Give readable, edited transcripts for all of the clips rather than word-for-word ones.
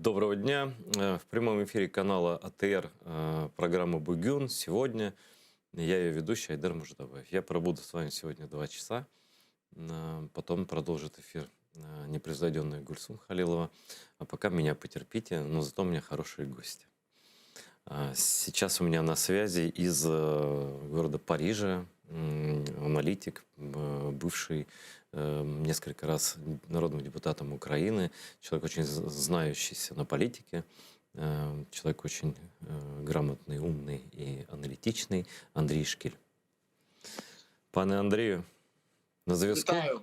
Доброго дня. Э, в прямом эфире канала АТР э, программа «Бугюн». Сегодня я ее ведущий Айдар Муждабаев. Я пробуду с вами сегодня два часа. Э, потом продолжит эфир непревзойденная Гульсум Халилова. А пока меня потерпите, но зато у меня хорошие гости. Сейчас у меня на связи из города Парижа аналитик, бывший несколько раз народным депутатом Украины, человек очень знающийся на политике, человек очень грамотный, умный и аналитичный Андрій Шкіль. Пане Андрію, на зв'язку? Вітаю.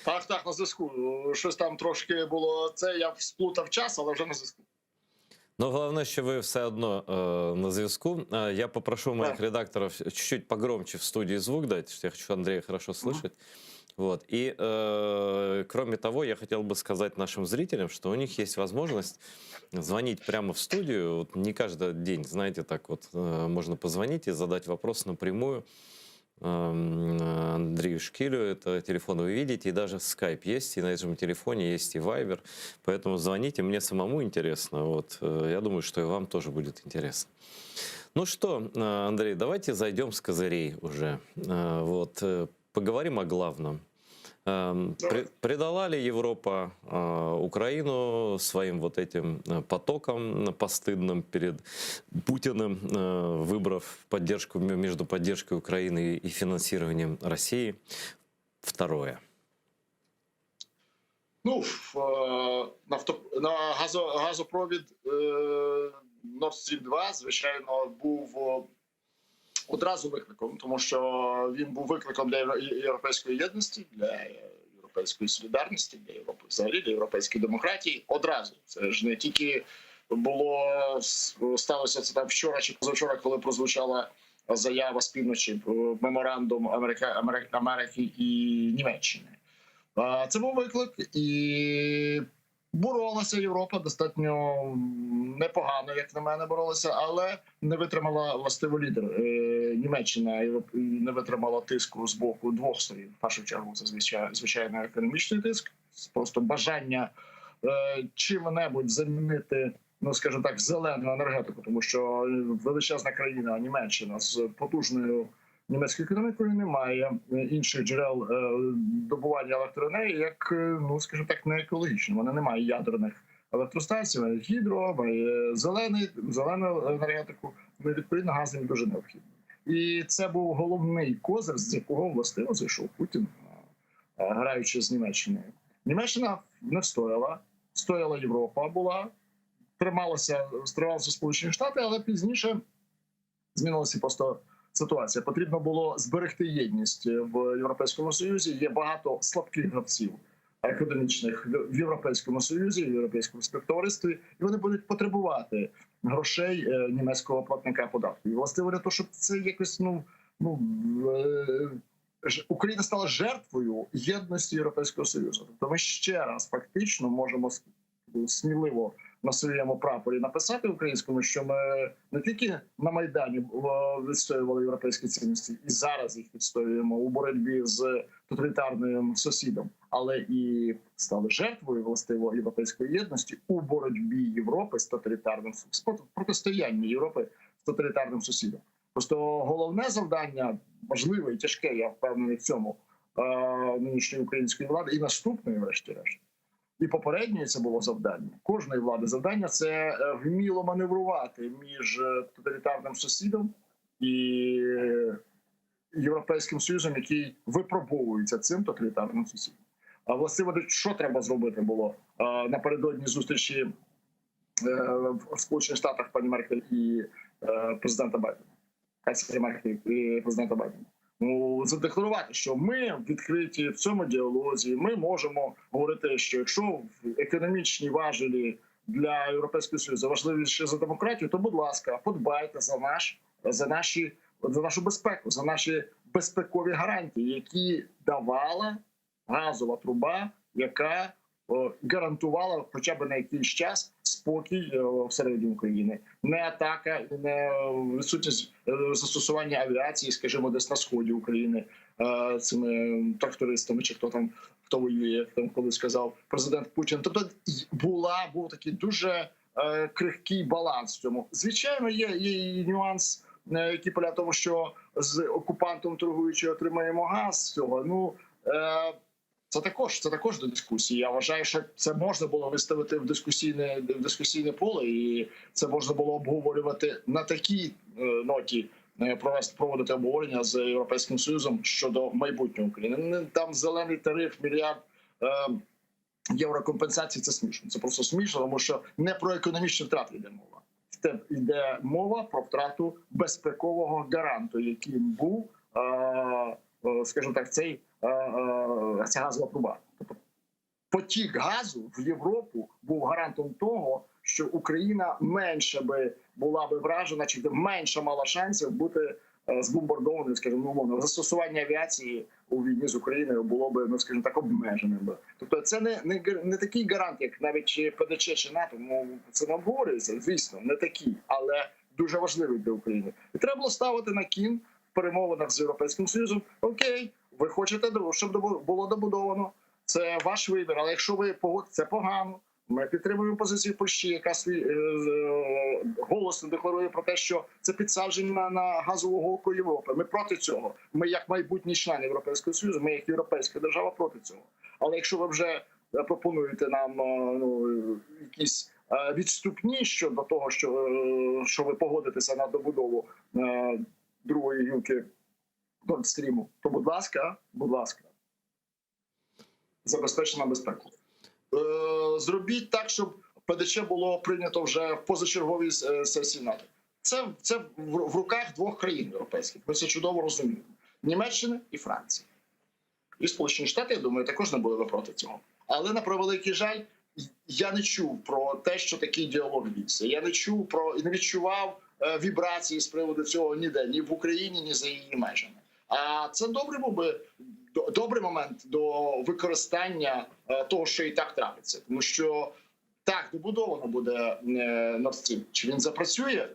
Так, так, на зв'язку. Щось там трошки було це. Я сплутав час, але вже на зв'язку. Но главное, що ви все одно э, на зв'язку. Э, я попрошу моих редакторов чуть-чуть погромче в студии звук дать, что я хочу Андрея хорошо слышать. Вот. И, э, кроме того, я хотел бы сказать нашим зрителям, что у них есть возможность звонить прямо в студию. Вот не каждый день, знаете, так вот э, можно позвонить и задать вопрос напрямую эм, Андрею Шкилю. Это телефон вы видите, и даже скайп есть, и на этом телефоне есть и Вайбер. Поэтому звоните, мне самому интересно. Вот. Э, я думаю, что и вам тоже будет интересно. Ну что, э, Андрей, давайте зайдем с козырей уже. Э, вот, поговорим о главном. Эм, предала ли Европа Украину своим вот этим потоком постыдным перед Путиным, выбрав поддержку между поддержкой Украины и финансированием России? Второе. Ну, нафто, на газо, газопровід Nord Stream 2, звичайно, був одразу викликом, тому що він був викликом для європейської єдності, для європейської солідарності, для Європи взагалі, для європейської демократії. Одразу це ж не тільки було сталося це там вчора чи позавчора, коли прозвучала заява з півночі, меморандум Америки, Америки і Німеччини. Це був виклик, і боролася Європа достатньо непогано, як на мене, боролася, але не витримала властиво лідер. Е, Німеччина не витримала тиску з боку двох сторін. В першу чергу це звичайно економічний тиск, просто бажання е, чим-небудь замінити. Ну, скажімо так, зелену енергетику, тому що величезна країна Німеччина з потужною німецькою економікою немає інших джерел е, добування електроенергії, як ну скажімо так, не екологічно. Вона не має ядерних електростанцій, має гідро, має зелений, зелену енергетику. Ну, відповідно, газ їм дуже необхідний. І це був головний козир, з якого властиво зайшов Путін, е, граючи з Німеччиною. Німеччина не встояла, стояла Європа була, трималася, трималися Сполучені Штати, але пізніше змінилася просто ситуація. Потрібно було зберегти єдність в Європейському Союзі. Є багато слабких гравців економічних в Європейському Союзі, в Європейському співтоваристві, і вони будуть потребувати грошей е, німецького платника податків. І властиво для того, щоб це якось ну ну е, Україна стала жертвою єдності Європейського Союзу. Тобто, ми ще раз фактично можемо сміливо на своєму прапорі написати українському, що ми не тільки на майдані е, відстоювали європейські цінності, і зараз їх відстоюємо у боротьбі з тоталітарним сусідом, але і стали жертвою властиво європейської єдності у боротьбі Європи з тоталітарним протистоянні Європи з тоталітарним сусідом. Просто головне завдання важливе і тяжке, я впевнений в цьому е, нинішньої української влади і наступної, врешті-решт. І попередньої це було завдання кожної влади. Завдання це е, вміло маневрувати між е, тоталітарним сусідом і Європейським Союзом, який випробовується цим тоталітарним сусідом. А властиво, що треба зробити було е, напередодні зустрічі в Сполучених Штатах пані Меркель і президента Байдена, канцлера Меркель і президента Байдена. Ну, задекларувати, що ми відкриті в цьому діалозі. Ми можемо говорити, що якщо економічні важелі для Європейського Союзу важливіше за демократію, то будь ласка, подбайте за наш за наші за нашу безпеку, за наші безпекові гарантії, які давала газова труба, яка гарантувала хоча б на якийсь час спокій е, всередині України, не атака і не відсутність е, застосування авіації, скажімо, десь на сході України. е, цими трактористами, чи хто там хто воює, як там колись сказав президент Путін. Тобто була був такий дуже е, крихкий баланс в цьому. Звичайно, є, є і нюанс, е, який полягає в тому, що з окупантом торгуючи отримаємо газ з цього. Ну е, це також це також до дискусії. Я вважаю, що це можна було виставити в дискусійне в дискусійне поле, і це можна було обговорювати на такій е, ноті. е, Провести проводити обговорення з європейським союзом щодо майбутнього України. Не там зелений тариф, мільярд е, єврокомпенсації. Це смішно. Це просто смішно, тому що не про економічні втрати йде мова. Це йде мова про втрату безпекового гаранту, яким був, е, е, скажімо так, цей е, е, ця газова труба. Тобто потік газу в Європу був гарантом того, що Україна менше би була би вражена, чи менше мала шансів бути е, збомбардованою, скажімо, ну, умовно, застосування авіації у війні з Україною було би, ну скажімо так, обмеженим би. Тобто, це не, не, не такий гарант, як навіть чи ПДЧ чи НАТО. Ну це не обговорюється, звісно, не такий, але дуже важливий для України. І треба було ставити на кін в перемовинах з європейським союзом. Окей, ви хочете, щоб було добудовано. Це ваш вибір. Але якщо ви погод, це погано. Ми підтримуємо позицію Польщі, яка свій е, е, голосно декларує про те, що це підсадження на газову голку Європи. Ми проти цього. Ми, як майбутній член Європейського союзу, ми як європейська держава проти цього. Але якщо ви вже е, пропонуєте нам е, ну, якісь відступні щодо того, що, що ви погодитеся на добудову другої гілки Nord Stream, то будь ласка, будь ласка, забезпечте нам безпеку. Е, Зробіть так, щоб ПДЧ було прийнято вже в позачерговій е, сесії НАТО. Це, це в руках двох країн європейських. Ми це чудово розуміємо: Німеччини і Франції. І Сполучені Штати, я думаю, також не були би проти цього. Але на превеликий жаль, я не чув про те, що такий діалог вівся. Я не чув про і не відчував е, вібрації з приводу цього ніде, ні в Україні, ні за її межами. А це добрий був би добрий момент до використання е, того, що і так трапиться, тому що так добудовано буде е, Nord Stream. Чи він запрацює?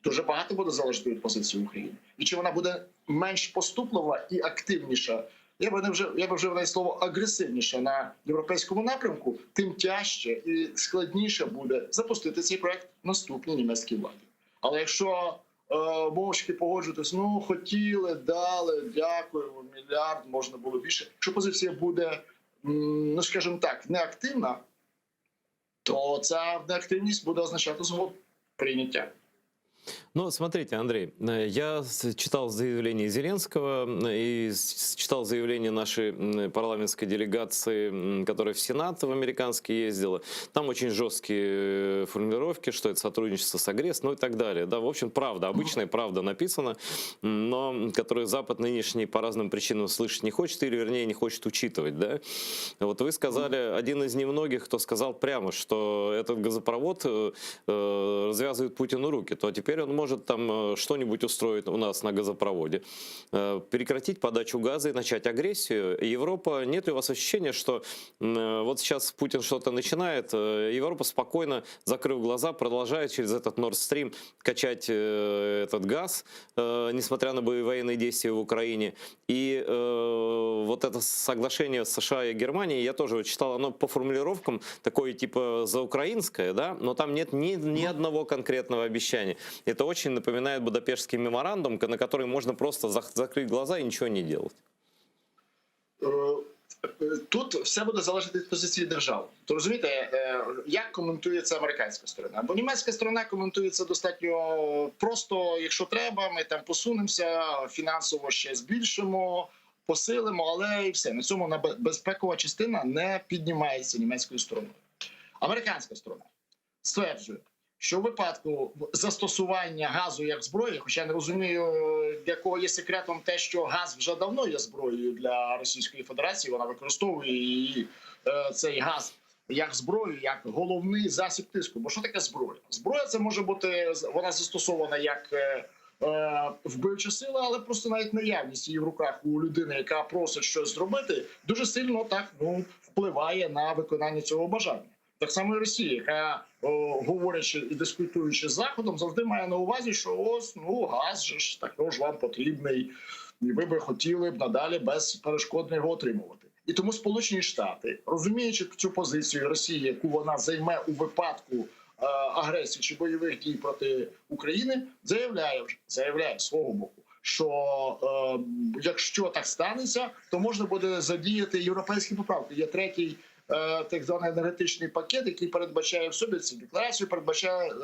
Дуже багато буде залежати від позиції України, і чи вона буде менш поступлива і активніша. Я би не вже я би вже навіть слово агресивніша на європейському напрямку, тим тяжче і складніше буде запустити цей проект наступній німецькій владі. Але якщо мовчки погоджуватись, ну хотіли, дали, дякуємо, мільярд, можна було більше. Якщо позиція буде, ну скажімо так, неактивна, то ця неактивність буде означати згоду прийняття. Ну, смотрите, Андрей, э, я читал заявление Зеленского и читал заявление нашей парламентской делегации, которая в Сенат в американский ездила. Там очень жесткие э, формулировки, что это сотрудничество с агрессором, ну и так далее. Да, в общем, правда, обычная правда написана, но которую Запад нынешний по разным причинам слышать не хочет или, вернее, не хочет учитывать. Да? Вот вы сказали, один из немногих, кто сказал прямо, что этот газопровод э, развязывает Путину руки, то теперь он может там э, что-нибудь устроить у нас на газопроводе, э, прекратить подачу газа и начать агрессию. Европа, нет ли у вас ощущения, что э, вот сейчас Путин что-то начинает, Европа спокойно, закрыв глаза, продолжает через этот Nord Stream качать этот газ, несмотря на военные действия в Украине. И вот это соглашение США и Германии, я тоже читал, оно по формулировкам такое типа заукраинское, да, но там нет ни, ни одного конкретного обещания. Это очень напоминает Будапештский меморандум, на который можно просто закрыть глаза и ничего не делать. Е, Тут все буде залежати від позиції держав. То розумієте, е, як коментує це американська сторона? Бо німецька сторона коментує це достатньо просто. Якщо треба, ми там посунемося, фінансово ще збільшимо, посилимо, але і все на цьому на безпекова частина не піднімається німецькою стороною. Американська сторона стверджує, що в випадку застосування газу як зброї, хоча я не розумію, для кого є секретом те, що газ вже давно є зброєю для Російської Федерації, вона використовує її е, цей газ як зброю, як головний засіб тиску. Бо що таке зброя? Зброя це може бути вона застосована як е, е, вбивча сила, але просто навіть наявність її в руках у людини, яка просить щось зробити, дуже сильно так ну впливає на виконання цього бажання. Так само і Росія, яка о, говорячи і дискутуючи з Заходом, завжди має на увазі, що ось ну газ же ж також вам потрібний. І ви би хотіли б надалі безперешкодно його отримувати. І тому Сполучені Штати, розуміючи цю позицію Росії, яку вона займе у випадку е, агресії чи бойових дій проти України, заявляє вже заявляє з свого боку, що е, якщо так станеться, то можна буде задіяти європейські поправки. Є третій е, так званий енергетичний пакет, який передбачає в собі цю декларацію, передбачає е,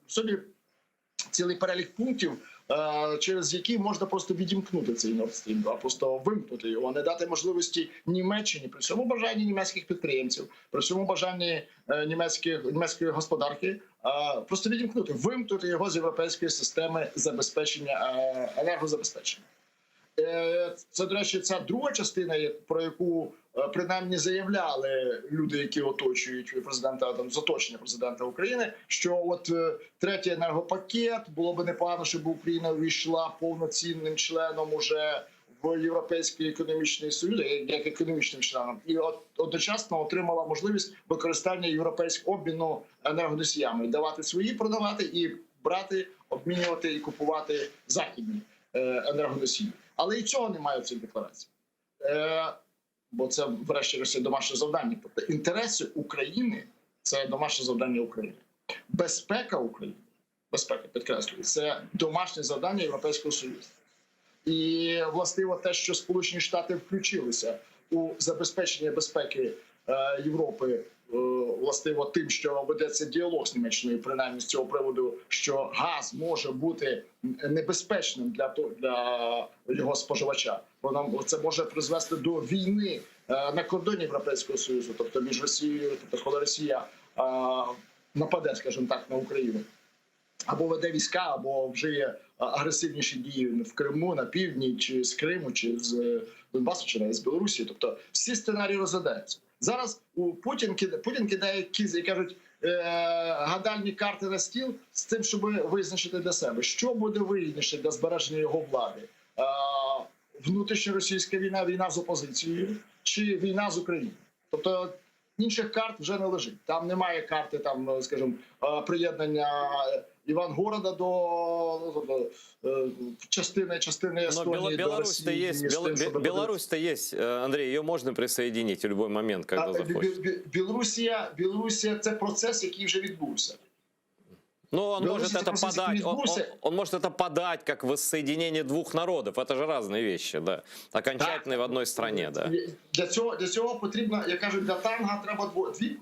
в собі цілий перелік пунктів, е, через які можна просто відімкнути цей Nord Stream 2, просто вимкнути його, не дати можливості Німеччині при всьому бажанні німецьких підприємців, при всьому бажанні е, німецьких німецької господарки, е, просто відімкнути, вимкнути його з європейської системи забезпечення е, енергозабезпечення. Е, Це, до речі, ця друга частина, як- про яку е, принаймні заявляли люди, які оточують президента там з оточення президента України, що от е, третій енергопакет було би непогано, щоб Україна увійшла повноцінним членом уже в Європейський економічний союз, як як економічним членом, і от одночасно отримала можливість використання європейського обміну енергоносіями, давати свої, продавати і брати, обмінювати і купувати західні е, енергоносії. Але і цього немає в цій декларації. Е, бо це, врешті-решт, домашнє завдання. Тобто інтереси України це домашнє завдання України. Безпека України, безпека, підкреслюю, це домашнє завдання Європейського Союзу. І властиво те, що Сполучені Штати включилися у забезпечення безпеки е, Європи, е, властиво тим, що ведеться діалог з Німеччиною, принаймні з цього приводу, що газ може бути небезпечним для то- для його споживача. Воно це може призвести до війни е, на кордоні Європейського союзу, тобто між Росією, тобто коли Росія е, нападе, скажімо так, на Україну або веде війська, або вжиє е, агресивніші дії в Криму, на півдні, чи з Криму, чи з е, Донбасу, чи навіть з Білорусі. Тобто всі сценарії розглядаються. Зараз у Путін кидає, Путін кидає кіз і кажуть е, гадальні карти на стіл з тим, щоб визначити для себе, що буде вигідніше для збереження його влади. Е, внутрішньоросійська війна, війна з опозицією чи війна з Україною. Тобто інших карт вже не лежить. Там немає карти, там, е, скажімо, е, приєднання Івангорода до ну, тобто, е, частини частини Но Естонії Бела- до Беларусь-то Росії, есть, з Бела- тим, щоб Беларусь-то есть, э, Андрей, ее можно присоединить в любой момент, когда А, захочет. Бі- Бі- Білорусія, Білорусія це процес, який вже відбувся. Ну, он Беларусь может это это просто подать, он, он- відбувся. он может это подать как воссоединение двух народов. Это же разные вещи, да. Окончательные в одной стране, да. Для цього для цього потрібно, як кажуть, для танга треба дво, дві,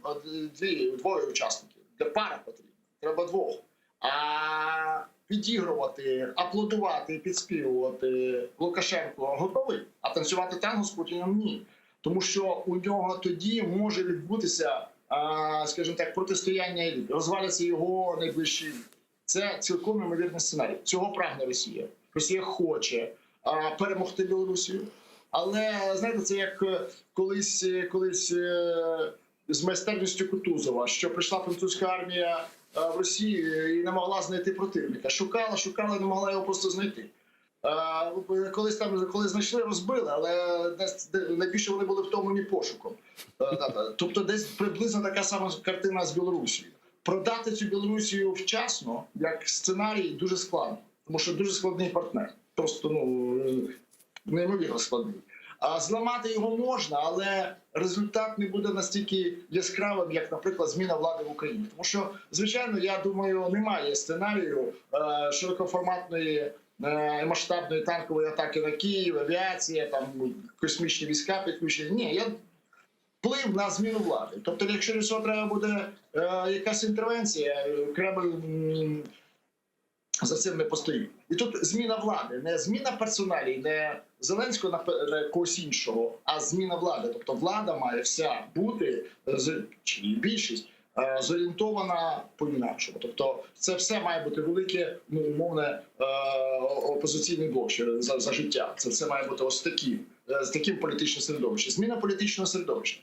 дві, двоє учасників. Для пари потрібно. Треба двох. А підігрувати, аплодувати, підспівувати Лукашенко готовий, а танцювати танго з Путіним ні. Тому що у нього тоді може відбутися, а, скажімо так, протистояння еліт, розваляться його найближчі. еліти. Це цілком ймовірний сценарій. Цього прагне Росія. Росія хоче а, перемогти Білорусію. Але знаєте, це як е, колись, е, колись е, з майстерністю Кутузова, що прийшла французька армія е, в Росію і не могла знайти противника. Шукала, шукала, не могла його просто знайти. Е, Колись там, коли знайшли, розбили, але десь де- найбільше вони були втомлені пошуком. Е, та-та. Тобто, десь приблизно така сама картина з Білорусією. Продати цю Білорусію вчасно, як сценарій, дуже складно, тому що дуже складний партнер. Просто ну е, неймовірно складний. А зламати його можна, але результат не буде настільки яскравим, як, наприклад, зміна влади в Україні. Тому що, звичайно, я думаю, немає сценарію е, широкоформатної е, масштабної танкової атаки на Київ, авіація, там космічні війська підключені. Ні, я вплив на зміну влади. Тобто, якщо для цього треба буде е, якась інтервенція, е, Кремль м, за цим не постоїть. І тут зміна влади, не зміна персоналій, не Зеленського на пе- на когось іншого, а зміна влади. Тобто влада має вся бути е, з чи її більшість. е, Зорієнтована по-інакшому, тобто це все має бути велике, ну умовне е, опозиційний блок ще за, за життя. Це все має бути ось таким, е, з таким політичним середовищем. Зміна політичного середовища.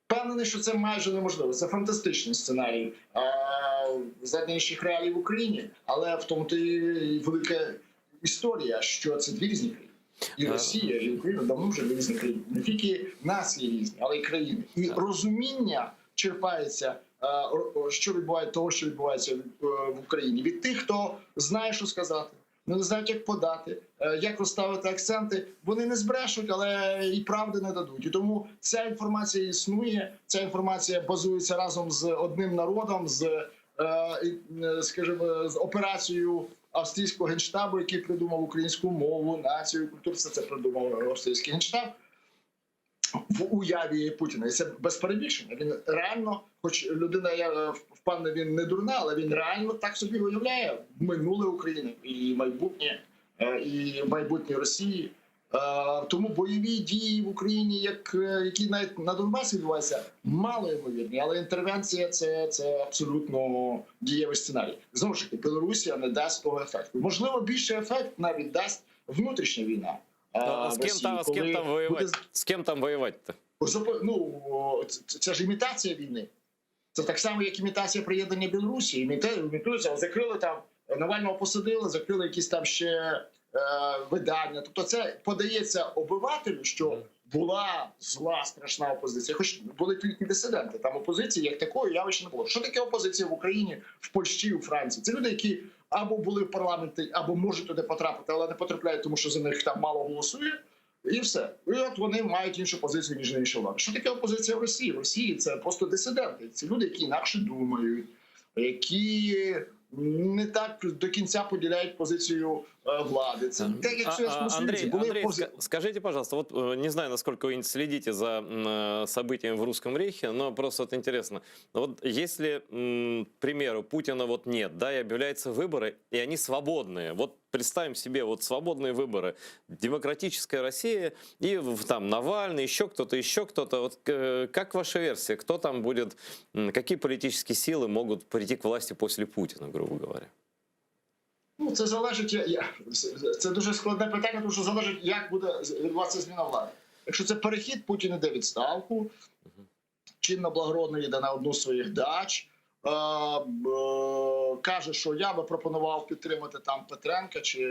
Впевнений, що це майже неможливо. Це фантастичний сценарій е, за нинішніх реалій в Україні, але в тому то і велика історія, що це дві різні країни. І Е. Росія, і Україна давно вже дві різні країни. Не тільки нації різні, але й країни. І Так. розуміння черпається, е, що відбувається того, що відбувається е, в Україні, від тих, хто знає, що сказати. Вони не знають, як подати, е, як розставити акценти. Вони не збрешуть, але і правди не дадуть. І тому ця інформація існує. Ця інформація базується разом з одним народом, з е, е, скажімо, з операцією австрійського генштабу, який придумав українську мову, націю, культуру. Все це придумав австрійський генштаб в уяві Путіна. І це без перебільшення. Він реально, хоч людина, я е, впевнений, він не дурна, але він реально так собі уявляє минуле України і майбутнє, е, і майбутнє Росії. Е, Тому бойові дії в Україні, як які навіть на Донбасі відбуваються, мало ймовірні, але інтервенція це, це абсолютно дієвий сценарій. Знову ж таки, Білорусія не дасть того ефекту. Можливо, більший ефект навіть дасть внутрішня війна. е, А в с кем Росії, там, а с кем коли там буде воевать? С кем там воевать-то? Ну, о, це, це ж імітація війни. Це так само, як імітація приєднання Білорусі. Імітується, закрили там, Навального посадили, закрили якісь там ще е, видання. Тобто це подається обивателю, що була зла страшна опозиція. Хоч були тільки дисиденти. Там опозиції як такої явища не було. Що таке опозиція в Україні, в Польщі, у Франції? Це люди, які або були в парламенті, або можуть туди потрапити, але не потрапляють, тому що за них там мало голосує. І все. І от вони мають іншу позицію, ніж інша влада. Що таке опозиція в Росії? В Росії це просто дисиденти. Це люди, які інакше думають, які не так до кінця поділяють позицію е, влади. Це так, як в Совєтському Союзі. Андрей, Були Андрей, опози- ска- скажите, пожалуйста, вот э, не знаю, насколько вы следите за м, э, событиями в Русском Рейхе, но просто вот интересно. Вот если, м, к примеру, Путина вот нет, да, и объявляются выборы, и они свободные. Вот представим себе вот свободные выборы, демократическая Россия и в- там Навальный, еще кто-то, еще кто-то. Вот э, как ваша версия, кто там будет, м, какие политические силы могут прийти к власти после Путина, грубо говоря? Ну, це залежить. Я, я- це дуже складне питання, тому що залежить, як буде відбуватися зміна влади. Якщо це перехід, Путін іде відставку, чинно благородно йде на одну з своїх дач. Е, е, каже, що я би пропонував підтримати там Петренка чи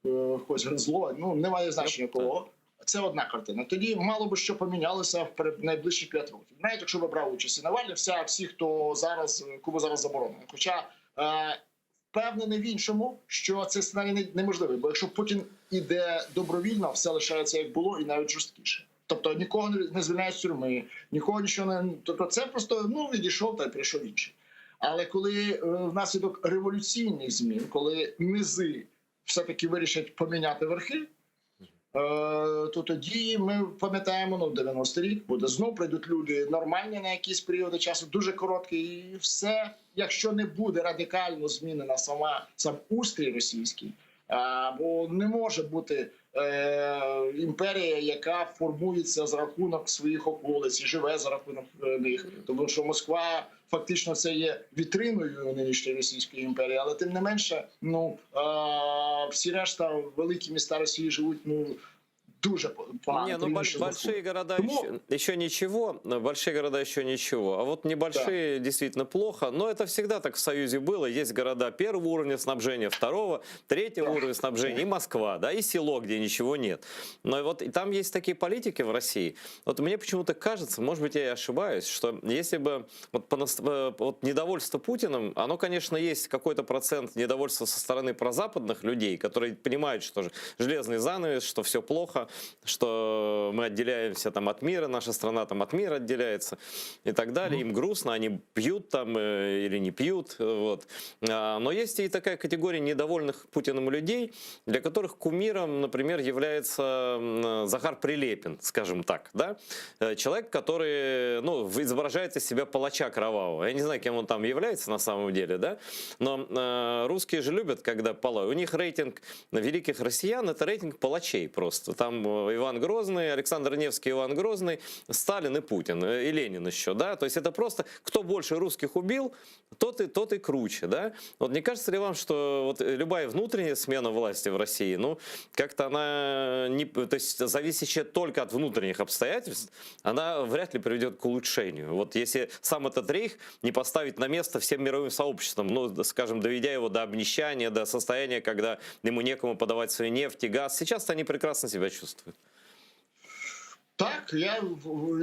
е, когось Гризло. Ну немає значення кого. Це одна картина. Тоді мало би що помінялося в найближчі 5 років. Навіть якщо би брав участь і Навальний, вся всі, хто зараз кому зараз заборонено. Хоча е, впевнений в іншому, що цей сценарій не- неможливий, бо якщо Путін іде добровільно, все лишається як було, і навіть жорсткіше. Тобто нікого не звільняють з тюрми, нікого нічого не тобто, це просто ну відійшов та й прийшов інший. Але коли е, внаслідок революційних змін, коли низи все таки вирішать поміняти верхи, е, то тоді ми пам'ятаємо, ну 90-й рік буде знов прийдуть люди нормальні на якісь періоди часу, дуже короткі, і все, якщо не буде радикально змінена сама сам устрій російський, бо не може бути е, імперія, яка формується за рахунок своїх околиць і живе за рахунок е, них, тому що Москва фактично це є вітриною нинішньої Російської імперії, але тим не менше, ну е, всі решта великі міста Росії живуть ну дуже погано. Не, ну тим більше большие города Тому- еще, еще ничего, большие города еще ничего, а вот небольшие действительно плохо, но это всегда так в Союзе было, есть города первого уровня снабжения, второго, третьего Да. уровня снабжения, и Москва, да, и село, где ничего нет. Но вот и там есть такие политики в России, вот мне почему-то кажется, может быть, я и ошибаюсь, что если бы вот, по э, вот недовольство Путиным, оно, конечно, есть какой-то процент недовольства со стороны прозападных людей, которые понимают, что железный занавес, что все плохо, что мы отделяемся там от мира, наша страна там от мира отделяется и так далее. Им грустно, они пьют там э, или не пьют. э, Вот. А, Но есть и такая категория недовольных Путиным людей, для которых кумиром, например, является Захар Прилепин, скажем так, да? Э, Человек, который, ну, изображает из себя палача кровавого. Я не знаю, кем он там является на самом деле, да? Но э, русские же любят, когда пала. У них рейтинг великих россиян – это рейтинг палачей просто. Там Иван Грозный, Александр Невский, Иван Грозный, Сталин и Путин, э, и Ленин еще, да? То есть это просто кто больше русских убил, тот и, тот и круче, да? Вот не кажется ли вам, что вот э, любая внутренняя смена власти в России, ну, как-то она не, то есть зависящая только от внутренних обстоятельств, она вряд ли приведет к улучшению. Вот если сам этот рейх не поставить на место всем мировым сообществом, ну, скажем, доведя его до обнищания, до состояния, когда ему некому подавать свою нефть и газ, сейчас они прекрасно себя чувствуют. Так,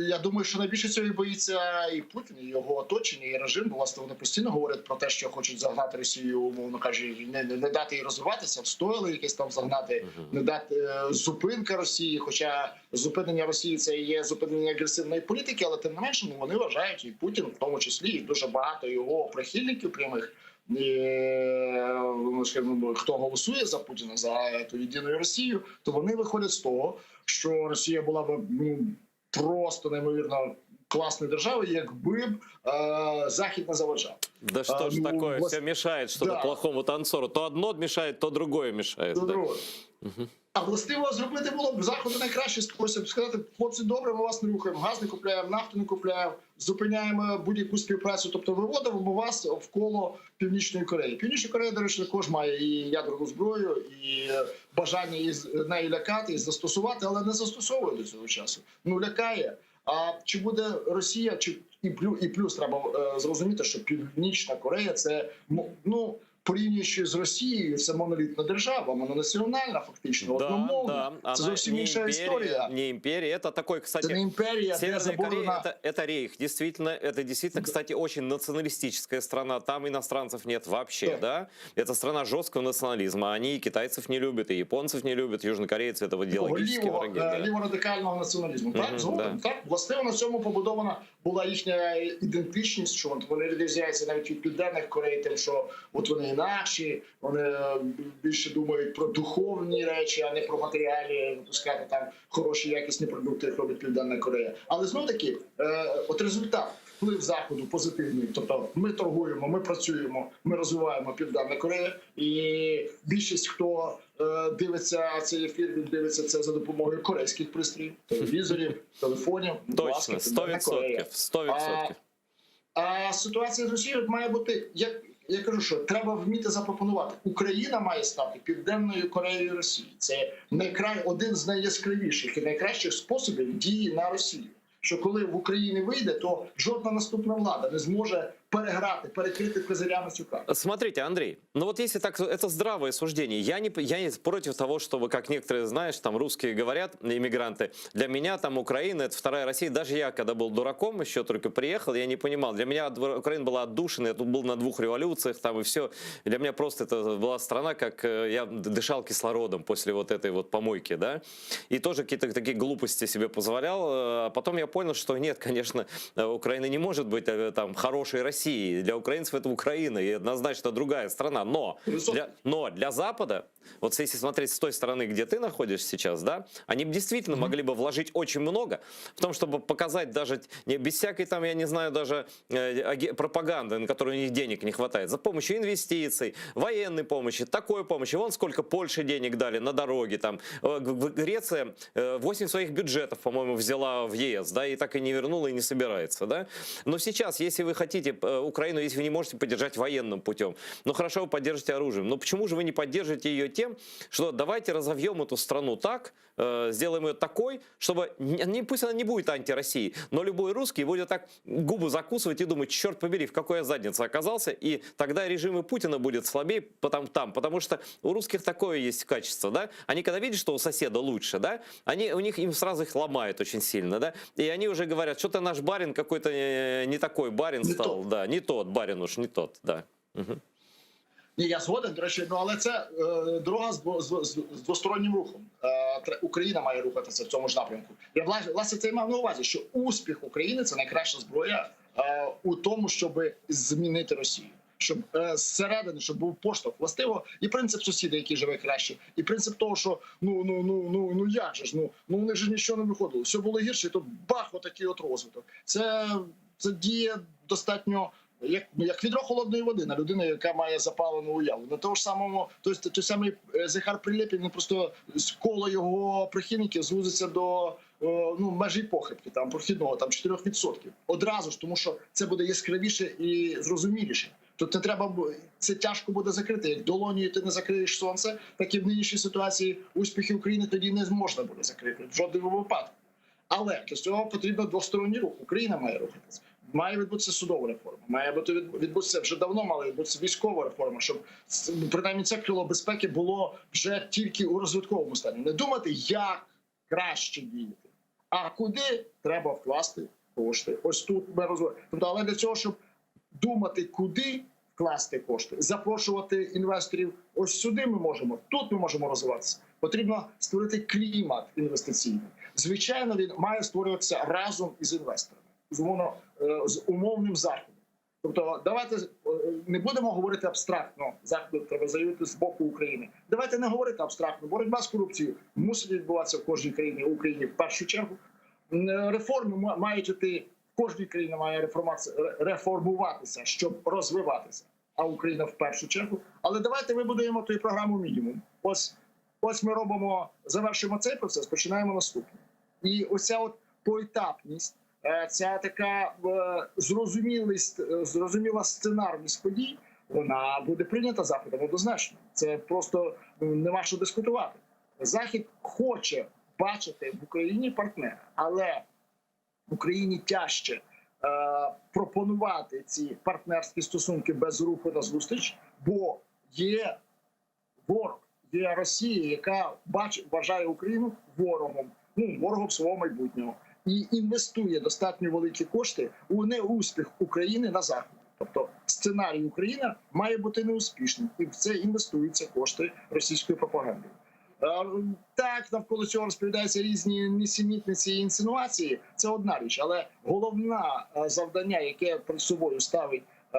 я думаю, що найбільше цього і боїться і Путін, і його оточення, і режим. Бо, Власне, вони постійно говорять про те, що хочуть загнати Росію, умовно кажучи, не дати їй розвиватися, в стойло якесь там загнати, не дати зупинка Росії. Хоча зупинення Росії це і є зупинення агресивної політики, але тим не менше, ну, вони вважають, і Путін, в тому числі, і дуже багато його прихильників прямих. Ну, скажімо, хто голосує за Путіна, за ту єдину Росію, то вони виходять з того, що Росія була б ну просто неймовірно класною державою, якби б Захід не заважав. Да что ж ну, такое, вот- все мешает что-то да. плохому танцору. То одно мешает, то другое мешает. То да. друге. А властиво зробити було б Заходу найкращий спосіб сказати: хлопці, добре, ми вас не рухаємо, газ не купляємо, нафту не купляємо, зупиняємо будь-яку співпрацю. Тобто виводимо вас в коло Північної Кореї. Північна Корея, до речі, також має і ядерну зброю, і бажання її нею лякати, і застосувати, але не застосовує до цього часу. Ну лякає. А чи буде Росія, чи і плюс треба зрозуміти, що Північна Корея це ну порівнюючи з Росією, це монолітна держава, мононаціональна, фактично, Да, одномовна. да. Це Она зовсім не інша империя, історія. Не империя. Это такой, кстати, Це не імперія, де Северная Корея заборонена. это рейх. Действительно, это действительно, кстати, очень националистическая страна. Там иностранцев нет вообще, да? Это страна жесткого национализма. Они и китайцев не любят, и японцев не любят. Южнокорейцы это идеологические лівого, враги. Да. ліворадикального націоналізму. Так, згоден. да. Так, властиво на цьому побудована була їхня ідентичність, що вони відрізняються навіть від південних Корей, тим, що от вони інакші, вони більше думають про духовні речі, а не про матеріальні, випускати там хороші якісні продукти, як робить Південна Корея. Але знов таки, от результат. Вплив Заходу позитивний, тобто ми торгуємо, ми працюємо, ми розвиваємо Південну Корею, і більшість, хто дивиться цей ефір, він дивиться це за допомогою корейських пристроїв, телевізорів, телефонів. Будь ласка, Точно, сто Південна Корея. відсотків, 100%. А ситуація з Росією має бути, як я кажу, що треба вміти запропонувати. Україна має стати Південною Кореєю Росії. Це один з найяскравіших і найкращих способів дії на Росію. Що коли в Україні вийде, то жодна наступна влада не зможе переграти, перекрити козирями цю карту. Смотрите, Андрей, ну вот если так, это здравое суждение. Я не против того, чтобы, как некоторые, знаешь, там русские говорят, иммигранты, для меня там Украина, это вторая Россия. Даже я, когда был дураком, еще только приехал, я не понимал. Для меня Украина была отдушиной, я тут был на двух революциях там и все. Для меня просто это была страна, как я дышал кислородом после вот этой вот помойки, да. И тоже какие-то такие глупости себе позволял. А потом я понял, что нет, конечно, Украина не может быть там хорошей Россией. Для украинцев это Украина и однозначно другая страна. Но для Запада, вот если смотреть с той стороны, где ты находишься сейчас, да, они б действительно могли бы вложить очень много в том, чтобы показать даже не, без всякой там, я не знаю, даже пропаганды, на которую у них денег не хватает, за помощью инвестиций, военной помощи, такой помощи. Вон сколько Польше денег дали на дороги. Там. Греция 8 своих бюджетов, по-моему, взяла в ЕС, да, и так и не вернула, и не собирается, да. Но сейчас, если вы хотите Украину, если вы не можете поддержать военным путем, ну хорошо, вы поддержите оружием, но почему же вы не поддержите ее тем, что давайте разовьем эту страну так, сделаем ее такой, чтобы, не, пусть она не будет антироссией, но любой русский будет так губы закусывать и думать, черт побери, в какой я заднице оказался, и тогда режим и Путина будет слабее потом, там, потому что у русских такое есть качество, да, они когда видят, что у соседа лучше, да, они, у них им сразу их ломают очень сильно, да, и они уже говорят, что-то наш барин какой-то не такой барин Не стал, тот. да, не тот барин уж, не тот, да. Ні, я згоден, до речі, але це дорога з двостороннім рухом. Україна має рухатися в цьому ж напрямку. Я власне це і мав на увазі, що успіх України — це найкраща зброя у тому, щоб змінити Росію. Щоб зсередини, щоб був поштовх. Властиво, і принцип сусіда, який живе краще, і принцип того, що ну як же ж, ну у них же нічого не виходило, все було гірше, і тут бах, отакий от розвиток. Це діє достатньо як відро холодної води на людину, яка має запалену уяву. На того ж самому, той, той самий Захар Прилєпін, він просто з коло його прихильників звузиться до межі похибки, там, прохідного, там, 4%. Одразу ж, тому що це буде яскравіше і зрозуміліше. Тут не треба бу-, це тяжко буде закрити. Як долонію ти не закриєш сонце, так і в нинішній ситуації успіхи України тоді не можна буде закрити в жодному випадку. Але для цього потрібно двосторонній рух. Україна має рухатися. Має відбутися судова реформа, має бути відбутися, вже давно мала відбутися військова реформа, щоб принаймні це крило безпеки було вже тільки у розвитковому стані. Не думати, як краще діяти, А куди треба вкласти кошти? Ось тут ми розвиваємо. Тобто, але для цього, щоб думати, куди вкласти кошти, запрошувати інвесторів, ось сюди ми можемо, тут ми можемо розвиватися. Потрібно створити клімат інвестиційний. Звичайно, він має створюватися разом із інвесторами, безумовно, е, з умовним заходом. Тобто, давайте е, не будемо говорити абстрактно. Заходу треба заявити з боку України. Давайте не говорити абстрактно. Боротьба з корупцією мусить відбуватися в кожній країні Україні в першу чергу. Реформи мають іти в кожній країні має реформуватися, щоб розвиватися. А Україна в першу чергу. Але давайте вибудуємо ту програму мінімум. Ось ось ми робимо, завершуємо цей процес, починаємо наступний. І оця от поетапність, е, ця така е, зрозумілість, е, зрозуміла сценарність подій, вона буде прийнята Заходом однозначно. Це просто ну, нема що дискутувати. Захід хоче бачити в Україні партнера, але Україні тяжче е, пропонувати ці партнерські стосунки без руху на зустріч, бо є ворог, є Росія, яка бач, вважає Україну ворогом, ну ворогом свого майбутнього, і інвестує достатньо великі кошти у неуспіх України на заході. Тобто сценарій Україна має бути неуспішним, і в це інвестуються кошти російської пропаганди. Е, Так, навколо цього розповідаються різні нісенітниці і інсинуації. Це одна річ, але головна е, завдання, яке перед собою ставить е,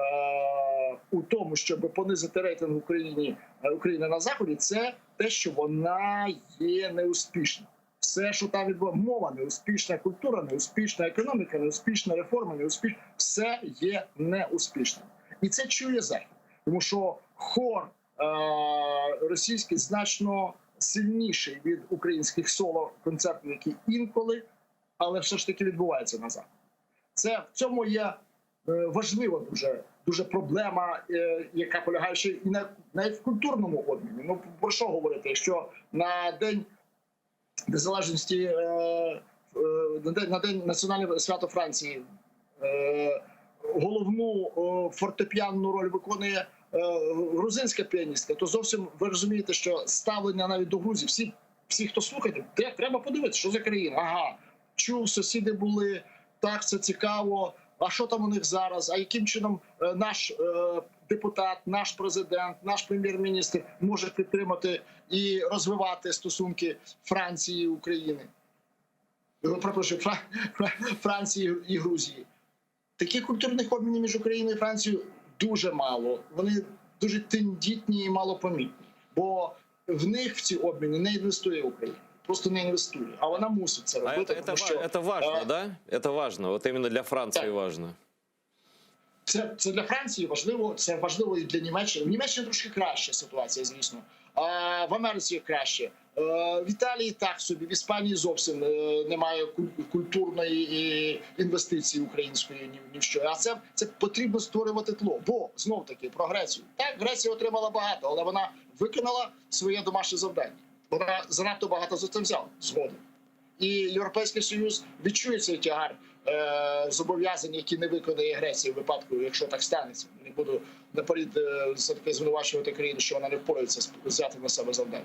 у тому, щоб понизити рейтинг Україні України на заході, це те, що вона є неуспішна. Все, що там відбувається, мова неуспішна, культура неуспішна, економіка неуспішна, реформа неуспішна, все є неуспішним. І це чує захід, тому що хор е, російський значно сильніший від українських соло-концертів, які інколи, але все ж таки відбуваються на заході. Це в цьому є е, важлива дуже дуже проблема, е, яка полягає ще і на навіть в культурному обміні. Ну про що говорити, якщо на день незалежності е, на день на день національного свято Франції головну фортепіанну роль виконує грузинська піаністка, то зовсім ви розумієте, що ставлення навіть до Грузії, всі, всі хто слухає, треба подивитися, що за країна. Ага, чув, сусіди були, так, це цікаво. А що там у них зараз? А яким чином е, наш е, депутат, наш президент, наш прем'єр-міністр може підтримати і розвивати стосунки Франції і України? Е, Перепрошую, Франції і Грузії. Таких культурних обмінів між Україною і Францією дуже мало. Вони дуже тендітні і малопомітні. Бо в них в ці обміни не інвестує Україна. Просто не інвестує. А вона мусить це А робити. это, это, тому що, это важно, а, да? Это важно. Вот именно для Франции Так. важно. Це, це для Франції важливо, це важливо і для Німеччини. В Німеччині трошки краща ситуація, звісно. А в Америці краще. Е, В Італії так собі, в Іспанії зовсім е, немає культурної інвестиції української ні, ні в що. А це, це потрібно створювати тло. Бо знов таки про Грецію. Так, Греція отримала багато, але вона виконала своє домашнє завдання. Вона занадто багато за це взяла згодом. І Європейський Союз відчує цей тягар е, зобов'язань, які не виконає Греція в випадку, якщо так станеться. Не буду наперед е, все-таки звинувачувати країну, що вона не впорається взяти на себе завдання.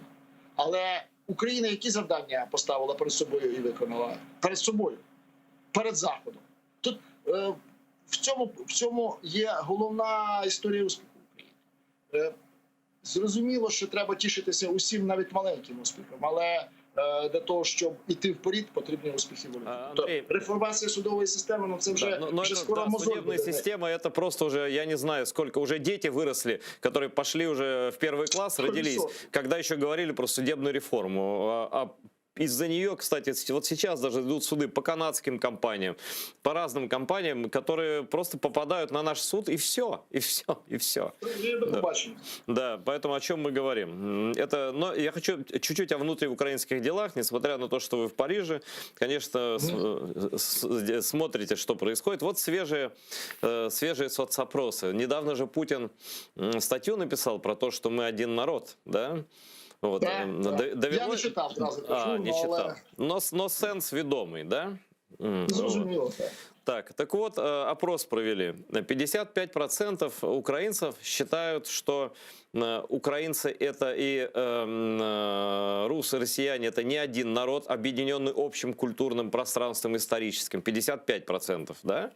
Але Україна які завдання поставила перед собою і виконала? Перед собою, перед Заходом. Тут е, в цьому, в цьому є головна історія успіху України. Е, зрозуміло, що треба тішитися усім, навіть маленьким успіхом, але е, для того, щоб іти вперед, потрібні успіхи великі. А, Тобто Андрій, реформація судової системи, ну це вже, Да, но, но вже это, скоро да, мозоль судебная буде. система, это просто уже, я не знаю, сколько уже дети выросли, которые пошли уже в первый класс, родились, Колесо. когда еще говорили про судебную реформу. А из-за нее, кстати, вот сейчас даже идут суды по канадским компаниям, по разным компаниям, которые просто попадают на наш суд, и все, и все, и все. І до побачення. Да, поэтому о чем мы говорим? Это, но я хочу чуть-чуть о внутриукраинских делах, несмотря на то, что вы в Париже, конечно, смотрите, что происходит. Вот свежие, э, свежие соцопросы. Недавно же Путин статью написал про то, что мы один народ, да? Вот, Да, э, да. довело- Я не читав, зразу кажу, А, не але читав. Но, но сенс ведомый, да? Зрозуміло, так. Так вот, опрос провели. 55% украинцев считают, что украинцы это и русы, россияне это не один народ, объединенный общим культурным пространством историческим. 55%, да?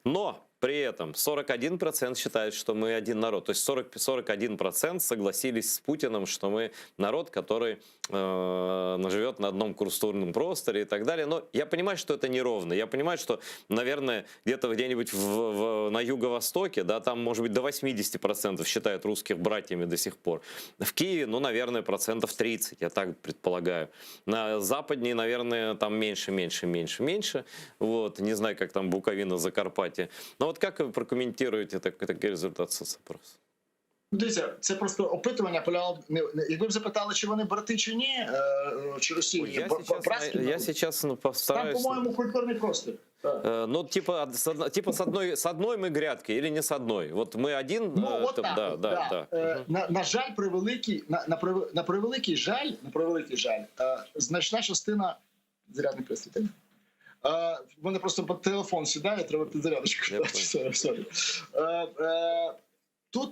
Но при этом 41% считает, что мы один народ. То есть 40, 41% согласились с Путиным, что мы народ, который живет на одном культурном просторе и так далее. Но я понимаю, что это неровно. Я понимаю, что, наверное, где-то где-нибудь на юго-востоке, да, там, может быть, до 80% считают русских братьями до сих пор. В Киеве, ну, наверное, процентов 30, я так предполагаю. На западнее, наверное, там меньше, меньше, меньше, меньше. Вот, не знаю, как там Буковина, Закарпатье. Но вот как вы прокомментируете такой результат соцопроса? Ну, Дивіться, це просто опитування полягало не якби б запитали, чи вони брати чи ні, чи Росії Ой, я сейчас, братські я народи. сейчас ну, Там, постараюсь. по-моєму, культурний простір. Так. Ну, типа, типа с одной мы грядки или не с одной? Вот мы один... Ну, от там, так, да, от, да, да. да. На жаль, превеликий, на превеликий жаль, значна частина зарядний пристрій. Так? В мене просто по телефон сідає, треба підзарядочку. Я дати. понял. Sorry, sorry. Тут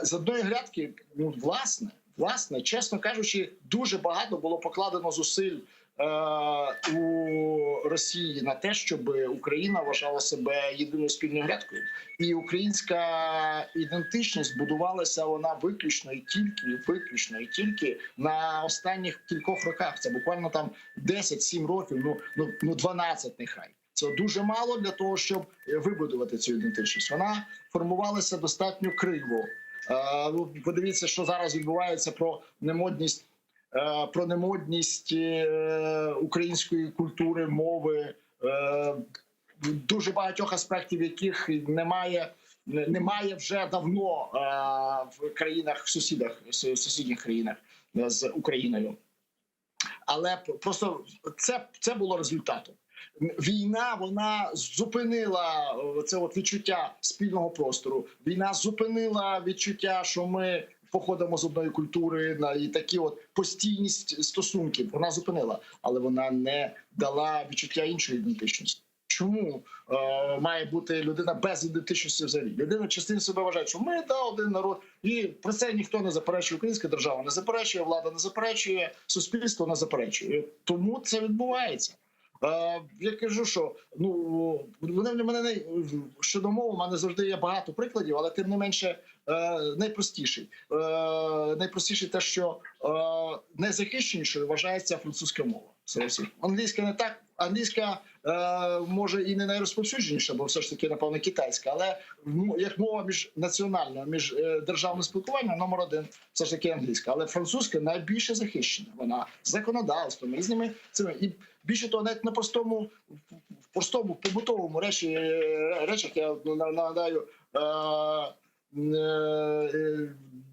з одної грядки, ну, власне, чесно кажучи, дуже багато було покладено зусиль у Росії на те, щоб Україна вважала себе єдиною спільною грядкою, і українська ідентичність будувалася вона виключно і тільки на останніх кількох роках. Це буквально там 10-7 років, ну 12 нехай. Це дуже мало для того, щоб вибудувати цю ідентичність. Вона формувалася достатньо криво. Ну, подивіться, що зараз відбувається про немодність української культури, мови, дуже багатьох аспектів, яких немає вже давно в країнах сусідах, в сусідніх країнах з Україною. Але просто це було результатом. Війна вона зупинила це от відчуття спільного простору. Війна зупинила відчуття, що ми походимо з одної культури на і такі от постійність стосунків. Вона зупинила, але вона не дала відчуття іншої ідентичності. Чому має бути людина без ідентичності взагалі? Людина частину себе вважає, що ми да, один народ, і про це ніхто не заперечує. Українська держава не заперечує, влада не заперечує, суспільство не заперечує. Тому це відбувається. Я кажу, що ну вони в мене не щодо мови, у мене завжди є багато прикладів, але тим не менше найпростіший. Найпростіший те, що найзахищенішою вважається французька мова серед всіх. Англійська не так. Англійська може і не найрозповсюдженіша, бо все ж таки, напевно, китайська, але як мова міжнаціональна, між державне спілкування номер один все ж таки англійська. Але французька найбільше захищена. Вона законодавством, різними цими. І більше того, навіть на простому, в простому побутовому речах я ну, нагадаю.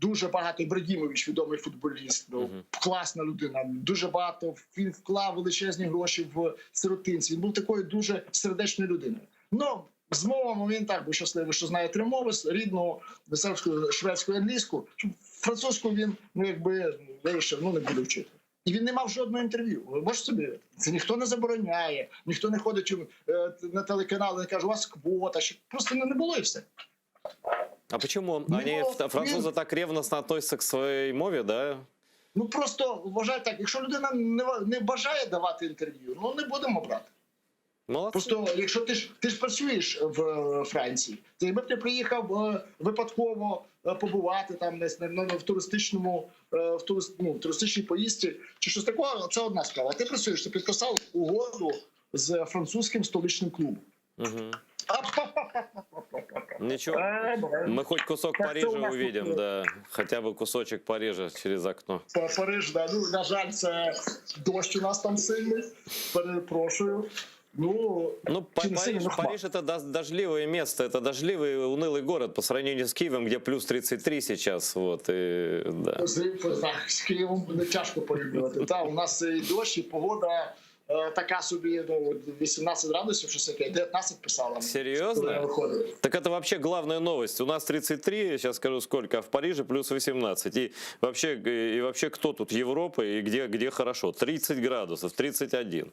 Дуже багато Ібрагімович, відомий футболіст, ну, Мгм. класна людина. Дуже багато він вклав величезні гроші в сиротинці. Він був такою дуже сердечною людиною. Ну з мовами він так був щасливий, що знає три мови: рідну, сербську, шведську, і англійську. Французьку він ну якби вирішив, ну не буду вчити. І він не мав жодного інтерв'ю. Ви можете собі уявити? Це ніхто не забороняє, ніхто не ходить на телеканали, не каже, у вас квота. Що просто не було і все. А почему Ну, они, французы, так ревностно относятся к своей мове, да? Ну просто вважаю так, якщо людина не бажає давати інтерв'ю, ну не будемо брати. Молодцы. Просто якщо ти ж працюєш в Франції, то якби б ти приїхав випадково побувати там десь в туристичному в турист, ну, в туристичній поїздці чи щось такого, це одна справа. А ти працюєш, ти підписав угоду з французьким столичним клубом. Мгм. Ничего, Е, мы хоть кусок Так Парижа что у нас увидим, тут, да. Хотя бы кусочек Парижа через окно. Париж, да. Ну, на жаль, це дощ у нас там сильний. Перепрошую. Ну, Ну, чи не сильний, Париж, ну, хмар. Париж это дождливое место, это дождливый и унылый город по сравнению с Киевом, где плюс 33 сейчас, вот, и, да. Так, з Києвом не тяжко порівнювати. Та, у нас і дощ, і погода. така собі ну, 18 градусів, щось таке, 19 писала. мені, Серьезно? коли я виходив. Так это вообще главная новость. У нас 33, сейчас скажу сколько, а в Париже плюс 18. И вообще, и вообще кто тут Европа и где, где хорошо? 30 градусов, 31.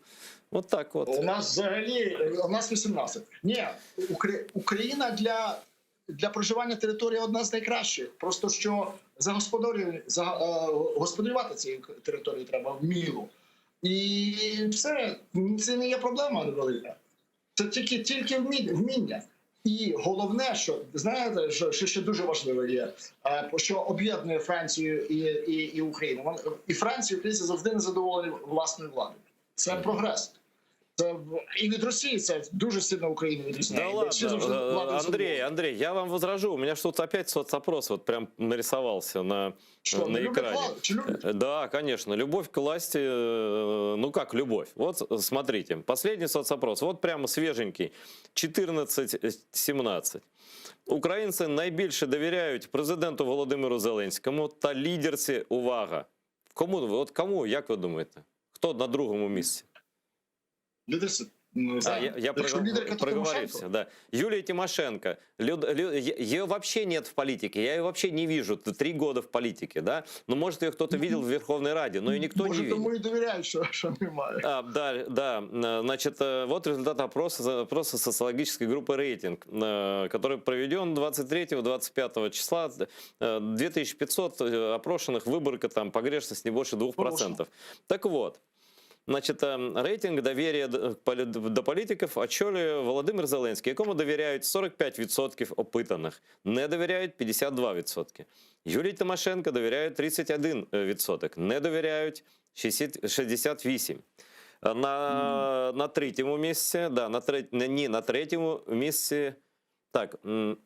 Вот так вот. У нас взагалі у нас 18. Ні, Україна для проживання території одна з найкращих. Просто що за господарювати цією територією треба вміло. І все, це не є проблема велика. Це тільки вміння. І головне, що знаєте, що ще дуже важливо є, що об'єднує Францію і Україну. І Франція, і українці завжди не задоволені власною владою. Це прогрес. Це і від Росії це дуже сильно Україну відрізняє. Да ладно, Всі завжди владою Андрей, задоволені. Андрей, я вам возражу. У меня ж тут опять соцопрос вот прям нарисовался Що, на не люблять экране. владу? Чи люблять? Да, конечно. Любовь к власти, ну как любовь? Вот смотрите, последний соцопрос, вот прямо свеженький, 14-17. Українці найбільше довіряють президенту Володимиру Зеленському та лідерці, увага, кому, от кому, як ви думаєте, хто на другому місці? Лідерці, ну, не А, знаю. я Якщо лідерка, то проговорився, Тимошенко. да. Юлия Тимошенко. Ее вообще нет в политике, я ее вообще не вижу. 3 года в политике, да? Ну, может, ее кто-то видел в Верховной Раде, но ее никто Може, не видел. тому і довіряють, що немає. А, да, да. Значит, вот результат опроса социологической группы «Рейтинг», который проведен 23-25 числа. 2500 опрошенных, выборка там, погрешность не больше 2%. Так вот, значит, рейтинг доверия до политиков очолює Володимир Зеленський, якому довіряють 45% опитаних, не довіряють 52%. Юлії Тимошенко довіряють 31%, не довіряють 68%. На третьому місці, да, на треть, не, ні, на третьому місці, так,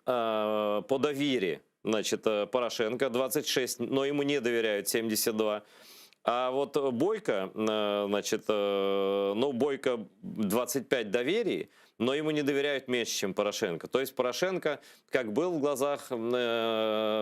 а, по довірі, значит, Порошенко 26, но ему не доверяют 72. А вот Бойко, значит, ну, Бойко 25 доверий, но ему не доверяют меньше, чем Порошенко. То есть Порошенко, как был в глазах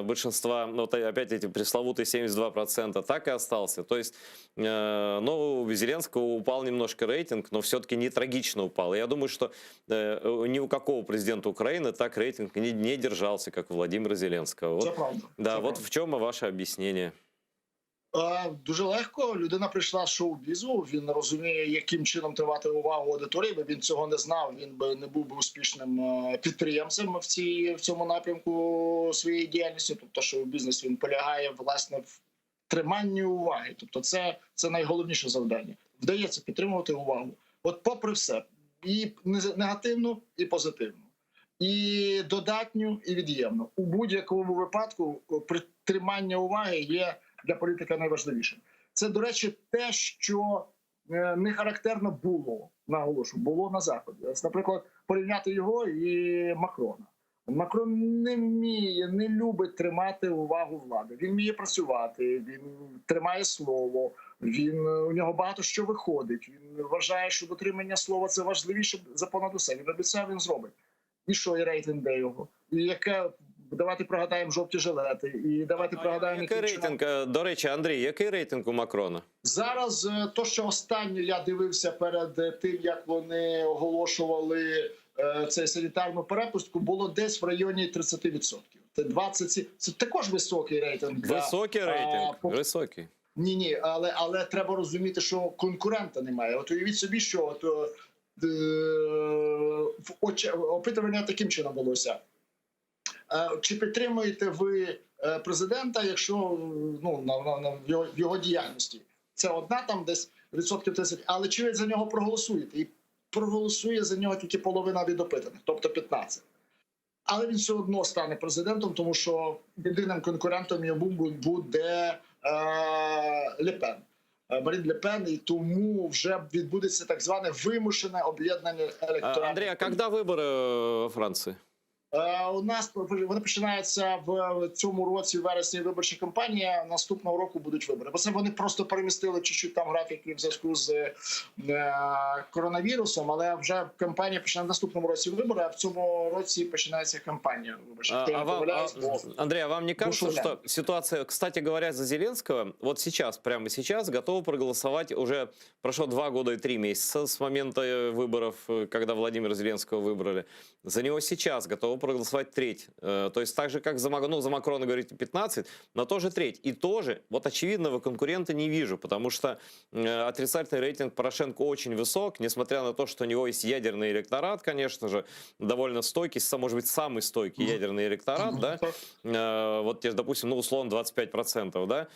большинства, ну, вот опять эти пресловутые 72%, так и остался. То есть, у Зеленского упал немножко рейтинг, но все-таки не трагично упал. Я думаю, что ни у какого президента Украины так рейтинг не держался, как у Владимира Зеленского. Це правда. Це правда. В чем ваше объяснение? Дуже легко. Людина прийшла з шоу-бізу, він розуміє, яким чином тримати увагу аудиторії, бо він цього не знав, він би не був би успішним підприємцем в цьому напрямку своєї діяльності. Тобто шоу-бізнес, він полягає, власне, в триманні уваги. Тобто це найголовніше завдання. Вдається підтримувати увагу. От попри все, і негативну, і позитивну, і додатню, і від'ємну. У будь-якому випадку тримання уваги є для політика найважливішим. Це, до речі, те, що не характерно було, наголошу, було на Заході. Ось, наприклад, порівняти його і Макрона. Макрон не вміє, не любить тримати увагу влади. Він вміє працювати, він тримає слово, у нього багато що виходить. Він вважає, що дотримання слова – це важливіше за понад усе. Він обіцяв, він зробить. І що, і рейтинг де його? І яке... Давайте пригадаємо жовті жилети, і давайте А пригадаємо, який яким чином рейтинг, до речі, Андрій, який рейтинг у Макрона? Зараз, то, що останнє я дивився перед тим, як вони оголошували цей санітарну перепустку, було десь в районі 30%. Це 27, це також високий рейтинг. Високий рейтинг, високий. Ні, ні, але треба розуміти, що конкурента немає. От уявіть собі, що опитування таким чином велося. Чи підтримуєте ви президента, якщо, ну, на, на, на, в його, в його діяльності? Це одна там десь відсотків 30, але чи ви за нього проголосуєте? І проголосує за нього тільки половина від опитаних, тобто 15. Але він все одно стане президентом, тому що єдиним конкурентом йому буде Ле Пен. Марін Ле Пен, і тому вже відбудеться так зване вимушене об'єднання електорату. Андрій, а коли вибори во Франції? У нас вони починаються в цьому році, в вересні, виборча кампанія. Наступного року будуть вибори. Бо це вони просто перемістили чуть-чуть там графіки в зв'язку з коронавірусом, але вже кампанія починає в наступному році вибори, а в цьому році починається кампанія виборча. Якщо я не А вам, помиляюсь, Андрей, а вам не кажется, шо что ситуация, кстати говоря, за Зеленского, вот сейчас, прямо сейчас, готовы проголосовать уже прошло 2 года и 3 месяца с момента выборов, когда Владимира Зеленского выбрали. За него сейчас готовы проголосовать треть. То есть так же, как ну, за Макрона, говорите, 15, но тоже треть. И тоже, вот очевидного конкурента не вижу, потому что отрицательный рейтинг Порошенко очень высок, несмотря на то, что у него есть ядерный электорат, конечно же, довольно стойкий, может быть, самый стойкий ядерный электорат, да, вот те, допустим, ну, условно, 25%, да,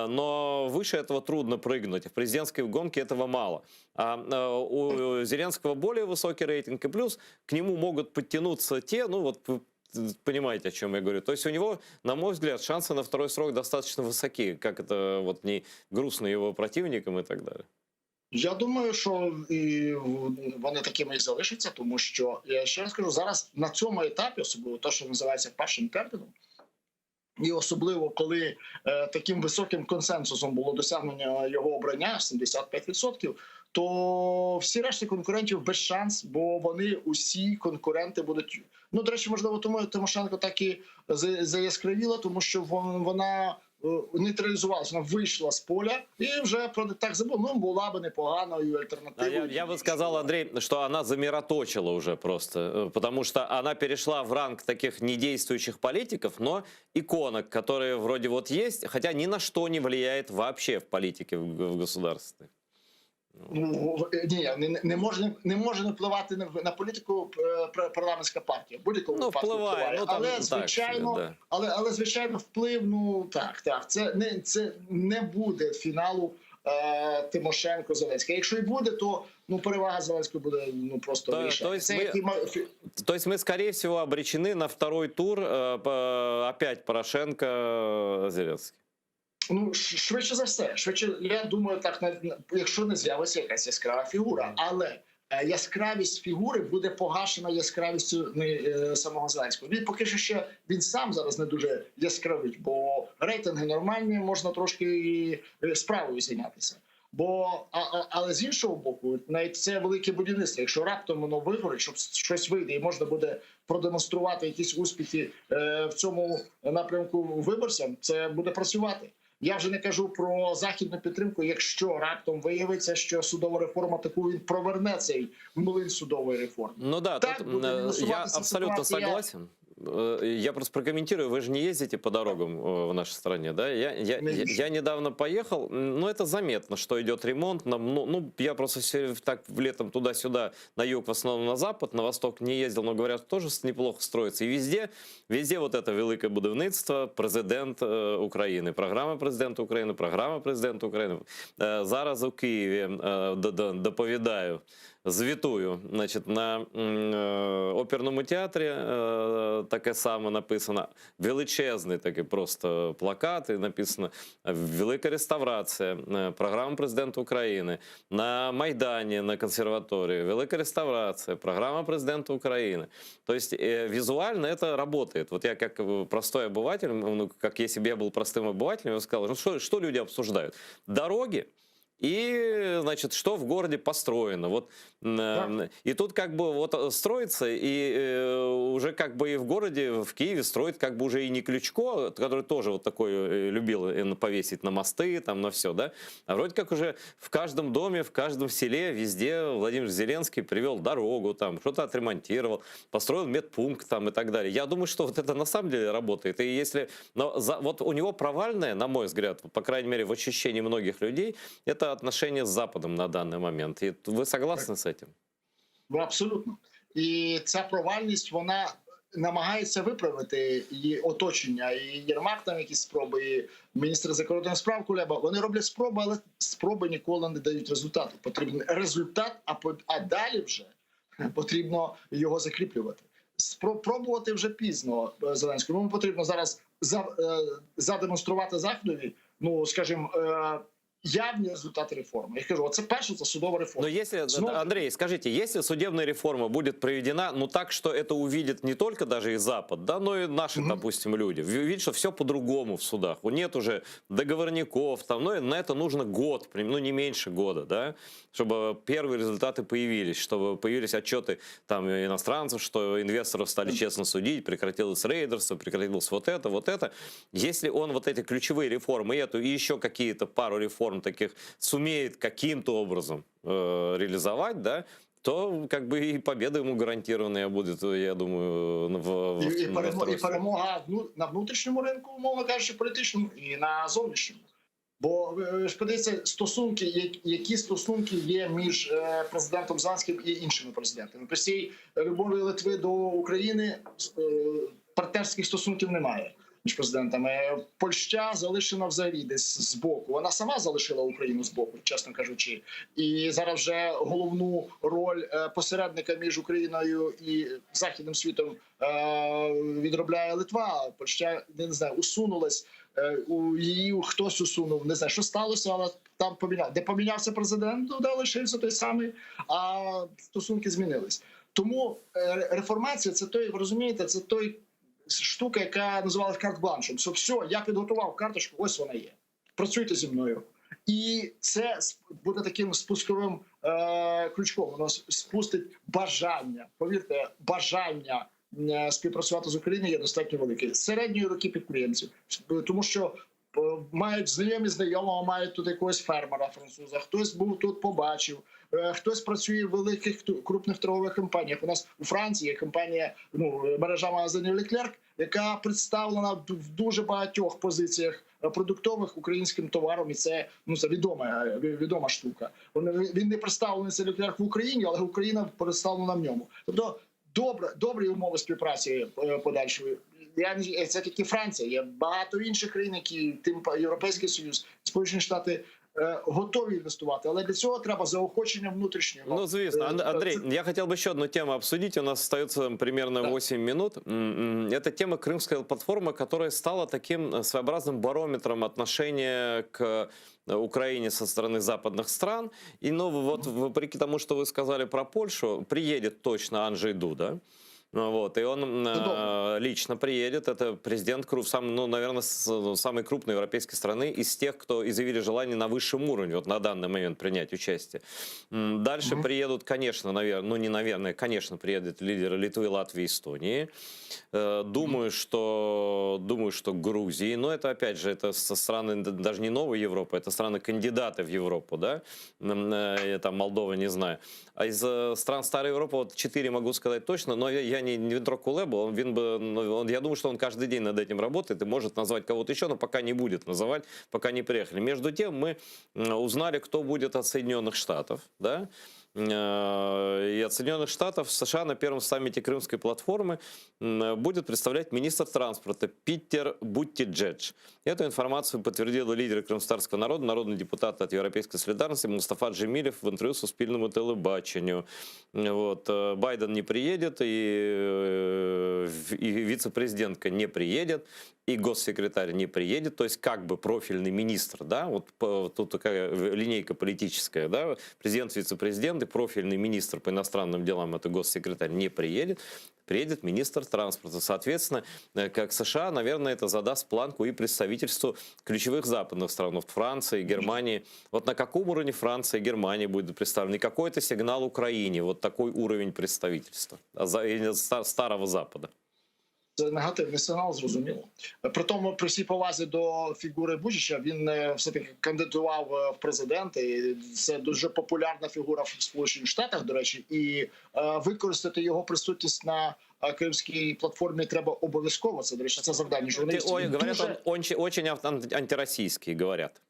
но выше этого трудно прыгнуть. В президентской гонке этого мало. А у Зеленского более высокий рейтинг, и плюс к нему могут подтянуться те, ну, вот вы понимаете, о чем я говорю. То есть у него, на мой взгляд, шансы на второй срок достаточно высоки, как это вот не грустно его противникам и так далее. Я думаю, що і вони такими і залишаться, тому що я ще раз кажу, зараз на цьому етапі, особливо те, що називається першим терміном, і особливо коли таким високим консенсусом було досягнення його обрання 75%, то всі решти конкурентів без шанс, бо вони усі конкуренти будуть. Ну, до речі, можливо, тому Тимошенко так і заяскравіла, тому що вона нейтралізувалася, вона вийшла з поля і вже про так забув. Ну, була би непоганою А альтернативою. я бы сказал, Андрей, что она замироточила уже просто, потому что она перешла в ранг таких недействующих политиков, но иконок, которые вроде вот есть, хотя ни на что не влияет вообще в политике в государственной. Ну ні, не може не впливати на політику парламентська партія. В будь-якому Ну, випадку впливає, ну, там, але так звичайно, собі, да. але звичайно, вплив. Ну так. Це не буде фіналу Тимошенко Зеленський. Якщо і буде, то ну перевага Зеленського буде ну просто вирішальна. То есть Це як і То есть мы, скорее всего, обречены на второй тур опять Порошенко-Зеленский. Ну, швидше за все, швидше, я думаю, так, якщо не з'явиться якась яскрава фігура, але яскравість фігури буде погашена яскравістю не, самого Зеленського. Він поки що ще він сам зараз не дуже яскравий, бо рейтинги нормальні, можна трошки і справою зайнятися. Бо але з іншого боку, навіть це велике будівництво. Якщо раптом воно вигорить, щоб щось вийде, і можна буде продемонструвати якісь успіхи в цьому напрямку виборцям, це буде працювати. Я вже не кажу про західну підтримку. Якщо раптом виявиться, що судова реформа таку він проверне цей млин судової реформи. Ну да, Так тут, буде я мінусуватися абсолютно ситуація. согласен. Я просто прокомментирую, вы же не ездите по дорогам в нашей стране, да? Не езжу. Я недавно поехал, ну это заметно, что идет ремонт. Ну, я просто все так летом туда-сюда, на юг, в основном на запад, на восток не ездил, но говорят, тоже неплохо строится. И везде, везде вот это велике будівництво, президент України, програма президента України, програма президента України. Зараз у Києві доповідаю, звітую, значить, на оперному театрі таке саме написано. Величезний такий просто плакат, і написано «Велика реставрація», програма президента України. На Майдані, на консерваторії, Велика реставрація, програма президента України. То есть визуально это работает. Вот я как простой обыватель, ну, как если бы я был простым обывателем, я бы сказал, ну, что люди обсуждают? Дороги, и, значит, что в городе построено. Вот, и тут как бы вот строится, и уже как бы и в городе, в Киеве строит как бы уже и не Кличко, который тоже вот такой любил повесить на мосты, там на все, да, а вроде как уже в каждом доме, в каждом селе, везде Владимир Зеленский привел дорогу, там, что-то отремонтировал, построил медпункт там и так далее. Я думаю, что вот это на самом деле работает. И если, но вот у него провальное, на мой взгляд, по крайней мере, в ощущении многих людей, это отношения с Западом на данный момент. И вы согласны с этим? Ну, абсолютно. І ця провальність вона намагається виправити її оточення. І Єрмак там якісь спроби, і міністр закордонних справ Кулеба. Вони роблять спроби, але спроби ніколи не дають результату. Потрібен результат, а далі вже потрібно його закріплювати. Пробувати вже пізно Зеленському. Йому потрібно зараз задемонструвати Заходові, ну скажімо, Явні результати реформи. Я кажу, оце перше, це судова реформа. Но если, Снова- Андрей, скажите, если судебная реформа будет проведена, ну так, что это увидит не только даже и Запад, да, но и наши, Мгм. Допустим, люди, видят, что все по-другому в судах, нет уже договорников, там, ну, и на это нужно год, ну, не меньше года, да, чтобы первые результаты появились, чтобы появились отчеты там иностранцев, что инвесторов стали честно судить, прекратилось рейдерство, прекратилось вот это, вот это. Если он вот эти ключевые реформы, эту и еще какие-то пару реформ таких сумеет каким-то образом реализовать, да, то как бы и победа ему гарантированная будет, я думаю, І, і, на перемо, і второй перемога на внутрішньому ринку, умовно кажучи, політичному, і на зовнішньому. Бо ви ж подивіться, стосунки, які стосунки є між президентом Зеленським і іншими президентами. При всій любові Литви до України партнерських стосунків немає між президентами. Польща залишена взагалі десь збоку. Вона сама залишила Україну збоку, чесно кажучи. І зараз вже головну роль посередника між Україною і західним світом відробляє Литва. Польща, я не знаю, усунулась. У її хтось усунув, не знаю, що сталося, але там поміняв. Де помінявся президент, ну, де лишився той самий, а стосунки змінились. Тому реформація це той, ви розумієте, це той штука, яка називалась карт-бланшем. Що все, я підготував карточку, ось вона є. Працюйте зі мною. І це буде таким спусковим крючком. Воно спустить бажання. Повірте, бажання співпрацювати з Україною є достатньо велике. Середньої руки підприємців, тому що мають знайомі знайомого, мають тут якогось фермера француза, хтось був тут, побачив, хтось працює в великих крупних торгових компаніях. У нас у Франції є компанія, ну, мережа магазинів Leclerc, яка представлена в дуже багатьох позиціях продуктових українським товаром, і це, ну, це відома штука. Він не представлений, цей Leclerc, в Україні, але Україна представлена в ньому. Тобто добрі умови співпраці подальшої. Я не, це тільки Франція, є багато інших країн, які тим Європейський Союз, Сполучені Штати готові інвестувати, але для цього треба заохочення внутрішнього. Ну, звісно. Андрей, я хотел бы еще одну тему обсудить. У нас остается примерно 8 минут. Это тема Крымской платформы, которая стала таким своеобразным барометром отношения к Украине со стороны западных стран. И, ну, вот, вопреки тому, что вы сказали про Польшу, приедет точно Анджей Дуда. Ну, вот, и он лично приедет. Это президент, сам, ну, наверное, ну, самой крупной европейской страны из тех, кто изъявили желание на высшем уровне вот на данный момент принять участие. Дальше Мгм. Приедут, конечно, наверное, ну не наверное, конечно, приедут лидеры Литвы, Латвии, Эстонии. Думаю, что Грузии, но это опять же, это со страны даже не новой Европы, это страны-кандидаты в Европу, да, там Молдова, не знаю. А из стран Старой Европы вот четыре могу сказать точно, но я не Дмитро Кулеба, он, він бы, ну, он, я думаю, что он каждый день над этим работает и может назвать кого-то еще, но пока не будет называть, пока не приехали. Между тем мы узнали, кто будет от Соединенных Штатов, да, и от Соединенных Штатов США на первом саммите Крымской платформы будет представлять министр транспорта Питер Буттиджедж. Эту информацию подтвердил лидер крымскотатарского народа, народный депутат от Европейской солидарности Мустафа Джемилев в интервью Суспільному телебаченню. Вот. Байден не приедет, и вице-президентка не приедет, и госсекретарь не приедет, то есть как бы профильный министр, да, вот тут такая линейка политическая, да, президент, вице-президент и профильный министр по иностранным делам, это госсекретарь, не приедет, приедет министр транспорта. Соответственно, как США, наверное, это задаст планку и представительству ключевых западных стран, вот Франции, Германии. Вот на каком уровне Франция и Германия будет представлены? И какой это сигнал Украине, вот такой уровень представительства или Старого Запада? Це негативний сигнал, зрозуміло. При тому, при всій повазі до фігури Бучича, він все-таки кандидував в президенти. І це дуже популярна фігура в Сполучених Штатах, до речі, і використати його присутність на кримській платформі треба обов'язково. Це, до речі, це завдання журналістів. Ой, Він говорят, дуже он очень, очень антироссийский, говорят.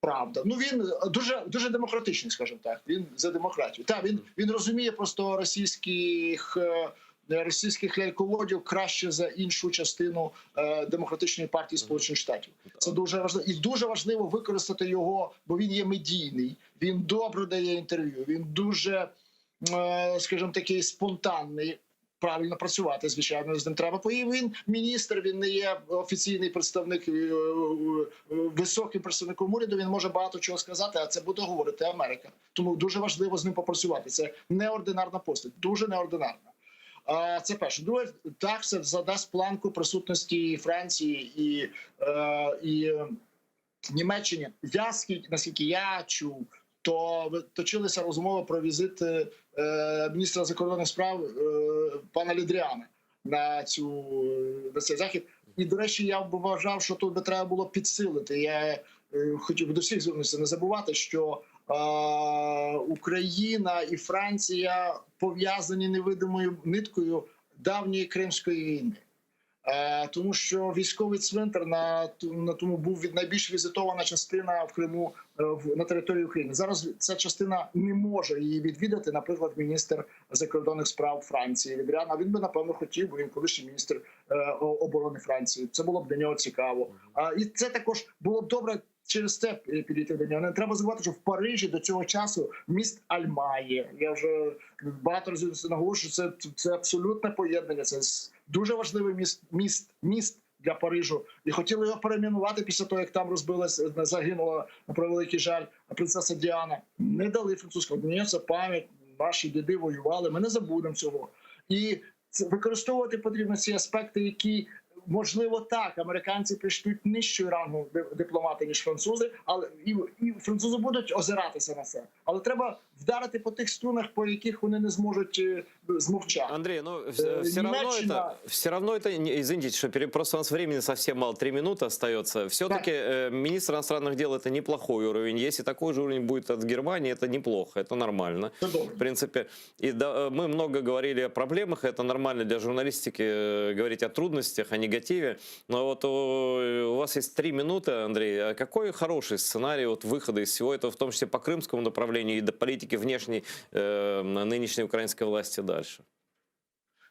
Правда. Ну, він дуже, дуже демократичний, скажімо так. Він за демократію. Так, він розуміє просто російських ляльководів краще за іншу частину демократичної партії Сполучених Штатів. Це дуже важливо. І дуже важливо використати його, бо він є медійний, він добре дає інтерв'ю, він дуже, скажімо, такий спонтанний. Правильно працювати, звичайно, з ним треба. І він міністр, він не є офіційний представник, е, е, високим представником уряду. Він може багато чого сказати, а це буде говорити Америка. Тому дуже важливо з ним попрацювати. Це неординарна постать, дуже неординарна. А, Це перше. Друге, так це задасть планку присутності і Франції і, е, і е, Німеччині. Я скільки наскільки я чув, то точилися розмови про візит е, міністра закордонних справ е, пана Ле Дріана на цю на цей захід. І до речі, я б вважав, що тут би треба було підсилити. Я е, хотів би до всіх звернутися, не забувати, що е, Україна і Франція пов'язані невидимою ниткою давньої Кримської війни. Е, Тому що військовий цвинтар на ту- на тому був від найбільш візитована частина в Криму е, в на території України. Зараз ця частина не може її відвідати. Наприклад, міністр закордонних справ Франції Ле Дріан. А він би напевно хотів, бо він колишній міністр е, о- оборони Франції. Це було б для нього цікаво. А і це також було б добре через це підійти до нього. Не треба забувати, що в Парижі до цього часу міст Альма є. Я вже багато разів це наголошую. Це, це абсолютне поєднання. Це с- дуже важливий міст, міст, міст для Парижу. І хотіли його перейменувати після того, як там розбилась, загинула на превеликий жаль принцеса Діана. Не дали французького. Ні, це пам'ять. Наші діди воювали. Ми не забудемо цього. І це використовувати потрібно ці аспекти, які можливо так, американці прийшлють нижчої рангу ди- дипломати ніж французи, але і, і французи будуть озиратися на це. Але треба вдарити по тих струнах, по яких вони не зможуть е, змовчати. Андрей, ну Э, все равно это, Німеччина- все равно это, не- извините, что пере- просто у нас времени совсем мало, три минуты остается. Все-таки э, министр иностранных дел это неплохой уровень. Если такой же уровень будет от Германии, это неплохо, это нормально. Це добре. В принципе, и да, э, мы много говорили о проблемах, это нормально для журналистики э, говорить о трудностях, о негативе. Но вот у, у вас есть три минуты, Андрей. А какой хороший сценарий вот выхода из всего этого, в том числе по крымскому направлению и до политики внешней э, нынешней украинской власти дальше?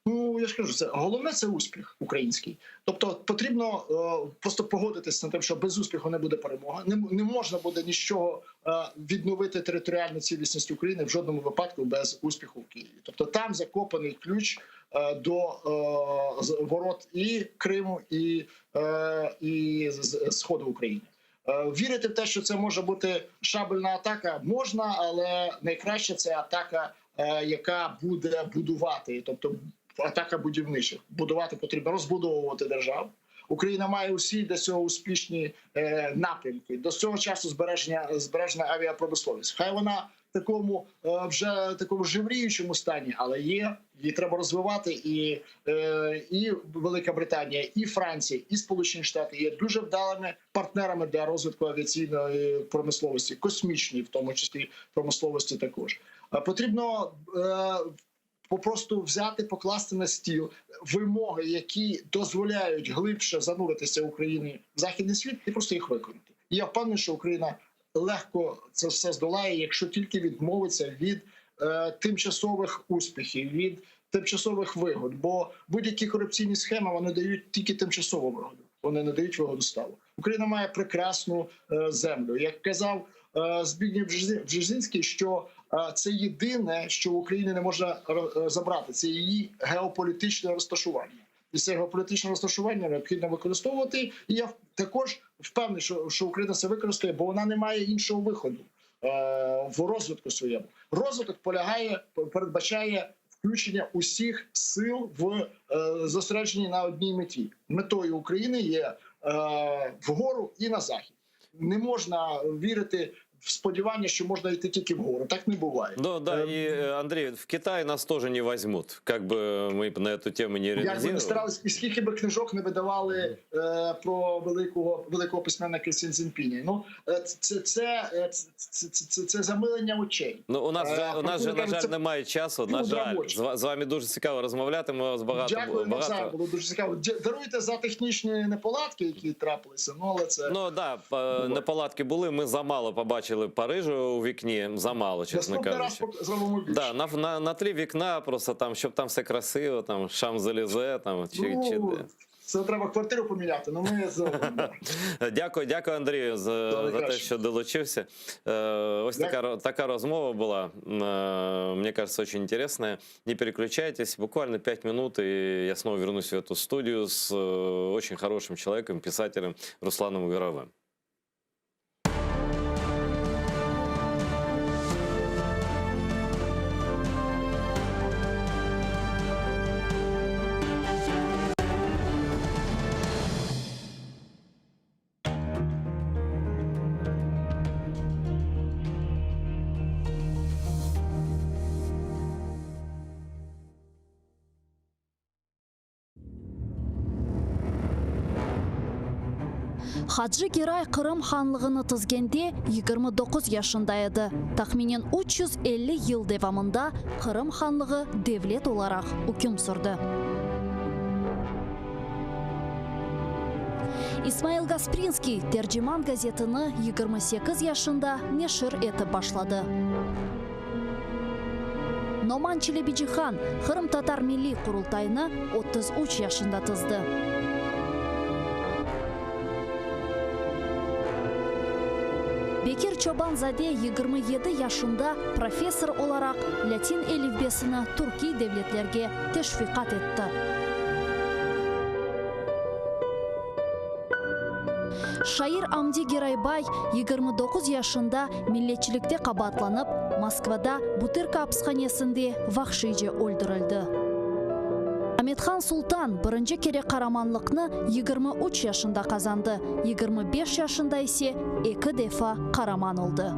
Ну я ж кажу, це головне це успіх український. Тобто потрібно е, просто погодитися на тим, що без успіху не буде перемоги. Не, не можна буде нічого е, відновити територіальну цілісність України в жодному випадку без успіху в Києві. Тобто там закопаний ключ е, до е, з- ворот і Криму, і, е, і з- з- сходу України. Е, Вірити в те, що це може бути шабельна атака, можна, але найкраще це атака, е, яка буде будувати, тобто атака будівничих. Будувати потрібно розбудовувати державу. Україна має усі для цього успішні е, напрямки. До цього часу збереження збережена авіапромисловість. Хай вона в такому е, вже такому жевріючому стані, але є. Її треба розвивати, і, е, і Велика Британія, і Франція, і Сполучені Штати є дуже вдалими партнерами для розвитку авіаційної промисловості, космічної, в тому числі промисловості, також Е, потрібно. Е, попросту взяти, покласти на стіл вимоги, які дозволяють глибше зануритися Україні в західний світ, і просто їх виконати. І я впевнений, що Україна легко це все здолає, якщо тільки відмовиться від е, тимчасових успіхів, від тимчасових вигод. Бо будь-які корупційні схеми вони дають тільки тимчасову вигоду. Вони не дають вигоду сталу. Україна має прекрасну е, землю. Як казав е, Збігнєв Бжезі- Бжезінський, що е, це єдине, що в Україні не можна ро- е, забрати, це її геополітичне розташування. І це геополітичне розташування необхідно використовувати. І я також впевнений, що, що Україна це використає, бо вона не має іншого виходу е, в розвитку своєму. Розвиток полягає, передбачає включення усіх сил в е, зосередженні на одній меті. Метою України є е, вгору і на захід. Не можна вірити в сподівання, що можна йти тільки вгору. Так не буває. Ну да, Э, и, э, Андрей, в Китае нас тоже не возьмут, как бы мы на эту тему не Як би не иронизировали. старались, і скільки би книжок не видавали е, про великого великого письменника Сі Цзіньпіня. Ну е, це, це, е, це, це, це, це, це замилення очей. Ну, у нас Е, же, у нас же, на кажуть, жаль, це немає часу. На пудра жаль, в очі. з ва- з вами дуже цікаво розмовляти. Ми вас багато Дякую, навзаєм, багато. було дуже цікаво. Дя- Даруйте за технічні неполадки, які трапилися. Ну але це Ну да, е, неполадки були. Ми замало побачили Парижу у вікні. Замало, чесно наступний раз кажучи. пок- зробимо більше. Да, на, на, на тлі вікна, просто там, щоб там все красиво, там Шанзелізе, там чи, ну, чи де. Це треба квартиру поміняти, ну ми зробимо. Дякую, дякую, Андрію, за, Добре, за те, краще. що долучився. Е, Ось Дякую. така, така розмова була. Е, Мне кажется, очень интересная. Не переключайтесь. Буквально 5 минут, и я снова вернусь в эту студию с э, очень хорошим человеком, писателем Русланом Горовым. Hacı Geray Qırım hanlığını tizgende 29 yaşında edi. Tahminen 350 yıl devamında Qırım hanlığı devlet olaraq üküm sürdi. İsmail Gasprinskiy Terciman gazetini 28 yaşında neşir etip başladı. Noman Çelebicihan Qırımtatar Milliy Qurultayını 33 yaşında tizdi. Bekir Çoban-zade 27 yaşında professor olaraq latin elifbesini türkiy devletlerge teşviqat etti. Şair Amdi Geraybay 29 yaşında milletçilikte qabaatlanıp, Moskvada Butırka apishanesinde vahşiyce öldürildi. Amethan Sultan birinci kere qaramanlıqnı 23 yaşında qazandı, 25 yaşında ise eki defa qaraman oldı.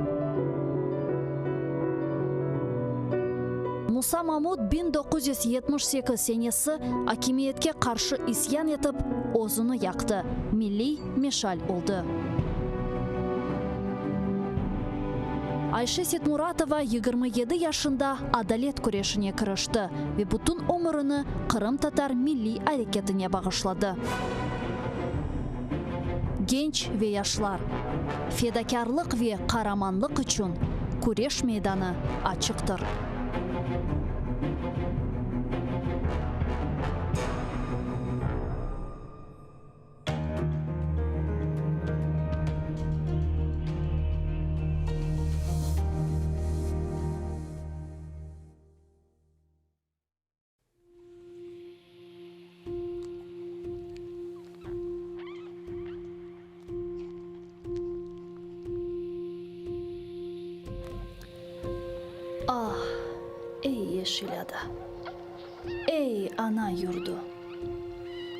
Musa Mamut 1978 senesi akimiyetke qarşı isyan etip, özüni yaqtı, milliy meşal oldı. Ayşe Setmuratova 27 yaşında adalet küreşine kirişti ve bütün ömürini qırımtatar milliy areketine bağışladı. Genç ve yaşlar, fedakârlıq ve qaramanlıq içün küreş meydanı açıqtır. Ah, ey yeşil ada, ey ana yurdu!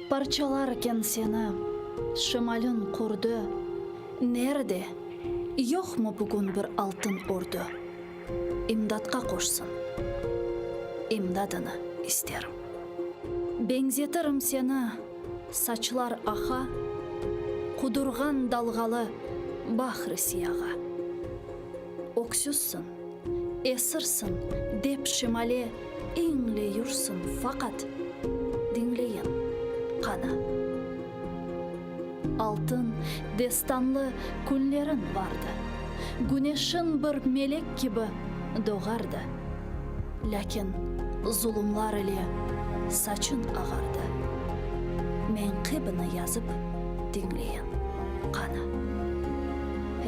Parçalarken seni şimalin qurdu, Nerde, yoqmı bugün bir altın ordu? İmdatqa qoşsın, imdadını isterim. Beñzetirim seni, saçlar aqa, Qudurğan dalğalı bahr-ı siyağa. Öksüzsiñ, esirsiñ, dep şimale İñleyürsıñ, faqat diñleyin, qana. Altın destanlı künleriñ bardı, Güneşiñ bir melek kibi doğardı, Lâkin zulumlar ile saçıñ ağardı. Meñqibini yazıp diñleyin, qana.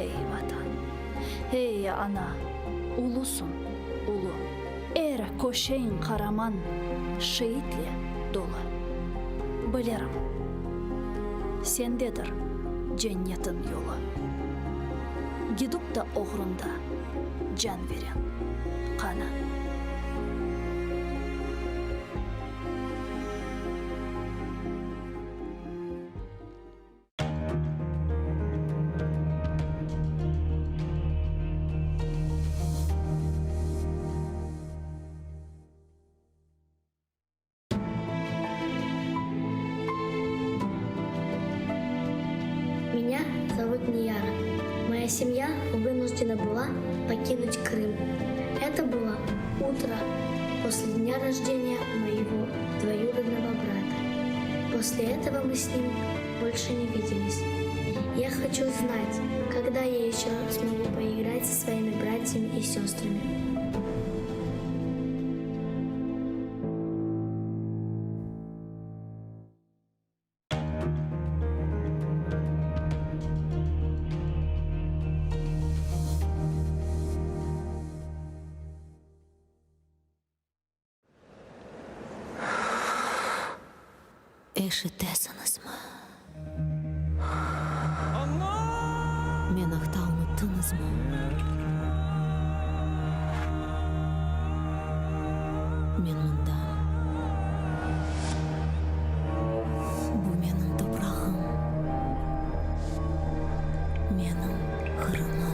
Ey, Vatan, ey, Ana, ulusıñ, ulu. Er köşeñ qaraman şeitle dolu. Bilirim, sendedir cennetin yolu. Gidip da oğrunda can veren qanı. Меня зовут Нияра. Моя семья вынуждена была покинуть Крым. Это было утро после дня рождения моего двоюродного брата. После этого мы с ним больше не виделись. Я хочу знать, когда я еще смогу поиграть со своими братьями и сестрами. Eşitesiñizmi? Men aqta unuttıñızmı? Men mındam. Bu menim toprağım, menim Qırımım.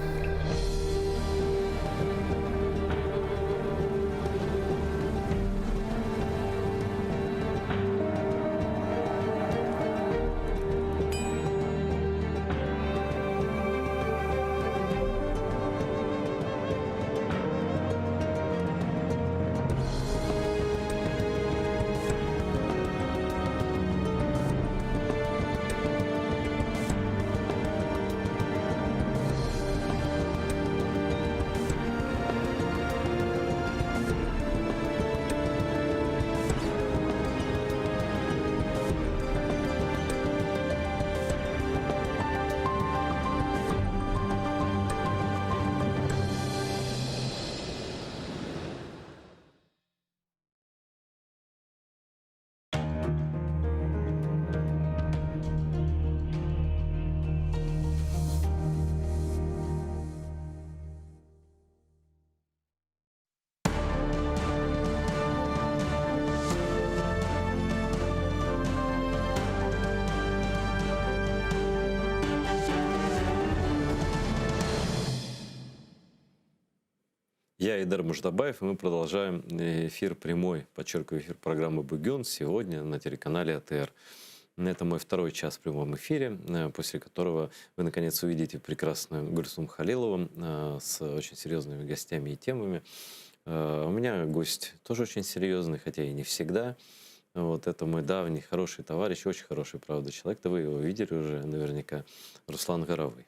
Я Айдер Муждабаев, и мы продолжаем эфир прямой, подчеркиваю, эфир программы «Бугюн» сегодня на телеканале АТР. Это мой второй час в прямом эфире, э, после которого вы, наконец, увидите прекрасную Гульсум Халилову э, с очень серьезными гостями и темами. Э, у меня гость тоже очень серьезный, хотя и не всегда. Вот это мой давний хороший товарищ, очень хороший, правда, человек. Да вы его видели уже наверняка, Руслан Горовый.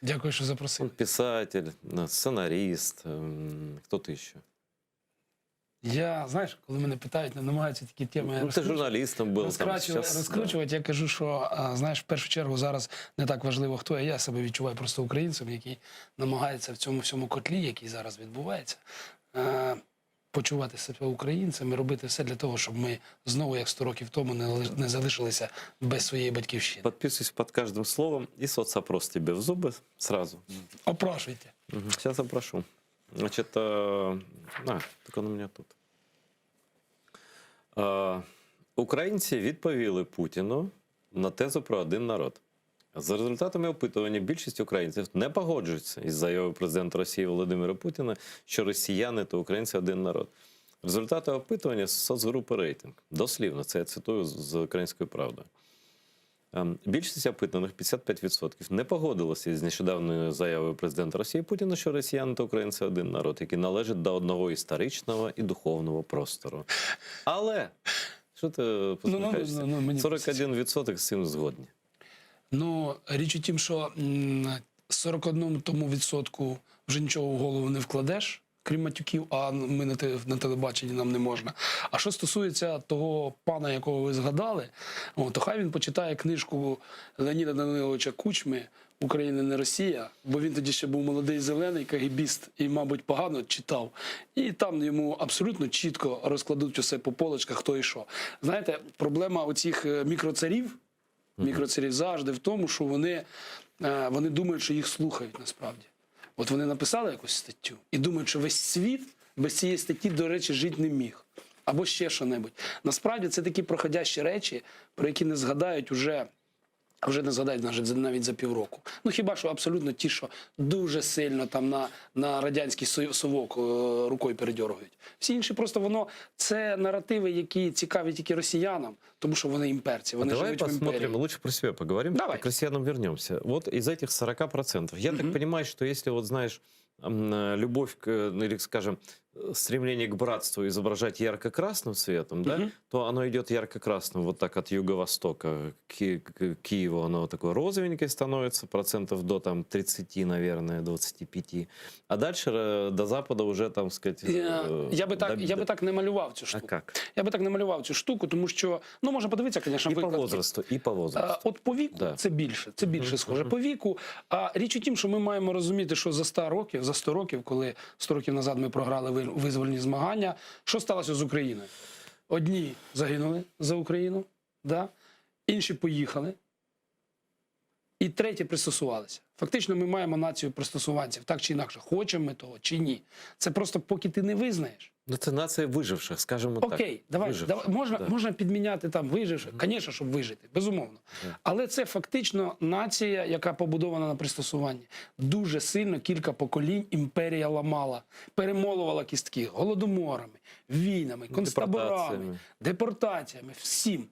Дякую, що запросили. Он писатель, э, сценарист, м, кто-то еще. Я, знаєш, коли мене питають, не намагаються такі теми Ну, ты розкручувати, журналистом был. Там, розкрачувати, сейчас, да. розкручувати. Я кажу, що а, знаєш, в першу чергу зараз не так важливо, хто я. Я себе відчуваю просто українцем, який намагається в цьому всьому котлі, який зараз відбувається, е, почувати себе українцем і робити все для того, щоб ми знову, як 100 років тому, не ли- не залишилися без своєї батьківщини. Подписываюсь под каждым словом и соцопрос тебе в зубы сразу. Опрашуйте. Сейчас опрошу. Значит, э, а, так он у меня тут. Е, Українці відповіли Путіну на тезу про один народ. За результатами опитування, більшість українців не погоджуються із заявою президента Росії Володимира Путіна, що росіяни та українці один народ. Результати опитування з соцгрупи рейтинг. Дослівно, це я цитую з- з української правди. Ем, Більшість опитаних 55% не погодилися з нещодавньою заявою президента Росії Путіна, що росіяни та українці один народ, який належить до одного історичного і духовного простору. Але що ти посміхаєшся? ну, ну, мені 41% з цим згодні. Ну, річ у тім, що м, 41 тому відсотку вже нічого в голову не вкладеш, крім матюків, а ми на, те- на телебаченні нам не можна. А що стосується того пана, якого ви згадали, о, то хай він почитає книжку Леоніда Даниловича Кучми Україна не Росія, бо він тоді ще був молодий зелений кагібіст і, мабуть, погано читав. І там йому абсолютно чітко розкладуть усе по полочках, хто і що. Знаєте, проблема оцих е, мікроцарів. Мікроцарів завжди в тому, що вони, е, вони думають, що їх слухають насправді. От вони написали якусь статтю і думають, що весь світ без цієї статті, до речі, жити не міг. Або ще що-небудь. Насправді це такі проходящі речі, про які не згадають уже. Вже не згадають навіть, навіть за півроку. Ну хіба що абсолютно ті, що дуже сильно там на, на радянський сов- совок е, рукою передьоргують. Всі інші просто воно це наративи, які цікаві тільки росіянам, тому що вони імперці, вони А давай живуть в посмотрим, імперії. лучше про себя поговорим, Давай. к россиянам вернемся. Вот из этих 40%, я так понимаю, что если вот знаешь, м, э, любовь, к, э, ну, или, скажем, э, стремление к братству изображать ярко-красным цветом, да, Мгм. то оно идет ярко-красным вот так от юго-востока к, Ки- к Киеву, оно такое розовенькое становится, процентов до там 30, наверное, 25. А дальше э, до запада уже, там сказать... Я, э, я би так, до- я би так не малював цю А штуку. как? Я би так не малював цю штуку, тому що ну можна подивитися, звісно, И по викладки. возрасту, и по возрасту. Е, От по віку Да. це більше, це більше схоже. По віку. А річ у тім, що ми маємо розуміти, що за 100 років, за 100 років, коли 100 років назад ми програли ви- визвольні змагання, що сталося з Україною? Одні загинули за Україну. Да? Інші поїхали. І треті пристосувалися. Фактично, ми маємо націю пристосуванців, так чи інакше, хочемо ми того чи ні. Це просто поки ти не визнаєш. Ну, це нація виживших, скажімо так. Окей, давай, Виживших, давай можна, да. можна підміняти там виживших, звісно, щоб вижити, безумовно. Да. Але це фактично нація, яка побудована на пристосуванні. Дуже сильно кілька поколінь імперія ламала, перемолувала кістки голодоморами, війнами, концтаборами, Депортаціями. депортаціями, всім.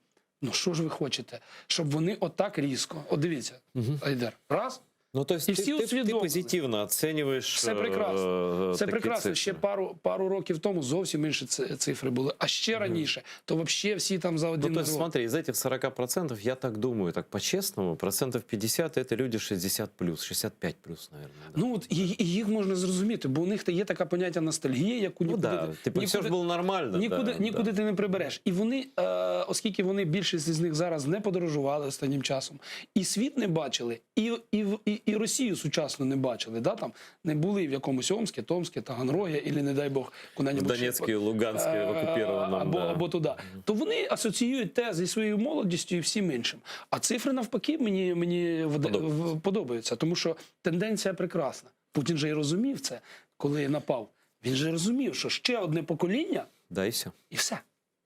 Ну що ж ви хочете, щоб вони отак різко? От дивіться, Айдер, раз. Ну, то есть І ти, всі ти, ти усвідомили. позитивно оцінюєш Все прекрасно. е, Це такі прекрасно. цифри. Ще пару, пару років тому зовсім інші ци- цифри були. А ще раніше, то взагалі всі там за один Ну, то есть, народ. смотри, из этих 40%, я так думаю, так по-честному, процентов 50 это люди 60 плюс, 65 плюс, наверное. Да. Ну от і, і їх можна зрозуміти, бо у них є така поняття ностальгія, яку Ну нікуди, да, типу, все ж було нормально. нікуди, да, нікуди да. ти не прибереш. І вони, е, оскільки вони більшість з них зараз не подорожували останнім часом, і світ не бачили, і, і, і, і Росію сучасну не бачили. Да? Там не були в якомусь Омске, Томске, Таганрогі, і, не дай Бог, В куди-небудь. ще. Донецьке, Луганське Е, оккупированном. або, да. або туди. То вони асоціюють те зі своєю молодістю і всім іншим. А цифри навпаки мені, мені вда- Подобаються. в- подобаються, тому що тенденція прекрасна. Путін же і розумів це, коли напав. Він же розумів, що ще одне покоління Да, и все. і все.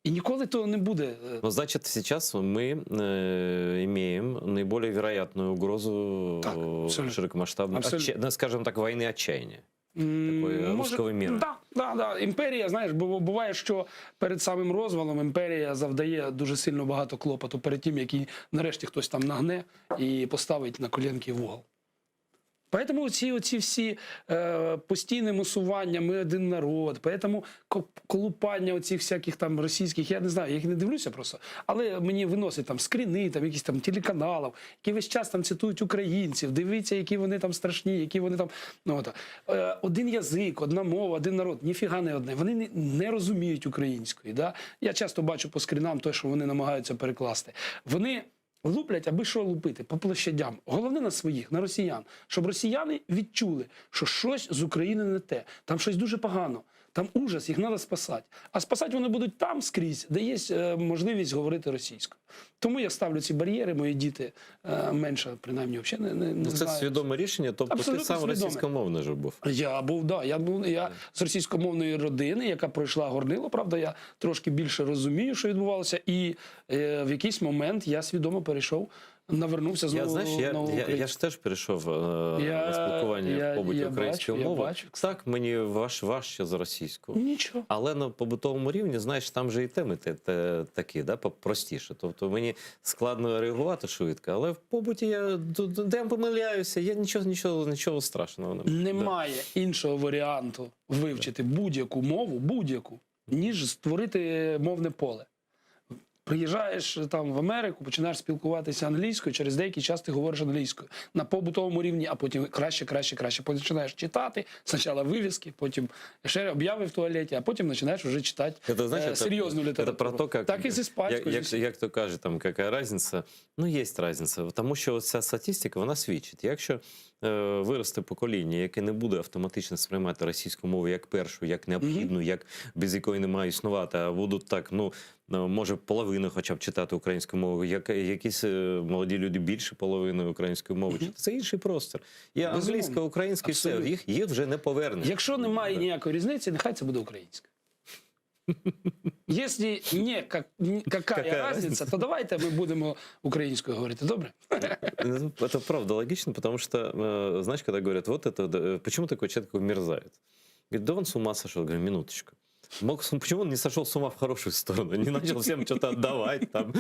І ніколи того не буде. Е, Но значит, сейчас мы э, имеем наиболее вероятную угрозу Так, э, абсолютно. широкомасштабной, Абсолютно. отча- ну, скажем так, войны отчаяния. М, Такої русского міра. Да, да, да. Імперія, знаєш, бо буває, що перед самим розвалом імперія завдає дуже сильно багато клопоту перед тим, як її нарешті хтось там нагне і поставить на колінки в угол. Поэтому ці, оці всі е, постійне мусування, ми один народ, поэтому ко- колупання оцих всяких там російських, я не знаю, я їх не дивлюся просто, але мені виносять там скріни, там якісь там телеканалів, які весь час там цитують українців, дивіться, які вони там страшні, які вони там. Ну, от. Е, один язик, одна мова, один народ, ніфіга не одне. Вони не, не розуміють української. Да? Я часто бачу по скрінам те, що вони намагаються перекласти. Вони луплять, аби що лупити по площадям. Головне на своїх, на росіян, щоб росіяни відчули, що щось з України не те, там щось дуже погано. Там ужас, їх треба спасати. А спасати вони будуть там скрізь, де є е, можливість говорити російською. Тому я ставлю ці бар'єри, мої діти е, менше, принаймні, взагалі не, не, не Ну, це знають. свідоме рішення, тобто Абсолютно ти сам свідоме. російськомовний же був. Я був, да, я був я з російськомовної родини, яка пройшла горнило. Правда, я трошки більше розумію, що відбувалося, і е, в якийсь момент я свідомо перейшов, навернувся знову Я, знаєш, я, на я, українську. я ж теж перейшов е, Я- на спілкування я- в побуті я українською бачу, я мовою. бачу. Так, мені важ, важче за російську. Нічого. Але на побутовому рівні, знаєш, там же і теми те, те, такі, да, по- простіше. Тобто мені складно реагувати швидко, але в побуті я д- д- де я помиляюся, я нічого, нічого, нічого страшного не Немає іншого варіанту вивчити будь-яку мову, будь-яку, ніж створити мовне поле. Приїжджаєш там в Америку, починаєш спілкуватися англійською, через деякий час ти говориш англійською на побутовому рівні, а потім краще, краще, краще. Починаєш читати спочатку вивіски, потім ще обяви в туалеті, а потім починаєш вже читати Это, знаешь, е, это, серйозну это літературу. про то, как, Так і з іспанською. Як, з як, як то кажуть, там, яка разниця? Ну, є разниця, тому що ця статистика, вона свідчить. Якщо е, виросте покоління, яке не буде автоматично сприймати російську мову як першу, як необхідну, як без якої не має існувати, а будуть так, ну, ну, може, половину хоча б читати українську мову, як, якісь е, молоді люди більше половини української мови читати. Це інший простір. Є Безумовно. англійська, українська, і все, Абсолютно. їх, їх вже не повернеш. Якщо немає Да. ніякої різниці, нехай це буде українська. Якщо не как, какая, Какая разница, то давайте ми будемо українською говорити. Добре? Ну, Это правда логично, потому что, э, знаешь, когда говорят, вот это, да, э, почему такой человек такой мерзавец? Говорит, да он с ума сошел. Говорю, минуточку. Мог, с- почему он не сошел с ума в хорошую сторону, не начал всем что-то отдавать, там,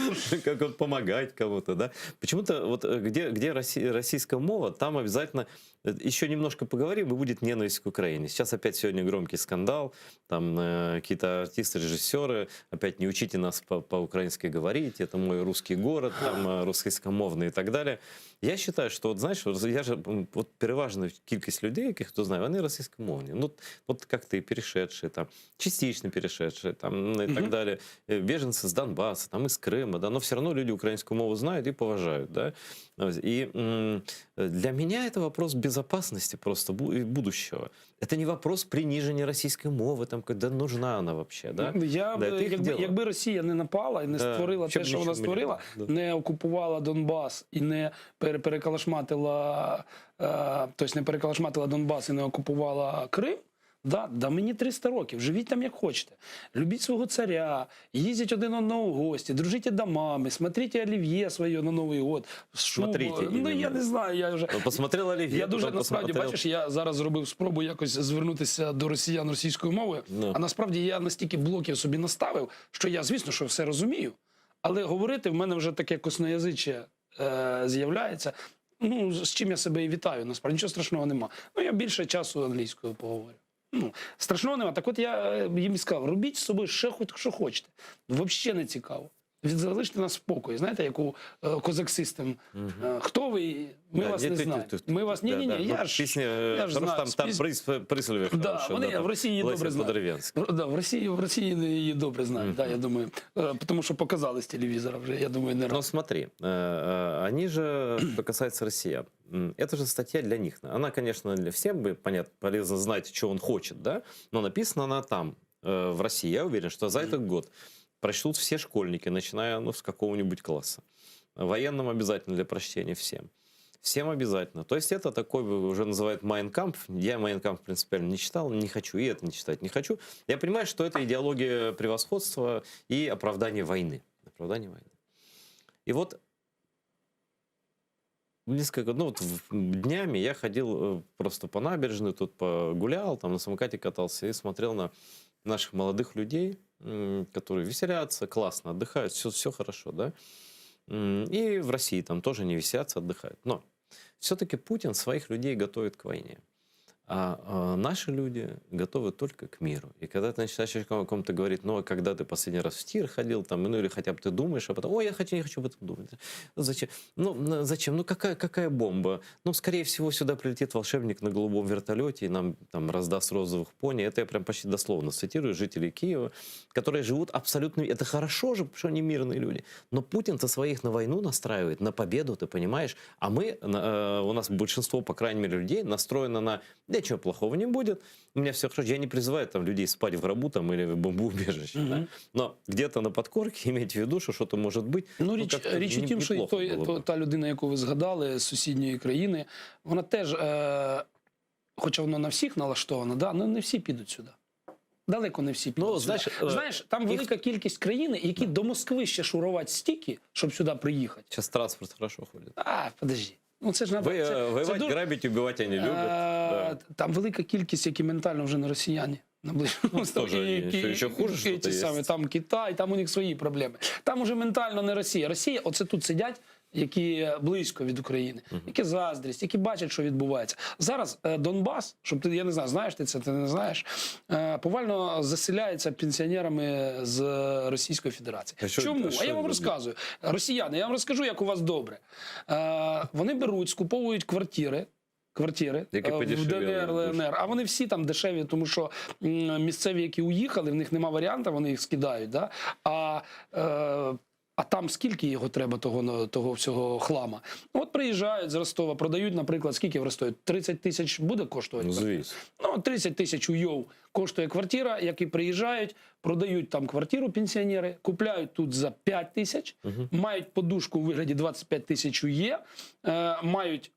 как он помогать кому-то, да? Почему-то вот э, где, где росси- российская мова, там обязательно э, еще немножко поговорим, и будет ненависть к Украине. Сейчас опять сегодня громкий скандал, там э, какие-то артисты, режиссеры, опять не учите нас по- по-украински говорить, это мой русский город, там э, русскоязыкомовный и так далее. Я считаю, что, вот, знаешь, вот я же, м, вот переважна кількість людей, яких хто знає, вони російськомовні. Ну, от як ти, перешедшие там, частично. Частично перешедшие, там, ну, и так далее. Э, Беженцы с Донбасса, там, из Крыма, да, но все равно люди украинскую мову знают и поважают, да. И м, для меня это вопрос безопасности просто бу- и будущего. Это не вопрос принижения российской мовы, там, когда нужна она вообще, да. Я б, Да, це їх якби, діло. якби Росія не напала і не Да, створила ще те, б що вона нічого створила, не було, да. не окупувала Донбас і не пере- перекалашматила, е, тобто не перекалашматила Донбас і не окупувала Крим. Да, да мені 300 років, живіть там як хочете. Любіть свого царя, їздіть один одного в гості, дружите домами, смотрите олів'є своє на Новий год. шубу. Смотрите, Ну я именно. не знаю, я вже Ну, Посмотрел Оливье, я дуже потом насправді посмотрел- бачиш, я зараз зробив спробу якось звернутися до росіян російською мовою. Ну. А насправді я настільки блоків собі наставив, що я, звісно, що все розумію, але говорити в мене вже таке косноязиче е, з'являється. Ну, з чим я себе і вітаю, насправді нічого страшного нема. Ну, я більше часу англійською поговорю. Ну, страшного нема. Так от я е, їм і сказав: робіть з собою ще хоч що хочете. Взагалі не цікаво. Від- Залиште нас в спокої. Знаєте, як у е, Козак Систем. Е, Хто ви? Ми Да, вас ні, не ти- знаємо. ти- ти- Ми вас ні, да, ні, ні. да. Я Ну, ж пісня, я ж хорош, знаю. там, там Піс- прис, прислів'я Да, хороше, вони да, там в Росії її Леся добре знають. Подерев'янська. В- Да, в Росії в Росії її добре знають, да, я думаю. Е, Тому що показали з телевізора вже, я думаю, не Но раз. смотри, э, э, они же, что касается россиян, м, это же статья для них. Она, конечно, для всех бы, понятно, полезно знать, что он хочет, да, но написана она там, э, в России. Я уверен, что за этот год прочтут все школьники, начиная ну, с какого-нибудь класса. Военным обязательно для прочтения всем. Всем обязательно. То есть это такой уже называют Майн Кампф. Я Майн Кампф принципиально не читал, не хочу, и это не читать не хочу. Я понимаю, что это идеология превосходства и оправдание войны. Оправдание войны. И вот несколько, ну вот в- днями я ходил э, просто по набережной, тут погулял, там на самокате катался и смотрел на наших молодых людей, м, которые веселятся, классно отдыхают, все, все хорошо, да. М, И в России там тоже не веселятся, отдыхают. Но все-таки Путин своих людей готовит к войне. А, а, наши люди готовы только к миру. И когда ты начинаешь о ком-то говорить, ну, а когда ты последний раз в тир ходил, там, ну, или хотя бы ты думаешь об этом, ой, я хочу, не хочу об этом думать. Ну, зачем? Ну, на- зачем? Ну, какая, какая бомба? Ну, скорее всего, сюда прилетит волшебник на голубом вертолете и нам там раздаст розовых пони. Это я прям почти дословно цитирую жителей Киева, которые живут абсолютно... Это хорошо же, что они мирные люди. Но Путин-то своих на войну настраивает, на победу, ты понимаешь? А мы, на- э, у нас большинство, по крайней мере, людей настроено на «да ничего плохого не будет, у меня все хорошо». Я не призываю там людей спать в гробу там или в бомбоубежище, да? Но где-то на подкорке иметь в виду, что что-то может быть. Ну, річ, как-то річ у не- тім, що й неплохо той, было то, бы. та людина, яку ви згадали з сусідньої країни, вона теж, е, хоча воно на всіх налаштовано, да, ну не всі підуть сюди. Далеко не всі підуть. Ну, сюди. знаєш, е, знаєш, там їх- велика кількість країн, які до Москви ще шурувати стільки, щоб сюди приїхати. Сейчас транспорт хорошо ходит. А, подожди. Ну це ж надо. Вы, це, э, це воевать, дуже- грабить, убивать они любят. Е, Да. Там велика кількість, які ментально вже не росіяни. На Ближньому Ну, Востокі. тоже І- ще- ще хуже і що-то ті є. самі, Там Китай, там у них свої проблеми. Там уже ментально не Росія. Росія, оце тут сидять, які близько від України, які заздрість, які бачать, що відбувається. Зараз е, Донбас, щоб ти, я не знаю, знаєш ти це, ти не знаєш, е, повально заселяється пенсіонерами з Російської Федерації. А що- Чому? а А що я вам люди? розказую. Росіяни, я вам розкажу, як у вас добре. Е, Вони беруть, скуповують квартири. Квартири Які е, в подешевіли ДНР, дуже. ЛНР. А вони всі там дешеві, тому що м, місцеві, які уїхали, в них нема варіанту, вони їх скидають. Да? А, е, а там скільки його треба, того, на- того всього хлама? Ну, От приїжджають з Ростова, продають, наприклад, скільки в Ростові? 30 тисяч буде коштувати? Ну, квартира? звісно. Ну, 30 тисяч уйов коштує квартира, які приїжджають, продають там квартиру пенсіонери, купляють тут за 5 тисяч, мають подушку у вигляді 25 тисяч УЄ, е, мають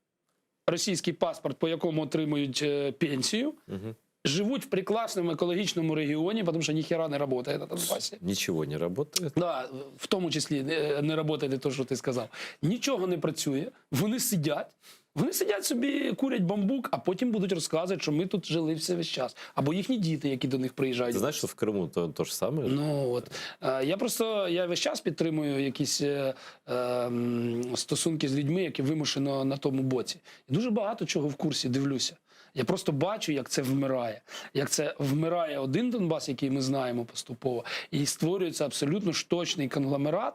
російський паспорт, по якому отримують е, пенсію, Мгм. живуть в прекрасному екологічному регіоні, тому що ніхера не працює на Донбасі. Ничего не работает. Да, в тому числі е, не працює те, що ти сказав. Нічого не працює, вони сидять. Вони сидять собі, курять бамбук, а потім будуть розказувати, що ми тут жили все весь час. Або їхні діти, які до них приїжджають. Ты знаешь, что в Крыму то, то же самое? Ну от Е, я просто я весь час підтримую якісь е, е, м, стосунки з людьми, які вимушено на тому боці. І дуже багато чого в курсі дивлюся. Я просто бачу, як це вмирає. Як це вмирає один Донбас, який ми знаємо поступово, і створюється абсолютно штучний конгломерат.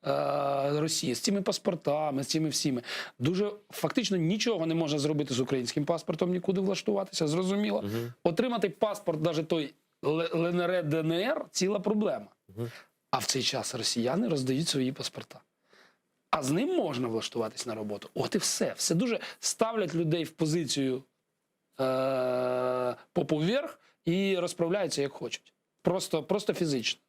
е, Росії з цими паспортами, з цими всіми дуже фактично нічого не можна зробити з українським паспортом, нікуди влаштуватися, зрозуміло. Отримати паспорт, навіть той. ЛНР, ДНР ціла проблема. А в цей час росіяни роздають свої паспорта. А з ним можна влаштуватись на роботу. От і все. Все дуже ставлять людей в позицію е- попу вверх і розправляються як хочуть. Просто, просто фізично.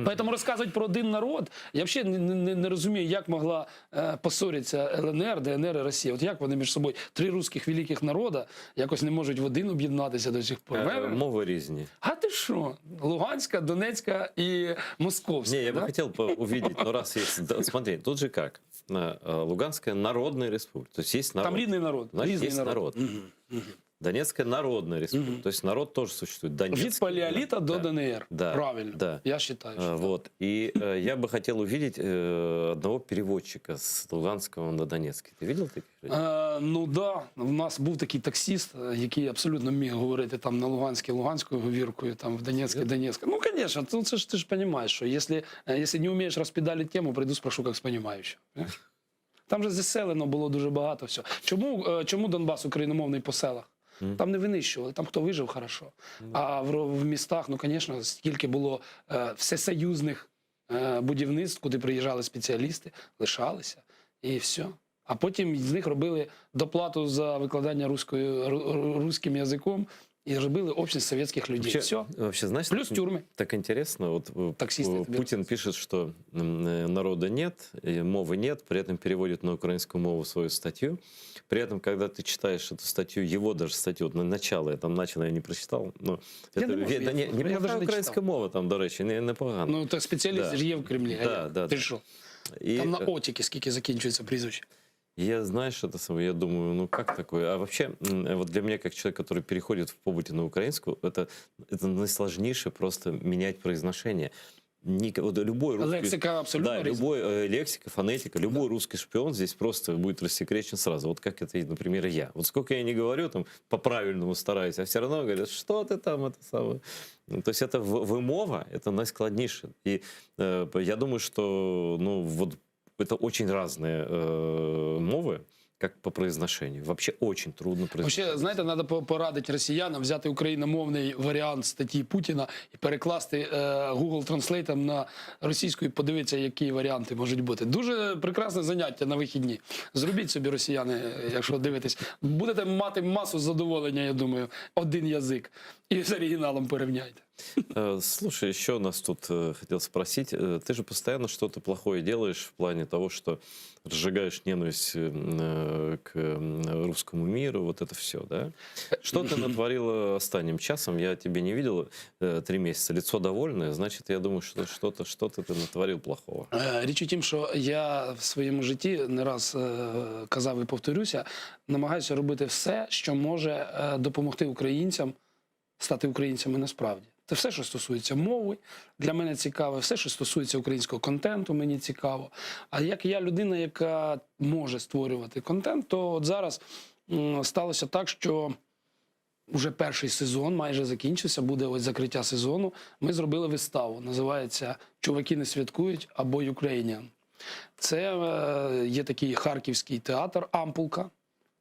Поэтому розказують про один народ. Я взагалі не, не, не розумію, як могла е, поссоритися ЛНР, ДНР і Росія. От як вони між собою, три русських великих народа, якось не можуть в один об'єднатися до сих пор. Е, Мови різні. А ти що? Луганська, Донецька і Московська. Не, я да? бы хотел по- увидеть, но раз есть... да, Смотри, тут же как? Э, э, Луганская Народная Республика. То есть есть народ. Там рідний народ. Значит, різний есть народ. народ. Мгм, мгм. Донецкая Народная Республика. Мгм. То есть народ тоже существует. Донецкий, Від палеоліта до да. ДНР. Да, Правильно. да. Я считаю, Э, що так. Вот. И э, я бы хотел увидеть э, одного переводчика с Луганского на Донецкий. Ты видел таких людей? Е, ну да, в нас був такий таксист, е, який абсолютно міг говорити там на Луганській Луганською говіркою, там в Донецькій Донецькою. Ну, конечно, ну, це ж ти ж розумієш, що якщо, е, якщо не вмієш розпедалити тему, прийду спрошу, як з понімаючим. Понимаєш? Там же заселено було дуже багато всього. Чому, е, чому Донбас україномовний по селах? Мгм. Там не винищували, там хто вижив, хорошо. А в, в містах, ну, звісно, стільки було е, всесоюзних е, будівництв, куди приїжджали спеціалісти, лишалися, і все. А потім з них робили доплату за викладання руською, ру- ру- руським язиком і робили общність совєтських людей. Вообще, Все. вообще, знаешь, Плюс так- тюрми. Так интересно, вот э, Таксисты э, тебе Путин пишет, что м, э, народа нет, э, мовы нет, при этом переводит на украинскую мову свою статью. При этом, когда ты читаешь эту статью, его даже статью, вот на начало, я там начал, я не прочитал, но Я это, не можу, ве- да я не, я неплохая даже не украинская читал. мова там, до речі, не, непогано. Ну, то спеціаліст Да. ж є в Кремлі. а Да, як? да, Ти да. що? И, Там на э, отіки скільки закінчується прізвище. Я, знаешь, это самое, я думаю, ну как такое? А вообще, м, вот для меня, как человек, который переходит в побыте на украинскую, это, это наисложнейшее просто менять произношение. Ник- вот любой русский, Лексика абсолютно да, різна. любой э, лексика, фонетика, любой русский шпион здесь просто будет рассекречен сразу. Вот как это, например, я. Вот сколько я не говорю, там, по-правильному стараюсь, а все равно говорят, что ты там, это самое. Ну, То есть это в- вымова, это найскладнейше. И э, я думаю, что, ну, вот это очень разные э, мовы, как по произношению. Вообще очень трудно произносить. Вообще, знаєте, треба порадити росіянам взяти україномовний варіант статті Путіна і перекласти е, Google Translate на російську і подивитися, які варіанти можуть бути. Дуже прекрасне заняття на вихідні. Зробіть собі, росіяни, е, якщо дивитесь. Будете мати масу задоволення, я думаю, один язик. І з оригіналом порівняйте. Э, Слушай, еще нас тут э, хотел спросить. Э, Ты же постоянно что-то плохое делаешь в плане того, что разжигаешь ненависть э, к м, русскому миру, вот это все, да? Что ты натворила останнім часом? Я тебя не видел э, три месяца. Лицо довольное, значит, я думаю, что что-то что-то ты натворил плохого. Е, Річ у тім, що я в своєму житті не раз е, казав і повторюся, намагаюся робити все, що може е, допомогти українцям стати українцями насправді. Це все, що стосується мови, для мене цікаве, все, що стосується українського контенту, мені цікаво. А як я людина, яка може створювати контент, то от зараз м, сталося так, що вже перший сезон майже закінчився, буде ось закриття сезону. Ми зробили виставу. Називається Чуваки не святкують або Ukrainian. Це е, є такий харківський театр Ампулка.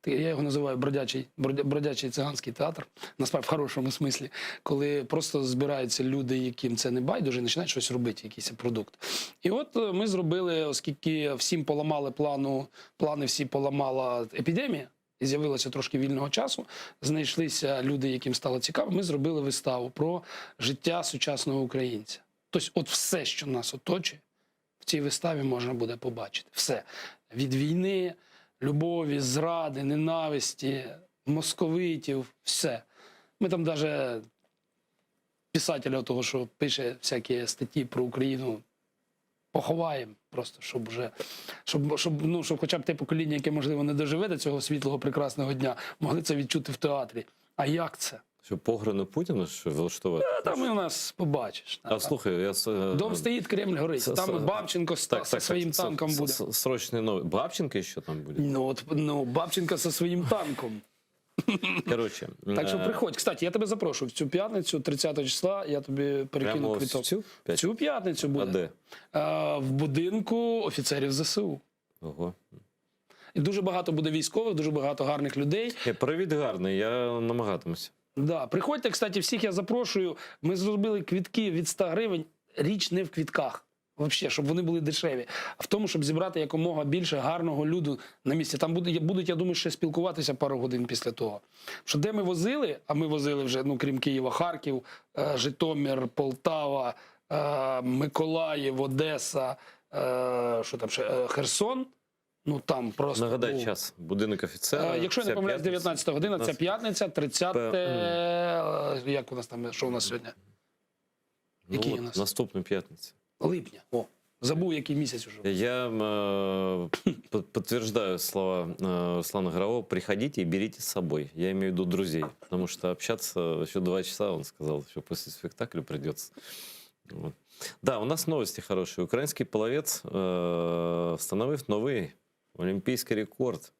Я його називаю бродячий, бродя- бродячий циганський театр, насправді в хорошому смислі, коли просто збираються люди, яким це не байдуже, і починають щось робити, якийсь продукт. І от е, ми зробили, оскільки всім поламали плану, плани всі поламала епідемія, і з'явилося трошки вільного часу, знайшлися люди, яким стало цікаво. Ми зробили виставу про життя сучасного українця. Тобто, от все, що нас оточує, в цій виставі можна буде побачити. Все від війни, любові, зради, ненависті, московитів, все. Ми там навіть писателя того, що пише всякі статті про Україну, поховаємо просто, щоб вже, щоб, щоб, ну, щоб хоча б те покоління, яке, можливо, не доживе до цього світлого прекрасного дня, могли це відчути в театрі. А як це? Що пограну Путіна що влаштувати? А там і у нас побачиш. А слухай, я с- э, Дом стоїть, Кремль горить. С- Там с- Бабченко з так, зі так, своїм так, танком с- буде. с- Срочний новий. Бабченко ще там буде? Ну от ну Бабченко зі своїм танком. Короче. Так що э, приходь. Кстати, я тебе запрошую в цю п'ятницю, 30 числа, я тобі перекину Прямо квиток. в цю? В цю п'ятницю буде. А де? Е, в будинку офіцерів ЗСУ. Ого. І дуже багато буде військових, дуже багато гарних людей. Ні, привіт гарний, я намагатимуся. Да. Приходьте, кстати, всіх я запрошую. Ми зробили квитки від 100 гривень. Річ не в квитках. Вообще, щоб вони були дешеві, а в тому, щоб зібрати якомога більше гарного люду на місці. Там буде, будуть, я думаю, ще спілкуватися пару годин після того. Що де ми возили, а ми возили вже, ну крім Києва, Харків, е, Житомир, Полтава, е, Миколаїв, Одеса, е, що там ще, е, Херсон. Ну там просто Нагадай був- час. Будинок офіцера. Е, Якщо я не ця помиляюсь, п'ятниця. 19 година, це п'ятниця, 30, П- е, як у нас там, що у нас сьогодні? Ну, Який от, у нас? Наступну п'ятницю. Липня. О, забув, який місяць уже. Я э, п- подтверждаю слова э, Руслана Горового. Приходите и берите с собой. Я имею в виду друзей. Потому что общаться еще два часа, он сказал, еще после спектакля придется. Вот. Да, у нас новости хорошие. Украинский пловец э, встановив новий олімпійський рекорд.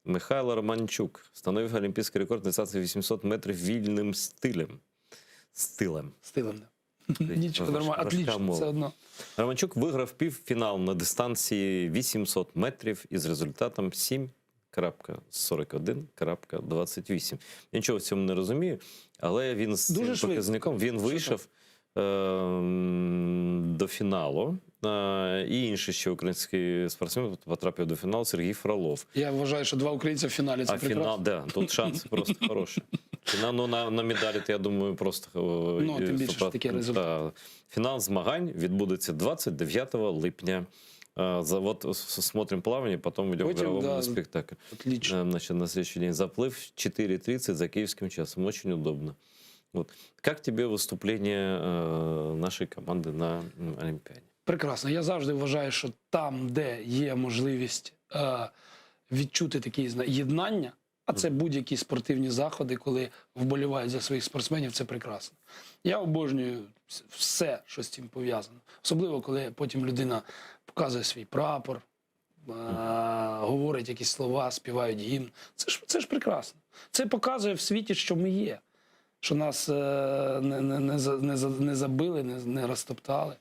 Михайло Романчук встановив олімпійський рекорд на дистанції 800 метрів вільним стилем. Стилем. Стилем. Да. Нічого, Важка- нормально, важка отлично, мова. все одно. Романчук виграв півфінал на дистанції 800 метрів із результатом 7.41.28. Я нічого в цьому не розумію, але він з Дуже цим швидко. показником він Що вийшов ем, до фіналу. Е, І інший ще український спортсмен потрапив до фіналу Сергій Фролов. Я вважаю, що два українця в фіналі це А прекрасно. фінал, да, тут шанси просто хороші. Фінал, ну, на, на медалі, то я думаю, просто... е, Ну, тим більше, що таке результат. Да. Фінал змагань відбудеться 29 липня. Е, За, вот с- смотрим плавание, потом идем к Потім, Горовому да. на спектакль. Отлично. Э, Значит, на следующий день заплыв в 4.30 за киевским часом. Очень удобно. Вот. Как тебе выступление э, нашей команды на м, Олимпиаде? Прекрасно. Я завжди вважаю, що там, де є можливість е, відчути такі зна- єднання, а це будь-які спортивні заходи, коли вболівають за своїх спортсменів, це прекрасно. Я обожнюю вс- все, що з цим пов'язано. Особливо, коли потім людина показує свій прапор, е, говорить якісь слова, співають гімн. Це ж, це ж прекрасно. Це показує в світі, що ми є, що нас е, не, не, не, за- не, за- не забили, не, не розтоптали.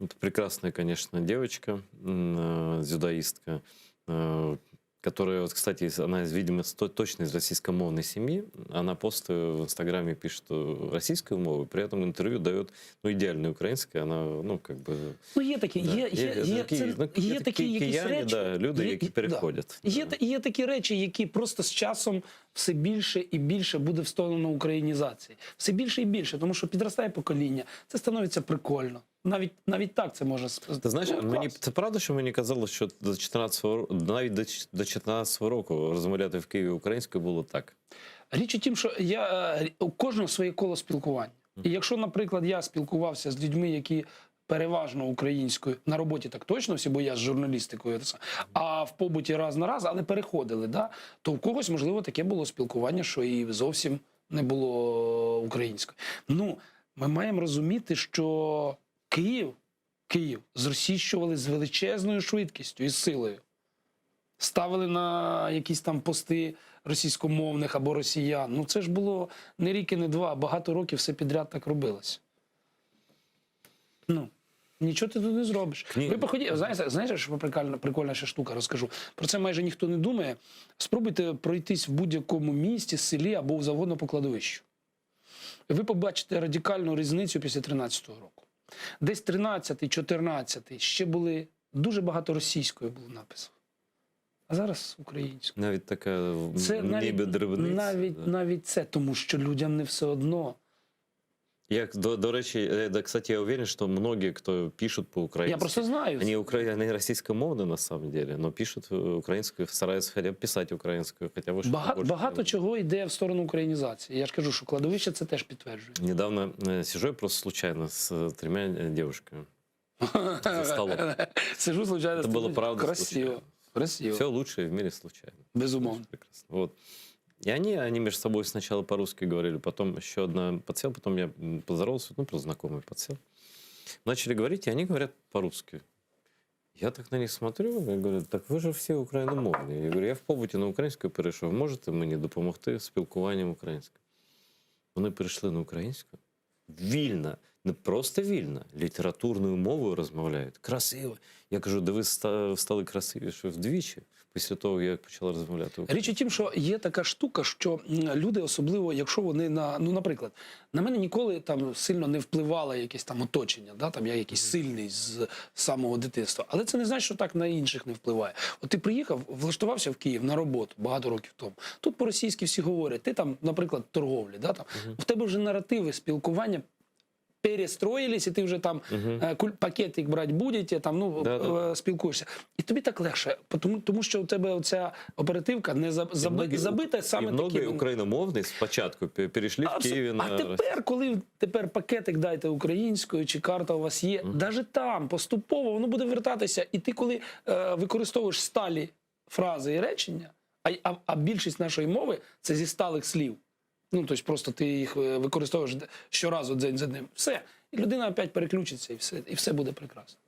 Это прекрасная, конечно, девочка, м, э, дзюдоистка, э, которая, вот, кстати, из- она, из, видимо, точно из российскомовной семьи. Она посты в Инстаграме пишет э, российскую мову, при этом интервью дает, ну, идеальное украинское. Она, ну, как бы... Ну, є такі, да. є, є, є, такі, це, ну, є такі якісь кияни, речі, да, люди, є- які да. переходять. Є, Да. та- є такі речі, які просто з часом все більше і більше буде в сторону українізації. Все більше і більше, тому що підростає покоління, це становиться прикольно. Навіть, навіть так це може Ти знаєш, Ну, мені клас. це правда, що мені казали, що до 14 навіть до 14 року розмовляти в Києві українською було так. Річ у тім, що я е, у кожного своє коло спілкування. І якщо, наприклад, я спілкувався з людьми, які переважно українською на роботі так точно всі, бо я з журналістикою, те саме, а в побуті раз на раз, але переходили, да? то у когось, можливо, таке було спілкування, що і зовсім не було українською. Ну, ми маємо розуміти, що Київ, Київ зросійщували з величезною швидкістю і силою. Ставили на якісь там пости російськомовних або росіян. Ну це ж було не рік і не два, а багато років все підряд так робилося. Ну, нічого ти тут не зробиш. Кні- Ви поході, знаєте, знаєте, що прикольна, прикольна ще штука, розкажу. Про це майже ніхто не думає. Спробуйте пройтись в будь-якому місті, селі або завгодно по кладовищу. І ви побачите радикальну різницю після 13-го року. Десь 13-й, 14-й ще були дуже багато російської було написів. А зараз українською. Навіть така в Це навіть, небі дрібниця. навіть, да. навіть це, тому що людям не все одно. Я, до, до речі, э, да, кстати, я уверен, что многие, кто пишут по-украински, Я просто знаю. они, укра... они российскомовны на самом деле, но пишут э, украинскую, стараются хотя бы писать украинскую, хотя бы что-то Багато, больше багато делать. чого йде в сторону українізації. Я ж кажу, що кладовище це теж підтверджує. Недавно э, сижу я просто случайно с э, тремя э, девушками за столом. Сижу случайно. Это было правда Красиво. случайно. Красиво. Все лучшее в мире случайно. Безумовно. Прекрасно. Вот. И они, они между собой сначала по-русски говорили, потом еще одна подсел, потом я м, поздоровался, ну, просто знакомый подсел. Начали говорить, и они говорят по-русски. Я так на них смотрю, я говорю, так ви ж всі україномовні. Я говорю, я в побуті на українську перейшов, можете мені допомогти з спілкуванням українською? Вони перейшли на українську вільно. Не просто вільно, літературною мовою розмовляють. Красиво. Я кажу, да ви ста- стали красивіше вдвічі після того, як почали розмовляти Річ у тім, що є така штука, що м, люди, особливо, якщо вони на ну, наприклад, на мене ніколи там сильно не впливало якесь там оточення, да, там я якийсь сильний з самого дитинства. Але це не значить, що так на інших не впливає. От ти приїхав, влаштувався в Київ на роботу багато років тому. Тут по-російськи всі говорять, ти там, наприклад, торговлі, да, там в тебе вже наративи спілкування. Перестроїлись, і ти вже там е, куль- пакетик брати будете, там ну Да-да. е, спілкуєшся. І тобі так легше, тому, тому що у тебе оця оперативка не за- заби- многі- забита І саме многі такими. україномовні спочатку пе- перейшли в Абсо- Києві на А тепер, коли тепер пакетик дайте українською, чи карта у вас є, навіть там поступово воно буде вертатися. І ти, коли е, використовуєш сталі фрази і речення, а, а, а більшість нашої мови це зі сталих слів. Ну, тобто просто ти їх е, використовуєш д- щоразу день за днем. Все. І людина опять переключиться, і все, і все буде прекрасно.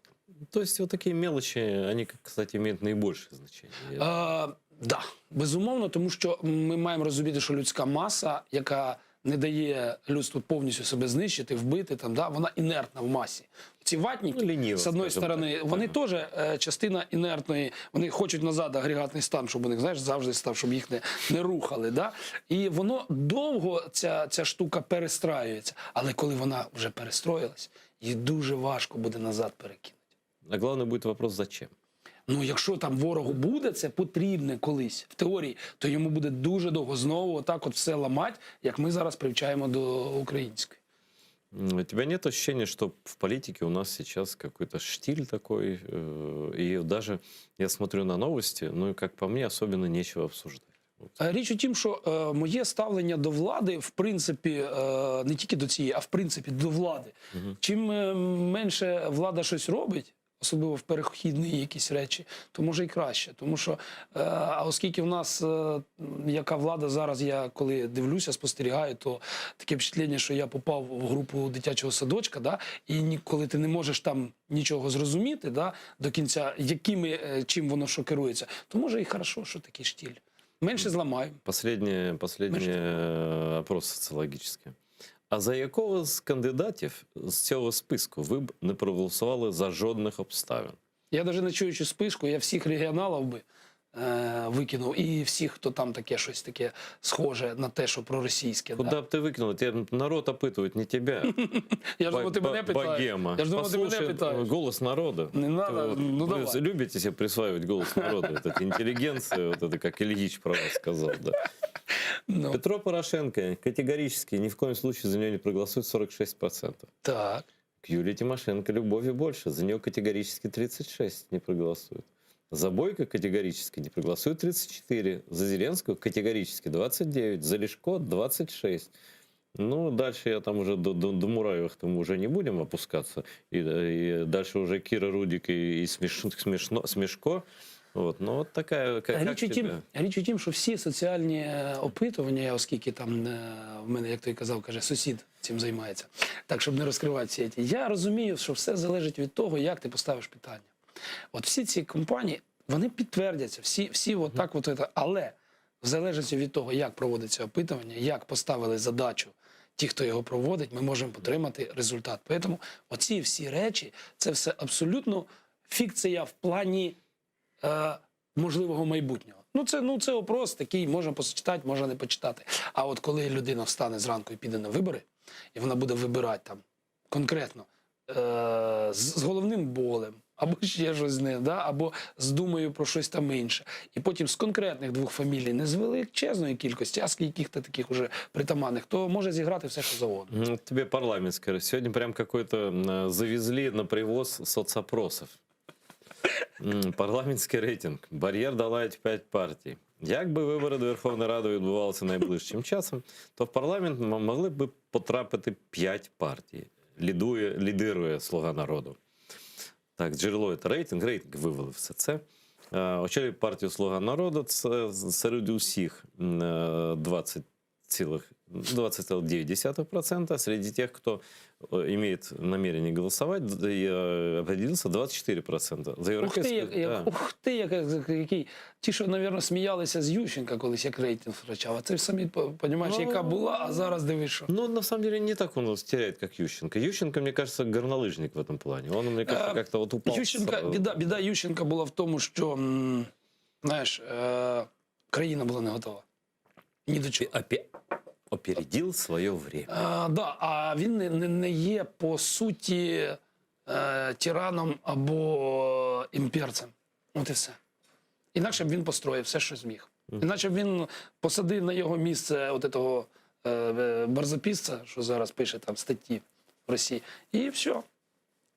То есть вот такие мелочи, они, кстати, имеют наибольшее значение. Я- Е, да, безумовно, тому що ми маємо розуміти, що людська маса, яка не дає людству повністю себе знищити, вбити, там, да, вона інертна в масі. Ці ватники, Ну, лініва, з одної скажімо сторони, так. вони Так. теж е, частина інертної, вони хочуть назад агрегатний стан, щоб у них, знаєш, завжди став, щоб їх не, не рухали. Да? І воно довго ця, ця штука перестраюється. Але коли вона вже перестроїлась, її дуже важко буде назад перекинути. А главное будет вопрос, зачем? Ну, якщо там ворогу буде це потрібне колись в теорії, то йому буде дуже довго знову отак от все ламати, як ми зараз привчаємо до української. М, У тебя нет ощущения, что в политике у нас сейчас какой-то штиль такой, э, и даже я смотрю на новости, ну и как по мне, особенно нечего обсуждать. Вот. Е, Річ у тім, що е, моє ставлення до влади, в принципі, е, не тільки до цієї, а в принципі до влади. Чим е, менше влада щось робить, особливо в перехідні якісь речі, то може і краще. Тому що, е, а оскільки в нас е, яка влада зараз, я коли дивлюся, спостерігаю, то таке впечатлення, що я попав в групу дитячого садочка, да, і ніколи ти не можеш там нічого зрозуміти да, до кінця, якими, е, чим воно що керується, то може і хорошо, що такий штіль. Менше зламаю. Последний, последний э, опрос соціологічний. А за якого з кандидатів з цього списку ви б не проголосували за жодних обставин? Я навіть не чуючи списку, я всіх регіоналів би е, викинув, і всіх, хто там таке щось таке схоже на те, що проросійське. Куда Да. б ти викинула? Тебе народ опитують, не тебя. Я ж думав, ти Ба- мене питаєш. Богема. Я ж думав, ти мене Послушай питаєш. голос народа. Не надо, Ты вот- ну вы давай. любите себе присваивать голос народа, вот эта интеллигенция, вот это как Ильич про вас сказал. Да. Ну, Петро Порошенко категорически ни в коем случае за него не проголосует 46%. так. К Юлии Тимошенко любови больше, за нее категорически 36 не проголосуют. За Бойко категорически не проголосуют 34, за Зеленского категорически 29, за Ляшко 26. Ну, дальше я там уже до, до, до Мураевых там уже не будем опускаться. И, и дальше уже Кира Рудик и, и Смеш, Смешно, Смешко. Вот, ну, вот такая... Как, как Річ у, тебе? тім, річ у тім, що всі соціальні е, опитування, оскільки там е, в мене, як той казав, каже, сусід цим займається, так, щоб не розкривати всі ті. Я розумію, що все залежить від того, як ти поставиш питання. От всі ці компанії, вони підтвердяться, всі, всі от так, от, це. але в залежності від того, як проводиться опитування, як поставили задачу ті, хто його проводить, ми можемо отримати результат. Тому оці всі речі, це все абсолютно фікція в плані е, можливого майбутнього. Ну це, ну, це опрос такий, можна почитати, можна не почитати. А от коли людина встане зранку і піде на вибори, і вона буде вибирати там конкретно е, з, з головним болем, або ще щось з ним, да? або з думою про щось там інше. І потім з конкретних двох фамілій, не з величезної кількості, а з яких-то таких уже притаманних, то може зіграти все, що завгодно. Ну, Тебе парламентская. Сегодня прям какой-то м, завезли на привоз соцопросов. М, Парламентський рейтинг. Бар'єр долають 5 партій. Якби вибори до Верховної Ради відбувалися найближчим часом, то в парламент м- могли б потрапити 5 партій. Лідує, лідирує «Слуга народу. Так, джерело це рейтинг. Рейтинг вивели все це. Е, Очолює партію «Слуга народу» це серед усіх м, е, 20. 20,9%, среди тех, кто э, имеет намерение голосовать, э, определился 24%. За Ух ти, як, да. ух ти, як, який. Ті, що, мабуть, сміялися з Ющенка колись, як рейтинг втрачав. А це самі, розумієш, Ну, яка була, а зараз дивись, що. Ну, на самом деле, не так он теряет, как Ющенко. Ющенко, мне кажется, горнолыжник в этом плане. Он, мне кажется, Э, как-то вот упал. Ющенка, с- біда, біда Ющенка була в тому, що, м, знаєш, е, країна була не готова. Ні до чого. Опе- Опередил свое время. Е, да, а він не, не, не є по суті е, тираном або імперцем. От і все. Інакше б він построїв все, що зміг. Іначе б він посадив на його місце от этого е, е, барзаписця, що зараз пише там статті в Росії, і все.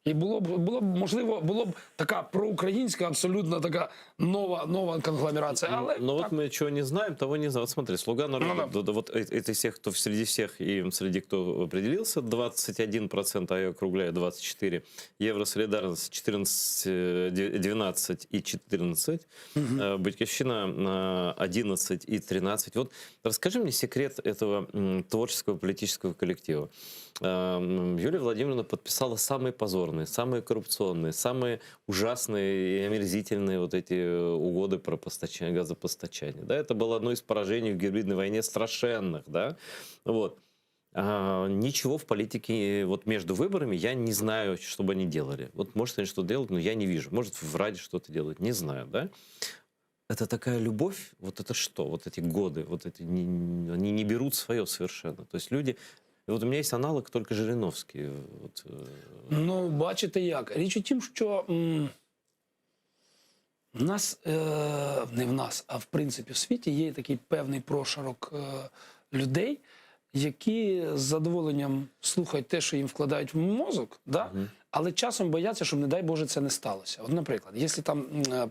І було б, було б можливо, було б така проукраїнська, абсолютно така нова, нова конгломерація. Але Но так. вот мы чего не знаем, того не знаем. Вот смотри, «Слуга народа», Ну да. да, да, вот э- это из тех, кто среди всех и среди кто определился, 21%, а я округляю 24, Евросолидарность 14, э, 12 и 14, э, Батьковщина э, 11 и 13. Вот расскажи мне секрет этого м, творческого политического коллектива. Эм, Юлия Владимировна подписала самые позорные, самые коррупционные, самые ужасные и омерзительные вот эти э, угоды про постачание, газопостачание. Да, это было одно из поражений в гибридной войне страшенных, да, вот. А, ничего в политике э, вот между выборами я не знаю, что бы они делали. Вот может они что-то делают, но я не вижу. Может в Раде что-то делают, не знаю, да. Это такая любовь, вот это что, вот эти годы, вот эти, не- они не берут свое совершенно. То есть люди, вот у меня есть аналог только Жириновский. Вот, э, Ну, бачите як. Річ у тім, що м, в нас, е, не в нас, а в принципі в світі є такий певний прошарок е, людей, які з задоволенням слухають те, що їм вкладають в мозок, да? але часом бояться, щоб, не дай Боже, це не сталося. От, наприклад, якщо там м, е,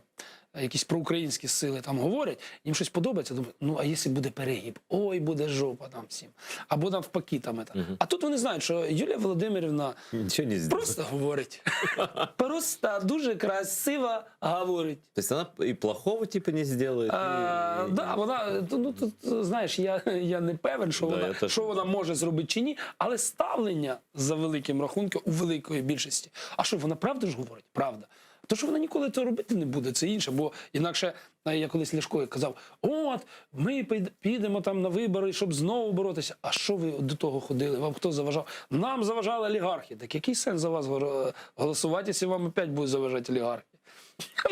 якісь проукраїнські сили там говорять, їм щось подобається, думають, ну а якщо буде перегиб, ой, буде жопа там всім. Або навпаки там. Это. А тут вони знають, що Юлія Володимирівна Ничего не сделала. просто говорить. Просто дуже красиво говорить. То есть она и плохого типа не сделает. А, и- да, вона, ну, тут, знаєш, я, я не певен, що, Да, я вона, теж що не вона може зробити чи ні, але ставлення за великим рахунком у великої більшості. А що, вона правду ж говорить? Правда. То, що вона ніколи це робити не буде, це інше. Бо інакше, е, я колись Ляшко казав: от, ми під- підемо там на вибори, щоб знову боротися. А що ви до того ходили? Вам хто заважав? Нам заважали олігархи. Так який сенс за вас горо- голосувати, якщо вам опять будуть заважати олігархи?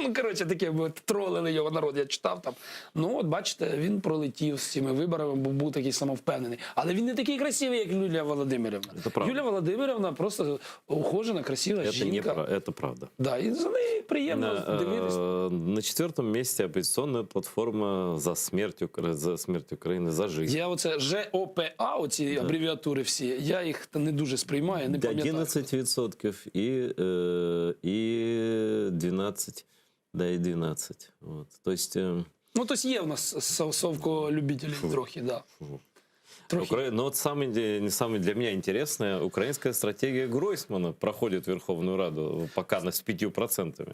Ну, коротше, таке бо тролили його народ, я читав там. Ну, от бачите, він пролетів з цими виборами, бо був такий самовпевнений. Але він не такий красивий, як Юлія Володимирівна. Це правда. Юлія Володимирівна просто ухожена, красива Это, не жінка. пра- это правда. Да, і за нею приємно На, дивитись. э, на четвертом месте оппозиционная платформа за смерть, Укра- за смерть Украины, за жизнь. Я оце ЖОПА, оці абревіатури всі, я їх та не дуже сприймаю, не пам'ятаю. 11% и, э, и 12, да, и 12. Вот. То есть... э, Ну, тобто є в нас сов- совколюбителі трохи, да. фу. Трохи. Укра... Но вот самое, не самое для меня интересное, украинская стратегия Гройсмана проходит в Верховную Раду пока на с 5%.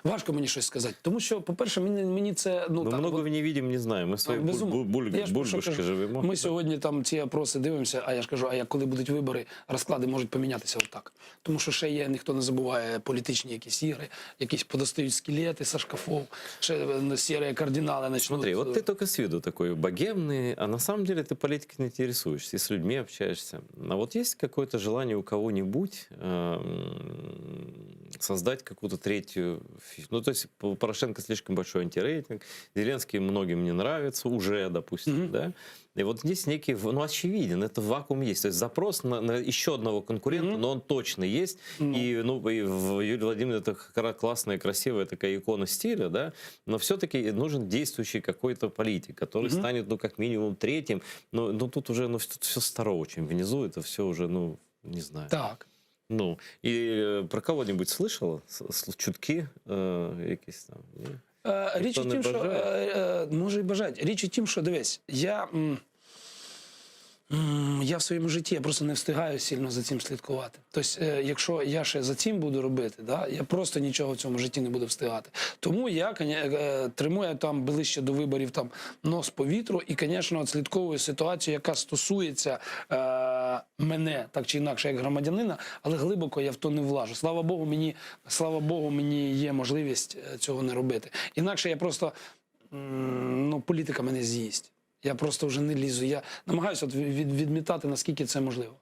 Важко мені щось сказати, тому що, по-перше, мені, мені це ну, Но так, многого не видим, не знаем. Мы в своей буль- Безумовно. буль- Я ж про що бульбашке кажу. живемо. Ми сьогодні там ці опроси дивимося, а я ж кажу, а як коли будуть вибори, розклади можуть помінятися отак. Тому що ще є, ніхто не забуває політичні якісь ігри, якісь подостають скелети со шкафов, ще е, сірі кардинали начнуть. Смотри, вот ты только с виду такой богемный, а на самом деле ты политикой не интересуешься, и с людьми общаешься. А вот есть какое-то желание у кого-нибудь эм, создать какую-то третью... фи- Ну, то есть у Порошенко слишком большой антирейтинг, Зеленский многим не нравится уже, допустим, Мгм. да? И вот здесь некий, в- ну, очевиден, это вакуум есть. То есть запрос на, на еще одного конкурента, Мгм. но он точно есть. Ну. И, ну, и в Юлии Владимировне это кра- классная, красивая такая икона стиля, да, но все-таки нужен действующий какой-то политик, который Мгм. станет, ну, как минимум третьим. Но, ну, тут уже, ну, тут все старо очень внизу, это все уже, ну, не знаю. Так. Ну, и э, про кого-нибудь слышала? С- с- Чутки э, якісь там? Ні? Е, Річ Ніхто у не тім, що бажає? е, е, може і бажають. Річ у тім, що дивись, я. м, Я в своєму житті я просто не встигаю сильно за цим слідкувати. Тобто, е, якщо я ще за цим буду робити, да, я просто нічого в цьому житті не буду встигати. Тому я коне- е, тримую там ближче до виборів там нос по вітру і, звісно, відслідковую ситуацію, яка стосується е, мене так чи інакше, як громадянина, але глибоко я в то не влажу. Слава Богу, мені, слава Богу, мені є можливість е, цього не робити. Інакше я просто м, ну, політика мене з'їсть. Я просто вже не лізу. Я намагаюся от від, відмітати, наскільки це можливо.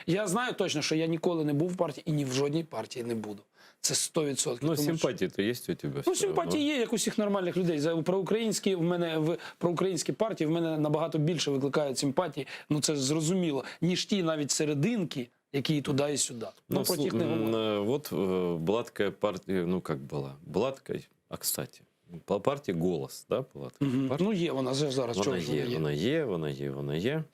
Я знаю точно, що я ніколи не був в партії і ні в жодній партії не буду. Це 100%. Ну, Тому що- симпатии-то есть у тебя? Ну, всё симпатії равно. є, як у всіх нормальних людей. За проукраїнські в мене в проукраїнські партії в мене набагато більше викликають симпатії. Ну це зрозуміло, ніж ті навіть серединки, які і туди, і сюди. Ну, Ну, про тих не слу- говорю. м, э, Вот э, была такая партия, ну как была, была такая, а кстати, по партия «Голос», да, була така Мгм. партія? Ну є вона вже зараз. Вона Чого ж є, вона є, вона є, вона є.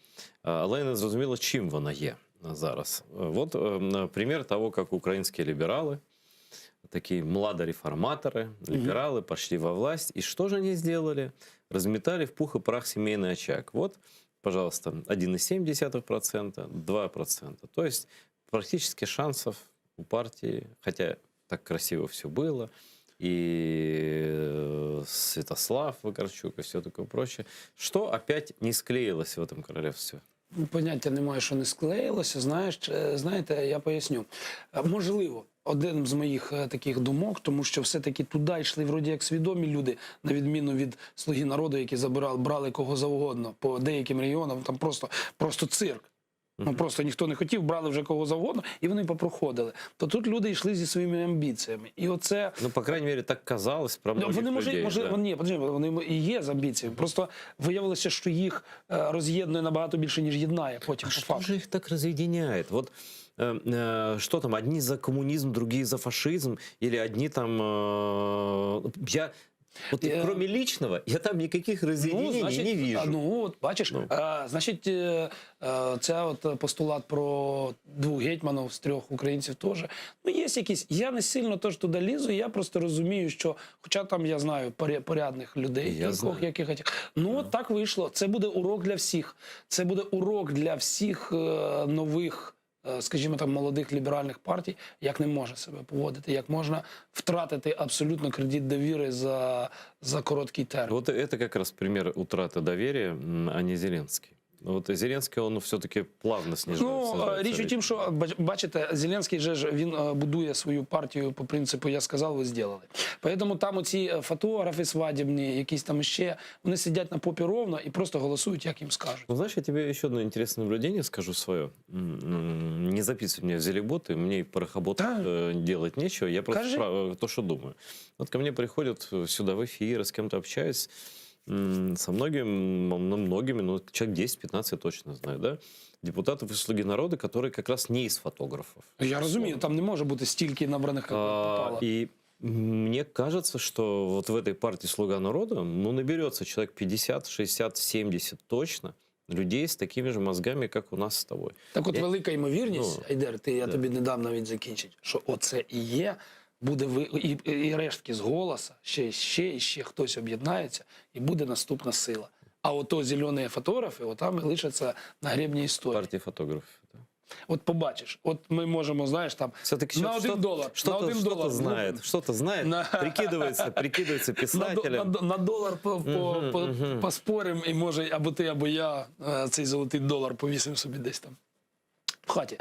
А, Але не зрозуміло, чим вона є зараз. Вот э, пример того, как украинские либералы, такие младореформаторы, либералы пошли во власть. И что же они сделали? Разметали в пух и прах семейный очаг. Вот, пожалуйста, 1,7%, 2%. То есть практически шансов у партии, хотя так красиво все было, и э, Святослав Вакарчук и все такое прочее. Что опять не склеилось в этом королевстве? Поняття немає, що не склеїлося. Знаєш, е, знаєте, я поясню. Е, Можливо, один з моїх е, таких думок, тому що все-таки туди йшли вроді як свідомі люди, на відміну від слуги народу, які забирали, брали кого завгодно по деяким регіонам, там просто, просто цирк. Ну просто ніхто не хотів, брали вже кого завгодно, і вони попроходили. То тут люди йшли зі своїми амбіціями. І оце Ну, по крайней мере, так казалось про Ну, многих Вони може, людей. може, да. вони, ні, подожди, вони і є з амбіціями. Просто виявилося, що їх е, роз'єднує набагато більше, ніж єднає потім А по что факту. же их так разъединяет? Вот э, э, что там, одни за коммунизм, другие за фашизм, или одни там... э, я, вот Э, кроме личного, я там никаких разъединений не вижу. а, Ну, от, бачиш, Ну. е, значить, е, е, ця от постулат про двох гетьманів з трьох українців теж. Ну, є якісь. Я не сильно теж туди лізу, я просто розумію, що, хоча там я знаю поря- порядних людей, Я кількох, знаю. яких Ну, от так вийшло. Це буде урок для всіх. Це буде урок для всіх е, нових. е, Скажімо там, молодих ліберальних партій, як не може себе поводити, як можна втратити абсолютно кредит довіри за, за короткий термін. Вот это как раз пример утраты доверия, м, а не Зеленский. Вот Зеленский, он все-таки плавно снижает. Ну, е, снижается річ у рейтинг. тім, що бач- бачите, Зеленський же ж він е, будує свою партію по принципу Я сказав, ви зробили. Поэтому там оці е, фотографи свадібні, якісь там ще, вони сидять на попі ровно і просто голосують, як їм скажуть. Ну, знаешь, я тебе еще одно интересное наблюдение скажу свое. М, м, Не записывай меня в зелеботы, мне и порохобот Да. э, делать нечего. Я просто Кажи. про- э, то, что думаю. Вот ко мне приходят э, сюда в эфир, с кем-то общаюсь, м, со многими, м, ну, многими, ну, человек 10-15 я точно знаю, да, депутатов из «Слуги народа», которые как раз не из фотографов. Я розумію, там не може бути стільки набраних, як А, попало. И мне кажется, что вот в этой партии «Слуга народа» ну, наберется человек 50, 60, 70 точно людей с такими же мозгами, как у нас с тобой. Так от Я- велика ймовірність, Ну, Айдер, ти, я да. тобі не дам навіть закінчити, що оце і є, буде ви, і, і рештки з голоса, ще, ще і ще хтось об'єднається, і буде наступна сила. А ото зелені фотографи, отам і лишаться на гребні історії. Партия фотографов. Да. От побачиш, от ми можемо, знаєш, там Все-таки на один долар, что-то, на один что-то долар знает, что-то знает, На- прикидывается, прикидывается на, до- на, писателем. до- на долар по, по, Мгм, по, мгм. поспорим, і може або ти, або я е, цей золотий долар повісимо собі десь там в хаті.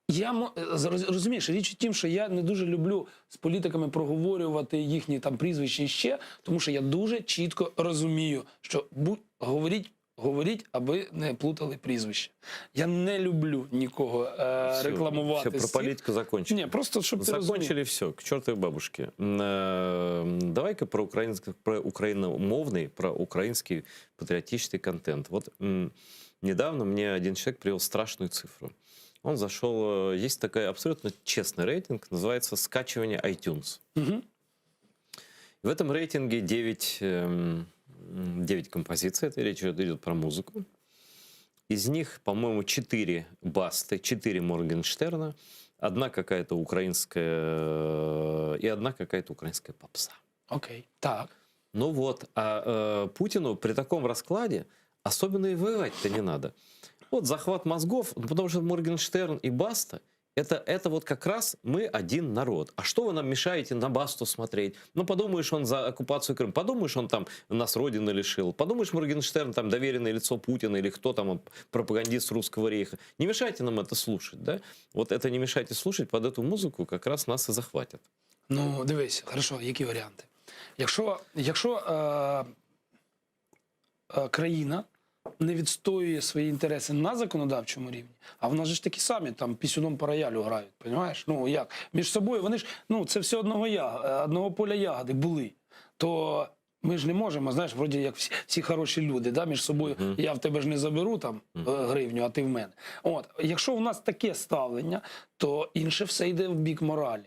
Я мо- е, зроз- розумієш, річ у тім, що я не дуже люблю з політиками проговорювати їхні там прізвища і ще, тому що я дуже чітко розумію, що будь говоріть. Говоріть, аби не плутали прізвище. Я не люблю нікого е, Всё, рекламувати. всё, з про цих. политику закончили. Ні, просто щоб ти розумів. Закончили все, к чертовой бабушке. М, э, Давай-ка про, украинск- про украиномовный, про украинский патриотический контент. Вот м, недавно мне один человек привел страшную цифру. Он зашел, э, есть такой абсолютно честный рейтинг, называется «Скачивание iTunes». Мгм. В этом рейтинге 9, эм, 9 композиций, это речь идет, идет про музыку. Из них, по-моему, 4 Басты, 4 Моргенштерна, одна какая-то украинская э, и одна какая-то украинская попса. Окей, так. Ну вот, а э, Путину при таком раскладе особенно и воевать-то не надо. Вот захват мозгов, ну, потому что Моргенштерн и Баста это, это вот как раз мы один народ. А что вы нам мешаете на Басту смотреть? Ну, подумаешь, он за оккупацию Крыма. Подумаешь, он там нас Родины лишил. Подумаешь, Моргенштерн там доверенное лицо Путина или кто там, он, пропагандист русского рейха. Не мешайте нам это слушать, да? Вот это не мешайте слушать, под эту музыку как раз нас и захватят. Ну, дивись, хорошо, які варіанти? Якщо, якщо е, е, країна не відстоює свої інтереси на законодавчому рівні, а в нас же ж такі самі там пісюном по роялю грають, розумієш? Ну як? Між собою вони ж, ну це все одного я, е, одного поля ягоди були. То ми ж не можемо, знаєш, вроді як всі, всі хороші люди, да, між собою я в тебе ж не заберу там е, гривню, а ти в мене. От, якщо в нас таке ставлення, то інше все йде в бік моралі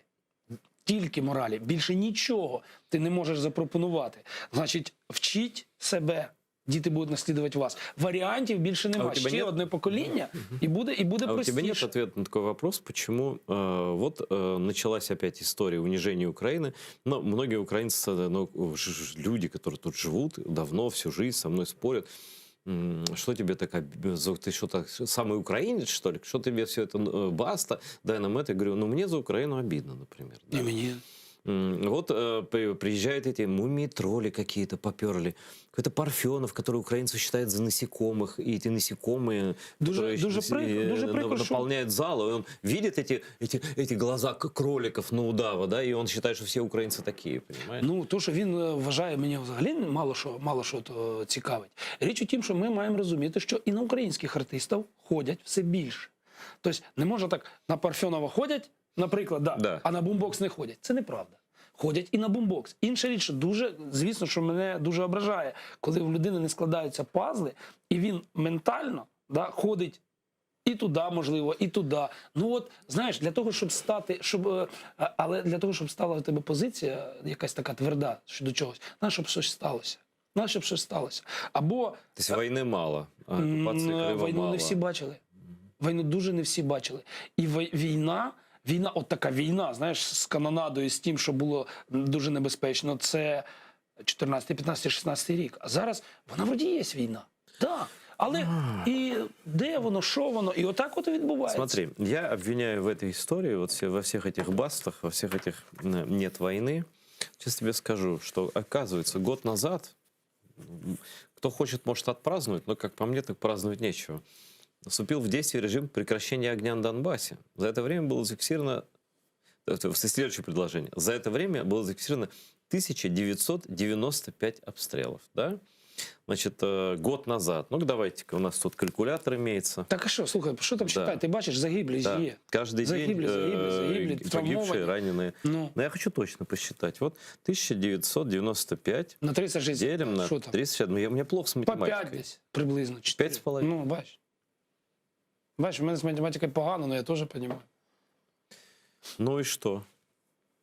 тільки моралі, більше нічого ти не можеш запропонувати. Значить, вчіть себе. Діти будуть наслідувати вас. Варіантів більше А нема. у тебе Ще нет? одне покоління, і буде, і буде А у тебя нет простіше. ответа на такой вопрос, почему э, вот э, началась опять история унижения Украины, но многие украинцы, ну, ж- ж- люди, которые тут живут давно, всю жизнь со мной спорят, М, что тебе так, об- за- ты что так, самый украинец, что ли? Что тебе все это э, баста, дай нам это. Я говорю, ну мне за Украину обидно, например. да. І мені. М, Вот э, при- приезжают эти мумий-тролли какие-то поперли. Какой-то Парфенов, который украинцы считают за насекомых. И эти насекомые, Дуже- которые дуже щ- прик- э, дуже на- прикро, що- наполняют зал, и он видит эти, эти, эти глаза к- кроликов на удава, да, и он считает, что все украинцы такие, понимаешь? Ну, то, що він е, вважає, мені взагалі мало що, мало що то цікавить. Річ у тім, що ми маємо розуміти, що і на українських артистів ходять все більше. Тобто не можна так на Парфьонова ходять, наприклад, да, Да. а на бумбокс не ходять. Це неправда. Ходять і на бумбокс. Інша річ, що дуже, звісно, що мене дуже ображає, коли в людини не складаються пазли, і він ментально да, ходить і туди, можливо, і туди. Ну от, знаєш, для того, щоб стати, щоб, е, а- але для того, щоб стала у тебе позиція якась така тверда щодо чогось, треба, щоб щось сталося. Треба, щоб щось сталося. Або То есть войны мало, а оккупации М, Крыма Війну мало. не всі бачили. Війну дуже не всі бачили. І вой- війна, війна, от така війна, знаєш, з канонадою, з тим, що було дуже небезпечно, це 14, 15, 16 рік. А зараз вона вроді є війна. Так. Але і де воно, що воно, і отак от і відбувається. Смотри, я обвиняю в этой истории, вот все, во всех этих бастах, во всех этих м, нет войны. Сейчас тебе скажу, что оказывается, год назад, м, кто хочет, может отпраздновать, но, как по мне, так праздновать нечего. Вступил в действие режим прекращения огня на Донбассе. За это время было зафиксировано, это следующее предложение, за это время было зафиксировано 1995 обстрелов, да? Значит, э, год назад. Ну-ка, давайте-ка, у нас тут калькулятор имеется. Так а що, слухай, що там Да. читати? Ти бачиш, загиблі Да. є. Каждый Загибли, день загибли, э, загибли, погибшие, травмовані. раненые. Ну, Но я хочу точно посчитать. Вот 1995 на 36. делим на Що там? 36. Ну, я, у меня плохо с По 5 математикой. десь приблизно. чотири. П'ять з половиною. Ну, бач. Бач, у мене з математикою погано, але я теж розумію. Ну и что?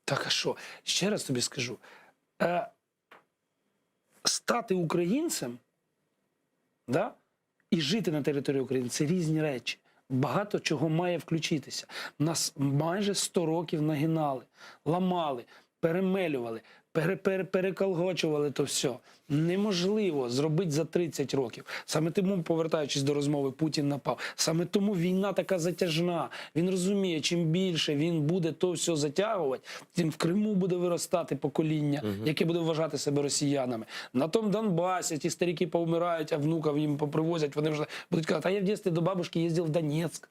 Так а що? Ще раз тобі скажу: е, стати українцем да, і жити на території України це різні речі. Багато чого має включитися. Нас майже 100 років нагинали, ламали, перемелювали, пере, пере, переколгочували то все. Неможливо зробити за 30 років. Саме тому, повертаючись до розмови, Путін напав. Саме тому війна така затяжна. Він розуміє, чим більше він буде то все затягувати, тим в Криму буде виростати покоління, яке буде вважати себе росіянами. На тому Донбасі ті старики повмирають, а внуків їм попривозять. Вони вже будуть казати, а я в дитинстві до бабушки їздив в Донецьк.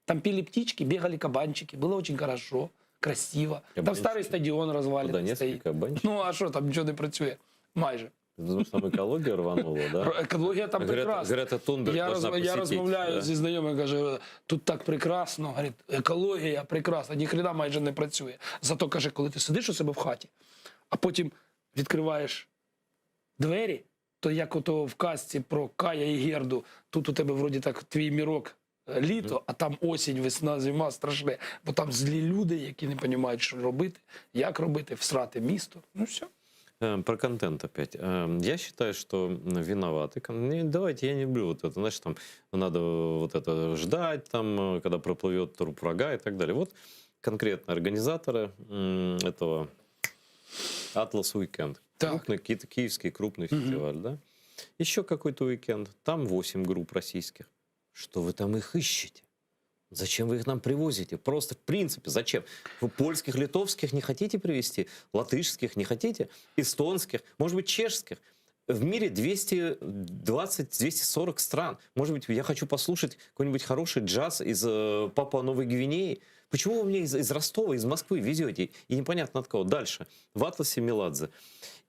Там пели птички, бегали кабанчики. Было очень хорошо, красиво. Там Кабанчики. старий стадіон В розвалений Донецке стоїть. кабанчик. Ну а що там нічого не працює? Майже. Потому что там экология рванула, да? Екологія там Грета, прекрасна. Грета Тунберг Я, должна роз, я посетить, розмовляю да. зі знайомим, каже, тут так прекрасно. Говорить, екологія прекрасна, ніхрена майже не працює. Зато каже, коли ти сидиш у себе в хаті, а потім відкриваєш двері, то як ото в казці про Кая і Герду, тут у тебе вроді так твій мірок е, літо, а там осінь, весна, зима страшне. Бо там злі люди, які не розуміють, що робити, як робити, всрати місто. Ну все. Э, Про контент опять. Эм, Я считаю, что м, виноваты. кон- Не, Давайте, я не люблю вот это, знаешь, там надо вот это ждать, там, э, когда проплывет труп врага и так далее. Вот конкретно организаторы м, этого Atlas Weekend. Так. Крупный, какие-то киевский крупный фестиваль, да? Еще какой-то уикенд. Там 8 групп российских. Что вы там их ищете? Зачем вы их нам привозите? Просто в принципе, зачем? Вы польских, литовских не хотите привезти? Латышских не хотите? Эстонских? Может быть, чешских? В мире 220-240 стран. Может быть, я хочу послушать какой-нибудь хороший джаз из э, Папуа Новой Гвинеи. Почему вы мне из, из Ростова, из Москвы везете? И непонятно от кого. Дальше. В Атласе Меладзе.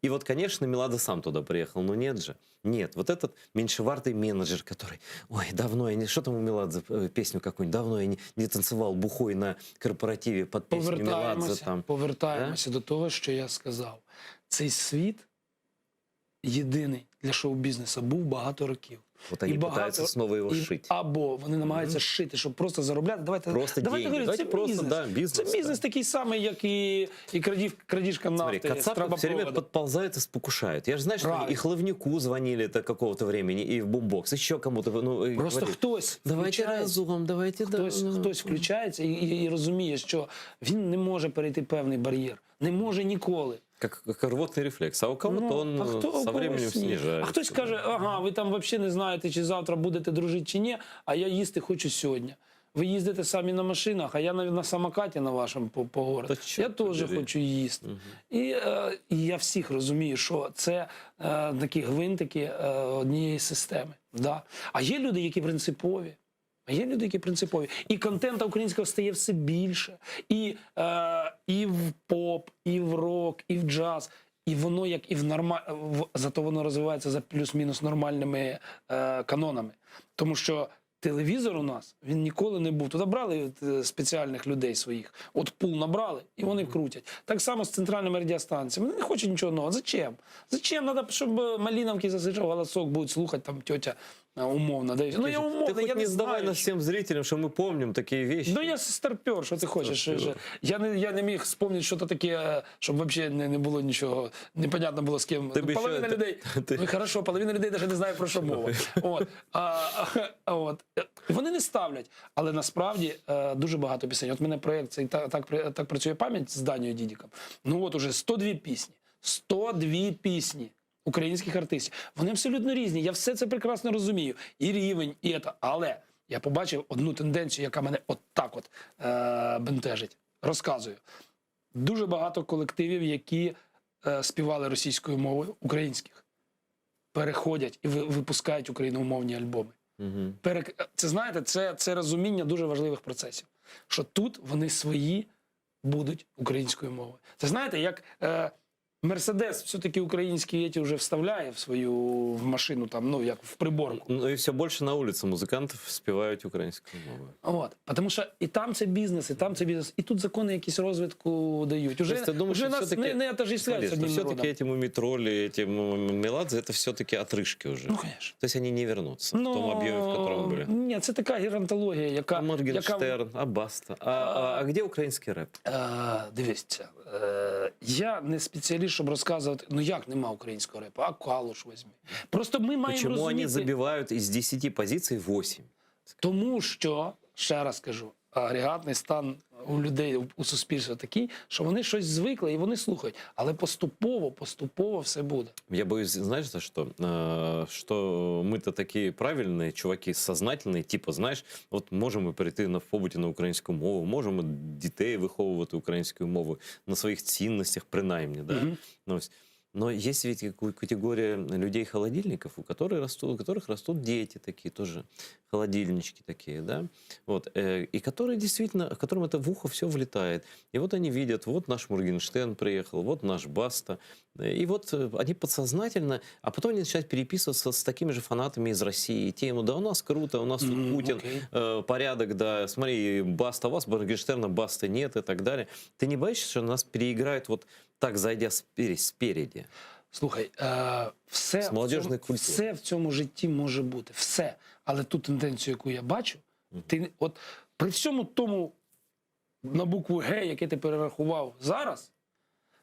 И вот, конечно, Меладзе сам туда приехал, но нет же. Нет, вот этот меньшевартый менеджер, который, ой, давно я не... Что там у Меладзе, э, песню какую-нибудь? Давно я не, не танцевал бухой на корпоративе под песню Меладзе Повертаємося, там. повертаємося до того, що я сказав. Цей світ єдиний для шоу-бізнесу був багато років. Вот они І багато- пытаются снова его І, шить. або вони намагаються шити, щоб просто заробляти. Давайте, Просто давайте деньги. говорити, Давайте це просто, бізнес. да, бизнес, Це бізнес да. такий самий, як і, і крадів, крадіжка Смотри, нафти з кацапы все время трубопроводу. подползают и спокушают. Я же знаю, что они Правильно. и Хлывнюку звонили до какого-то времени, и в Бумбокс, еще кому-то. Ну, и Просто говорили, хтось Давайте включається. разом, давайте... да, Хтось, ну». хтось включається і, і, і розуміє, що він не може перейти певний бар'єр. Не може ніколи. Как, как рвотный рефлекс. А у кого-то Ну, он а хто, со у когось временем ні. снижается. А хтось каже, ага, ви там взагалі не знаєте, чи завтра будете дружити, чи ні, а я їсти хочу сьогодні. Ви їздите самі на машинах, а я на, на самокаті на вашому по, по городу. Та чорт Я теж побери. хочу їсти. І, е, і я всіх розумію, що це е, такі гвинтики е, однієї системи. Да? А є люди, які принципові. А є люди, які принципові. І контента українського стає все більше. І, е, і в поп, і в рок, і в джаз. І воно як і в норма... в... зато воно розвивається за плюс-мінус нормальними е, канонами. Тому що телевізор у нас він ніколи не був. Туди брали е, спеціальних людей своїх. От пул набрали, і вони крутять. Так само з центральними радіостанціями. Вони не хочуть нічого нового. Зачем? Зачем? Надо, щоб е, Малиновки засичав голосок, будуть слухати там тьотя е, умовно. Да? і все. Ну я умовно, Ты хоть я не не сдавай знаю. нас всем зрителям, что мы помним такие вещи. Ну я старпер, що ти хочеш? Старпер. Я не, я не міг вспомнити що то таке, щоб взагалі не, не було нічого, непонятно було з ким. Ти б Ну, половина ще- людей, ти- ну хорошо, половина людей навіть не знає про що мова. От, а, а, от. Вони не ставлять, але насправді е, дуже багато пісень. От мене проєкт цей так, так, так працює пам'ять з Данією Дідіком. Ну от уже 102 пісні. 102 пісні українських артистів. Вони абсолютно різні. Я все це прекрасно розумію. І рівень, і це. Але я побачив одну тенденцію, яка мене от так от е, бентежить. Розказую. Дуже багато колективів, які е, співали російською мовою, українських, переходять і ви- випускають україномовні альбоми. Мгм. Перек... Це знаєте, це, це розуміння дуже важливих процесів. Що тут вони свої будуть українською мовою. Це знаєте, як е, Мерседес все-таки українські еті вже вставляє в свою в машину, там, ну як в приборку. Ну и все больше на улице музыкантов спевают украинскую мову. От, тому що і там це бізнес, і там це бізнес, і тут закони якісь розвитку дають. Уже, То есть ты думаешь, уже что нас все-таки- не, не отождествляють з Смотри, что одним все-таки народом. эти мумитроли, эти м- меладзе, это все-таки отрыжки уже. Ну, конечно. То есть они не вернутся в том объеме, в котором были. Ні, це така геронтологія, яка, А яка Моргенштерн, а Баста. А, а, а где украинский рэп? Е, дивіться, е, я не спеціаліст, щоб розказувати, ну як нема українського репу, а Калуш візьми. Просто ми маємо Почему розуміти, они забивают из 10 позиций 8? тому що, ще раз кажу, агрегатний стан у людей, у суспільства такий, що вони щось звикли і вони слухають. Але поступово, поступово все буде. Я боюсь, знаешь, за что? Э, Что мы-то такие правильные чуваки, сознательные, типа, знаешь, от можемо перейти на в побуті на українську мову, можемо дітей виховувати українською мовою на своїх цінностях, принаймні, да? Мгм. Ну, ось. Но есть ведь ку- категория людей-холодильников, у которых растут, у которых растут дети такие тоже, холодильнички такие, да, вот, э, и которые действительно, которым это в ухо все влетает. И вот они видят, вот наш Моргенштерн приехал, вот наш Баста, Э, и вот э, они подсознательно, а потом они начинают переписываться с такими же фанатами из России, тему, да у нас круто, у нас тут М, Путин, окей. э, порядок, да, смотри, Баста у вас, Моргенштерна Баста нет и так далее. Ты не боишься, что нас переиграют вот так, зайдя спереди? спереди? Слухай, е, все, З в молодіжної цьому, культури. все в цьому житті може бути. Все. Але ту тенденцію, яку я бачу, ти от при всьому тому на букву Г, яке ти перерахував зараз,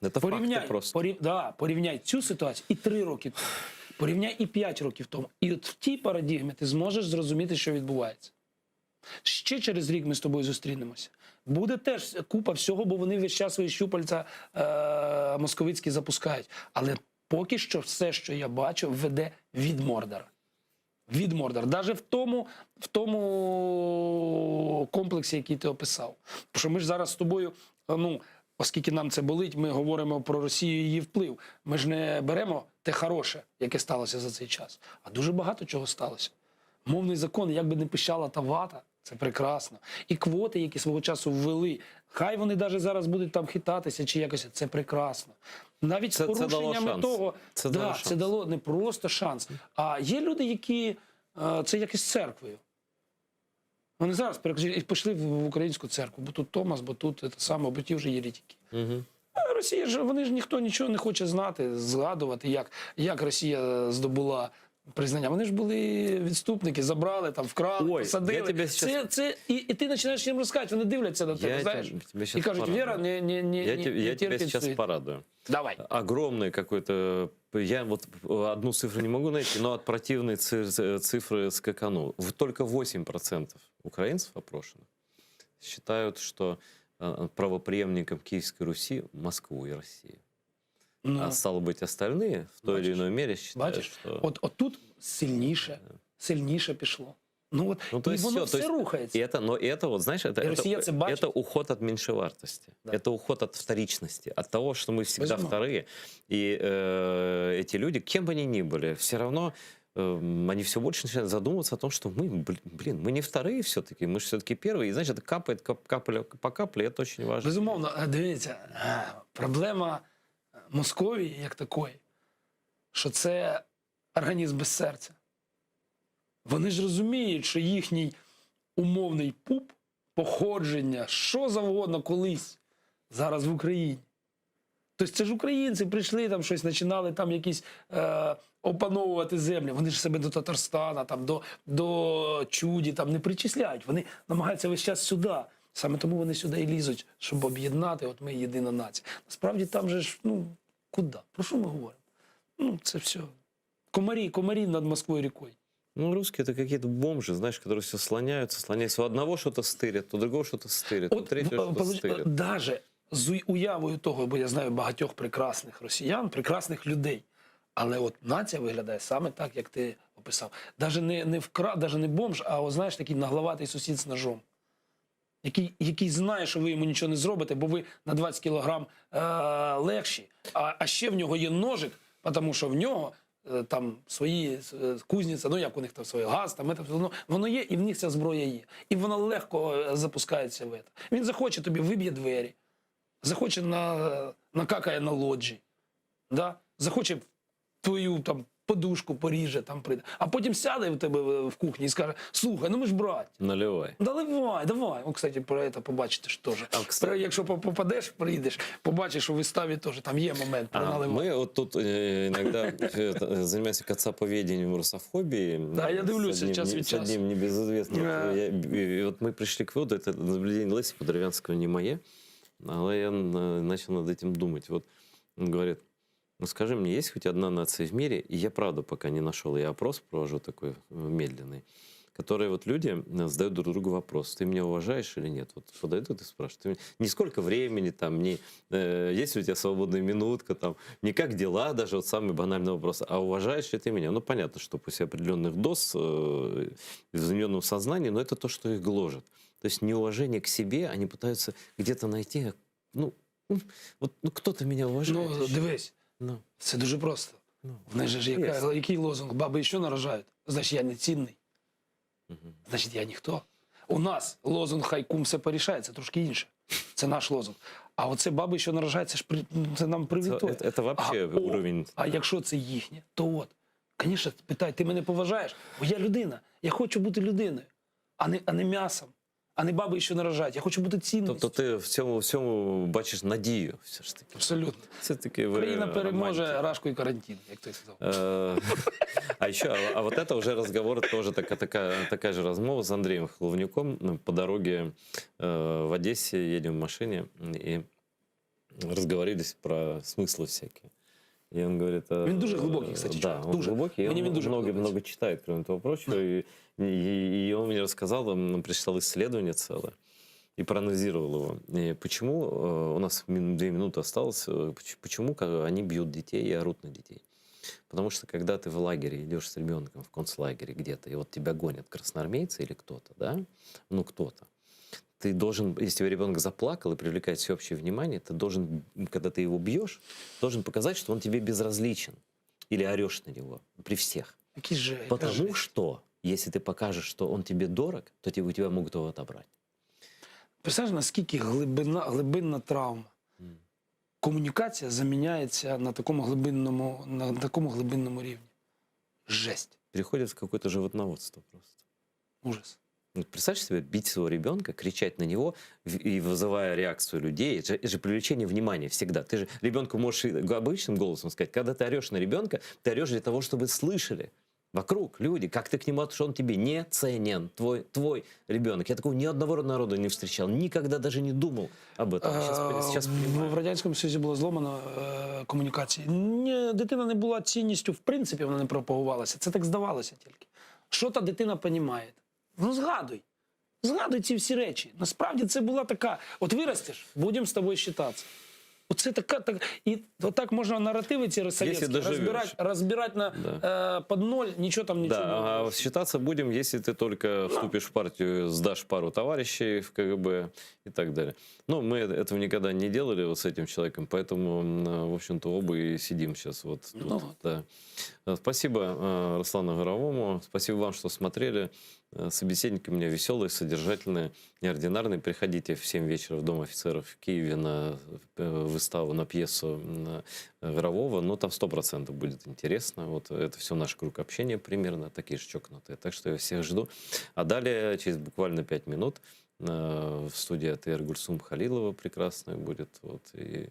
Это порівняй, факты просто. порів, да, порівняй цю ситуацію і три роки тому, порівняй і п'ять років тому. І от в тій парадігмі ти зможеш зрозуміти, що відбувається. Ще через рік ми з тобою зустрінемося. Буде теж купа всього, бо вони весь час свої щупальця е, московицькі запускають. Але поки що все, що я бачу, веде від Мордора. Від Мордор. Даже в тому, в тому комплексі, який ти описав. Тому що ми ж зараз з тобою, ну, оскільки нам це болить, ми говоримо про Росію і її вплив. Ми ж не беремо те хороше, яке сталося за цей час. А дуже багато чого сталося. Мовний закон, як би не пищала та вата, це прекрасно. І квоти, які свого часу ввели, хай вони навіть зараз будуть там хитатися чи якось, це прекрасно. Навіть Це- з це дало порушеннями шанс. того, Це да, дало це шанс. дало не просто шанс. А є люди, які е, це як із церквою. Вони зараз перекажуть, і пішли в українську церкву, бо тут Томас, бо тут те саме, бо ті вже єретики. Угу. А Росія ж вони ж ніхто нічого не хоче знати, згадувати, як, як Росія здобула признання. Вони ж були відступники, забрали там, вкрали, Ой, посадили. я тебе сейчас- Це, це, і, і ти починаєш їм розказувати, вони дивляться на тебе, Я знаєш, тебе- тебе щас і кажуть, порадую. Віра не, не, не, Я, не, те- не я тебя терпить сейчас суеты». порадую. Давай. Огромный какой-то... Я вот одну цифру не могу найти, но от противной ци- цифры скаканул. В- Только 8% украинцев опрошенных считают, что э, правопреемником Киевской Руси Москву и Россию. Ну. А стало быть, остальные в той или Бачишь? иной мере считают, Бачиш? что... От, от тут сильніше, сильніше пішло. Ну от Ну, то і есть воно всё, все то есть рухається. И это, но это вот, знаешь, это, И Россия это, це бачить. это уход от меньшевартости. Да. Это уход от вторичности, от того, что мы всегда Безумовно. вторые. И э, эти люди, кем бы они ни были, все равно э, они все больше начинают задумываться о том, что мы, бл- блин, мы не вторые все-таки, мы же все-таки первые. И, знаешь, это капает кап, капля по капле, это очень важно. Безумовно, е, дивіться, е, проблема Московії як такої, що це організм без серця. Вони ж розуміють, що їхній умовний пуп, походження, що завгодно колись зараз в Україні. Тобто це ж українці прийшли там щось, починали там якісь е, опановувати землі. Вони ж себе до Татарстана, там, до, до Чуді там не причисляють. Вони намагаються весь час сюди. Саме тому вони сюди і лізуть, щоб об'єднати, от ми єдина нація. Насправді там же ж, ну, куди? Про що ми говоримо? Ну, це все. Комарі, комарі над Москвою рікою. Ну, русские это какие-то бомжи, знаешь, которые все слоняются, слоняются. У одного что-то стырят, у другого что-то стырят, у От, третьего в- что-то получ- стырят. даже з уй- уявою того, бо я знаю багатьох прекрасних росіян, прекрасних людей. Але от нація виглядає саме так, як ти описав. Даже не, не вкра, даже не бомж, а от, знаєш, такий нагловатий сусід з ножом, який, який знає, що ви йому нічого не зробите, бо ви на 20 кілограм е, легші. А, а ще в нього є ножик, тому що в нього е, там свої е, кузниця, ну як у них там своє газ, там, це, воно, воно є, і в них ця зброя є. І вона легко е, запускається в це. Він захоче тобі виб'є двері, захоче на, накакає на лоджі, да? захоче твою там подушку поріже, там прийде. А потім сяде в тебе в в кухні і скаже: слухай, ну ми ж браття. Наливай. Наливай, давай. О, кстати, про це побачите ж теж. А, кстати- Про, якщо по- попадеш, прийдеш, побачиш, що в виставі теж там є момент про А, наливання. мы вот тут э, иногда э, занимаемся кацаповедением русофобией. Да, я С дивлюся одним час не- від С часу. одним небезызвестным. Да. Я- и, и вот мы пришли к выводу, это наблюдение Леси Подервянского не мое, але я э, начал над этим думать. Вот он говорит, ну скажи мне, есть хоть одна нация в мире, и я правда пока не нашел, я опрос провожу такой э, медленный, которые вот люди э, задают друг другу вопрос, ты меня уважаешь или нет? Вот подойдут и спрашивают, ты меня- не сколько времени там, не э, есть ли у тебя свободная минутка там, не как дела, даже вот самый банальный вопрос, а уважаешь ли ты меня? Ну понятно, что после определенных доз э, в измененном сознании, но это то, что их гложет. То есть неуважение к себе они пытаются где-то найти, ну, м, вот ну, кто-то меня уважает. Ну, еще. дивись, Ну, це дуже просто. ну. В них же ж яка, який лозунг? Баби що нарожають? Значить, я не цінний. Мгм. Значить, я ніхто. У нас лозунг хай кум все порішає, це трошки інше. Це наш лозунг. А оце баби, що нарожають, це ж при- це нам Это, привітує. это, это вообще А, о, уровень. А якщо це їхнє, то от. Звісно, питай, ти мене поважаєш, бо я людина. Я хочу бути людиною, а не, а не м'ясом, а не баби, що нарожають. Я хочу бути цінністю. Тобто ти в цьому всьому бачиш надію все ж таки. Абсолютно. Все таки ви Україна переможе романтик. рашку і карантин, як той сказав. Э, А еще, а, а вот это уже разговор, тоже такая, такая, такая же размова с Андреем Хловнюком. Ну, По дороге э, в Одессе едем в машине и разговорились про смыслы всякие. И он говорит... э, Він дуже глибокий, кстати, Да, чувак, он дуже. глубокий, и Мені он він дуже много, подобається. много читает, кроме того прочего. И, и, и он мне рассказал, он прочитал исследование целое и проанализировал его. И почему, э, у нас две минуты осталось, э, поч- почему как, они бьют детей и орут на детей? Потому что когда ты в лагере идешь с ребенком в концлагере где-то, и вот тебя гонят красноармейцы или кто-то, да, ну кто-то, ты должен, если тебе ребенок заплакал и привлекает всеобщее внимание, ты должен, когда ты его бьешь, должен показать, что он тебе безразличен. Или орешь на него при всех. Який же, яка Потому жесть. что, если ты покажешь, что он тебе дорог, то тебе, у тебя могут его отобрать. Представляєш, наскільки глибина, глибинна травма. Комунікація заміняється на такому глибинному, на такому глибинному рівні. Жесть. Переходит в какое-то животноводство просто. Ужас. Ну, представь себе, бить своего ребенка, кричать на него в- и вызывая реакцию людей. Это же, это же привлечение внимания всегда. Ты же ребенку можешь и обычным голосом сказать. Когда ты орешь на ребенка, ты орешь для того, чтобы слышали вокруг люди, как ты к нему, что он тебе не ценен, твой, твой ребенок. Я такого ни одного народа не встречал, никогда даже не думал об этом. Сейчас, сейчас Е, понимаю. в, в Радянському Союзі було зломано е, комунікації. Ні, дитина не була цінністю, в принципі, вона не пропагувалася. Це так здавалося тільки. Що та дитина понімає? Ну, згадуй. Згадуй ці всі речі. Насправді це була така: от виростеш, будемо з тобою считатися. Оце така, так, і отак можна наративи ці совєтські доживеш. розбирати, розбирати на, е, під ноль, нічого там нічого. Да, не а вирішиш. считаться будем, если ты только вступишь в партию, сдашь пару товарищей в КГБ и так далее. Ну, мы этого никогда не делали вот с этим человеком, поэтому, м, в общем-то, оба и сидим сейчас вот тут. Ну вот. Да. Э, Спасибо э, Руслану Горовому, спасибо вам, что смотрели. Э, Собеседники у меня веселые, содержательные, неординарные. Приходите в 7 вечера в Дом офицеров в Киеве на э, выставу, на пьесу м, э, Горового. Ну, там 100% будет интересно. Вот это все наш круг общения примерно, такие же чокнутые. Так что я всех жду. А далее, через буквально 5 минут, э, в студии АТР Гульсум Халилова прекрасная будет. Вот, и,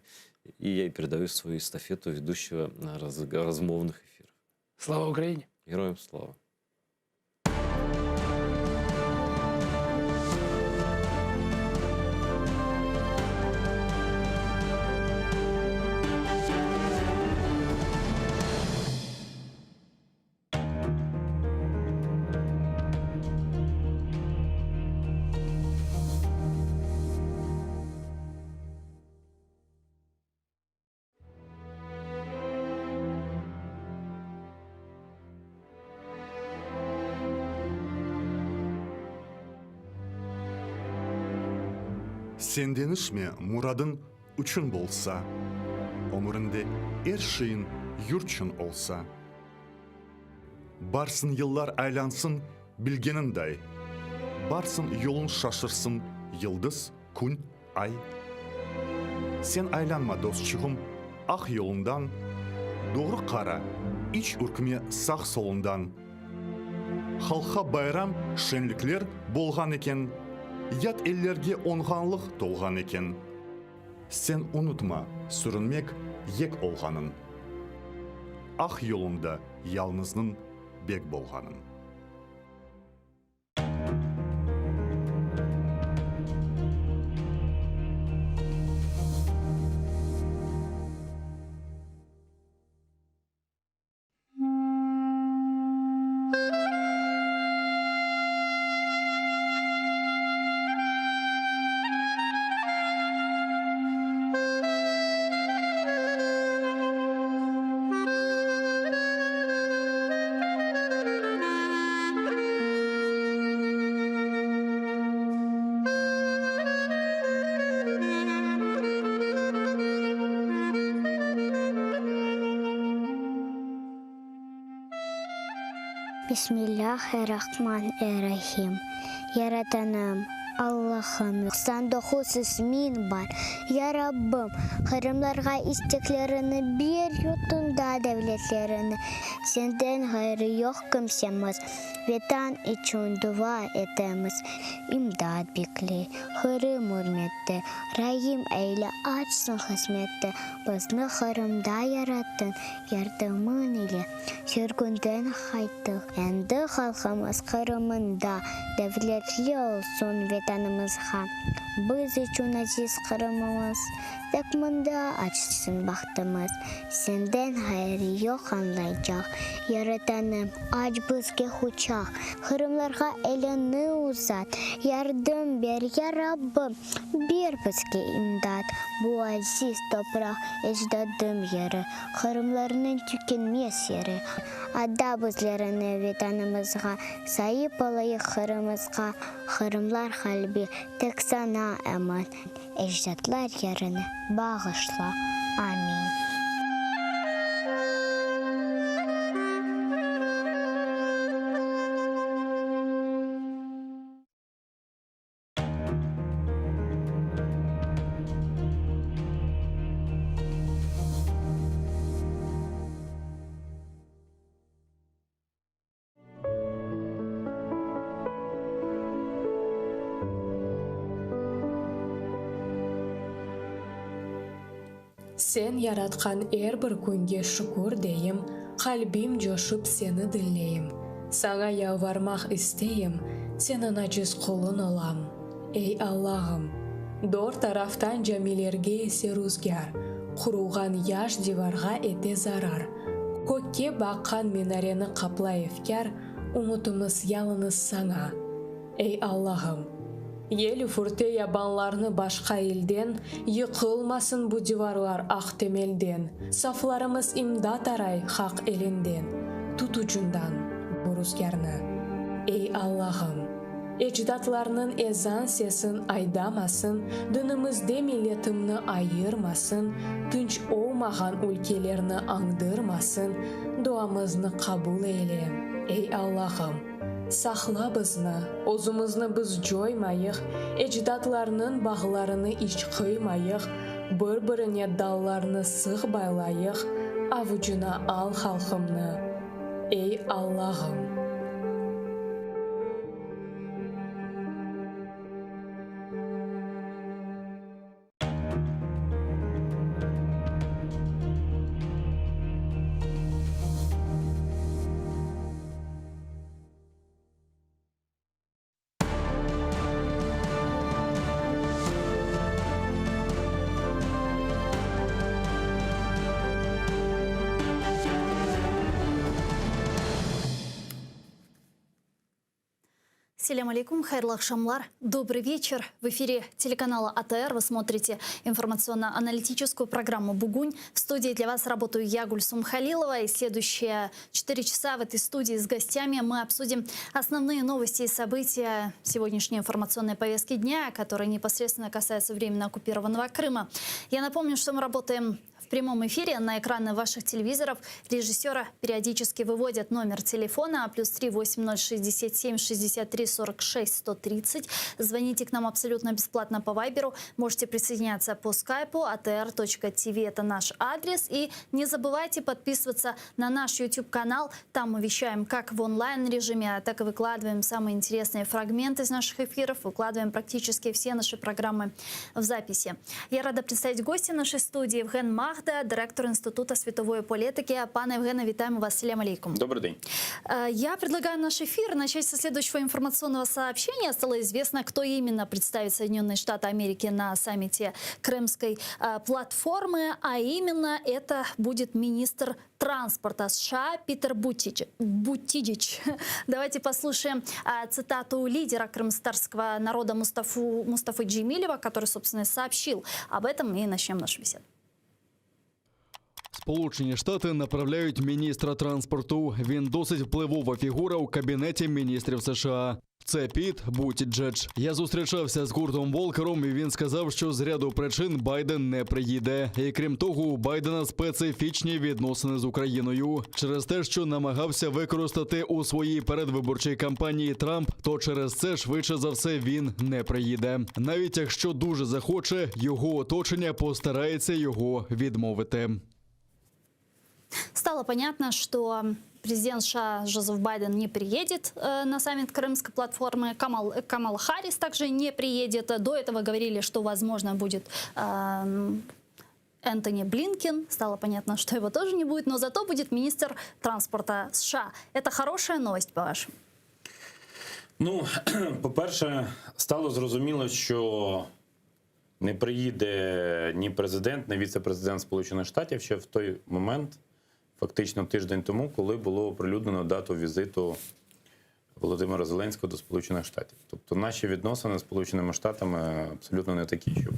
и я ей передаю свою эстафету ведущего э, раз- размовных эфиров. Слава Україні! Героям слава! Sen deñişme, muradıñ uçun bolsa, Ömrüñde er şeyiñ yurtçün olsa. Barsın yıllar aylansın bilgeniñday, Barsın yolun şaşırsın yıldız, kün, ay. Sen aylanma, dostçuğım, aq yolundan, Doğru qara, iç ürkme sağ-solundan. Halqqa bayram, şeñlikler bolğan eken, Yat ellerge oñğanlıq tolğan eken. Sen unutma sürünmek yek olğanın, Aq yolunda yalnıznıñ bek bolğanın. Bismillâh-er-Rahman-er-Rahim. Yaratanım, Allahım, 99 ismiñ bar. Ya Rabbim, qırımlarğa isteklerini ber, yurtunda devletlerini. Senden ğayrı yoq kimsemiz, Vetan içün dua etemiz. İmdat bekley, Qırım ürmette, Raim eyle, açsın qısmetti. Bizni Qırımda yarattıñ, yardımıñ ile sürgünden qayttıq. Endi halqımız Qırımında devletli olsun Vetanımızğa. Biz içün aziz Qırımımız. Tek mında açsın bahtımız, Senden ğayrı yoq añlaycaq. Yaratanım, aç bizge quçaq, Qırımlarğa eliñni uzat. Yardım ber, ya Rabbim, ber bizge imdat. Bu aziz topraq ecdadım yeri, Qırımlarnıñ tükenmez yeri. Ada bizlerni Vetanımızğa, Saip olayıq Qırımızğa. Qırımlar qalbi tek saña emin, Ecdatlar yerini bağışla. Amin. Sen yaratqan er bir künge şükür deyim, Qalbim coşıp seni diñleyim. Saña yalvarmaq isteyim, Seniñ aciz quluñ olam, ey Allağım. Dört taraftan camilerge ese ruzgâr, Qurulğan yaş divarğa ete zarar. Kökke baqqan minareni qaplay efkâr, Ümütimiz yalıñız saña, ey Allağım. Yel üfürte yabanlarnı başqa ilden, Yıqılmasın bu divarlar aq temelden, Saflarımız imdat aray Haq elinden, Tut ucundan bu ruzgârnı, ey Allağım. Ecdatlarnıñ ezan sesin aydamasın, Dinimizde milletimni ayırmasın, Tınç olmağan ülkelerni añdırmasın, Duamıznı qabul eyle, ey Allahım! Saqla bizni, özümizni biz coymayıq, Ecdatlarnıñ bağlarını iç qıymayıq, Bir-birine dallarnı sıq baylayıq, Avucuna al halqımnı, ey Allahım! Selâm aleyküm, hayırlı aqşamlar, Dobrый вечер. В эфире телеканала АТР вы смотрите информационно-аналитическую программу «Бугунь». В студии для вас работаю я, Гульсум Халилова. И следующие 4 часа в этой студии с гостями мы обсудим основные новости и события сегодняшней информационной повестки дня, которые непосредственно касаются временно оккупированного Крыма. Я напомню, что мы работаем в прямом эфире на экраны ваших телевизоров режиссера периодически выводят номер телефона плюс 3 8067 63 46 130. Звоните к нам абсолютно бесплатно по Вайберу. Можете присоединяться по скайпу atr.tv это наш адрес. И не забывайте подписываться на наш YouTube-канал. Там мы вещаем как в онлайн-режиме, так и выкладываем самые интересные фрагменты из наших эфиров, выкладываем практически все наши программы в записи. Я рада представить гостя нашей студии Евген Магда, директор Інституту світової політики. Пане Євгене, вітаємо вас. Селям алейкум. Добрый день. Э, я предлагаю наш эфир начать со следующего информационного сообщения. Стало известно, кто именно представит Соединенные Штаты Америки на саммите Крымской э, платформы, а именно это будет министр транспорта США Питер Бутич, Бутиджич. Давайте послушаем а, цитату лидера крымскотатарского народа Мустафу, Мустафы Джемилева, который, собственно, сообщил об этом, и начнем нашу беседу. Сполучені Штати направляють міністра транспорту. Він досить впливова фігура у кабінеті міністрів США. Це Піт Бутіджедж. Я зустрічався з Куртом Волкером, і він сказав, що з ряду причин Байден не приїде. І крім того, у Байдена специфічні відносини з Україною через те, що намагався використати у своїй передвиборчій кампанії Трамп, то через це швидше за все він не приїде. Навіть якщо дуже захоче, його оточення постарається його відмовити. Стало понятно, что президент США Джозеф Байден не приедет э, на саммит Крымской платформы. Камал, Камала Харрис также не приедет. До этого говорили, что, возможно, будет э, Энтони Блинкен. Стало понятно, что его тоже не будет, но зато будет министр транспорта США. Это хорошая новость, по-вашему? Ну, по-перше, стало зрозуміло, що. Не приїде ні президент, ні віце-президент Сполучених Штатів ще в той момент, фактично тиждень тому, коли було оприлюднено дату візиту Володимира Зеленського до Сполучених Штатів. Тобто наші відносини з Сполученими Штатами абсолютно не такі, щоб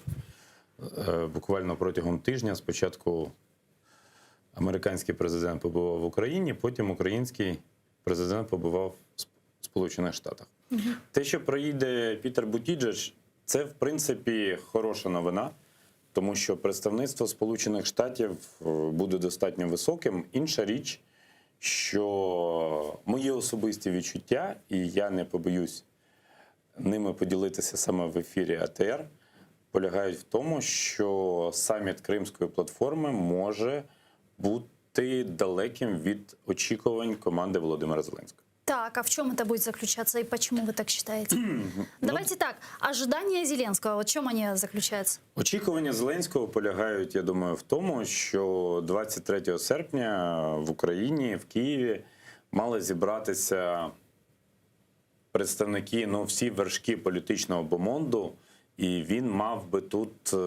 е, буквально протягом тижня спочатку американський президент побував в Україні, потім український президент побував в Сполучених Штатах. Те, що приїде Пітер Бутіджеч, це в принципі хороша новина, тому що представництво Сполучених Штатів е, буде достатньо високим. Інша річ, що мої особисті відчуття, і я не побоюсь ними поділитися саме в ефірі АТР, полягають в тому, що саміт Кримської платформи може бути далеким від очікувань команди Володимира Зеленського. Так, а в чем это будет заключаться и почему вы так считаете? Давайте так, ожидания Зеленского, вот в чем они заключаются? Очікування Зеленського полягають, я думаю, в тому, що 23 серпня в Україні, в Києві мали зібратися представники, ну, всі вершки політичного бомонду, і він мав би тут е,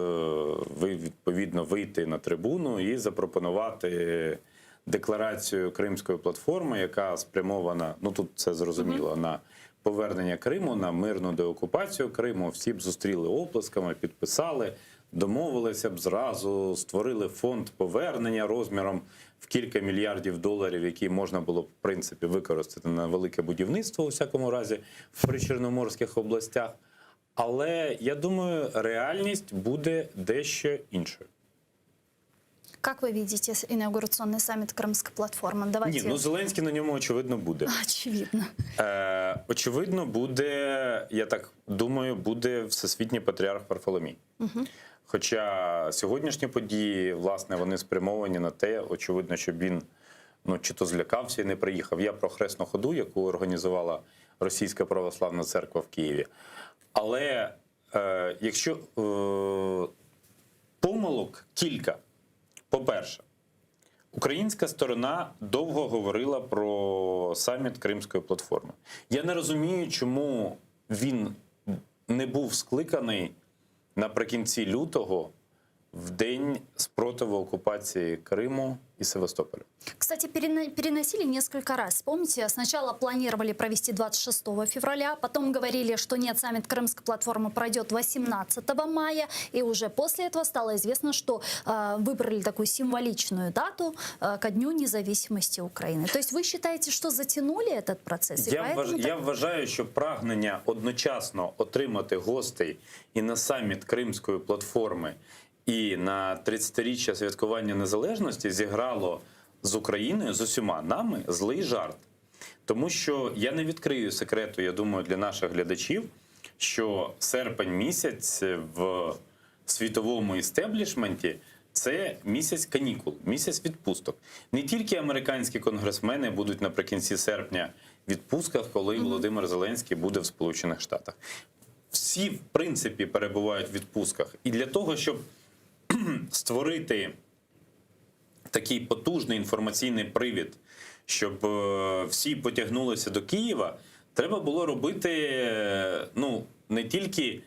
ви- відповідно вийти на трибуну і запропонувати декларацію Кримської платформи, яка спрямована, ну тут це зрозуміло, на повернення Криму, на мирну деокупацію Криму. Всі б зустріли оплесками, підписали, домовилися б зразу, створили фонд повернення розміром в кілька мільярдів доларів, які можна було б в принципі використати на велике будівництво у всякому разі в причорноморських областях. Але я думаю, реальність буде дещо іншою. Как вы видите инаугурационный саммит Крымской платформы? Давайте. Ні, ну Зеленський на ньому очевидно буде. Очевидно. Е, очевидно, буде, я так думаю, буде всесвітній патріарх Варфоломій. Хоча сьогоднішні події, власне, вони спрямовані на те, очевидно, щоб він ну, чи то злякався і не приїхав. Я про хресну ходу, яку організувала Російська православна церква в Києві. Але е, якщо е, помилок кілька, по-перше, Українська сторона довго говорила про саміт Кримської платформи. Я не розумію, чому він не був скликаний наприкінці лютого в день спротиву окупації Криму і Севастополя. Кстати, перено- переносили несколько раз. Помните, сначала планировали провести 26 февраля, потом говорили, что нет, саммит Крымской платформы пройдет 18 мая, и уже после этого стало известно, что э, выбрали такую символичную дату э, ко Дню независимости Украины. То есть вы считаете, что затянули этот процесс? И Я, поэтому вваж... так- я вважаю, що прагнення одночасно отримати гостей і на саміт Кримської платформи, і на 30-річчя святкування незалежності зіграло з Україною, з усіма нами злий жарт. Тому що я не відкрию секрету, я думаю, для наших глядачів, що серпень місяць в світовому істеблішменті це місяць канікул, місяць відпусток. Не тільки американські конгресмени будуть наприкінці серпня в відпустках, коли Володимир Зеленський буде в Сполучених Штатах. Всі, в принципі, перебувають в відпустках. І для того, щоб створити такий потужний інформаційний привід, щоб е, всі потягнулися до Києва, треба було робити е, ну, не тільки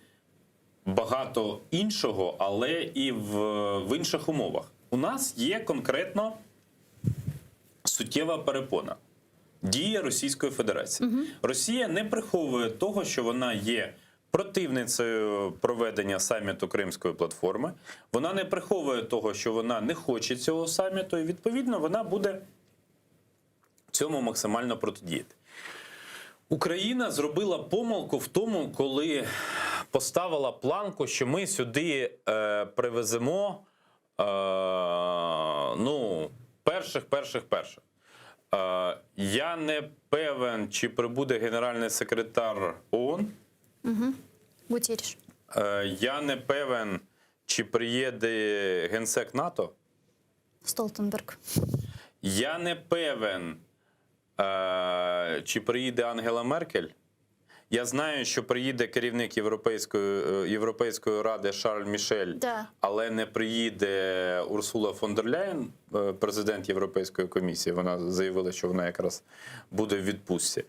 багато іншого, але і в, в інших умовах. У нас є конкретно суттєва перепона. Дія Російської Федерації. Росія не приховує того, що вона є противницею проведення саміту Кримської платформи. Вона не приховує того, що вона не хоче цього саміту, і відповідно вона буде цьому максимально протидіяти. Україна зробила помилку в тому, коли поставила планку, що ми сюди е, привеземо е, ну, перших, перших, перших. Е, я не певен, чи прибуде генеральний секретар ООН. Гутерриш. Е, я не певен, чи приїде генсек НАТО. Столтенберг. Я не певен, е, чи приїде Ангела Меркель. Я знаю, що приїде керівник Європейської, е, Європейської ради Шарль Мішель, Да. але не приїде Урсула фон дер Ляєн, е, президент Європейської комісії. Вона заявила, що вона якраз буде в відпустці.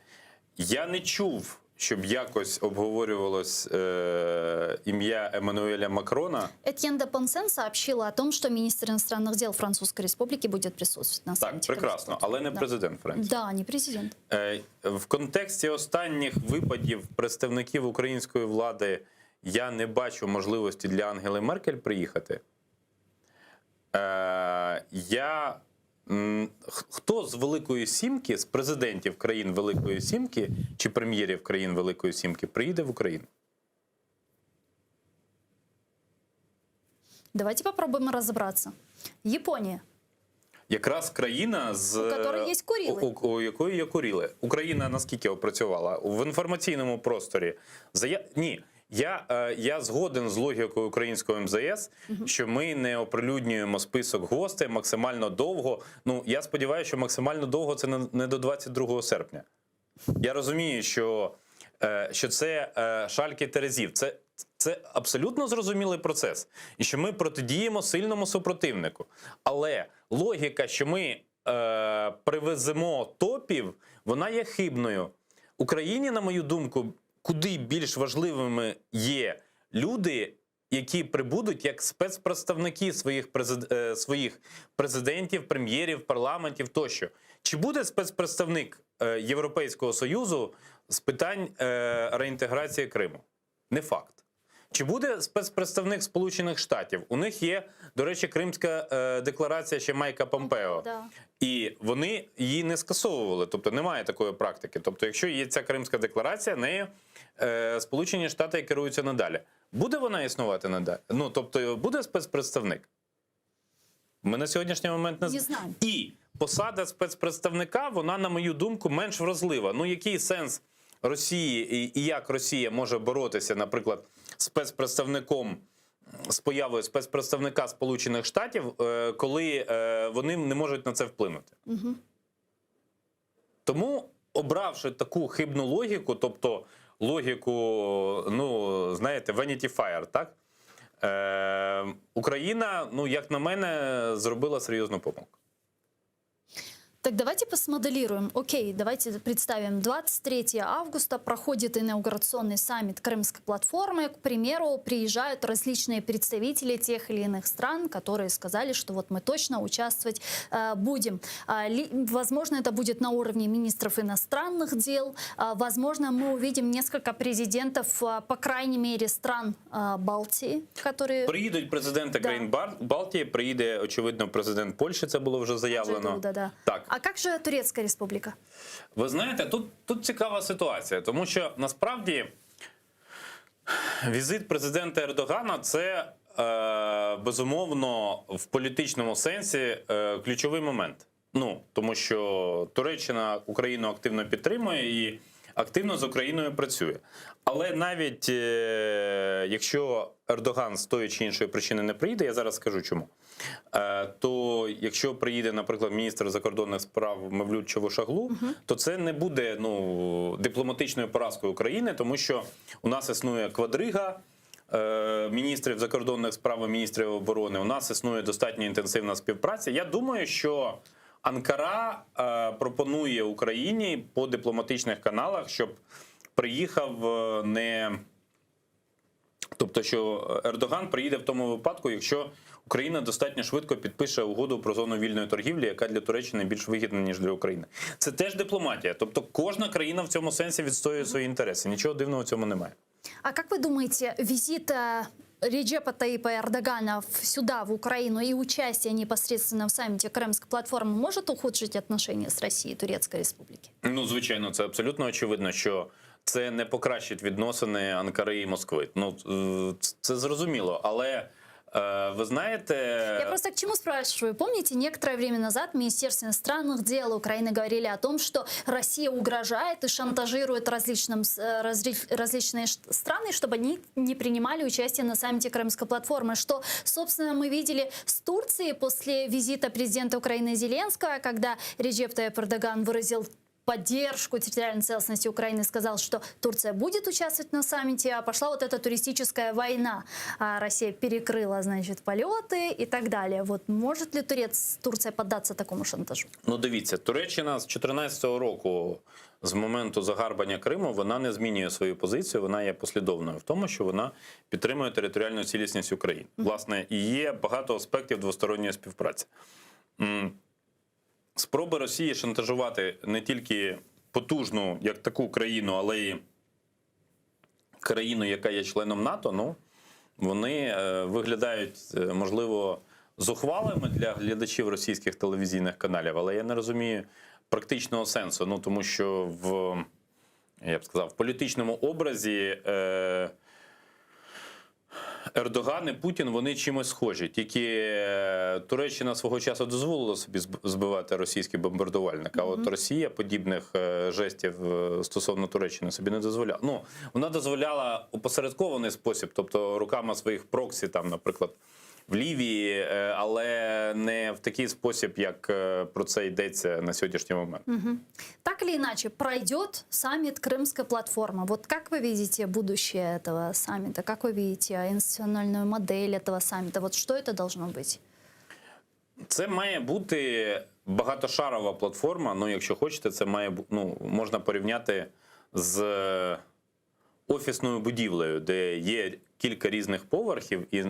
Я не чув, щоб якось обговорювалось е, ім'я Еммануеля Макрона. Этьен де Понсен сообщила о том, что министр иностранных дел Французской Республики будет присутствовать на Так, саммите. прекрасно, але не Да. президент Франції. Да, не президент. Е, В контексті останніх випадів представників української влади я не бачу можливості для Ангели Меркель приїхати. Е, Я м, х- хто з Великої Сімки, з президентів країн Великої Сімки чи прем'єрів країн Великої Сімки приїде в Україну? Давайте попробуем разобраться. Япония. Якраз країна, з У которой є Курили. У, у, у якої є Курили. Україна наскільки опрацювала в інформаційному просторі. Зая... Ні, я, е, я згоден з логікою українського МЗС, що ми не оприлюднюємо список гостей максимально довго. Ну я сподіваюся, що максимально довго це не, не до 22 серпня. Я розумію, що, е, що це е, шальки терезів. Це, це абсолютно зрозумілий процес, і що ми протидіємо сильному супротивнику. Але логіка, що ми е, привеземо топів, вона є хибною. Україні, на мою думку, куди більш важливими є люди, які прибудуть як спецпредставники своїх, презид... е, своїх президентів, прем'єрів, парламентів тощо. Чи буде спецпредставник е, Європейського Союзу з питань е, реінтеграції Криму? Не факт. Чи буде спецпредставник Сполучених Штатів? У них є, до речі, Кримська е, декларація ще Майка Помпео. Да. І вони її не скасовували, тобто немає такої практики. Тобто, якщо є ця Кримська декларація, нею е, Сполучені Штати керуються надалі. Буде вона існувати надалі? Ну тобто, буде спецпредставник? Ми на сьогоднішній момент не, Не знаємо. І посада спецпредставника, вона, на мою думку, менш вразлива. Ну який сенс Росії і, і як Росія може боротися, наприклад, з спецпредставником? З появою спецпредставника Сполучених Штатів, е, коли е, вони не можуть на це вплинути. Угу. Тому, обравши таку хибну логіку, тобто логіку, ну, знаєте, Vanity Fair, так? Е, Україна, ну, як на мене, зробила серйозну помилку. Так давайте посмоделируем. Окей, давайте представим. 23 августа проходит инаугурационный саммит Крымской платформы. К примеру, приезжают различные представители тех или иных стран, которые сказали, что вот мы точно участвовать э, будем. А, ли- возможно, это будет на уровне министров иностранных дел. А, возможно, мы увидим несколько президентов, а, по крайней мере, стран а, Балтии, которые... Приїдуть президенти Да. країн Бар- Балтії, приїде, очевидно, президент Польщі, це було вже заявлено. Да, да. Так. А как же Турецкая республика? Ви знаєте, тут, тут цікава ситуація, тому що насправді візит президента Ердогана це е, безумовно в політичному сенсі е, ключовий момент. Ну тому що Туреччина Україну активно підтримує і активно з Україною працює. Але навіть е, якщо Ердоган з тої чи іншої причини не приїде, я зараз скажу чому. Е, то якщо приїде, наприклад, міністр закордонних справ Мевлют Чавушоглу, то це не буде ну, дипломатичною поразкою України, тому що у нас існує квадрига. е, Міністрів закордонних справ і міністрів оборони у нас існує достатньо інтенсивна співпраця. Я думаю, що Анкара е, пропонує Україні по дипломатичних каналах, щоб приїхав е, не Тобто, що Ердоган приїде в тому випадку, якщо Україна достатньо швидко підпише угоду про зону вільної торгівлі, яка для Туреччини більш вигідна ніж для України. Це теж дипломатія. Тобто, кожна країна в цьому сенсі відстоює свої інтереси. Нічого дивного в цьому немає. А как вы думаете, визит э, Реджепа Таипа Эрдогана в- сюда, в Украину, и участие непосредственно в саммите Крымской платформы может ухудшить отношения с Россией и Турецкой Республики? Ну, звичайно, це абсолютно очевидно, що це не покращить відносини Анкари і Москви. Ну е, це зрозуміло, але е, ви знаєте, Я просто к чему спрашиваю? Помните, некоторое время назад в Министерстве иностранных дел Украины говорили о том, что Россия угрожает и шантажирует различным, с- э, разри- различные ш- страны, чтобы они не принимали участие на саммите Крымской платформы. Что, собственно, мы видели с Турцией после визита президента Украины Зеленского, когда Реджеп Таyyip Эрдоган выразил. поддержку территориальной целостности Украины, сказал, что Турция будет участвовать на саммите, а пошла вот эта туристическая война. А Россия перекрыла, значит, полеты и так далее. Вот может ли Турец, Турция поддаться такому шантажу? Ну, дивіться, Туреччина з 2014 року, з моменту загарбання Криму, вона не змінює свою позицію, вона є послідовною в тому, що вона підтримує територіальну цілісність України. Власне, і є багато аспектів двосторонньої співпраці. М, Спроби Росії шантажувати не тільки потужну як таку країну, але й країну, яка є членом НАТО, ну вони е, виглядають, е, можливо, зухвалими для глядачів російських телевізійних каналів, але я не розумію практичного сенсу. Ну тому що в я б сказав, в політичному образі. Е, Ердоган і Путін вони чимось схожі. Тільки е, Туреччина свого часу дозволила собі зб- збивати російський бомбардувальник, а от Росія подібних е, жестів е, стосовно Туреччини собі не дозволяла. Ну, вона дозволяла опосередкований спосіб, тобто руками своїх проксі, там, наприклад, в Лівії, е, але не в такий спосіб, як е, про це йдеться на сьогоднішній момент. Так или иначе, пройдет саммит Крымской платформы. Вот как вы видите будущее этого саммита? Как вы видите институциональную модель этого саммита? Вот что это должно быть? Це має бути багатошарова платформа. Ну, якщо хочете, це має бу- ну, можна порівняти з офісною будівлею, де є кілька різних поверхів, і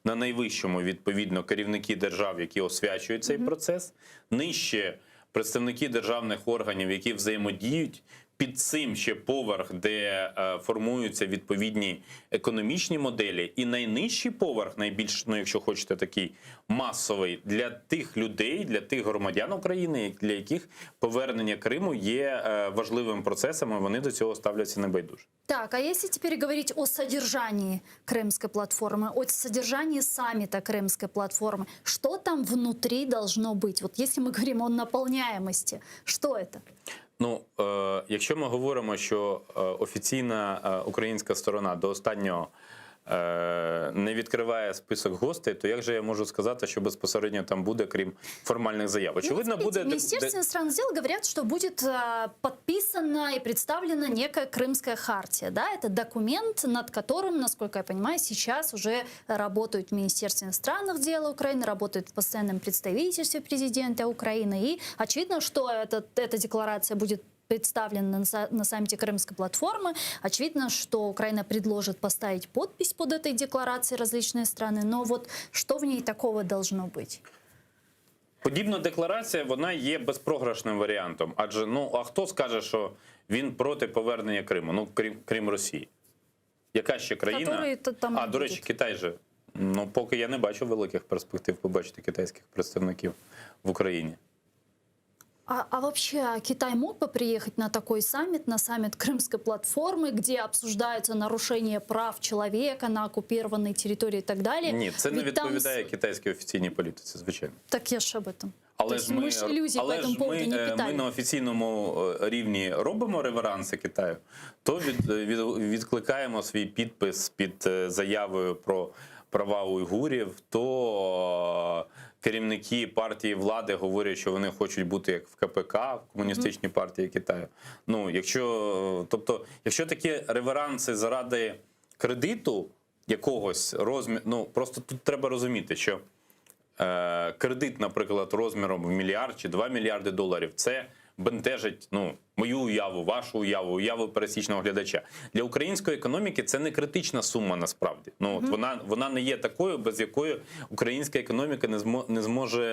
на найвищому, відповідно, керівники держав, які освячують цей процес, нижче представники державних органів, які взаємодіють. Під цим ще поверх, де е, формуються відповідні економічні моделі, і найнижчий поверх, найбільш, ну якщо хочете, такий масовий для тих людей, для тих громадян України, для яких повернення Криму є е, важливим процесом, і вони до цього ставляться небайдуже. Так, а если теперь говорить о содержании Крымской платформы, о содержании саммита Крымской платформы, что там внутри должно быть? Вот если мы говорим о наполняемости, что это? Ну, е, якщо ми говоримо, що е, офіційна е, українська сторона до останнього е, не відкриває список гостей, то як же я можу сказати, що безпосередньо там буде, крім формальних заяв? Очевидно, Ну, буде смотрите, в Министерстве иностранных дел говорят, что будет а, подписана и представлена некая Крымская хартия. Да? Это документ, над которым, насколько я понимаю, сейчас уже работают в Министерстве иностранных дел Украины, работают в постоянном представительстве президента Украины. И очевидно, что этот, эта декларация будет представлена на, са- на саммите Крымской платформы. Очевидно, что Украина предложит поставить подпись под этой декларацией различные страны. Но вот что в ней такого должно быть? Подібна декларація вона є безпрограшним варіантом. Адже ну а хто скаже, що він проти повернення Криму? Ну крім крім Росії. Яка ще країна? Который то там а не до речі, буде. Китай же. Ну поки я не бачу великих перспектив побачити китайських представників в Україні. А, а вообще Китай мог бы приехать на такой саммит, на саммит Крымской платформы, где обсуждаются нарушения прав человека на оккупированной территории и так далее? Ні, це не Ведь там відповідає с- китайській офіційній політиці, звичайно. Так я ж об этом. Але То есть ж ми, ми ж ілюзій але по этому ж поводу ми, не е, питали. ми на офіційному е, рівні робимо реверанси Китаю, то від, від, відкликаємо свій підпис під е, заявою про права уйгурів, то е, керівники партії влади говорять, що вони хочуть бути як в КПК, в комуністичній партії Китаю. Ну, якщо, тобто, якщо такі реверанси заради кредиту якогось розміру, ну просто тут треба розуміти, що е, кредит, наприклад, розміром в мільярд чи 2 мільярди доларів, це бентежить ну, мою уяву, вашу уяву, уяву пересічного глядача. Для української економіки це не критична сума насправді. Ну, от вона, вона не є такою, без якої українська економіка не, змо, не зможе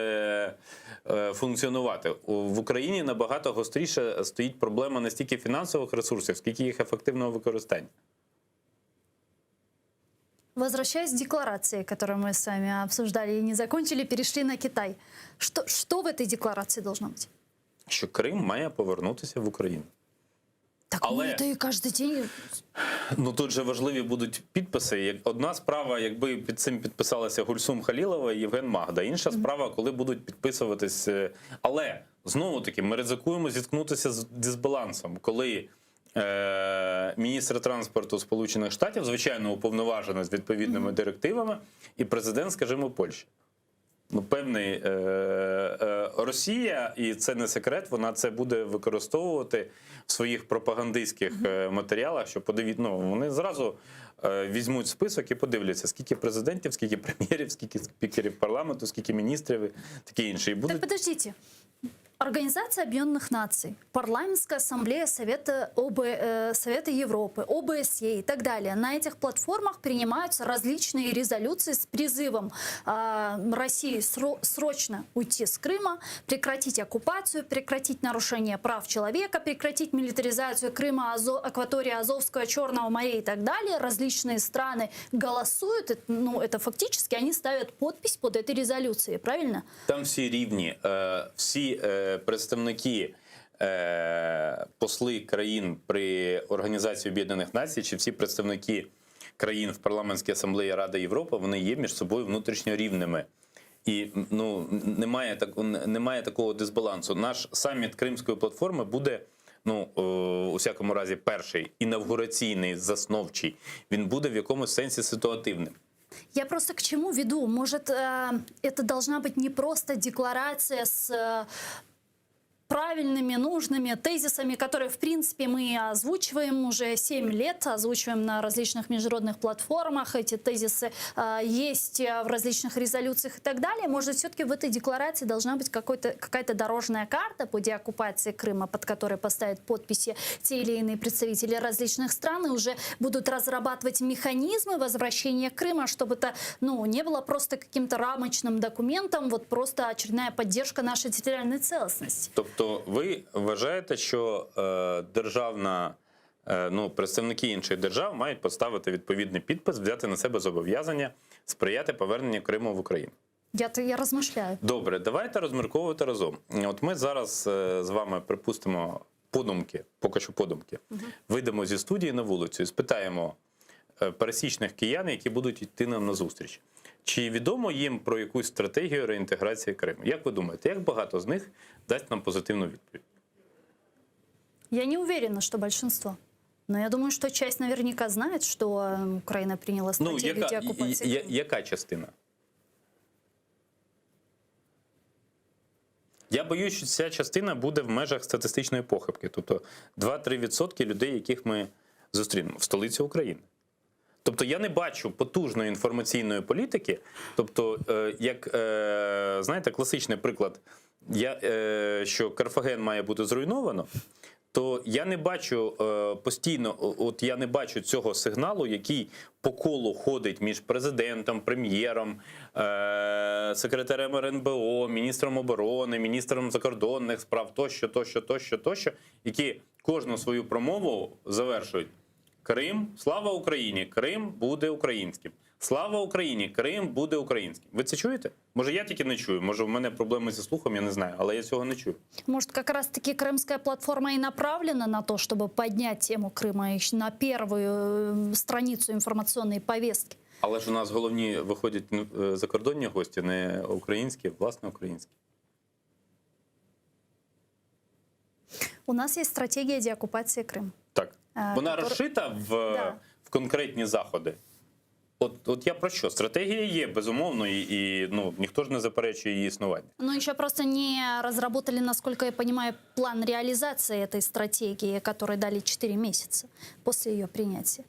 е, функціонувати. У- В Україні набагато гостріше стоїть проблема не стільки фінансових ресурсів, скільки їх ефективного використання. Возвращаясь к декларации, которую мы с вами обсуждали и не закончили, перешли на Китай. Что, что в этой декларации должно быть? Що Крим має повернутися в Україну. Так Але- мы это и каждый день... Ну тут же важливі будуть підписи. Як одна справа, якби під цим підписалися Гульсум Халілова і Євген Магда. Інша справа, коли будуть підписуватись. е, Але знову таки ми ризикуємо зіткнутися з дисбалансом, коли е, міністр транспорту Сполучених Штатів, звичайно, уповноважений з відповідними директивами, і президент, скажімо, Польщі. Ну, певний е, е, Росія, і це не секрет, вона це буде використовувати в своїх пропагандистських е, матеріалах, що подиві, ну, вони зразу е, візьмуть список і подивляться, скільки президентів, скільки прем'єрів, скільки спікерів парламенту, скільки міністрів, і таке інше. І Так будуть подождите. Организация Объединенных Наций, Парламентская ассамблея Совета, ОБ, э, Совета Европы, ОБСЕ и так далее. На этих платформах принимаются различные резолюции с призывом э, России сро- срочно уйти с Крыма, прекратить оккупацию, прекратить нарушение прав человека, прекратить милитаризацию Крыма, Азо- акватории Азовского, Черного моря и так далее. Различные страны голосуют, Это, ну, это фактически они ставят подпись под этой резолюцией, правильно? Там всі рівні, е, всі е, представники, е, посли країн при Організації Об'єднаних Націй, чи всі представники країн в парламентській асамблеї Ради Європи, вони є між собою внутрішньо рівними. І ну, немає, так, немає такого дисбалансу. Наш саміт Кримської платформи буде, ну, е, у всякому разі, перший інавгураційний, засновчий. Він буде в якомусь сенсі ситуативним. Я просто к чему веду? Может, э, это должна быть не просто декларация с э, правильными, нужными тезисами, которые, в принципе, мы озвучиваем уже 7 лет, озвучиваем на различных международных платформах, эти тезисы э, есть э, в различных резолюциях и так далее. Может, все-таки в этой декларации должна быть какой-то, какая-то дорожная карта по деоккупации Крыма, под которой поставят подписи те или иные представители различных стран и уже будут разрабатывать механизмы возвращения Крыма, чтобы это ну, не было просто каким-то рамочным документом, вот просто очередная поддержка нашей территориальной целостности. Тобто, ви вважаєте, що е, державна, е, ну, представники інших держав мають поставити відповідний підпис, взяти на себе зобов'язання сприяти поверненню Криму в Україну? Я, я размышляю. Добре, давайте розмірковувати разом. От ми зараз е, з вами припустимо подумки, поки що подумки, вийдемо зі студії на вулицю і спитаємо е, пересічних киян, які будуть йти нам на зустріч. Чи відомо їм про якусь стратегію реінтеграції Криму? Як ви думаєте, як багато з них дасть нам позитивну відповідь? Я не уверена, что большинство. Но я думаю, что часть наверняка знает, что э, Украина приняла Ну, стратегию яка, деоккупации. я, Крыма. яка частина? Я боюсь, що ця частина буде в межах статистичної похибки, тобто 2-3% людей, яких ми зустрінемо в столиці України. Тобто я не бачу потужної інформаційної політики. Тобто, е, як е, знаєте, класичний приклад, я, е, що Карфаген має бути зруйновано, то я не бачу е, постійно, о- от я не бачу цього сигналу, який по колу ходить між президентом, прем'єром, е, секретарем РНБО, міністром оборони, міністром закордонних справ, тощо, тощо, тощо, тощо, які кожну свою промову завершують. Крим, слава Україні! Крим буде українським. Слава Україні! Крим буде українським. Ви це чуєте? Може, я тільки не чую. Може, в мене проблеми зі слухом, я не знаю, але я цього не чую. Может, как раз-таки крымская платформа и направлена на то, чтобы поднять тему Крыма еще на первую э, страницу информационной повестки? Але ж у нас головні виходять ну, е, закордонні гості, не українські, власне, українські. У нас есть стратегия деоккупации Крыма. Так. Е, Вона котор- розшита в, Да. в конкретні заходи. От, от я про що? Стратегія є, безумовно, і, і ну, ніхто ж не заперечує її існування. Но еще просто не разработали, насколько я понимаю, план реализации этой стратегии, который дали 4 месяца после ее принятия.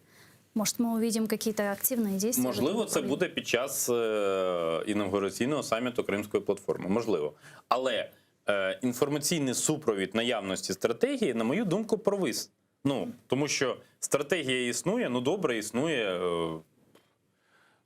Может, мы увидим какие-то активные действия? в этом Можливо, це направлении? буде під час е, інавгураційного саміту Кримської платформи. Можливо. Але е, інформаційний супровід наявності стратегії, на мою думку, провис. Ну, тому що стратегія існує, ну добре, існує. е,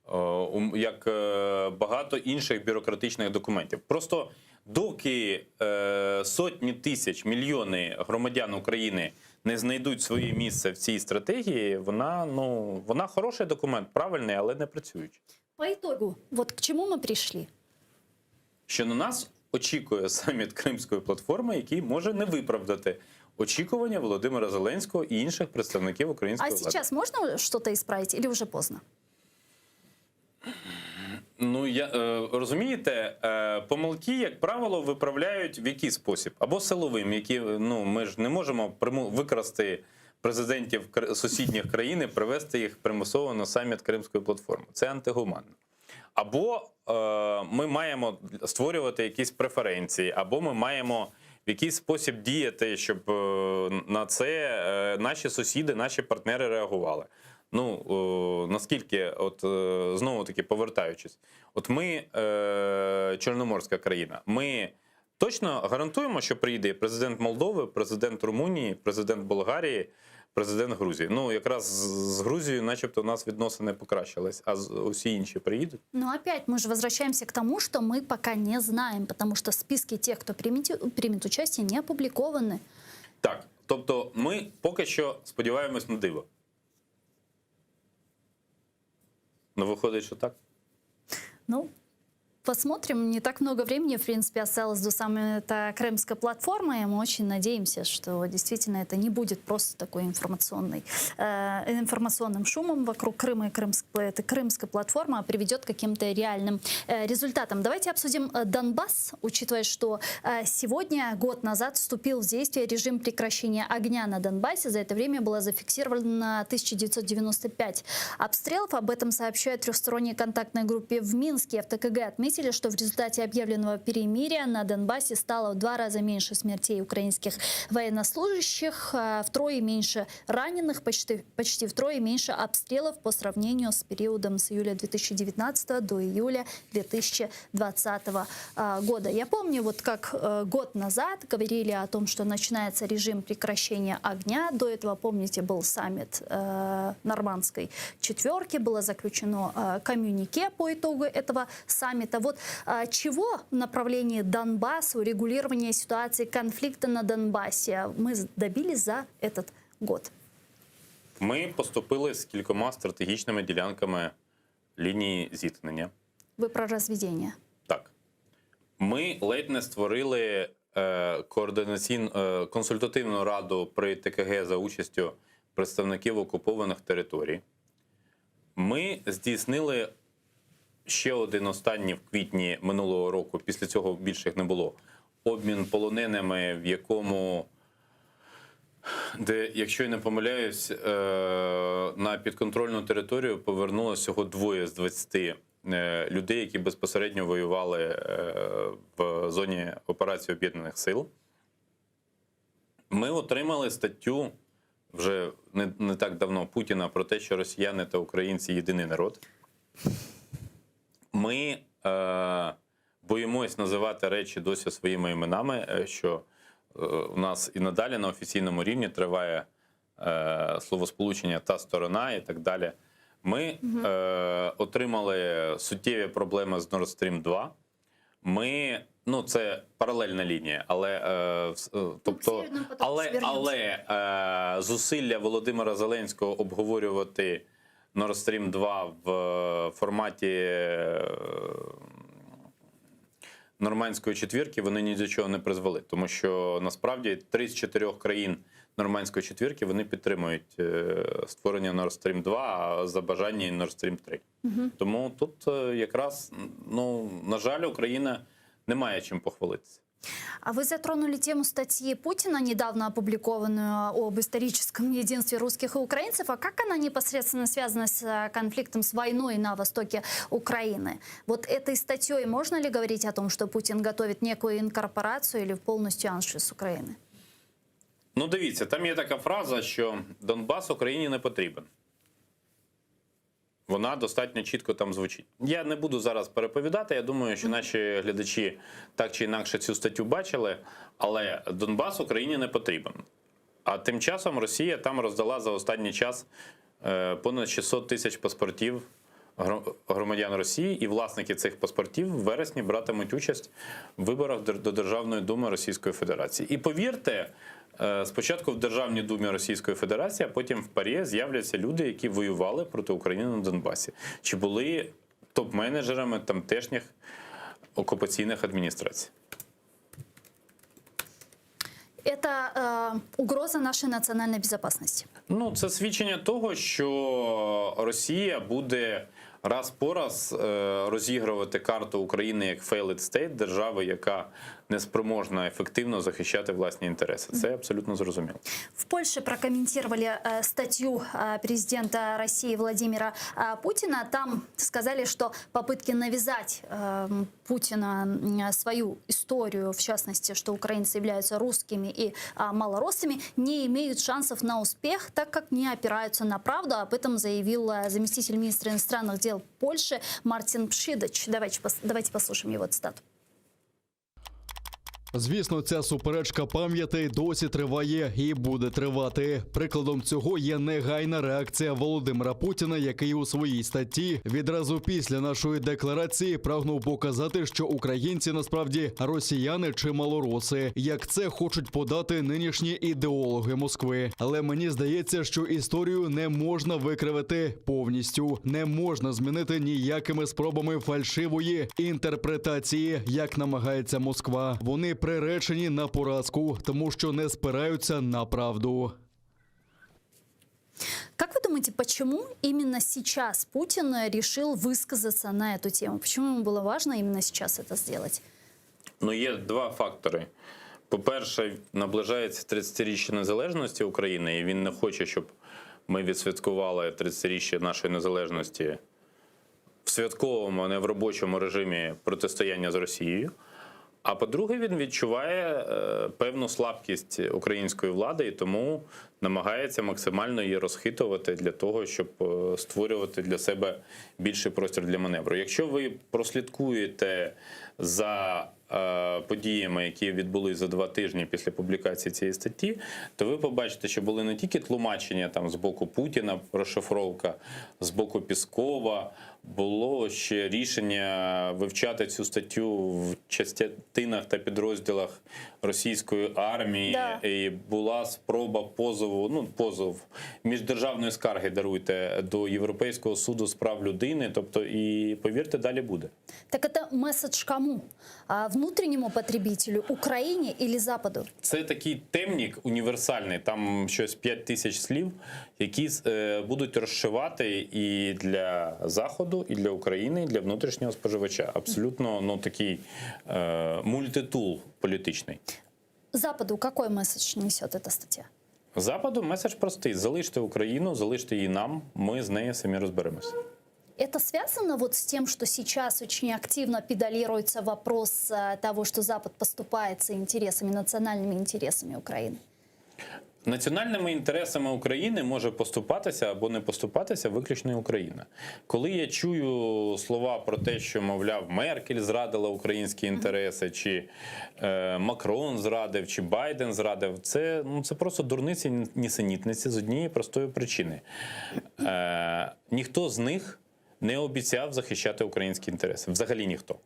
е, ум- Як е, багато інших бюрократичних документів. Просто доки е, сотні тисяч, мільйони громадян України не знайдуть своє місце в цій стратегії, вона ну вона хороший документ, правильний, але не працюючий. По итогу, вот к чему мы пришли? Що на нас очікує саміт Кримської платформи, який може не виправдати очікування Володимира Зеленського і інших представників А української влади. сейчас можно что-то исправить или уже поздно? Ну я е, розумієте, е, помилки, як правило, виправляють в який спосіб? Або силовим, які ну ми ж не можемо приму викрасти президентів кр- сусідніх країн і привести їх примусово на саміт Кримської платформи. Це антигуманно. Або е, ми маємо створювати якісь преференції, або ми маємо в якийсь спосіб діяти, щоб е, на це е, наші сусіди, наші партнери реагували. Ну е, наскільки, от е, знову таки повертаючись, от ми е, Чорноморська країна, ми точно гарантуємо, що приїде президент Молдови, президент Румунії, президент Болгарії, президент Грузії. Ну якраз з з Грузією, начебто, у нас відносини покращились, а з- усі інші приїдуть. Но опять мы же возвращаемся к тому, что мы пока не знаем, потому что списки тех, кто примет, примет участие, не опубликованы. Так, тобто, ми поки що сподіваємось на диво. Ну, виходить, що так. Ну, посмотрим. Не так много времени, в принципе, осталось до саммита Крымской платформы. И мы очень надеемся, что действительно это не будет просто такой информационной, э, информационным шумом вокруг Крыма и Крымской, этой Крымской платформы, а приведет к каким-то реальным э, результатам. Давайте обсудим э, Донбасс, учитывая, что э, сегодня, год назад, вступил в действие режим прекращения огня на Донбассе. За это время было зафиксировано 1995 обстрелов. Об этом сообщают трехсторонней контактной группе в Минске. В ТКГ отметили, что в результате объявленного перемирия на Донбассе стало в два раза меньше смертей украинских военнослужащих, а втрое меньше раненых, почти, почти втрое меньше обстрелов по сравнению с периодом с июля 2019 до июля 2020 а, года. Я помню, вот как э, год назад говорили о том, что начинается режим прекращения огня. До этого, помните, был саммит э, нормандской четверки, было заключено э, коммюнике по итогу этого саммита. Вот э, чего в направлении Донбасса, урегулирования ситуации конфликта на Донбассе мы добились за этот год? Ми поступили з кількома стратегічними ділянками лінії зіткнення. Вы про разведение. Так. Ми ледь не створили е, координаційну е, консультативну раду при ТКГ за участю представників окупованих територій. Ми здійснили ще один останній в квітні минулого року, після цього більше їх не було. Обмін полоненими, в якому, де, якщо я не помиляюсь, е, на підконтрольну територію повернулося всього двоє з 20 е, людей, які безпосередньо воювали е, в зоні операції Об'єднаних Сил. Ми отримали статтю вже не, не так давно Путіна про те, що росіяни та українці єдиний народ. Ми е, боїмось називати речі досі своїми іменами, е, що е, у нас і надалі на офіційному рівні триває е, словосполучення та сторона і так далі. Ми е, отримали суттєві проблеми з Nord Stream 2. Ми, ну це паралельна лінія, але е, вс- е, тобто, «Северному потоку» але, вернемся. але е, зусилля Володимира Зеленського обговорювати Nord Stream 2 в е, форматі е, нормандської четвірки вони ні до чого не призвели, тому що насправді три з чотирьох країн нормандської четвірки вони підтримують е, створення Nord Stream 2, а за бажання і Nord Stream 3. Тому тут е, якраз ну на жаль, Україна не має чим похвалитися. А вы затронули тему статьи Путина, недавно опубликованную об историческом единстве русских и украинцев. А как она непосредственно связана с э, конфликтом, с войной на востоке Украины? Вот этой статьей можно ли говорить о том, что Путин готовит некую инкорпорацию или полностью аншлюс Украины? Ну, дивіться, там є така фраза, що Донбас Україні не потрібен. Вона достатньо чітко там звучить. Я не буду зараз переповідати. Я думаю, що наші глядачі так чи інакше цю статтю бачили, але Донбас Україні не потрібен. А тим часом Росія там роздала за останній час е, понад 600 тисяч паспортів гро- громадян Росії, і власники цих паспортів в вересні братимуть участь в виборах дер- до Державної думи Російської Федерації. І повірте, е, спочатку в Державній думі Російської Федерації, а потім в ПАРЄ з'являться люди, які воювали проти України на Донбасі, чи були топ-менеджерами тамтешніх окупаційних адміністрацій. Это э, угроза нашей национальной безопасности. Ну, це свідчення того, що Росія буде раз по раз е, розігрувати карту України як failed state, держави, яка не спроможна ефективно захищати власні інтереси. Це абсолютно зрозуміло. В Польше. Польши прокомментировали э, статью э, президента России Владимира э, Путина. Там сказали, что попытки навязать э, Путина м, свою историю, в частности, что украинцы являются русскими и а, малороссами, не имеют шансов на успех, так как не опираются на правду. Об этом заявил э, заместитель министра иностранных дел Польши Мартин Пшидач. Давайте, пос- давайте послушаем его цитату. Звісно, ця суперечка пам'ятей досі триває і буде тривати. Прикладом цього є негайна реакція Володимира Путіна, який у своїй статті відразу після нашої декларації прагнув показати, що українці насправді росіяни чи малороси, як це хочуть подати нинішні ідеологи Москви. Але мені здається, що історію не можна викривити повністю, не можна змінити ніякими спробами фальшивої інтерпретації, як намагається Москва. Вони приречені на поразку, тому що не спираються на правду. Как вы думаете, почему именно сейчас Путин решил высказаться на эту тему? Почему ему было важно именно сейчас это сделать? Ну, є два фактори. По-перше, наближається 30-річчя незалежності України, і він не хоче, щоб ми відсвяткували 30-річчя нашої незалежності в святковому, а не в робочому режимі протистояння з Росією. А по-друге, він відчуває е, певну слабкість української влади і тому намагається максимально її розхитувати для того, щоб е, створювати для себе більший простір для маневру. Якщо ви прослідкуєте за е, подіями, які відбулись за два тижні після публікації цієї статті, то ви побачите, що були не тільки тлумачення там з боку Путіна, розшифровка, з боку Піскова, було ще рішення вивчати цю статтю в частинах та підрозділах російської армії. Да. І була спроба позову, ну позов міждержавної скарги даруйте до Європейського суду з прав людини. Тобто, і повірте, далі буде. Так это месседж кому? А, внутреннему потребителю, Украине или Западу? Це такий темнік універсальний, там щось 5 тисяч слів, які е, будуть розшивати і для Заходу, і для України, і для внутрішнього споживача. Абсолютно ну, такий е, мультитул політичний. Западу какой месседж несет эта статья? Западу меседж простий: залиште Україну, залиште її нам, ми з нею самі розберемося. Это связано вот с тем, что сейчас очень активно педалируется вопрос э, того, что Запад поступается интересами, национальными интересами Украины? Національними інтересами України може поступатися або не поступатися виключно Україна. Коли я чую слова про те, що, мовляв, Меркель зрадила українські інтереси, чи е, Макрон зрадив, чи Байден зрадив, це, ну, це просто дурниці нісенітниці з однієї простої причини. Е, ніхто з них не обіцяв захищати українські інтереси. Взагалі ніхто.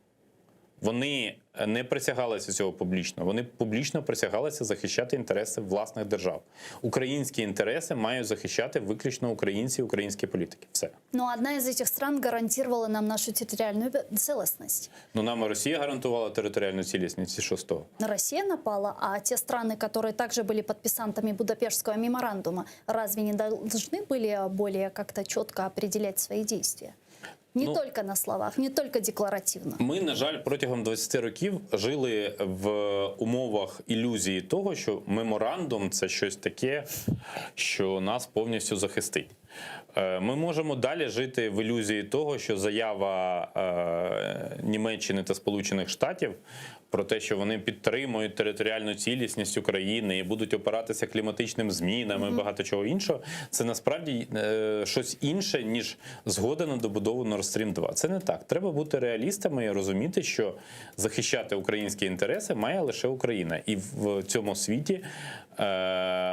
Вони не присягалися цього публічно. Вони публічно присягалися захищати інтереси власних держав. Українські інтереси мають захищати виключно українці, і українські політики. Все. Но одна из этих стран гарантировала нам нашу территориальную целостность. Ну нам і Росія гарантувала територіальну цілісність і що з того? Россия напала, а те страны, которые также были подписантами Будапештского меморандума, разве не должны были более как-то четко определять свои действия? Не Ну, только на словах, не только декларативно. Ми, на жаль, протягом 20 років жили в умовах ілюзії того, що меморандум це щось таке, що нас повністю захистить. Е, Ми можемо далі жити в ілюзії того, що заява е, Німеччини та Сполучених Штатів про те, що вони підтримують територіальну цілісність України і будуть опиратися кліматичним змінам і багато чого іншого, це насправді е, щось інше, ніж згода на добудову Nord Stream 2. Це не так. Треба бути реалістами і розуміти, що захищати українські інтереси має лише Україна. І в цьому світі е,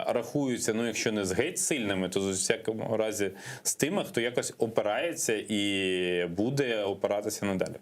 рахуються, ну якщо не з геть сильними, то з усякому разі з тими, хто якось опирається і буде опиратися надалі.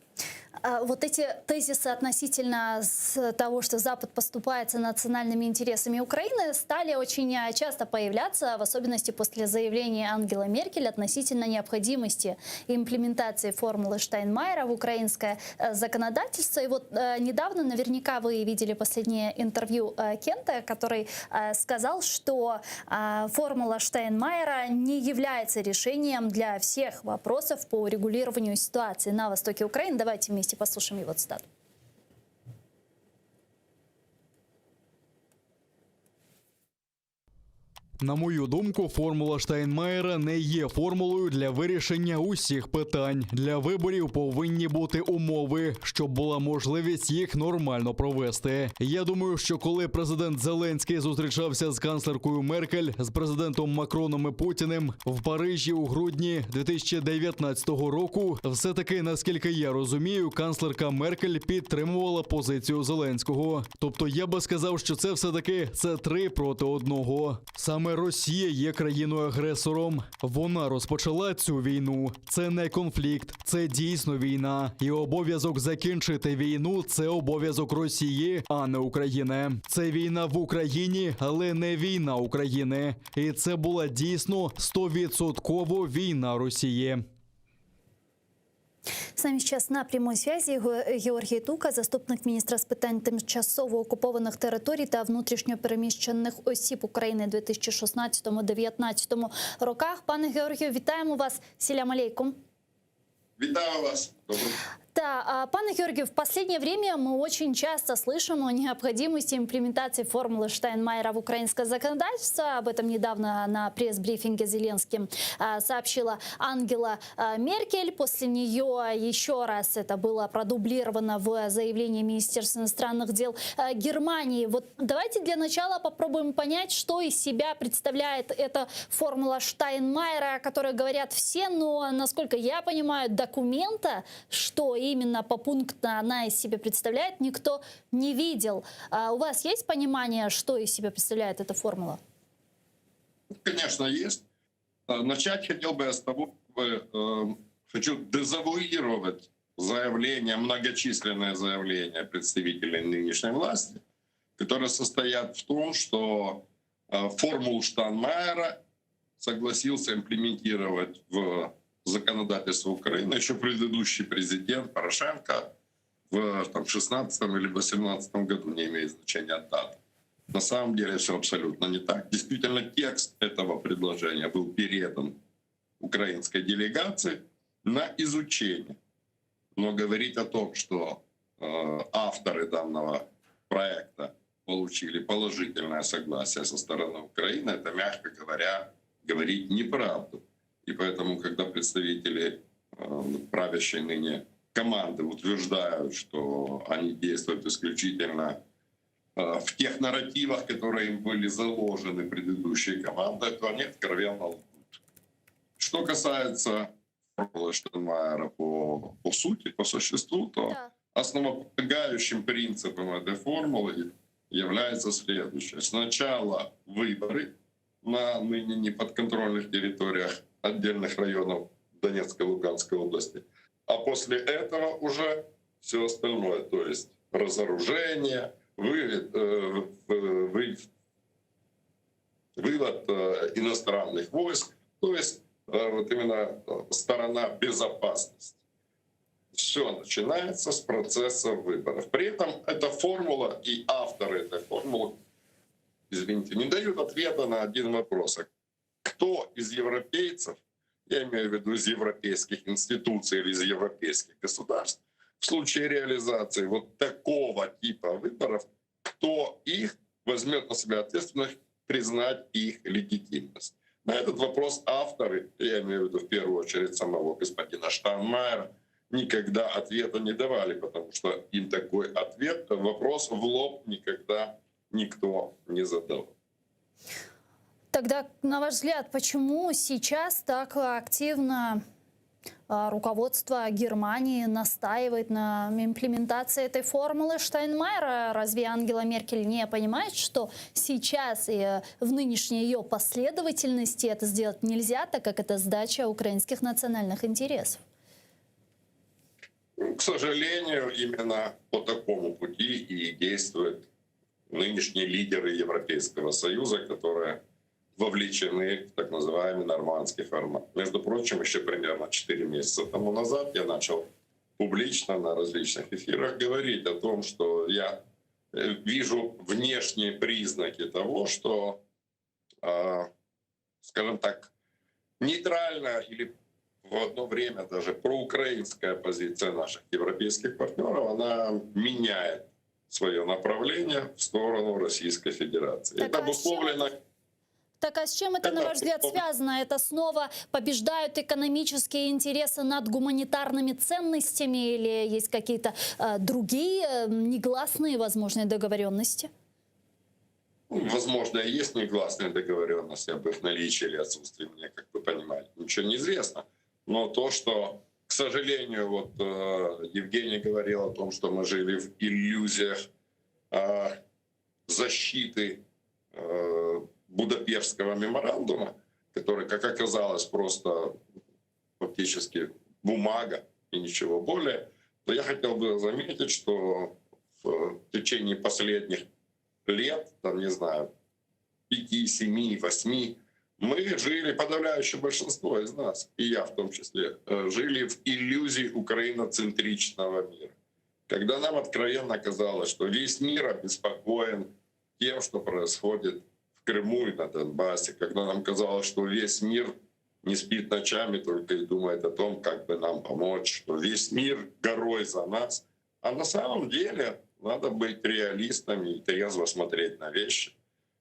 А Вот эти тезисы относительно с того, что Запад поступается национальными интересами Украины, стали очень а, часто появляться, в особенности после заявления Ангела Меркель относительно необходимости имплементации формулы Штайнмайера в украинское э, законодательство. И вот э, недавно, наверняка вы видели последнее интервью э, Кента, который э, сказал, что э, формула Штайнмайера не является решением для всех вопросов по урегулированию ситуации на востоке Украины. Давайте вместе послушаем его цитату. На мою думку, формула Штайнмаєра не є формулою для вирішення усіх питань. Для виборів повинні бути умови, щоб була можливість їх нормально провести. Я думаю, що коли президент Зеленський зустрічався з канцлеркою Меркель, з президентом Макроном і Путіним в Парижі у грудні 2019 року, все таки, наскільки я розумію, канцлерка Меркель підтримувала позицію Зеленського. Тобто я би сказав, що це все таки це три проти одного. Саме Росія є країною-агресором. Вона розпочала цю війну. Це не конфлікт, це дійсно війна. І обов'язок закінчити війну це обов'язок Росії, а не України. Це війна в Україні, але не війна України. І це була дійсно стовідсотково війна Росії. С нами сейчас на прямой связи Ге- Георгій Тука, заступник міністра з питань тимчасово окупованих територій та внутрішньо переміщених осіб України 2016-2019 роках. Пане Георгію, вітаємо вас. Селям алейкум. Вітаю вас. Доброго Да, а, пане Георгию, в последнее время мы очень часто слышим о необходимости имплементации формулы Штайнмайера в украинское законодательство. Об этом недавно на пресс-брифинге Зеленским а, сообщила Ангела а, Меркель. После нее еще раз это было продублировано в заявлении Министерства иностранных дел а, Германии. Вот давайте для начала попробуем понять, что из себя представляет эта формула Штайнмайера, о которой говорят все, но, насколько я понимаю, документа, что именно попунктно она из себя представляет, никто не видел. А у вас есть понимание, что из себя представляет эта формула? Конечно, есть. Э, Начать хотел бы я с того, чтобы, э, хочу дезавуировать заявления, многочисленные заявления представителей нынешней власти, которые состоят в том, что э, формулу Штайнмайера согласился имплементировать в законодательство Украины еще предыдущий президент Порошенко в там, 16 или 18 году, не имеет значения дата. На самом деле все абсолютно не так. Действительно, текст этого предложения был передан украинской делегации на изучение. Но говорить о том, что э, авторы данного проекта получили положительное согласие со стороны Украины, это, мягко говоря, говорить неправду. И поэтому, когда представители э, правящей ныне команды утверждают, что они действуют исключительно э, в тех нарративах, которые им были заложены предыдущей командой, то они откровенно лгут. Что касается формулы Штайнмайера по, по сути, по существу, то Да. основополагающим принципом этой формулы является следующее. Сначала выборы на ныне неподконтрольных территориях отдельных районов Донецкой и Луганской области, а после этого уже все остальное, то есть разоружение, вывод, э, в- вы- вывод э, иностранных войск, то есть э, вот именно э, сторона безопасности. Все начинается с процесса выборов. При этом эта формула и авторы этой формулы, извините, не дают ответа на один вопрос. А Кто из европейцев, я имею в виду из европейских институций или из европейских государств, в случае реализации вот такого типа выборов, кто их возьмет на себя ответственность признать их легитимность? На этот вопрос авторы, я имею в виду в первую очередь самого господина Штайнмайера, никогда ответа не давали, потому что им такой ответ, вопрос в лоб никогда никто не задавал. Тогда, на ваш взгляд, почему сейчас так активно а, руководство Германии настаивает на имплементации этой формулы Штайнмайера? Разве Ангела Меркель не понимает, что сейчас и э, в нынешней ее последовательности это сделать нельзя, так как это сдача украинских национальных интересов? Ну, К сожалению, именно по такому пути и действуют нынешние лидеры Европейского Союза, которые вовлечены в так называемый нормандский формат. Между прочим, еще примерно 4 месяца тому назад я начал публично на различных эфирах говорить о том, что я э, вижу внешние признаки того, что, э, скажем так, нейтральная или в одно время даже проукраинская позиция наших европейских партнеров, она меняет свое направление в сторону Российской Федерации. Так, Это а с чем обусловлено это? Так а с чем это, на ваш взгляд, связано? Это снова побеждают экономические интересы над гуманитарными ценностями или есть какие-то э, другие э, негласные возможные договоренности? Ну, возможно, и есть негласные договоренности об их наличии или отсутствии, мне, как вы понимаете, ничего не известно. Но то, что, к сожалению, вот э, Евгений говорил о том, что мы жили в иллюзиях э, защиты э, Будапештского меморандума, который, как оказалось, просто фактически бумага и ничего более, то я хотел бы заметить, что в течение последних лет, там, не знаю, пяти, семи, восьми, мы жили, подавляющее большинство из нас, и я в том числе, э, жили в иллюзии украиноцентричного мира. Когда нам откровенно казалось, что весь мир обеспокоен тем, что происходит в Крыму и на Донбассе, когда нам казалось, что весь мир не спит ночами только и думает о том, как бы нам помочь, что весь мир горой за нас. А на самом деле надо быть реалистами и трезво смотреть на вещи.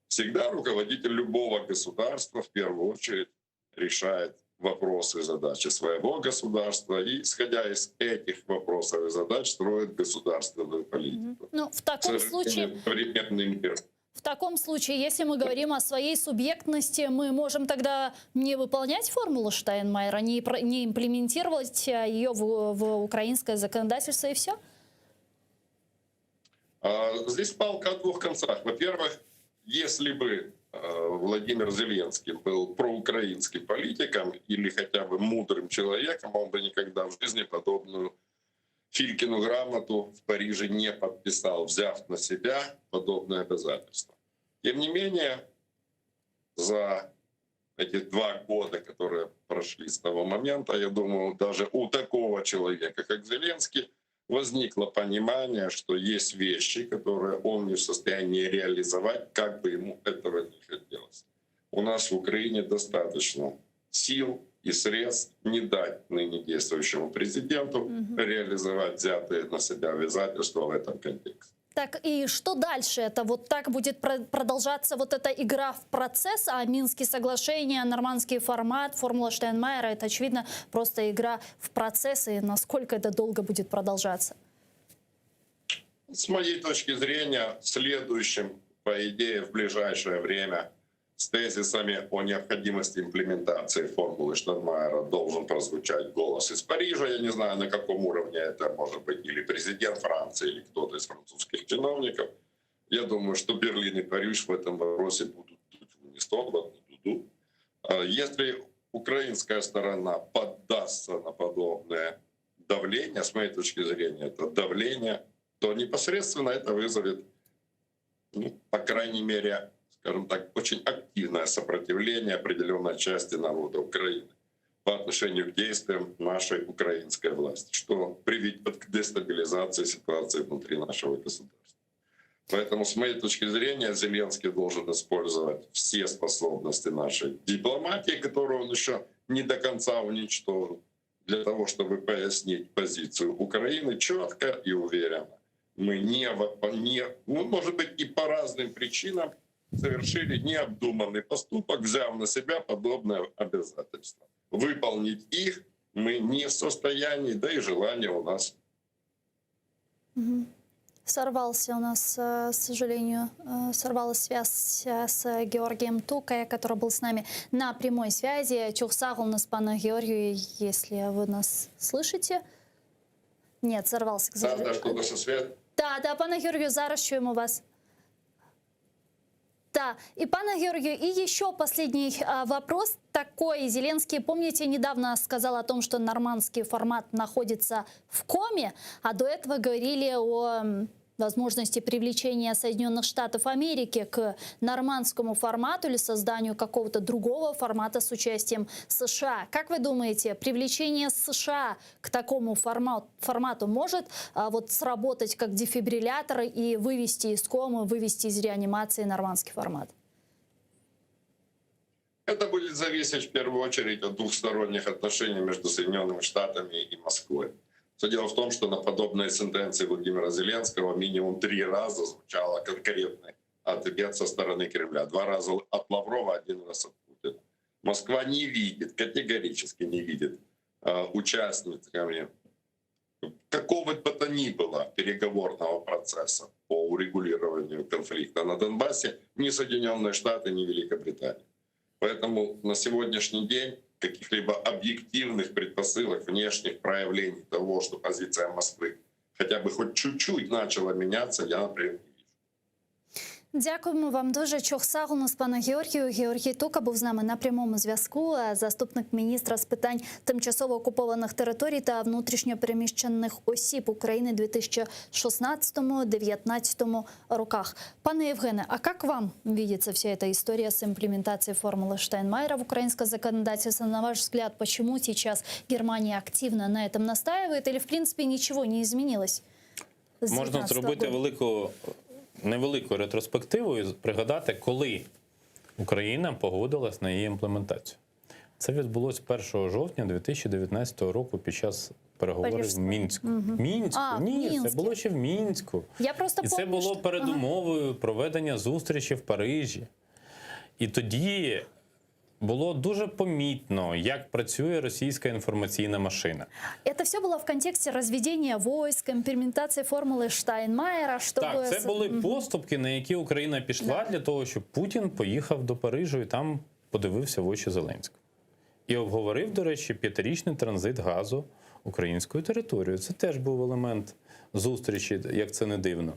Всегда руководитель любого государства в первую очередь решает вопросы и задачи своего государства и, исходя из этих вопросов и задач, строит государственную политику. Ну, в таком случае... Современный мир. В таком случае, если мы говорим о своей субъектности, мы можем тогда не выполнять формулу Штайнмайера, не, не имплементировать э, ее в, в украинское законодательство и все? А, здесь палка о двух концах. Во-первых, если бы э, Владимир Зеленский был проукраинским политиком или хотя бы мудрым человеком, он бы никогда в жизни подобную Филькину грамоту в Париже не подписал, взяв на себя подобное обязательство. Тем не менее, за эти два года, которые прошли с того момента, я думаю, даже у такого человека, как Зеленский, возникло понимание, что есть вещи, которые он не в состоянии реализовать, как бы ему этого не хотелось. У нас в Украине достаточно сил и средств не дать ныне действующему президенту угу. реализовать взятые на себя обязательства в этом контексте. Так и что дальше? Это вот так будет продолжаться вот эта игра в процесс, а Минские соглашения, нормандский формат, формула Штайнмайера, это, очевидно, просто игра в процесс, и насколько это долго будет продолжаться? С моей точки зрения, следующим, по идее, в ближайшее время с тезисами о необходимости имплементации формулы Штайнмайера должен прозвучать голос из Парижа. Я не знаю, на каком уровне это может быть или президент Франции, или кто-то из французских чиновников. Я думаю, что Берлин и Париж в этом вопросе будут дуть в унисон, в одну дуду. А если украинская сторона поддастся на подобное давление, с моей точки зрения, это давление, то непосредственно это вызовет, ну, по крайней мере, скажем так, очень активное сопротивление определенной части народа Украины по отношению к действиям нашей украинской власти, что приведет к дестабилизации ситуации внутри нашего государства. Поэтому, с моей точки зрения, Зеленский должен использовать все способности нашей дипломатии, которую он еще не до конца уничтожил, для того, чтобы пояснить позицию Украины четко и уверенно. Мы не, не ну, может быть, и по разным причинам совершили необдуманный поступок, взяв на себя подобное обязательство. Выполнить их мы не в состоянии, да и желания у нас. Сорвался у нас, э, к сожалению, э, сорвалась связь э, с Георгием Тукая, который был с нами на прямой связи. Çoq sağ oluñız, pane Георгий, если вы нас слышите. Нет, сорвался, к Да, сожалению. да, что-то со связью. Да, да, пане Георгію, зараз чуємо вас. Да, и пане Георгию, и еще последний а, вопрос такой. Зеленский, помните, недавно сказал о том, что нормандский формат находится в коме, а до этого говорили о м, возможности привлечения Соединенных Штатов Америки к нормандскому формату или созданию какого-то другого формата с участием США. Как вы думаете, привлечение США к такому формату, формату может а, вот сработать как дефибриллятор и вывести из комы, вывести из реанимации нормандский формат? Это будет зависеть в первую очередь от двухсторонних отношений между Соединенными Штатами и Москвой. Все дело в том, что на подобные сентенции Владимира Зеленского минимум три раза звучало конкретное. ответ со стороны Кремля. Два раза от Лаврова, один раз от Путина. Москва не видит, категорически не видит э, участниками какого бы то ни было переговорного процесса по урегулированию конфликта на Донбассе ни Соединенные Штаты, ни Великобритания. Поэтому на сегодняшний день каких-либо объективных предпосылок, внешних проявлений того, что позиция Москвы хотя бы хоть чуть-чуть начала меняться, я, например, не вижу. Дякуємо вам дуже. Çoq sağ oluñız, пане Георгію. Георгій Тука був з нами на прямому зв'язку. е, Заступник міністра з питань тимчасово окупованих територій та внутрішньо переміщених осіб України 2016-2019 роках. Пане Євгене, а как вам видится вся эта история с имплементацией формулы Штайнмайера в украинское законодательство? На ваш взгляд, почему сейчас Германия активно на этом настаивает или, в принципе, ничего не изменилось? с Можна 19 зробити года? велику, невелику ретроспективу і пригадати, коли Україна погодилась на її імплементацію. Це відбулось 1 жовтня 2019 року під час переговорів в Парижського. Мінську. Мінську? А, в Ні, це Мінську. було ще в Мінську. Я просто І це помню, було що- Ага. передумовою проведення зустрічі в Парижі. І тоді було дуже помітно, як працює російська інформаційна машина. Это все было в контексте разведения войск, имплементации формулы Штайнмайера, чтобы... Так, це с- були поступки, на які Україна пішла для того, щоб Путін поїхав до Парижу і там подивився в очі Зеленського. І обговорив, до речі, п'ятирічний транзит газу українською територією. Це теж був елемент зустрічі, як це не дивно.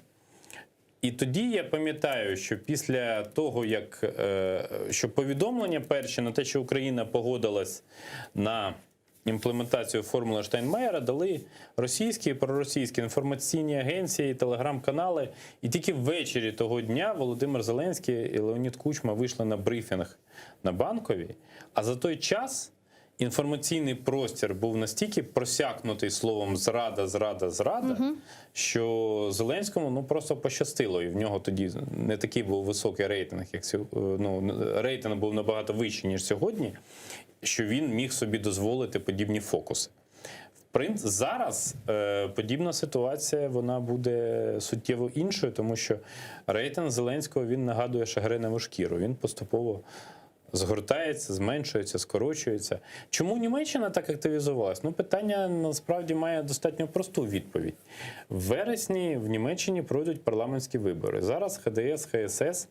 І тоді я пам'ятаю, що після того, як е, що повідомлення перші на те, що Україна погодилась на імплементацію формули Штайнмаєра, дали російські і проросійські інформаційні агенції, телеграм-канали. І тільки ввечері того дня Володимир Зеленський і Леонід Кучма вийшли на брифінг на Банковій. А за той час інформаційний простір був настільки просякнутий словом зрада, зрада, зрада, що Зеленському ну просто пощастило, і в нього тоді не такий був високий рейтинг, як сьо- е, ну, рейтинг був набагато вищий, ніж сьогодні, що він міг собі дозволити подібні фокуси. В принципі, зараз е, подібна ситуація вона буде суттєво іншою, тому що рейтинг Зеленського він нагадує шагреневу шкіру. Він поступово згортається, зменшується, скорочується. Чому Німеччина так активізувалась? Ну, питання насправді має достатньо просту відповідь. В вересні в Німеччині пройдуть парламентські вибори. Зараз ХДС, ХСС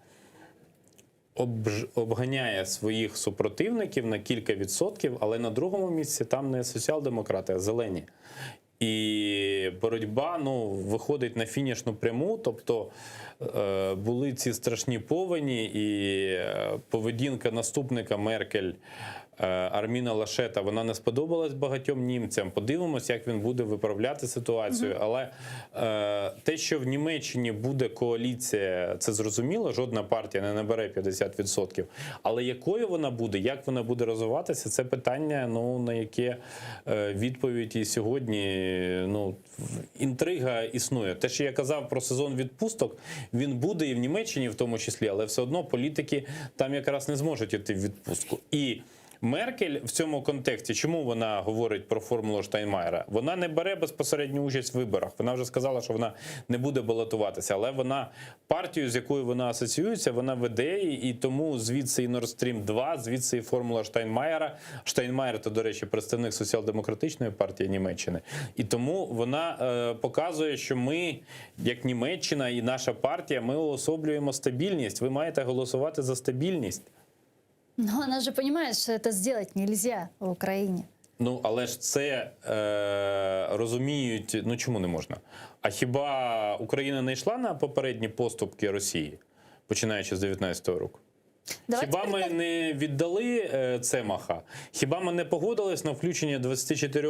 обж- обганяє своїх супротивників на кілька відсотків, але на другому місці там не соціал-демократи, а зелені. І боротьба ну, виходить на фінішну пряму, тобто е, були ці страшні повені, і е, поведінка наступника Меркель е, Арміна Лашета вона не сподобалась багатьом німцям. Подивимось, як він буде виправляти ситуацію. Але е, те, що в Німеччині буде коаліція, це зрозуміло. Жодна партія не набере 50%. Але якою вона буде, як вона буде розвиватися, це питання, ну на яке е, відповідь і сьогодні ну в- інтрига існує. Те, що я казав про сезон відпусток, він буде і в Німеччині, в тому числі, але все одно політики там якраз не зможуть іти в відпустку. І Меркель в цьому контексті, чому вона говорить про формулу Штайнмаєра? Вона не бере безпосередню участь в виборах. Вона вже сказала, що вона не буде балотуватися, але вона партію, з якою вона асоціюється, вона веде її, і тому звідси і Nord Stream 2, звідси і формула Штайнмаєра. Штайнмаєр, то, до речі, представник соціал-демократичної партії Німеччини. І тому вона е, показує, що ми, як Німеччина і наша партія, ми уособлюємо стабільність. Ви маєте голосувати за стабільність. Но она же понимает, что это сделать нельзя в Украине. Ну, але ж це е, розуміють, ну чому не можна? А хіба Україна не йшла на попередні поступки Росії, починаючи з 19-го року? Давайте Хіба ми представ- не віддали е, Цемаха? Хіба ми не погодились на включення 24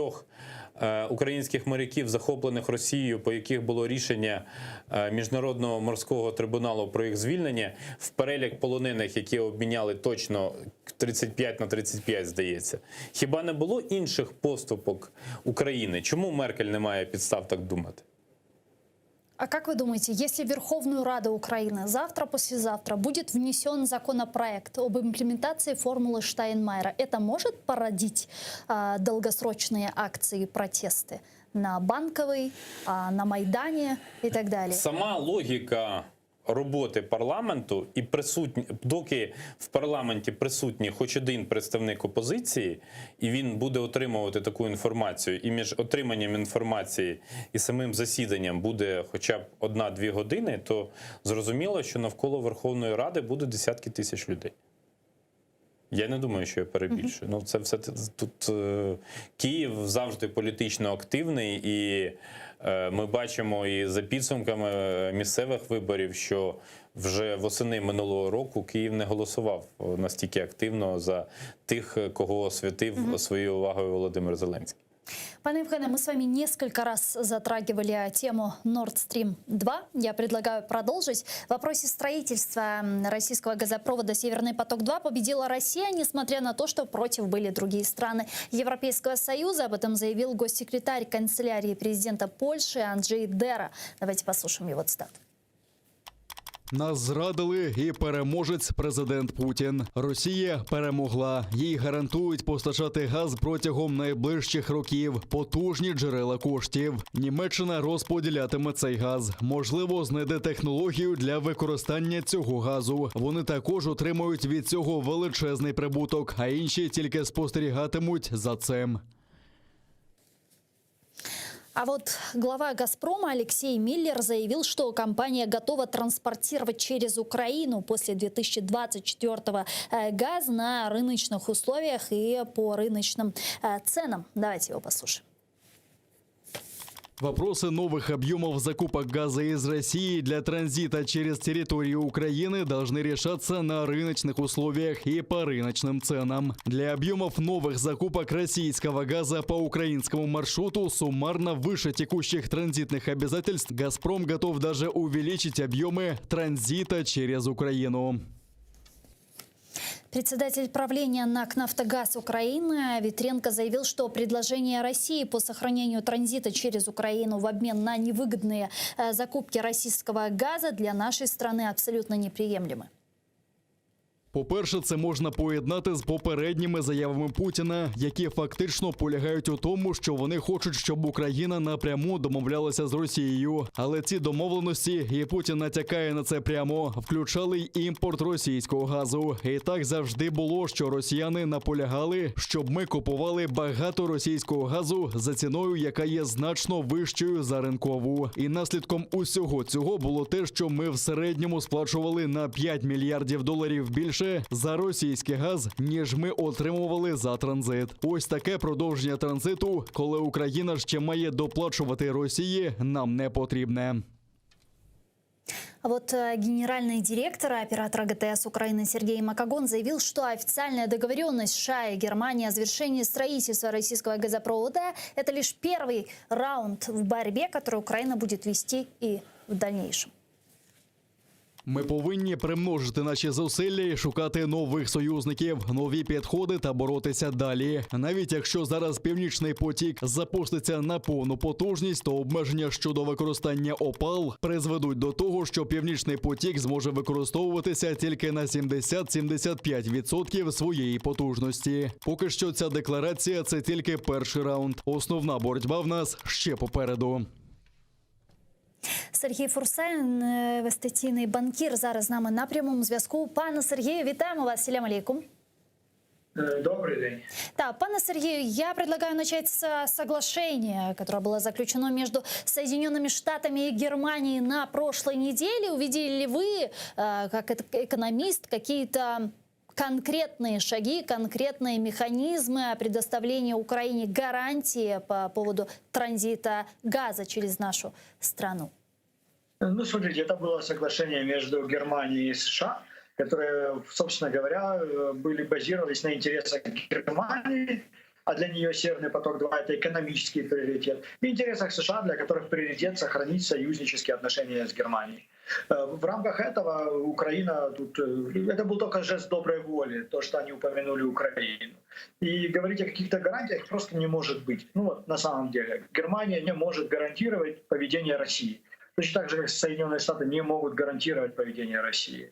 е, українських моряків, захоплених Росією, по яких було рішення е, Міжнародного морського трибуналу про їх звільнення, в перелік полонених, які обміняли точно 35 на 35, здається? Хіба не було інших поступок України? Чому Меркель не має підстав так думати? А как вы думаете, если в Верховную Раду Украины завтра, послезавтра будет внесен законопроект об имплементации формулы Штайнмайера, это может породить а, долгосрочные акции и протесты на Банковой, а, на Майдане и так далее? Сама логіка. роботи парламенту і присутні, доки в парламенті присутній хоч один представник опозиції, і він буде отримувати таку інформацію, і між отриманням інформації і самим засіданням буде хоча б одна-дві години, то зрозуміло, що навколо Верховної Ради буде десятки тисяч людей. Я не думаю, що я перебільшую. Ну, це все тут е, Київ завжди політично активний, і е, ми бачимо і за підсумками е, місцевих виборів, що вже восени минулого року Київ не голосував настільки активно за тих, кого освятив своєю увагою Володимир Зеленський. Пане Евгене, мы с вами несколько раз затрагивали тему Nord Stream 2. Я предлагаю продолжить. В вопросе строительства российского газопровода «Северный поток-2» победила Россия, несмотря на то, что против были другие страны Европейского Союза. Об этом заявил госсекретарь канцелярии президента Польши Анджей Дера. Давайте послушаем его цитату. Нас зрадили і переможець президент Путін. Росія перемогла. Їй гарантують постачати газ протягом найближчих років. Потужні джерела коштів. Німеччина розподілятиме цей газ. Можливо, знайде технологію для використання цього газу. Вони також отримають від цього величезний прибуток, а інші тільки спостерігатимуть за цим. А вот глава «Газпрома» Алексей Миллер заявил, что компания готова транспортировать через Украину после 2024 э, газ на рыночных условиях и по рыночным э, ценам. Давайте его послушаем. Вопросы новых объемов закупок газа из России для транзита через территорию Украины должны решаться на рыночных условиях и по рыночным ценам. Для объемов новых закупок российского газа по украинскому маршруту суммарно выше текущих транзитных обязательств «Газпром» готов даже увеличить объемы транзита через Украину. Председатель правления НАК «Нафтогаз Украины» Витренко заявил, что предложение России по сохранению транзита через Украину в обмен на невыгодные э, закупки российского газа для нашей страны абсолютно неприемлемы. По-перше, це можна поєднати з попередніми заявами Путіна, які фактично полягають у тому, що вони хочуть, щоб Україна напряму домовлялася з Росією. Але ці домовленості, і Путін натякає на це прямо, включали й імпорт російського газу. І так завжди було, що росіяни наполягали, щоб ми купували багато російського газу за ціною, яка є значно вищою за ринкову. І наслідком усього цього було те, що ми в середньому сплачували на 5 мільярдів доларів більше за російський газ, ніж ми отримували за транзит. Ось таке продовження транзиту, коли Україна ще має доплачувати Росії, нам не потрібне. А вот э, генеральный директор оператора ГТС Украины Сергей Макогон заявил, что официальная договоренность США и Германии о завершении строительства российского газопровода – это лишь первый раунд в борьбе, который Украина будет вести и в дальнейшем. Ми повинні примножити наші зусилля і шукати нових союзників, нові підходи та боротися далі. Навіть якщо зараз північний потік запуститься на повну потужність, то обмеження щодо використання ОПАЛ призведуть до того, що північний потік зможе використовуватися тільки на 70-75% своєї потужності. Поки що ця декларація це тільки перший раунд. Основна боротьба в нас ще попереду. Сергій Фурсен, е, інвестиційний банкір, зараз з нами на прямому зв'язку. Пане Сергію, вітаємо вас. Селям алейкум. Добрый день. Да, пане Сергею, я предлагаю начать с соглашения, которое было заключено между Соединенными Штатами и Германией на прошлой неделе. Увидели ли вы, э, как экономист, какие-то конкретные шаги, конкретные механизмы предоставления Украине гарантии по поводу транзита газа через нашу страну? Ну, смотрите, это было соглашение между Германией и США, которые, собственно говоря, были базировались на интересах Германии, а для нее Северный поток-2 — это экономический приоритет, и интересах США, для которых приоритет сохранить союзнические отношения с Германией. Э, В рамках этого Украина тут... э, Это был только жест доброй воли, то, что они упомянули Украину. И говорить о каких-то гарантиях просто не может быть. Ну вот на самом деле Германия не может гарантировать поведение России. Точно так же, как Соединенные Штаты не могут гарантировать поведение России.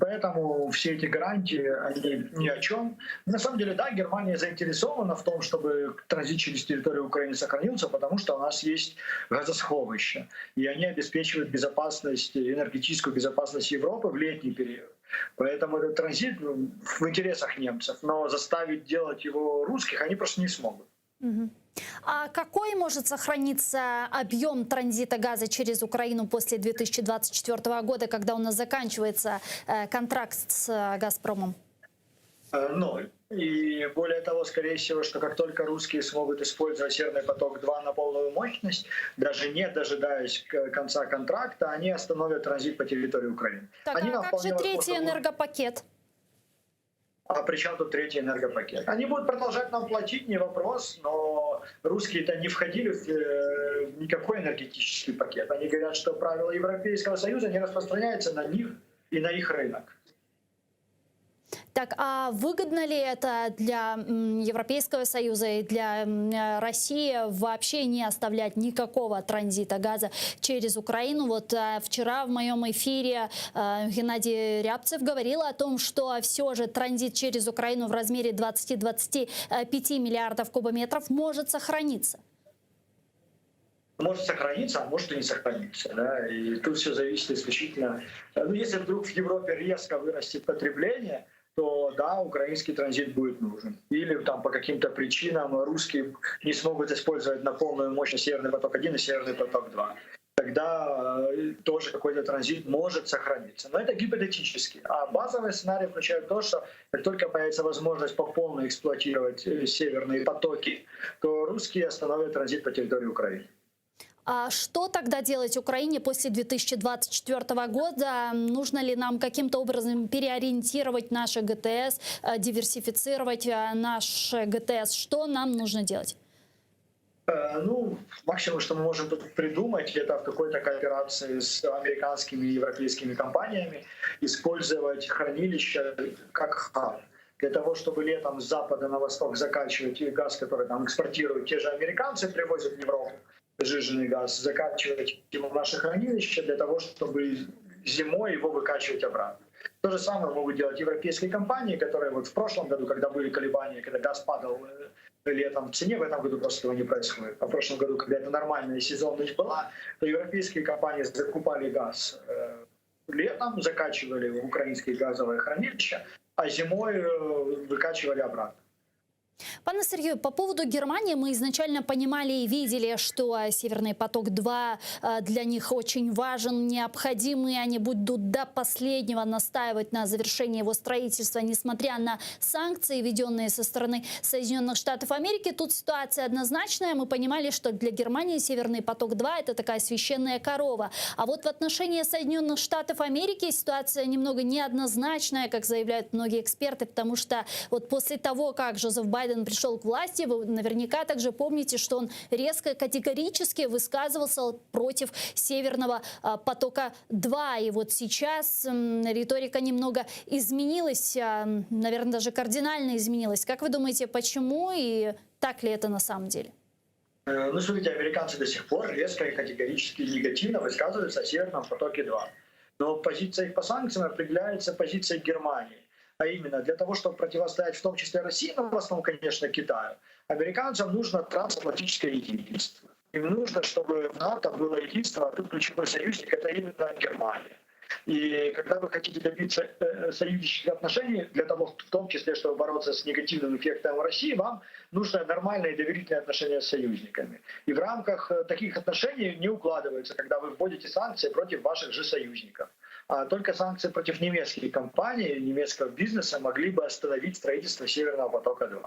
Поэтому все эти гарантии, они ни о чем. На самом деле, да, Германия заинтересована в том, чтобы транзит через территорию Украины сохранился, потому что у нас есть газосховище, и они обеспечивают безопасность, энергетическую безопасность Европы в летний период. Поэтому этот транзит ну, в интересах немцев, но заставить делать его русских они просто не смогут. А какой может сохраниться объем транзита газа через Украину после 2024 года, когда у нас заканчивается э, контракт с э, «Газпромом»? Э, ноль. И более того, скорее всего, что как только русские смогут использовать Северный поток-2 на полную мощность, даже не дожидаясь конца контракта, они остановят транзит по территории Украины. Так, они а как же третий энергопакет? А при чем тут третий энергопакет? Они будут продолжать нам платить, не вопрос, но русские-то не входили в э, никакой энергетический пакет. Они говорят, что правила Европейского Союза не распространяются на них и на их рынок. Так, а выгодно ли это для Европейского Союза и для э, России вообще не оставлять никакого транзита газа через Украину? Вот э, вчера в моем эфире э, Геннадий Рябцев говорил о том, что все же транзит через Украину в размере 20-25 миллиардов кубометров может сохраниться. Может сохраниться, а может и не сохраниться. Да? И тут все зависит исключительно... Ну, если вдруг в Европе резко вырастет потребление, то да, украинский транзит будет нужен. Или там по каким-то причинам русские не смогут использовать на полную мощность Северный поток-1 и Северный поток-2. Тогда э, тоже какой-то транзит может сохраниться. Но это гипотетически. А базовый сценарий включает то, что как только появится возможность по полной эксплуатировать э, северные потоки, то русские остановят транзит по территории Украины. А что тогда делать Украине после 2024 года? Нужно ли нам каким-то образом переориентировать наши ГТС, э, диверсифицировать э, наш ГТС? Что нам нужно делать? Э, ну, максимум, что мы можем тут придумать, это в какой-то кооперации с американскими и европейскими компаниями использовать хранилища как хаб для того, чтобы летом с запада на восток закачивать газ, который там экспортируют те же американцы, привозят в Европу сжиженный газ, закачивать его в наше хранилище для того, чтобы зимой его выкачивать обратно. То же самое могут делать европейские компании, которые вот в прошлом году, когда были колебания, когда газ падал э, летом в цене, в этом году просто этого не происходит. А в прошлом году, когда это нормальная сезонность была, то европейские компании закупали газ э, летом, закачивали в украинские газовые хранилища, а зимой э, выкачивали обратно. Пане Сергію, по поводу Германии мы изначально понимали и видели, что Северный поток-2 э, для них очень важен, необходим, и они будут до последнего настаивать на завершении его строительства, несмотря на санкции, введенные со стороны Соединенных Штатов Америки. Тут ситуация однозначная. Мы понимали, что для Германии Северный поток-2 это такая священная корова. А вот в отношении Соединенных Штатов Америки ситуация немного неоднозначная, как заявляют многие эксперты, потому что вот после того, как Джозеф Байден пришел к власти, вы наверняка также помните, что он резко, категорически высказывался против Северного а, потока-2. И вот сейчас риторика немного изменилась, а, наверное, даже кардинально изменилась. Как вы думаете, почему и так ли это на самом деле? Э, ну, смотрите, американцы до сих пор резко и категорически негативно высказываются о Северном потоке-2. Но позиция их по санкциям определяется позицией Германии. А именно, для того, чтобы противостоять в том числе России, но в основном, конечно, Китаю, американцам нужно трансатлантическое единство. Им нужно, чтобы в НАТО было единство, а тут ключевой союзник — это именно Германия. И когда вы хотите добиться э, союзнических отношений, для того, в том числе, чтобы бороться с негативным эффектом России, вам нужно нормальные доверительные отношения с союзниками. И в рамках э, таких отношений не укладывается, когда вы вводите санкции против ваших же союзников. А только санкции против немецких компаний, немецкого бизнеса могли бы остановить строительство Северного потока-2.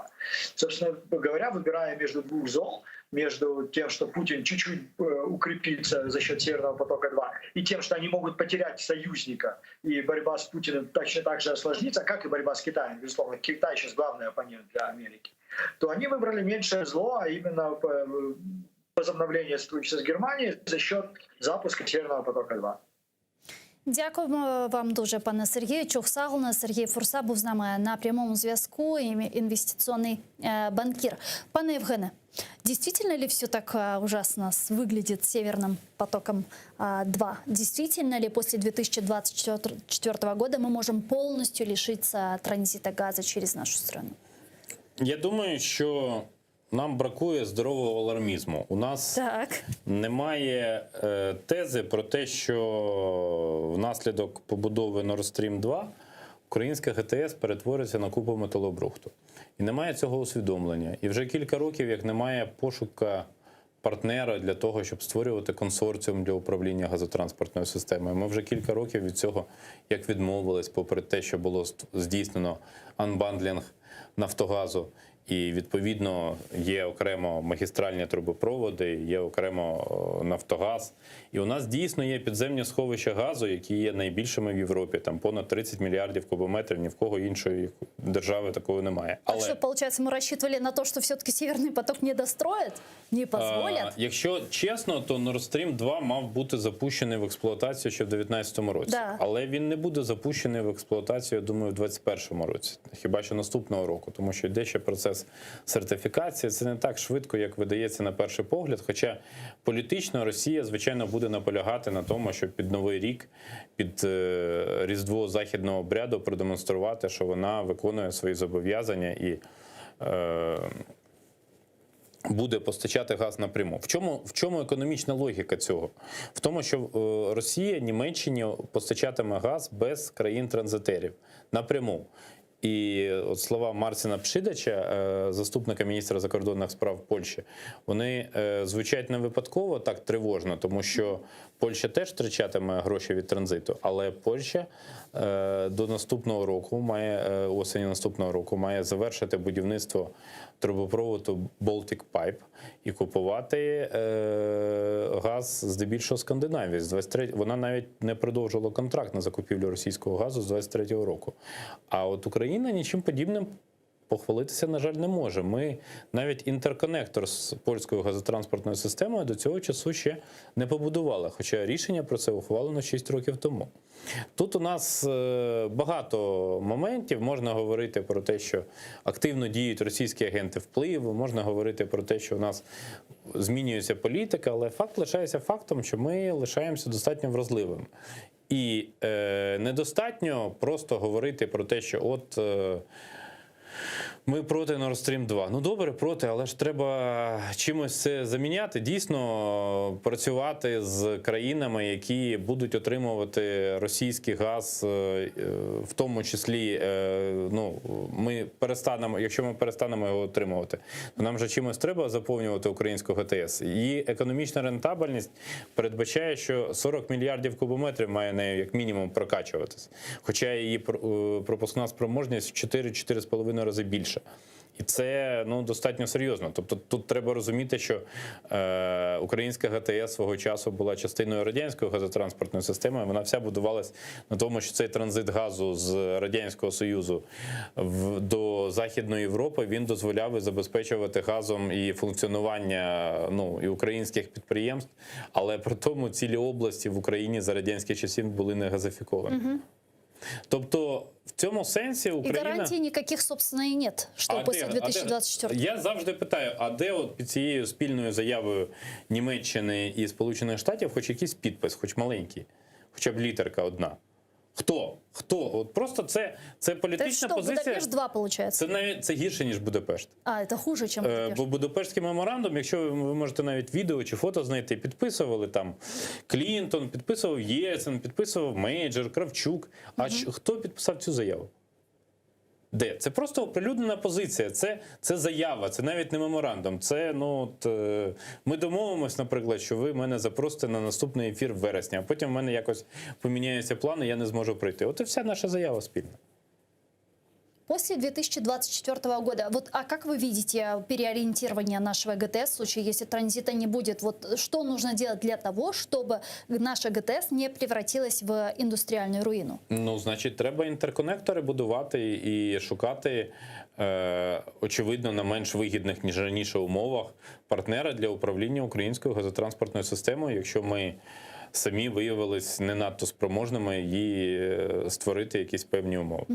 Собственно говоря, выбирая между двух зол, между тем, что Путин чуть-чуть э, укрепится за счет Северного потока-2, и тем, что они могут потерять союзника, и борьба с Путиным точно так же осложнится, как и борьба с Китаем. Безусловно, Китай сейчас главный оппонент для Америки. То они выбрали меньшее зло, а именно э, возобновление сотрудничества с Германией за счет запуска Северного потока-2. Дякуємо вам дуже, пане Сергію. Çoq sağ oluñ. Сергій Фурса був з нами на прямому зв'язку, инвестиционный э, банкир. Пане Євгене, действительно ли все так э, ужасно с- выглядит Северным потоком 2? Действительно ли после 2024 года мы можем полностью лишиться транзита газа через нашу страну? Я думаю, що нам бракує здорового алармізму. У нас Так. немає е, тези про те, що внаслідок побудови Nord Stream 2 українська ГТС перетвориться на купу металобрухту. І немає цього усвідомлення. І вже кілька років, як немає пошука партнера для того, щоб створювати консорціум для управління газотранспортною системою. Ми вже кілька років від цього як відмовились, попри те, що було здійснено анбандлінг Нафтогазу. І відповідно є окремо магістральні трубопроводи, є окремо Нафтогаз. І у нас дійсно є підземні сховища газу, які є найбільшими в Європі. Там понад 30 мільярдів кубометрів. Ні в кого іншої держави такого немає. Так что, получается, мы рассчитывали на то, что все-таки Северный поток не достроят, не позволят? А, якщо чесно, то Nord Stream 2 мав бути запущений в експлуатацію ще в 2019 році. Да. Але він не буде запущений в експлуатацію, я думаю, в 2021 році. Хіба що наступного року, тому що йде ще процес сертифікації. Це не так швидко, як видається на перший погляд. Хоча політично Росія, звичайно, буде наполягати на тому, щоб під Новий рік, під е, Різдво західного обряду продемонструвати, що вона виконує свої зобов'язання і. Е, буде постачати газ напряму. В чому, в чому економічна логіка цього? В тому, що е, Росія Німеччині постачатиме газ без країн-транзитерів напряму. І от слова Марціна Пшидача, е, заступника міністра закордонних справ Польщі, вони е, звучать не випадково так тривожно, тому що Польща теж втрачатиме гроші від транзиту, але Польща е, до наступного року має осені наступного року має завершити будівництво трубопроводу Baltic Pipe і купувати газ здебільшого Скандинавії. З 23... Вона навіть не продовжила контракт на закупівлю російського газу з 23-го року. А от Україна нічим подібним похвалитися, на жаль, не може. Ми навіть інтерконектор з польською газотранспортною системою до цього часу ще не побудували, хоча рішення про це ухвалено 6 років тому. Тут у нас е, багато моментів. Можна говорити про те, що активно діють російські агенти впливу, можна говорити про те, що у нас змінюється політика, але факт лишається фактом, що ми лишаємося достатньо вразливими. І е, недостатньо просто говорити про те, що от. Е, ми проти Nord Stream 2. Ну добре, проти, але ж треба чимось це заміняти. Дійсно, працювати з країнами, які будуть отримувати російський газ, е, е, в тому числі, е, ну ми перестанемо, якщо ми перестанемо його отримувати, то нам же чимось треба заповнювати українську ГТС. Її економічна рентабельність передбачає, що 40 мільярдів кубометрів має нею як мінімум прокачуватись. Хоча її пропускна спроможність в 4-4,5 рази більше. І це ну достатньо серйозно. Тобто тут треба розуміти, що е, українська ГТС свого часу була частиною радянської газотранспортної системи. Вона вся будувалась на тому, що цей транзит газу з радянського союзу в, до Західної Європи він дозволяв і забезпечувати газом і функціонування ну і українських підприємств, але при тому цілі області в Україні за радянських часів були не газифіковані. Угу. Тобто в цьому сенсі Україна... И гарантий никаких, собственно, и нет, что А после де- а де- 2024 Я завжди питаю, а де от під цією спільною заявою Німеччини і Сполучених Штатів хоч якийсь підпис, хоч маленький, хоча б літерка одна. Хто? Хто? От просто це, це політична что, позиція. Будапешт 2 получается? Це навіть це гірше, ніж Будапешт. А, это хуже, чем Е, Будапешт. Бо Будапештський меморандум, якщо ви, ви можете навіть відео чи фото знайти, підписували там Клінтон, підписував Єльцин, підписував Мейджор, Кравчук. А mm хто підписав цю заяву? Де? Це просто оприлюднена позиція, це, це заява, це навіть не меморандум. Це ну от, е, ми домовимось, наприклад, що ви мене запросите на наступний ефір в вересні, а потім в мене якось поміняються плани, я не зможу прийти. От і вся наша заява спільна. После 2024 года, вот, а как вы видите переориентирование нашего ГТС в случае, если транзита не будет? Вот что нужно делать для того, чтобы наша ГТС не превратилась в индустриальную руину? Ну, значить, треба інтерконектори будувати і шукати, е, очевидно, на менш вигідних, ніж раніше умовах партнера для управління українською газотранспортною системою, якщо ми. самі виявились не надто спроможними її е, створити якісь певні умови.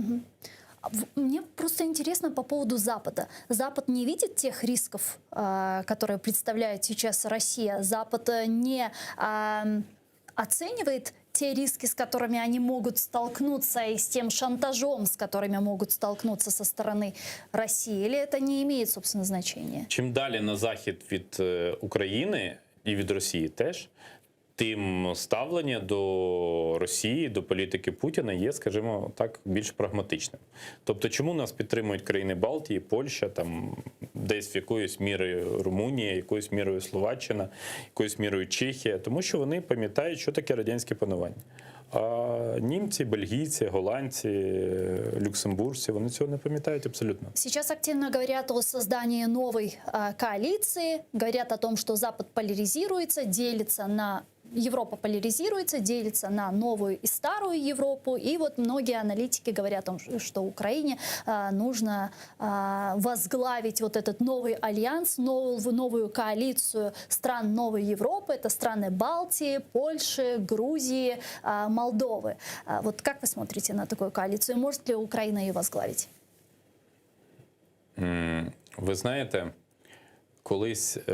А в- Мне просто интересно по поводу Запада. Запад не видит тех рисков, а, которые представляет сейчас Россия. Запад э, не а, оценивает те риски, с которыми они могут столкнуться, и с тем шантажом, с которыми могут столкнуться со стороны России. Или это не имеет, собственно, значения? Чим далі на захід від е, України і від Росії теж, тим ставлення до Росії, до політики Путіна є, скажімо так, більш прагматичним. Тобто, чому нас підтримують країни Балтії, Польща, там десь в якоюсь мірою Румунія, якоюсь мірою Словаччина, якоюсь мірою Чехія, тому що вони пам'ятають, що таке радянське панування. А німці, бельгійці, голландці, люксембуржці, вони цього не пам'ятають абсолютно. Сейчас активно говорят о создании новой а, коалиции, говорят о том, что Запад поляризируется, делится на Европа поляризируется, делится на новую и старую Европу. И вот многие аналитики говорят о том, что Украине а, нужно а, возглавить вот этот новый альянс, новую, новую коалицию стран новой Европы. Это страны Балтии, Польши, Грузии, а, Молдовы. А, вот как вы смотрите на такую коалицию? Может ли Украина ее возглавить? М, Ви знаєте, колись е,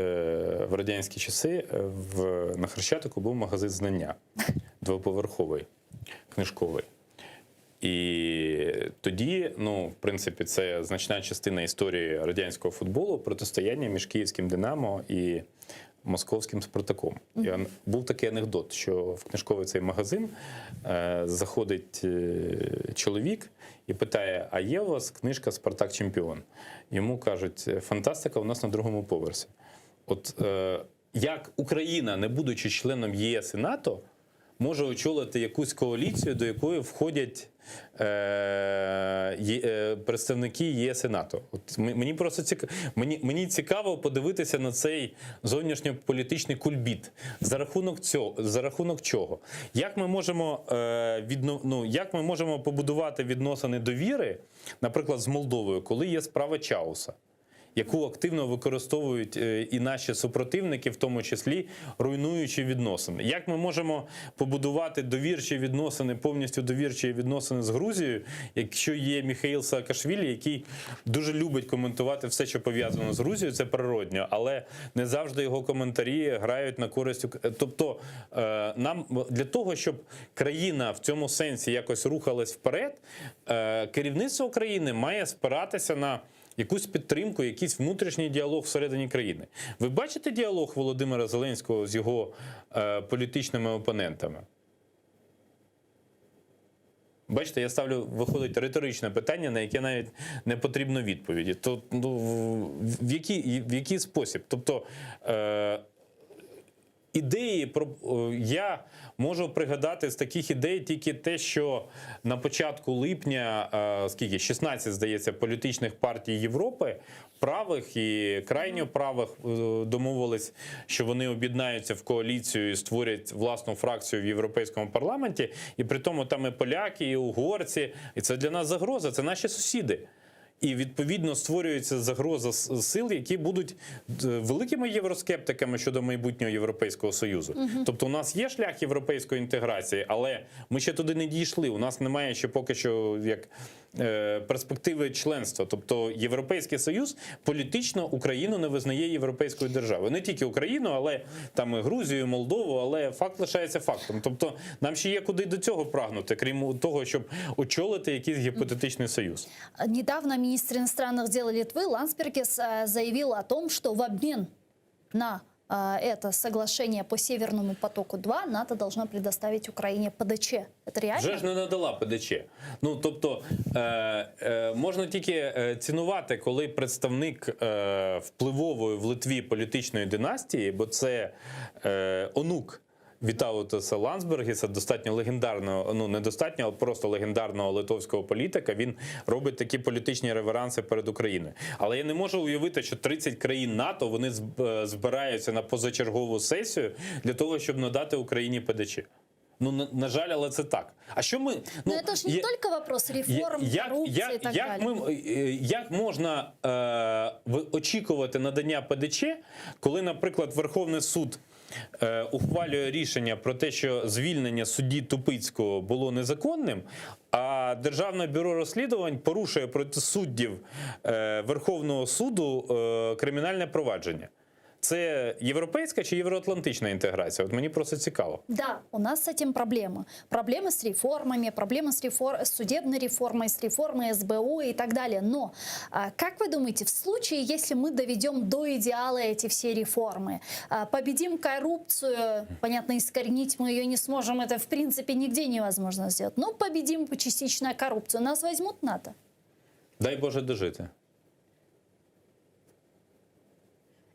в радянські часи е, в, на Хрещатику був магазин знання двоповерховий, книжковий. І тоді, ну, в принципі, це значна частина історії радянського футболу протистояння між київським Динамо і московським Спартаком. І ан- був такий анекдот, що в книжковий цей магазин е, заходить е, чоловік і питає: А є у вас книжка Спартак Чемпіон? Йому кажуть, фантастика у нас на другому поверсі. От е, як Україна, не будучи членом ЄС і НАТО, може очолити якусь коаліцію, до якої входять е, є- е, представники ЄС і НАТО. От м- мені просто цікаво, мені, мені цікаво подивитися на цей зовнішньополітичний кульбіт. За рахунок цього, за рахунок чого? Як ми можемо, е, відно, ну, як ми можемо побудувати відносини довіри, наприклад, з Молдовою, коли є справа Чауса? яку активно використовують е, і наші супротивники, в тому числі руйнуючи відносини. Як ми можемо побудувати довірчі відносини, повністю довірчі відносини з Грузією, якщо є Міхаїл Саакашвілі, який дуже любить коментувати все, що пов'язано з Грузією, це природньо, але не завжди його коментарі грають на користь Ук- Тобто е, нам для того, щоб країна в цьому сенсі якось рухалась вперед, е, керівництво України має спиратися на якусь підтримку, якийсь внутрішній діалог всередині країни. Ви бачите діалог Володимира Зеленського з його е, політичними опонентами? Бачите, я ставлю, виходить риторичне питання, на яке навіть не потрібно відповіді. То ну, в, в, який, в який спосіб? Тобто е, ідеї про е, я можу пригадати з таких ідей тільки те, що на початку липня, е, скільки 16, здається, політичних партій Європи, правих і крайньо правих е, домовились, що вони об'єднаються в коаліцію і створять власну фракцію в європейському парламенті. І при тому там і поляки, і угорці, і це для нас загроза, це наші сусіди. І відповідно створюється загроза с- сил, які будуть е, великими євроскептиками щодо майбутнього Європейського союзу. Тобто, у нас є шлях європейської інтеграції, але ми ще туди не дійшли. У нас немає ще поки що як е, перспективи членства. Тобто, Європейський Союз політично Україну не визнає європейською державою. Не тільки Україну, але там і Грузію, і Молдову. Але факт лишається фактом. Тобто, нам ще є куди до цього прагнути, крім того, щоб очолити якийсь гіпотетичний союз. Недавно министр иностранных дел Литвы Ландсбергис э, заявил о том, что в обмен на э, это соглашение по Северному потоку-2 НАТО должна предоставить Украине ПДЧ. Это реально? Вже ж не надала ПДЧ. Ну тобто е, е, можна тільки е, цінувати, коли представник е, впливової в Литві політичної династії, бо це е, онук. Вітаутаса Ландсбергіса, достатньо легендарного, ну не достатньо, а просто легендарного литовського політика. Він робить такі політичні реверанси перед Україною. Але я не можу уявити, що 30 країн НАТО вони зб- е, збираються на позачергову сесію для того, щоб надати Україні ПДЧ. Ну на, на жаль, але це так. А що ми ну Но это же не є- только вопрос реформ, як, коррупции як, и так як, далее. ми, е, як можна е, в- очікувати надання ПДЧ, коли, наприклад, Верховний суд. е, ухвалює рішення про те, що звільнення судді Тупицького було незаконним, а Державне бюро розслідувань порушує проти суддів е, Верховного суду е, кримінальне провадження. Це європейська чи євроатлантична інтеграція? От мені просто цікаво. Да, у нас с этим проблемы. Проблемы с реформами, проблемы с, рефор... с судебной реформой, с реформой СБУ и так далее. Но а, как вы думаете, в случае, если мы доведем до идеала эти все реформы, а, победим коррупцию, понятно, искоренить мы ее не сможем, это в принципе нигде невозможно сделать, но победим частично коррупцию, нас возьмут в НАТО? Дай Боже дожити.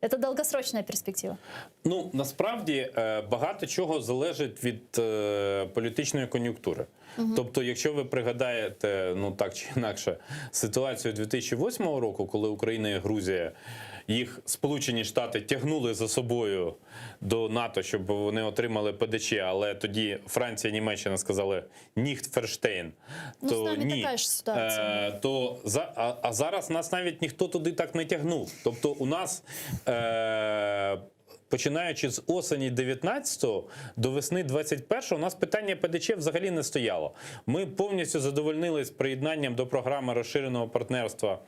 Это долгосрочная перспектива. Ну насправді е, багато чого залежить від е, політичної кон'юнктури. Тобто, якщо ви пригадаєте, ну так чи інакше, ситуацію 2008 року, коли Україна і Грузія їх Сполучені Штати тягнули за собою до НАТО, щоб вони отримали ПДЧ, але тоді Франція і Німеччина сказали nicht verstehen. Ну, то з нами ні. така ж ситуація. Е, то за, а, а зараз нас навіть ніхто туди так не тягнув. Тобто, у нас. Е, Починаючи з осені 19-го до весни 21-го, у нас питання ПДЧ взагалі не стояло. Ми повністю задовольнились приєднанням до програми розширеного партнерства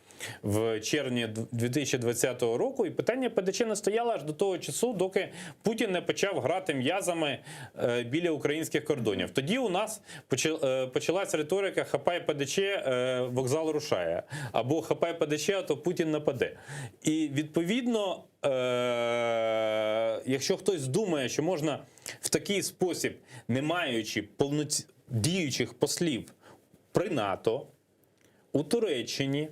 в червні 2020 року, і питання ПДЧ не стояло аж до того часу, доки Путін не почав грати м'язами е, біля українських кордонів. Тоді у нас поча- е, почалась риторика «Хапай ПДЧ, е, вокзал рушає» або «Хапай ПДЧ, а то Путін нападе. І відповідно, е, якщо хтось думає, що можна в такий спосіб, не маючи повноці... діючих послів при НАТО, у Туреччині,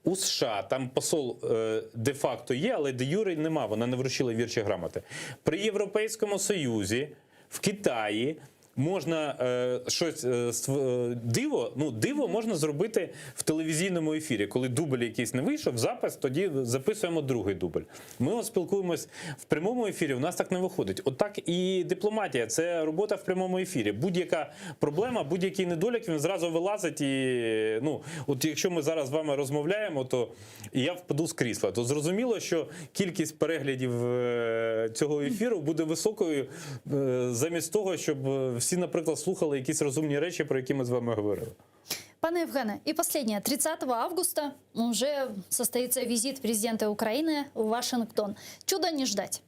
у США там посол е, де-факто є, але де юре нема, вона не вручила вірчі грамоти. При Європейському Союзі, в Китаї можна е, щось е, ств- е, диво, ну диво можна зробити в телевізійному ефірі. Коли дубль якийсь не вийшов, запис, тоді записуємо другий дубль. Ми от спілкуємось в прямому ефірі, у нас так не виходить. Отак і дипломатія це робота в прямому ефірі. Будь-яка проблема, будь-який недолік, він зразу вилазить. І ну, от якщо ми зараз з вами розмовляємо, то я впаду з крісла. То зрозуміло, що кількість переглядів е, цього ефіру буде високою, е, замість того, щоб е, всі, наприклад, слухали якісь розумні речі, про які ми з вами говорили. Пане Евгене, и последнее. 30 августа уже состоится визит президента Украины в Вашингтон. Чуда не ждать.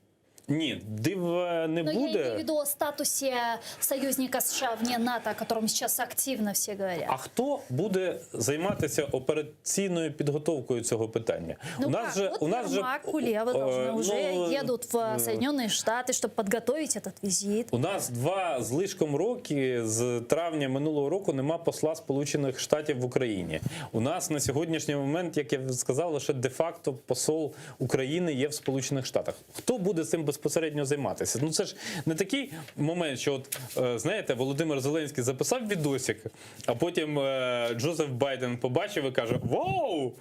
Ні, дива не Но я буде. имею в виду о статусе союзника США вне НАТО, о котором сейчас активно все говорят. А хто буде займатися операційною підготовкою цього питання? Ну как? вот Ермак, Кулеба должны е, уже ну, едут в Соединенные Штаты, чтобы подготовить этот визит. У нас два з лишком роки з травня минулого року нема посла Сполучених Штатів в Україні. У нас на сьогоднішній момент, як я сказав, лише де-факто посол України є в Сполучених Штатах. Хто буде цим безпосередньо займатися? Ну це ж не такий момент, що от е, знаєте, Володимир Зеленський записав відосик, а потім е, Джозеф Байден побачив і каже: Вау!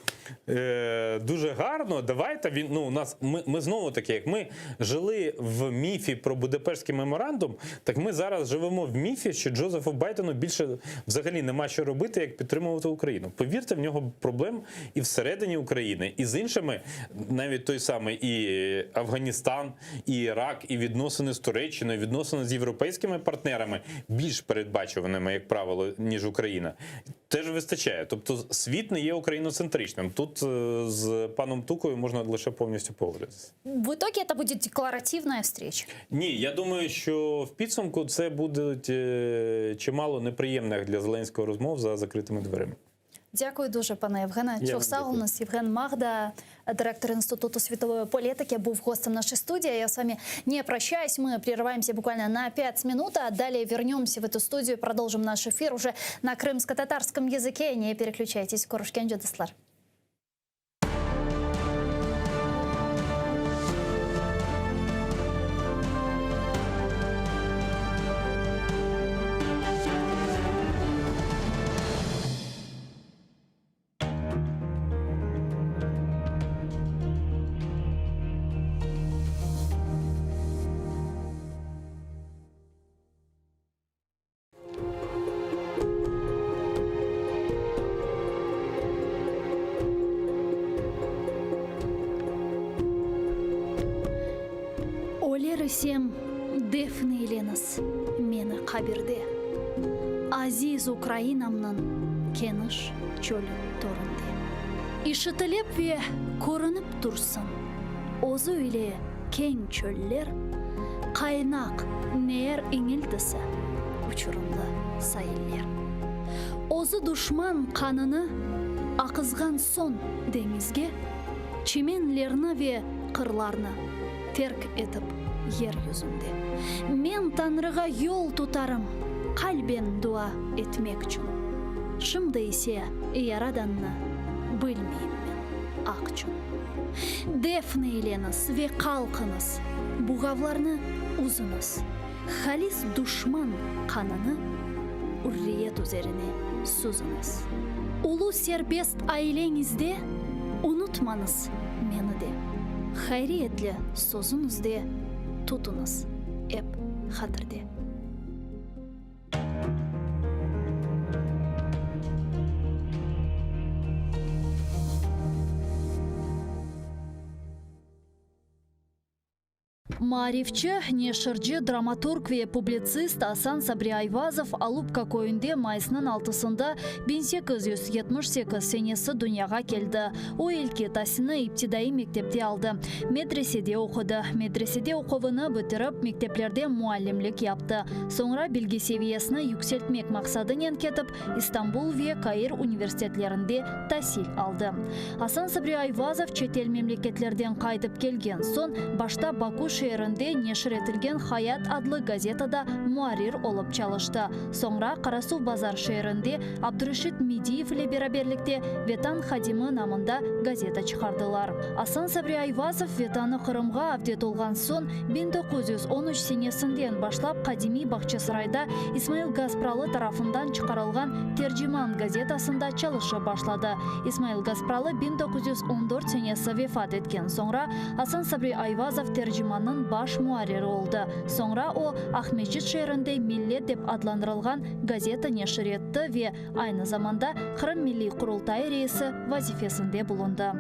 Е, дуже гарно, давайте він. Ну, у нас ми, ми знову таки, як ми жили в міфі про Будапештський меморандум, так ми зараз живемо в міфі, що Джозефу Байдену більше взагалі нема що робити, як підтримувати Україну. Повірте, в нього проблем і всередині України, і з іншими, навіть той самий і Афганістан, і Ірак, і відносини з Туреччиною, відносини з європейськими партнерами більш передбачуваними, як правило, ніж Україна, теж вистачає. Тобто світ не є україноцентричним. Тут е, з паном Тукою можна лише повністю погодитися. В итоге это будет декларативная встреча. Ні, я думаю, що в підсумку це будуть е, чимало неприємних для Зеленського розмов за закритими дверима. Дякую дуже, пане Євгене. Я Çoq вам sağ дякую. у нас Євген Магда, директор Інституту світової політики, був гостем нашей студии. Я с вами не прощаюсь. Мы прерываемся буквально на 5 минут, а далее вернемся в эту студию, продолжим наш эфир уже на крымско-татарском языке. Не переключайтесь. Körüşkence, dostlar. isem, defn eyleñiz meni qabirde, Aziz Ukrainamnıñ keniş çölü töründe. İşitilip ve körünip tursın özü ile keñ çöller, Qaynaq neer iñiltisi, uçurımlı sailler. Özü duşman qanını aqızğan soñ deñizge, Çimenlerni ve qırlarnı terk etip yer yüzünde. Men Tañrığa yol tutarım qalben dua etmekçün. Şimdi ise Yaradannı bilmeyim men, aqçün. Defn eyleñiz ve qalqıñız, buğavlarnı üzüñiz, Halis duşman qanını ürriyet üzerine süzüñiz. Ulu serbest aileñizde unutmañız meni de, Hayriyetli sözüñizde tutuñız ep hatirde. Maarifçi, neşirci, dramaturg ve publitsist Asan Sabri Ayvazov Alupka köyünde mayısnıñ altısında 1878 senesi dünyağa keldi. O ilki tasilni iptidaiy mektepte aldı, medresede oqudı. Medresede oquvını bitirip, mekteplerde muallimlik yaptı. Soñra bilgi seviyesini yükseltmek maqsadınen ketip, İstanbul ve Kair universitetlerinde tasil aldı. Asan Sabri Ayvazov çetel memleketlerden qaytıp kelgen soñ, başta Baku şeerinde neşir etilgen Hayat adlı gazetada muarrir olıp çalıştı. Soñra Qarasuvbazar şeerinde Abdureşit Mediyev ile beraberlikte Vetan hadimi namında gazeta çıqardılar. Asan Sabri Ayvazov Vetanı Qırımğa avdet olğan soñ, 1913 senesinden başlap qadimiy Bağçasarayda İsmail Gaspralı tarafından çıqarılğan Terciman gazetasında çalışıp başladı. İsmail Gaspralı 1914 senesi vefat etken soñra, Asan Sabri Ayvazov Tercimannıñ baş muarriri oldı. Soñra o, Aqmescit şeerinde Millet dep adlandırılğan gazeta neşir etti ve aynı zamanda Qırım Milliy Qurultayı reisi vazifesinde bulundı.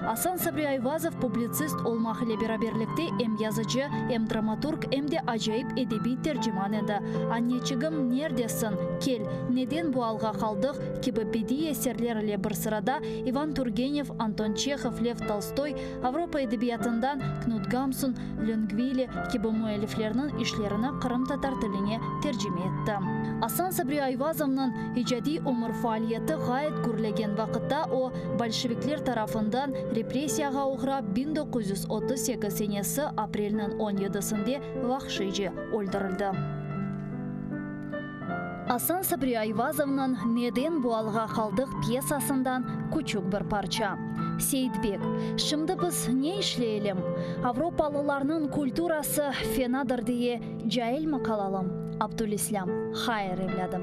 Asan Sabri Ayvazov publitsist olmaq ile beraberlikte em yazıcı, em dramaturg, em de acayip edebiy terciman edi. Anneçigim, neredesin? Kel, Neden bu alğa qaldıq? kibi bediiy eserler ile bir sırada İvan Turgenev, Anton Çehov, Lev Tolstoy, Avropa edebiyatından Knut Gamsun, Löngvili kibi müelliflerniñ işlerini qırımtatar tiline tercime etti. Asan Sabri Ayvazovnıñ icadiy ömür faaliyeti ğayet gürlegen vaqıtta o, bolşevikler tarafından repressiyağa oğrap 1938 senesi aprelniñ on yedisinde vahşiyce öldürildi. Asan Sabri Ayvazovnıñ Neden bu alğa qaldıq pyesasından küçük bir parça. Seyitbek, Şimdi biz ne işleyelim? Avropalılarnıñ kulturası fenadır diye cailmi qalalım? Abdülislâm, Hayır, evlâdım.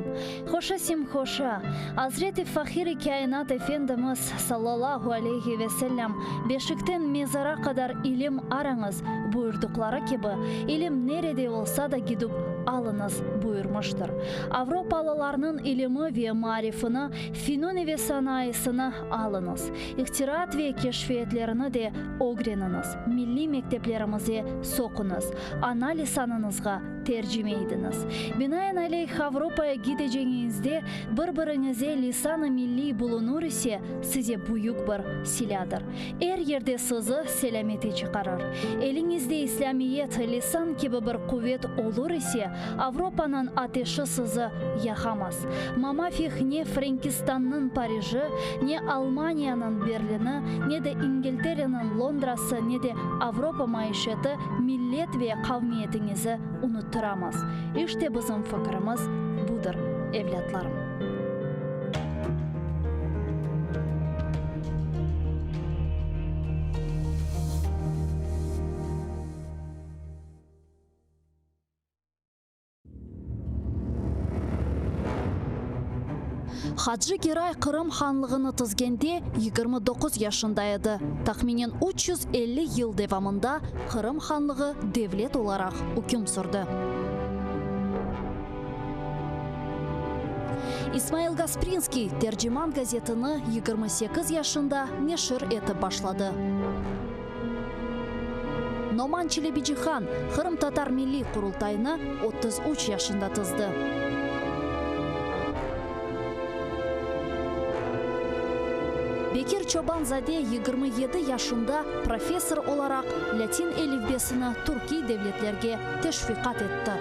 Hoşa simhoşa, Azret-i Fahir-i Kâinat Efendimiz, sallallahu aleyhi ve sellem, Beşikten mezara qadar ilim arañız, buyurdıqları kibi, ilim nerede olsa da gidip alıñız, buyurmıştır. Avropalılarnıñ ilimi ve maarifini, finuni ve sanayısını alıñız. İhtiraat ve keşfiyetlerini de ögreniñiz, milliy mekteplerimize soquñız, ana lisanıñızğa tercime idiñiz. Binaenaleyh, Avropaya gideceñiñizde bir-biriñize lisan-ı milliy bulunur ise, size büyük bir silâdır. Er yerde sizi selâmete çıqarır. Eliñizde İslâmiyet, lisan kibi bir quvet olur ise, Avropanıñ ateşi sizi yaqamaz. Mamafih ne Frenkistannıñ Pariji, ne Almaniyanıñ Berlini, ne de İngiltereniñ Londrası, ne de Avropa maişeti millet ve qavmiyetiñizi unuttıramaz. İşte bizim fikirimiz budır, evlâtlarım. Hacı Geray Qırım hanlığını tizgende 29 yaşında edi. Tahminen 350 yıl devamında Qırım hanlığı devlet olaraq üküm sürdi. İsmail Gasprinskiy Terciman gazetini 28 yaşında neşir etip başladı. Noman Çelebicihan Qırımtatar Milliy Qurultayını 33 yaşında tizdi. Bekir Çoban-zade 27 yaşında professor olaraq lâtin elifbesini türkiy devletlerge teşviqat etti.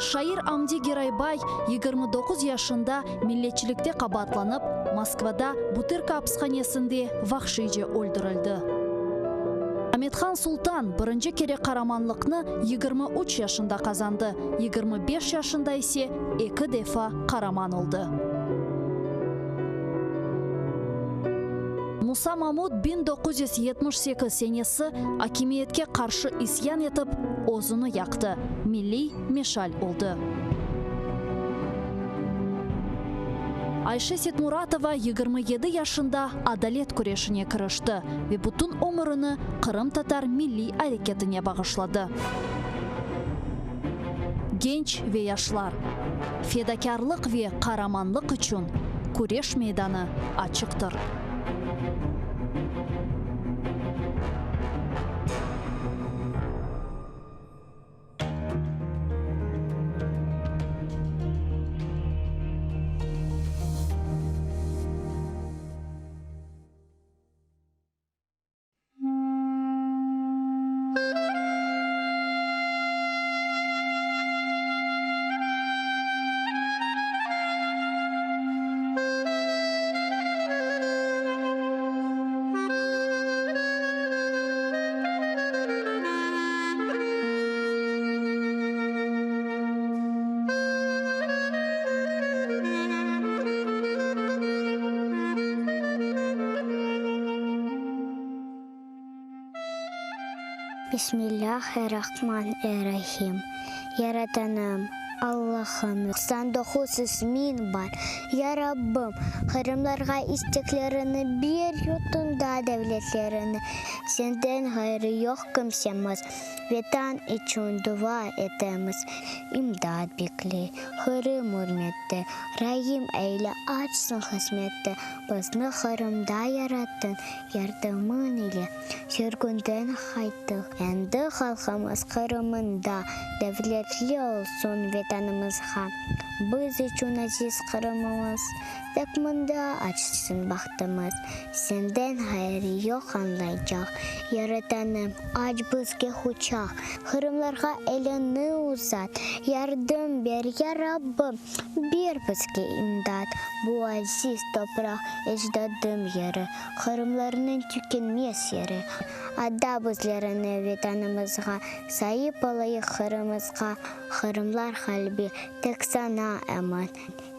Şair Amdi Geraybay 29 yaşında milletçilikte qabaatlanıp, Moskvada Butırka apishanesinde vahşiyce öldürildi. Amethan Sultan birinci kere qaramanlıqnı 23 yaşında qazandı, 25 yaşında ise eki defa qaraman oldı. Musa Mamut 1978 senesi akimiyetke qarşı isyan etip, özüni yaqtı, milliy meşal oldı. Ayşe Setmuratova 27 yaşında adalet küreşine kirişti ve bütün ömürini qırımtatar milliy areketine bağışladı. Genç ve yaşlar, fedakârlıq ve qaramanlıq içün küreş meydanı açıqtır. Bismillâhirrahmanirrahim. Yaratanım, Allahım, 99 ismiñ bar. Ya Rabbim, qırımlarğa isteklerini ber, yurtunda devletlerini. Senden ğayrı yoq kimsemiz, Vetan içün dua etemiz. İmdat bekley, Qırım ürmette, Raim eyle, açsın qısmette. Bizni Qırımda yarattıñ, yardımıñ ile sürgünden qayttıq. Endi halqımız Qırımında devletli olsun Vetanımızğa. Biz içün aziz Qırımımız, tek mında açsın bahtımız. Senden ğayrı yoq añlaycaq, Yaratanım, aç bizge quçaq. Qırımlarğa eliñni uzat, yardım ber, ya Rabbim! Ber bizge imdat, bu aziz topraq ecdadım yeri, Qırımlarnıñ tükenmez yeri. Ada bizlerni Vetanımızğa, saip olayıq Qırımızğa, Qırımlar qalbi tek saña emin,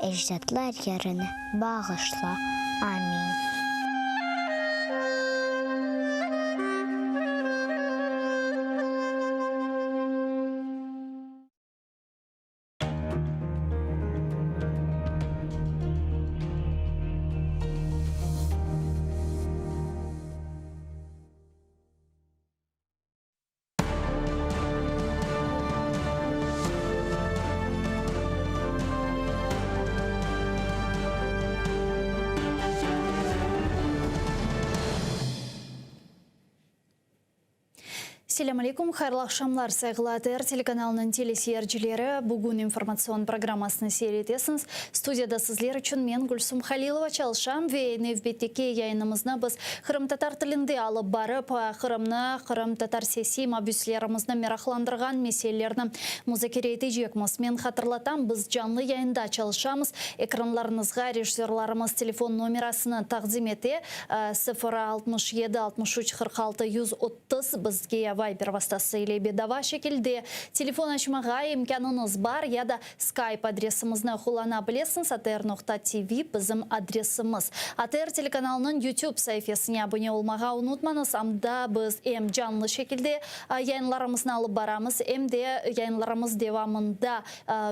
ecdatlar yerini bağışla. Amin. Selâm aleykum, hayırlı aqşamlar, sayğılı ATR telekanalınıñ teleseyircileri. Bugün informatsion programmasını seyir etesiñiz. Studiyada sizler içün men, Gülsum Halilova, çalışam ve nevbetteki yayınımıznı biz qırımtatar tilinde alıp barıp, Qırımnı, qırımtatar siyasiy mabüslerimizni meraqlandırğan meselelerni muzakere etecekmiz. Men hatırlatam, biz canlı yayında çalışamız. Ekranlarıñızğa rejissörlarımız telefon nomerasını taqdim ete, 0 67 63 46 130 bizge Viber vastası ile bedava şekilde telefon açmağa imkânıñız bar ya da Skype adresimizni qullana bilesiñiz, atr noqta tv bizim adresimiz. ATR telekanalınıñ YouTube saifesine abune olmağa unutmañız, anda biz em canlı şekilde yayınlarımıznı alıp baramız, em de yayınlarımız devamında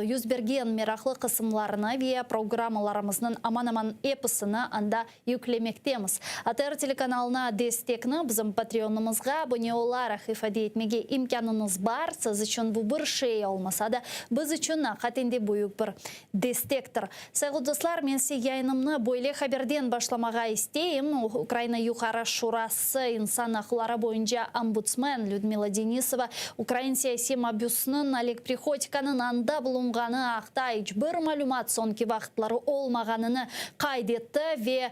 yüz bergen meraqlı qısımlarını ve programmalarımıznıñ aman-aman episini anda yüklemektemiz. ATR telekanalına destekni bizim Patreonımızğa abune olaraq. ifade etmege imkânıñız bar. Siz içün bu bir şey olmasa da, biz içün aqiqaten de büyük bir destektir. Sayğılı dostlar, men size yayınımnı böyle haberden başlamağa isteyim, Ukraina Yuqarı Şurası insan aqları boyunca ombudsmen Lüdmila Denisova ukrain siyasiy mabüsiniñ Oleg Prihodkonıñ anda bulunğanı aqta iç bir malümat soñki vaqıtları olmağanını qayd etti ve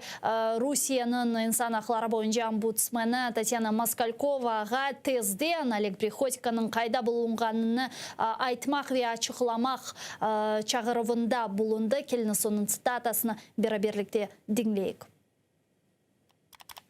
Rusiyeniñ insan aqları boyunca ombudsmeni Tatyana Moskalkovağa tezden Oleg Prihodkonıñ qayda bulunğanını aytmaq ve açıqlamaq çağıruvında bulundı. Keliñiz onıñ tsitatasını beraberlikte diñleyik.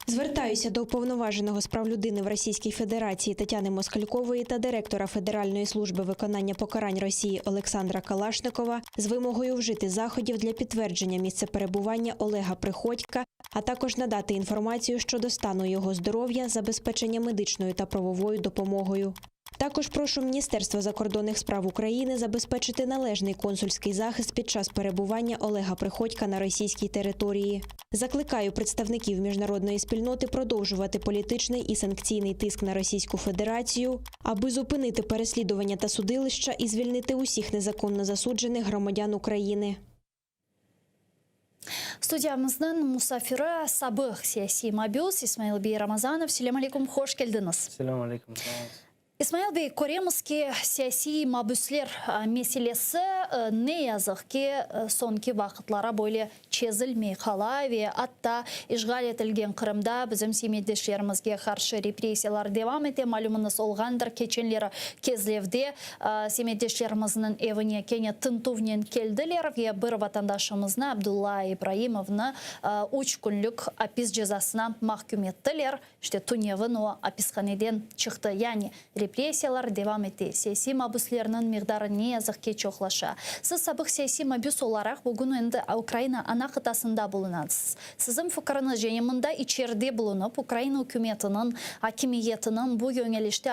Звертаюся до уповноваженого з прав людини в Російській Федерації Тетяни Москалькової та директора Федеральної служби виконання покарань Росії Олександра Калашникова з вимогою вжити заходів для підтвердження місцеперебування Олега Приходька, а також надати інформацію щодо стану його здоров'я, забезпечення медичною та правовою допомогою. Також прошу Міністерство закордонних справ України забезпечити належний консульський захист під час перебування Олега Приходька на російській території. Закликаю представників міжнародної спільноти продовжувати політичний і санкційний тиск на Російську Федерацію, аби зупинити переслідування та судилища і звільнити усіх незаконно засуджених громадян України. Studiyamıznıñ musafiri sabıq siyasiy mabüs İsmail bey Ramazanov. Selâm aleyküm, hoş keldiñiz. Selâm aleyküm, sağ oluñız. İsmail bey, köremiz ki, siyasiy mabüsler meselesi, ne yazıq ki, soñki vaqıtlara böyle çezilmey qala ve atta işğal etilgen Qırımda bizim semetdeşlerimizge qarşı repressiyalar devam ete. Malümıñız olğandır, keçenleri Kezlevde Semetdeşlerimizniñ evine kene tintüvnen keldiler ve bir vatandaşımıznı, Abdulla İbraimovnı, üç künlük apis cezasına mahküm ettiler. İşte, tünevin o apishaneden çıqtı. Yani, repressiyalar devam ete, siyasiy mabüslerniñ miqdarı ne yazıq ki çoqlaşa. Siz sabıq siyasiy mabüs olaraq bugün endi Ukraina ana qıtasında bulunasız. Siziñ fikiriñizce, yani mında içeride bulunıp, Ukraina ükümetiniñ, akimiyetiniñ bu yöñelişte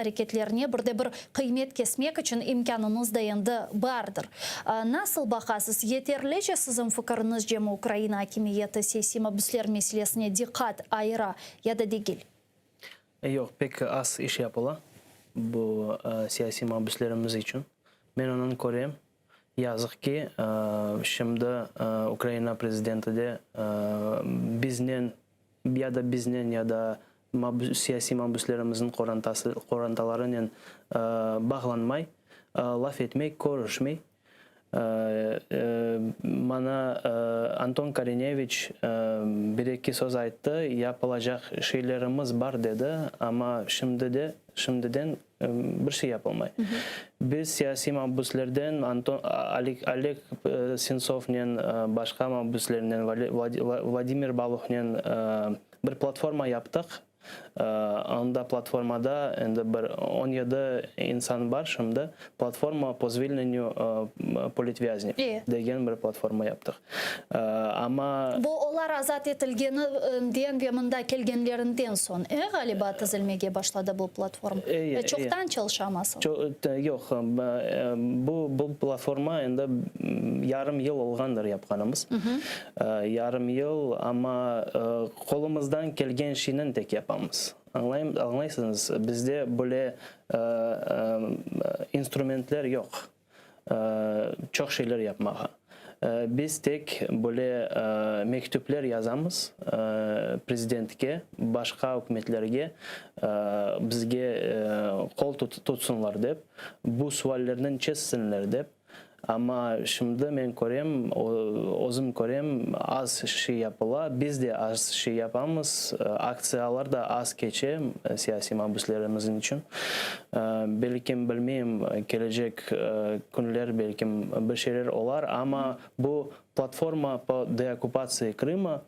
areketlerine bir de bir qıymet kesmek içün imkânıñız da endi bardır. Nasıl baqasız, yeterlice siziñ fikiriñizcemi Ukraina akimiyeti siyasiy mabüsler meselesine diqqat ayıra ya da degil? Yoq, pek az iş yapıla bu siyasiy mabüslerimiz içün. Men onı körem. Yazıq ki, şimdi Ukraina prezidenti de biznen, ya da biznen, ya da siyasiy mabüslerimizniñ qorantası, qorantalarınen bağlanmay, laf etmey, körüşmey. Maña Anton Korineviç bir-eki söz ayttı, yapılacaq şeylerimiz bar dedi, amma şimdi de, şimdiden Bir şey yapılmay. Biz siyasiy mabüslerden Anton, Oleg Sentsovnen, başqa mabüslernen, Vladimir Baluhnen bir platforma yaptıq. Anda platformada endi bir 17 insan bar şimdi. Platforma po zvilnenyu politvyazniv degen bir platforma yaptıq. Amma. Bu olar azat etilgeninden ve mında kelgenlerinden soñ, e, ğaliba, tizilmege başladı bu platforma? E, Çoqtan çalışa masıl? Yoq, bu bu platforma endi yarım yıl olğandır yapqanımız. Yarım yıl, amma qolumızdan kelgen şeynen tek yapamız. Añlayım, añlaysıñız, bizde böyle instrumentler yoq. Çoq şeyler yapmağa. Biz tek böyle mektüpler yazamız prezidentke, başqa ükümetlerge, bizge qol tutsınlar dep, bu suallerniñ çezsinler dep. Amma şimdi men körem, özüm körem, az şey yapıla, biz de az şey yapamız, aktsiyalar da az keçe siyasiy mabüslerimizin içün. Belkim, bilmeyim, kelecek künler belkim bir şeyler olar, amma bu platforma po deokkupatsiyi Krıma,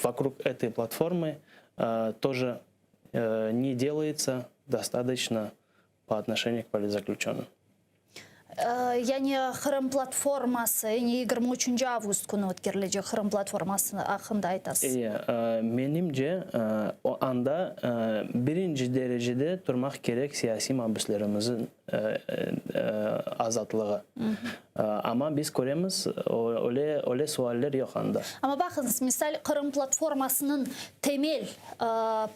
vokrug etoy platformı тоже ne delayetsya dostatoçno po otnoşeniyu k politzaklüçönnym. Yani Qırım platforması, yani 23 avgust künü ötkerilecek Qırım platforması aqqında aytasız. Eye, menimce, o anda birinci derecede turmaq kerek siyasiy mabüslerimizin azatlığı. Amma biz köremiz, öyle, öyle sualler yoq anda. Amma baqıñız, misal, Qırım platformasınıñ temel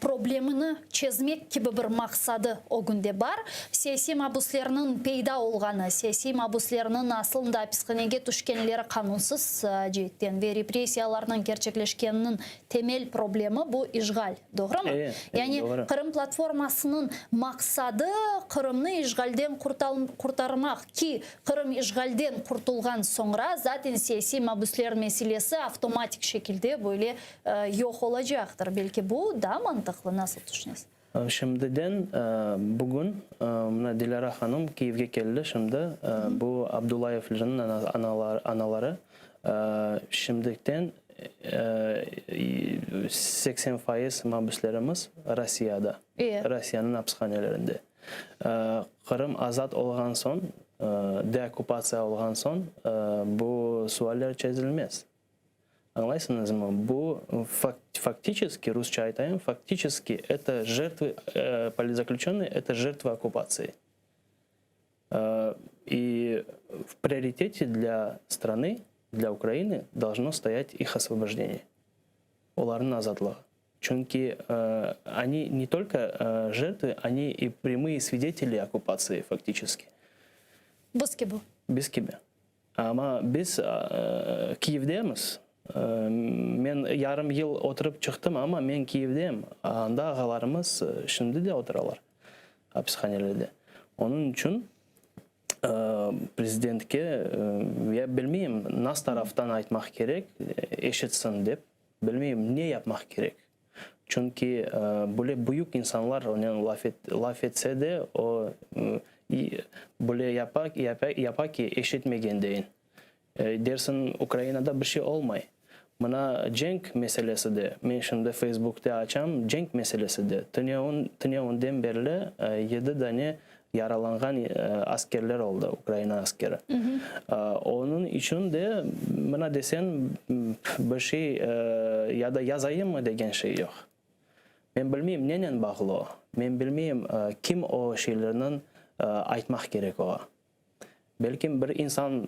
problemini çezmek kibi bir maqsadı ögünde bar. Siyasiy mabüslerniñ peyda olğanı, siyasiy mabüslerniñ aslında apishanege tüşkenleri qanunsız ceetten ve repressiyalarnıñ kerçekleşkeniniñ temel problemi bu işğal, doğrumı? Yani Qırım platformasınıñ maqsadı Qırımnı işğalden qurtarmaq ki, Qırım işğalden qurtulğan soñra zaten siyasiy mabüsler meselesi avtomatik şekilde böyle yoq olacaqtır. Belki bu daa mantıqlı, nasıl tüşünesiz? Şimdiden, bugün, mına Dilâra hanım Kiyevge keldi şimdi, bu Abdullayevlerniñ anaları, şimdikten 80% mabüslerimiz Rossiyada, Rossiyanıñ apishanelerinde. Qırım azat olğan soñ, deokkupatsiya olğan soñ bu sualler çezilmez. Añlaysıñızmı? Bu faktiçeski, rusça aytayım, faktiçeski eto jertvı, politzaklüçönnıye, eto jertvı okkupatsii. İ v prioritete dlâ stranı, dlâ Ukrainı dolžno stoyat ih osvobojdeniye, olarnıñ azatlığı. Çünki oni ne tolko jertvı, oni i prâmıye svideteli okkupatsii faktiçeski. Biz kibi. Biz kibi. Amma biz Kiyevdemiz. Men yarım yıl oturıp çıqtım, amma men Kiyevdeyim. Anda ağalarımız şimdi de oturalar apishanelerde. Onıñ içün prezidentke, ya bilmeyim, nas taraftan aytmaq kerek, eşitsin dep, bilmeyim, ne yapmaq kerek. Çünki böyle büyük insanlar onen laf etse de, o, böyle yapa, yapa ki, eşitmegen deyin. Dersiñ, Ukrainada bir şey olmay. Mına cenk meselesi de, men şimdi Feysbukte açam, cenk meselesi de, tünevünden berli yedi dane Yaralanğan askerler oldı, Ukraina askeri. Onıñ içün de, mına desen, bir şey ya da yazayımmı degen şey yoq. Men bilmeyim, nenen bağlı o. Men bilmeyim, kim o şeylerniñ aytmaq kerek oğa. Belkim bir insan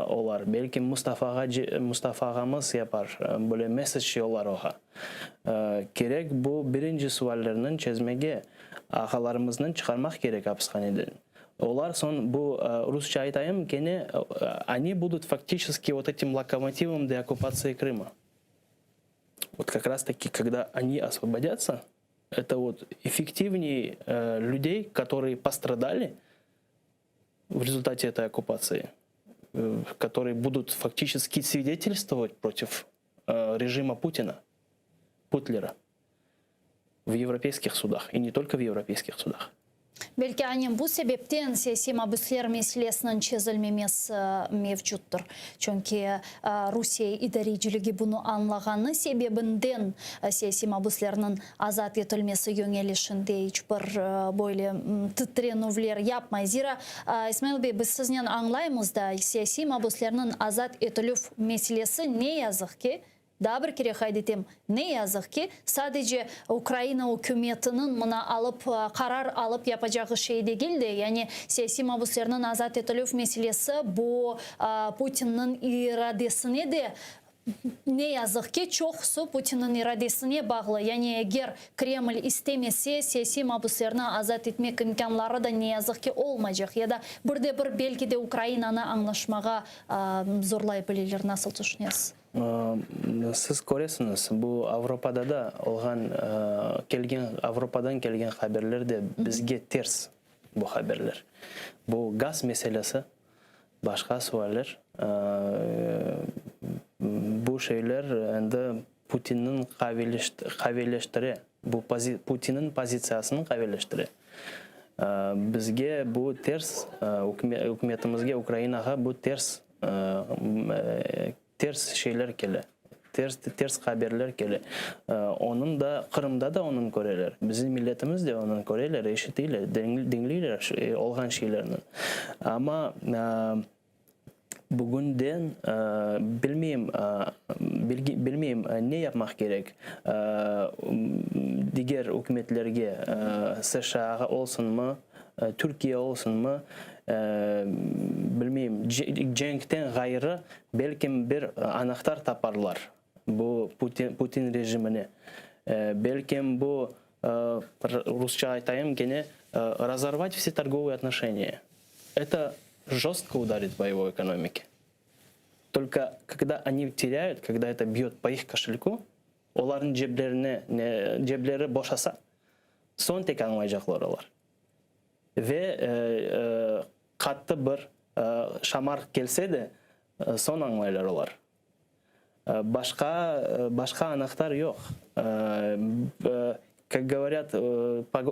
olar, belkim Mustafağa, Mustafa ağamız yapar, böyle message yollar oğa. Kerek bu birinci suallerniñ çezmege, ağalarımıznıñ çıqarmaq kerek apishaneden. Olar soñ bu, rusça aytayım, kene oni budut faktiçeski vot etim lokomotivom deokkupatsii Krıma. Vot kak raz taki, kogda oni osvobodâtsa, eto vot effektivney lüdey, kotorıye postradali, в результате этой оккупации, которые будут фактически свидетельствовать против режима Путина, Путлера в европейских судах, и не только в европейских судах. Belki anem bu sebepten siyasiy mabüsler meselesiniñ çezilmemesi mevcuttır. Çünki Rusiye idareciligi bunı añlağanı sebebinden siyasiy mabüslerniñ azat etilmesi yöñelişinde iç bir böyle titrenüvler yapmay. Zira, İsmail bey, biz siznen añlaymız da, siyasiy mabüslerniñ azat etilüv meselesi, ne yazıq ki, daa bir kere qayd etem, ne yazıq ki, sadece Ukraina ükümetiniñ mına alıp, qarar alıp yapacağı şey degil de, yani siyasiy mabüslerniñ azat etilüv meselesi bu Putinniñ iradesine de Ne yazıq ki, çoqusı Putinniñ iradesine bağlı. Yani eger Kreml istemese, siyasiy mabüslerni azat etmek imkânları da ne yazıq ki olmaycaq. Ya da bir de bir belki de Ukrainanı añlaşmağa zorlay bileler. Nasıl tüşünesiz? Siz köresiñiz, bu Avropada da olğan, kelgen, Avropadan kelgen haberler de bizge ters bu haberler. Bu gaz meselesi. Başqa sualler. Bu şeyler endi Putinniñ qaviyleştire, bu Putinniñ pozitsiyasını qaviyleştire. Bizge bu ters, ükümetimizge, Ukrainağa bu ters, ters şeyler kele. Ters, ters haberler kele. Onıñ da, Qırımda da onıñ köreler. Bizim milletimiz de onıñ köreler, eşitiyler, diñliyler olğan şeylerni. Amma bugünden bilmeyim, bilmeyim, ne yapmaq kerek diger ükümetlerge, SŞAğa olsunmı, Türkiye olsunmı, bilmeyim, cenkten ğayrı, belkim bir anahtar taparlar bu Putin rejimine. Belkim bu, rusça aytayım kene, razorvat vse torgovıye otnoşeniya. Eto jostko udarit po ego ekonomike. Tolko kogda oni terâyut, kogda eto byot po ih koşelku, olarnıñ ceblerine, cebleri boşasa, soñ tek añlaycaqlar olar. Ve qattı bir şamar kelse de, soñ añlaylar olar. Başqa, başqa anahtar yoq. Kak govorât,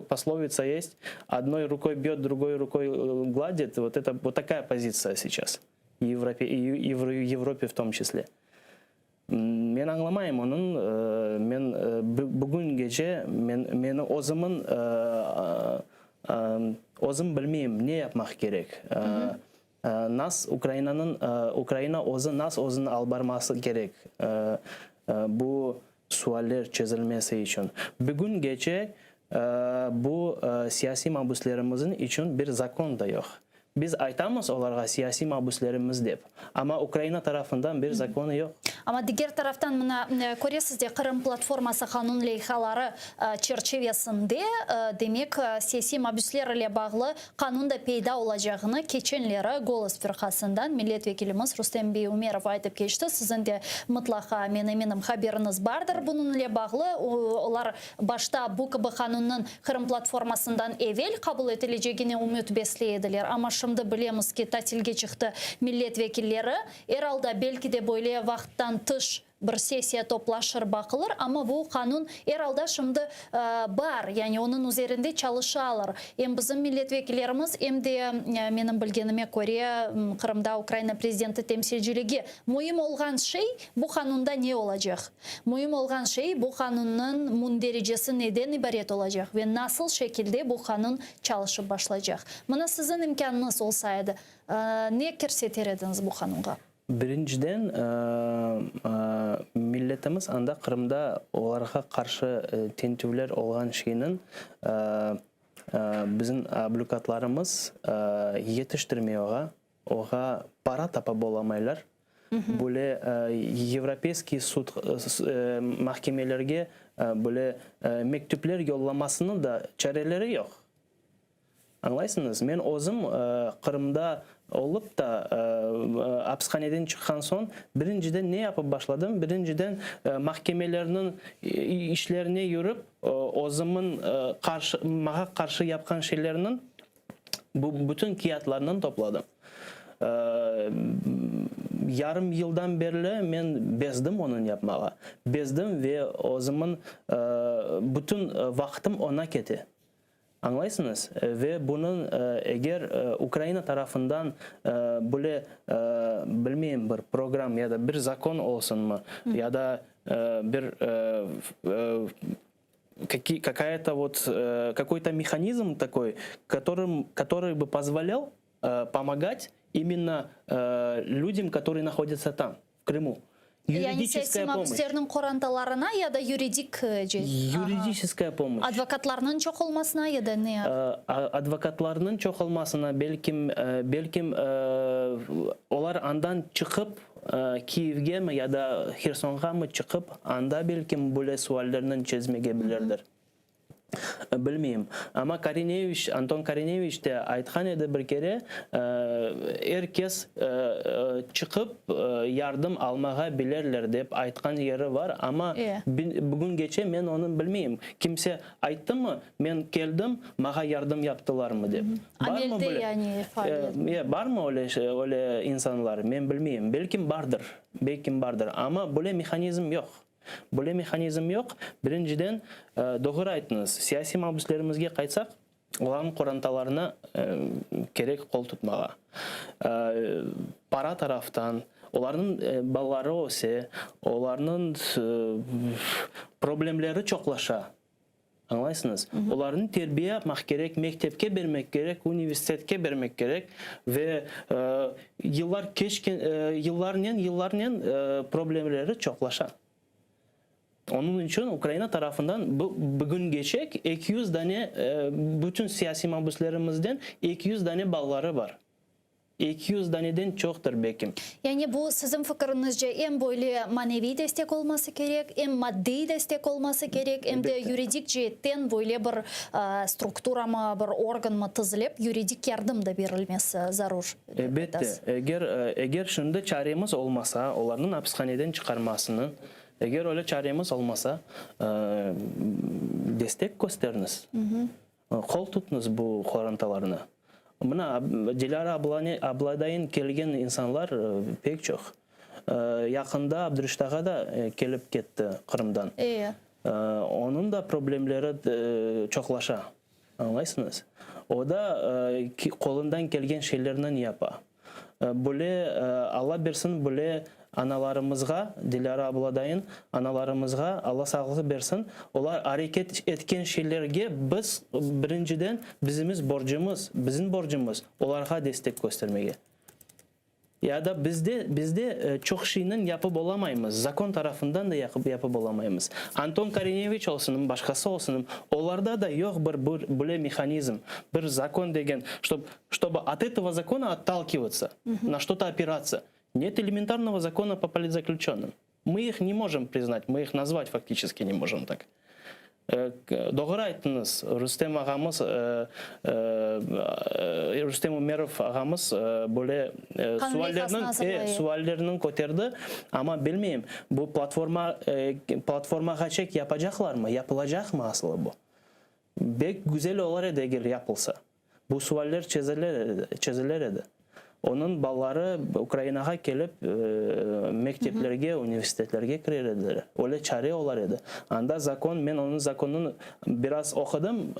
poslovitsa est, odnoy rukoy byot, drugoy rukoy gladit, vot eto, vot takaya pozitsiya seyças, Evrope v tom çisle. Men añlamayım onıñ, men bugüngece men, meni özümiñ, özüm bilmeyim ne yapmaq kerek. Nas Ukrainanıñ, Ukraina özü nas özüni alıp barması kerek bu sualler çezilmesi içün. Bugüngece bu siyasiy mabüslerimizin içün bir zakon da yoq. Biz aytamız olarğa siyasiy mabüslerimiz dep, amma Ukraina tarafından bir zakonı yoq. Amma diger taraftan mına köresiz de, Qırım platforması qanun leyhaları çerçivesinde, demek, siyasiy mabüsler ile bağlı qanun da peyda olacağını keçenleri Golos firqasından millet vekilimiz Rustem bey Umerov aytıp keçti. Siziñ de mıtlaqa, men eminim, haberiñiz bardır bunıñ ile bağlı. Olar başta bu kibi qanunnıñ Qırım platformasından evel qabul etilecegine ümüt besley ediler. Amma şimdi bilemiz ki, tatilge çıqtı millet vekilleri. Er alda, belki de böyle vaqıttan tış Bir sessiya toplaşır, baqılır, amma bu qanun er alda şimdi bar, yani onıñ üzerinde çalışalar. Em bizim milletvekillerimiz, em de, menim bilgenime köre, Qırımda Ukraina prezidenti temsilciligi. Müim olğan şey, bu qanunda ne olacaq? Müim olğan şey, bu qanunnıñ mündericesi neden ibaret olacaq ve nasıl şekilde bu qanun çalışıp başlaycaq? Mına siziñ imkânıñız olsa edi, ne kirseter ediñiz bu qanunğa? Birinciden, milletimiz anda Qırımda olarğa qarşı tintüvler olğan şeyniñ bizim ablukatlarımız yetiştirmey oğa, oğa para tapıp olamaylar. Böyle Yevropeyskiy sud mahkemelerge böyle mektüpler yollamasınıñ da çareleri yoq. Añlaysıñız, men özüm Qırımda olıp da, apishaneden çıqqan soñ, birinciden ne yapıp başladım? Birinciden, mahkemelerniñ işlerine yürip, özümiñ qarşı, maña qarşı yapqan şeylerniñ bu bütün kâğıtlarını topladım. Yarım yıldan berli men bezdim onıñ yapmağa. Bezdim ve özümiñ bütün vaqtım oña kete. Añlaysıñız? Ve bunıñ, eger Ukraina tarafından böyle, bilmeyim, bir program ya da bir zakon olsunmı, ya da bir kakaya-to vot, kakoy-to mehanizm takoy, kotorım, kotorıy bı pozvolyal pomogat imенно lüdyam, kotorıye nahodyatsya tam, v Krımu. Yani siyasiy Yuridiçeskaya pomoşç. mabüslerniñ qorantalarına ya da yuridik Yuridiçeskaya pomoşç. Advokatlarnıñ çoq olmasına ya da ne? Advokatlarnıñ çoq olmasına, belkim, belkim, olar andan çıqıp, Kiyevgemi ya da Hersonğamı çıqıp, anda belkim böyle suallerni çezmege bilirler. Bilmeyim. Amma Korineviç, Anton Korineviç de aytqan edi bir kere, er kes çıqıp yardım almağa bilirler dep aytqan yeri bar, amma bugüngece men onı bilmeyim. Kimse ayttımı, men keldim, mağa yardım yaptılarmı dep. Amelde yani faaliyet. Barmı öyle insanlar, men bilmeyim. Belkim bardır, belkim bardır, amma böyle mehanizm yoq. Böyle mehanizm yoq. Birinciden, doğru ayttıñız, siyasiy mabüslerimizge qaytsaq, olarnıñ qorantalarına kerek qol tutmağa. Para taraftan, Olarnıñ balaları öse, olarnıñ problemleri çoqlaşa. Añlaysıñız? Olarnı terbiye yapmaq kerek, mektepke bermek kerek, universitetke bermek kerek ve yıllar keçken, yıllarnen, yıllarnen problemleri çoqlaşa. Onıñ içün Ukraina tarafından bu bugüngeçek 200 dane bütün siyasiy mabüslerimizden 200 dane balaları bar. 200 daneden çoqtır belkim. Yani bu, siziñ fikiriñizce, em böyle maneviy destek olması kerek, em maddiy destek olması kerek, em de yuridik ceetten böyle bir strukturamı, bir organmı tizilip, yuridik yardım da berilmesi zarur, dep Elbette. aytasız. Eger, eger şimdi çaremiz olmasa, olarnıñ apishaneden çıqarmasını, eger öyle çaremiz olmasa, destek kösteriniz. Qol tutñız bu qorantalarına. Mına, Dilâra abladayın kelgen insanlar pek çoq. Yaqında Abdürüşit ağa da kelip ketti Qırımdan. Onıñ da problemleri çoqlaşa, añlaysıñız. O da qolundan kelgen şeylerni yapa. Böyle, Alla bersin, böyle analarımızğa, Dilâra abladayın analarımızğa Alla sağlıq bersin, olar areket etken şeylerge biz, birinciden, bizimiz borcumız, bizim borcumız olarğa destek köstermege. Ya da bizde, bizde çoq şeyniñ yapıp olamaymız, zakon tarafından da yapıp olamaymız. Anton Korineviç olsunım, başqası olsunım, olarda da yoq bir böyle mehanizm, bir zakon degen, ştob Ştobu ot etogo zakona ottalkivatsa, na şto-to opiratsya, net elementarnogo zakona po politzaklüçönnym. Mı ih ne mojım priznat, mı ih nazvat faktiçeski ne mojım tak. Doğru ayttıñız, Rustem ağamız, Rustem Umerov ağamız böyle suallerniñ, suallerniñ köterdi, amma bilmeyim, bu platforma, platformağaçek yapacaqlarmı, yapılacaqmı asılı bu? Bek güzel olar edi eger yapılsa. Bu sualler çeziler edi. Onıñ balaları Ukrainağa kelip, mekteplerge, universitetlerge kirer ediler. Öyle çare olar edi. Anda zakon, men onıñ zakonını biraz oqudım,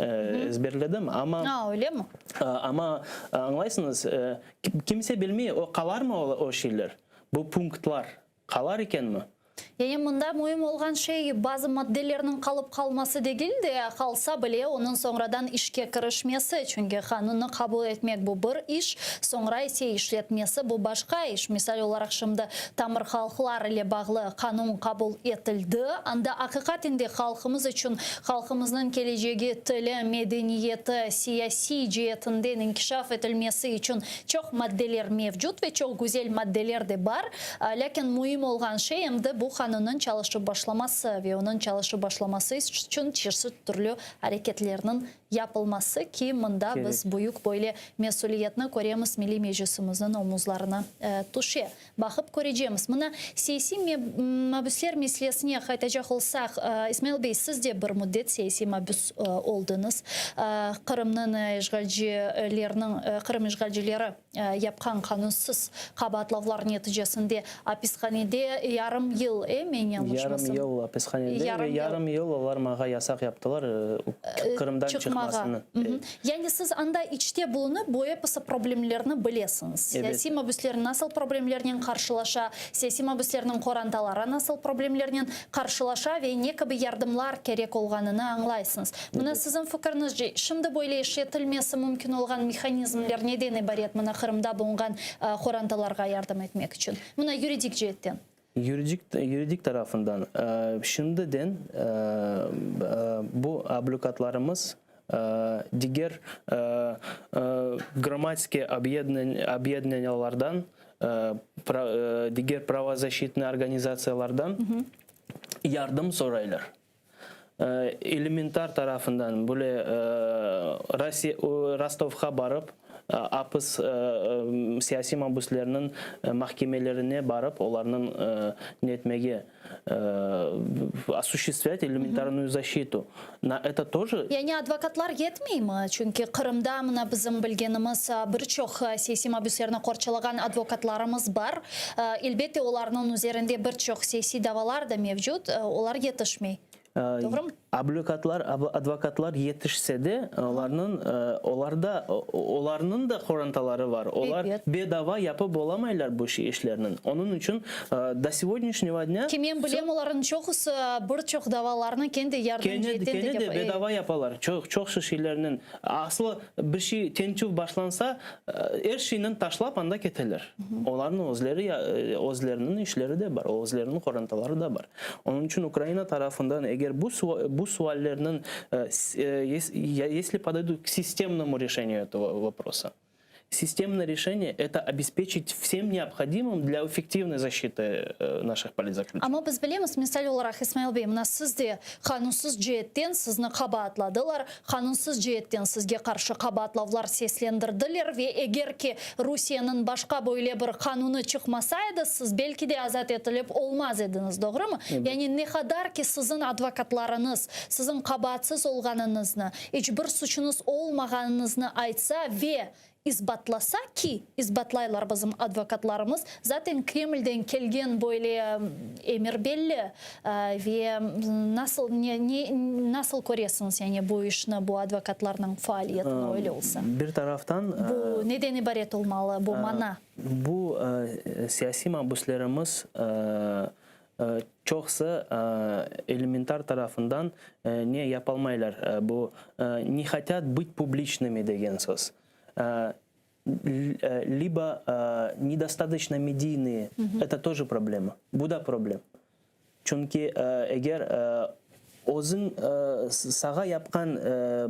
ezberledim, amma. A, öylemi? Amma, añlaysıñız, kimse bilmey, o qalarmı o şeyler, bu punktlar qalar ekenmi? Yani mında müim olğan şey, bazı maddelerniñ qalıp qalması degil de, qalsa bile, onıñ soñradan işke kirişmesi, çünki qanunnı qabul etmek bu bir iş, soñra ise işletmesi bu başqa iş. Misal olaraq, şimdi tamır halqlar ile bağlı qanun qabul etildi, anda aqiqaten de halqımız içün, halqımıznıñ kelecegi, tili, medeniyeti, siyasiy ceetinden inkişaf etilmesi içün çoq maddeler mevcut ve çoq güzel maddeler de bar. Lâkin müim olğan şey endi bu qanunnıñ çalışıp başlaması ve onıñ çalışıp başlaması içün çeşit türlü areketlerniñ yapılması ki, mında biz büyük böyle mesüliyetni köremiz, Milliy Meclisimizniñ omuzlarına tüşe. Baqıp körecemiz. Mına, siyasiy mabüsler meselesine qaytacaq olsaq, İsmail bey, siz de bir müddet siyasiy mabüs oldıñız. Qırımnıñ işğalcileriniñ, Qırım işğalcileri yapqan qanunsız qabaatlavlar neticesinde apishanede yarım yıl, e, men yañlışmasam? Yarım yıl apishanede ve yarım yıl olar maña yasaq yaptılar Qırımdan çıqmasını. Yani siz anda içte bulunıp, bu episi problemlerni bilesiñiz. Siyasiy mabüsler nasıl problemlernen qarşılaşa, siyasiy mabüslerniñ qorantaları nasıl problemlernen qarşılaşa ve ne kibi yardımlar kerek olğanını añlaysıñız. Mına siziñ fikriñizce, şimdi böyle işletilmesi mümkün olğan mehanizmler neden ibaret, mına Qırımda bulunğan qorantalarğa yardım etmek içün? Mına yuridik ceetten. Yuridik, yuridik tarafından, şimdiden bu ablükatlarımız diger gromadskiy obyedınenyallardan, diger pravozaşçitnıy organizatsiyalardan yardım soraylar. Elementar tarafından böyle Rostovğa barıp, apis siyasiy mabüslerniñ mahkemelerine barıp, olarnıñ ne etmege, osushestvlyat elementarnuyu zaşçitu. Na eto toje. Yani advokatlar yetmeymi? Çünki Qırımda, mına bizim bilgenimiz, bir çoq siyasiy mabüslerni qorçalağan advokatlarımız bar. Elbette, olarnıñ üzerinde bir çoq siyasiy davalar da mevcut, olar yetişmey. Doğrumı? Ablokatlar, advokatlar yetişse de, olarnıñ, olarda, olarnıñ da qorantaları bar. Olar bedava yapıp olamaylar bu işlerniñ. Onıñ içün do segodnâşnego dnâ. Ki men bilem, olarnıñ çoqusı bir çoq davalarnı kendi yardım ceetten de Kene de bedava yapalar. Çoq, çoqsı şeylerniñ. Aslı bir şey, tintüv başlansa, er şeyni taşlap anda keteler. Olarnıñ özleri, özleriniñ işleri de bar, özleriniñ qorantaları da bar. Onıñ içün Ukraina tarafından eger bu bu suallerniñ esli podoydut k sistemnomu reşeniyu etogo voprosa, sistemnoe reşeniye, eto obespeçit vsem neobhodimım dlâ effektivnoy zaşçitı naşih politzaklüçennıh. Amma biz bilemiz, misal olaraq, İsmail bey, mına siz de qanunsız ceetten sizni qabaatladılar, Qanunsız ceetten sizge qarşı qabaatlavlar seslendirdiler ve eger ki Rusiyeniñ başqa böyle bir qanunı çıqmasa edi, siz belki de azat etilip olmaz ediñiz, doğrumı? Yani ne qadar ki siziñ advokatlarıñız siziñ qabaatsız olğanıñıznı, iç bir suçuñız olmağanıñıznı aytsa ve İsbatlasa ki, isbatlaylar bizim advokatlarımız, zaten Kremlden kelgen böyle emir belli. Ve nasıl, ne, ne, nasıl köresiñiz, yani bu işni, bu advokatlarnıñ faaliyetini öyle olsa? Bir taraftan. Bu neden ibaret olmalı, bu mana? Bu siyasiy mabüslerimiz Çoqsı elementar tarafından ne yapalmaylar, bu ne hotât bıt publiçnımi degen söz, libo nedostatoçno mediynıye, eto toje problema, bu da problem. Çünki eger özüñ sağa yapqan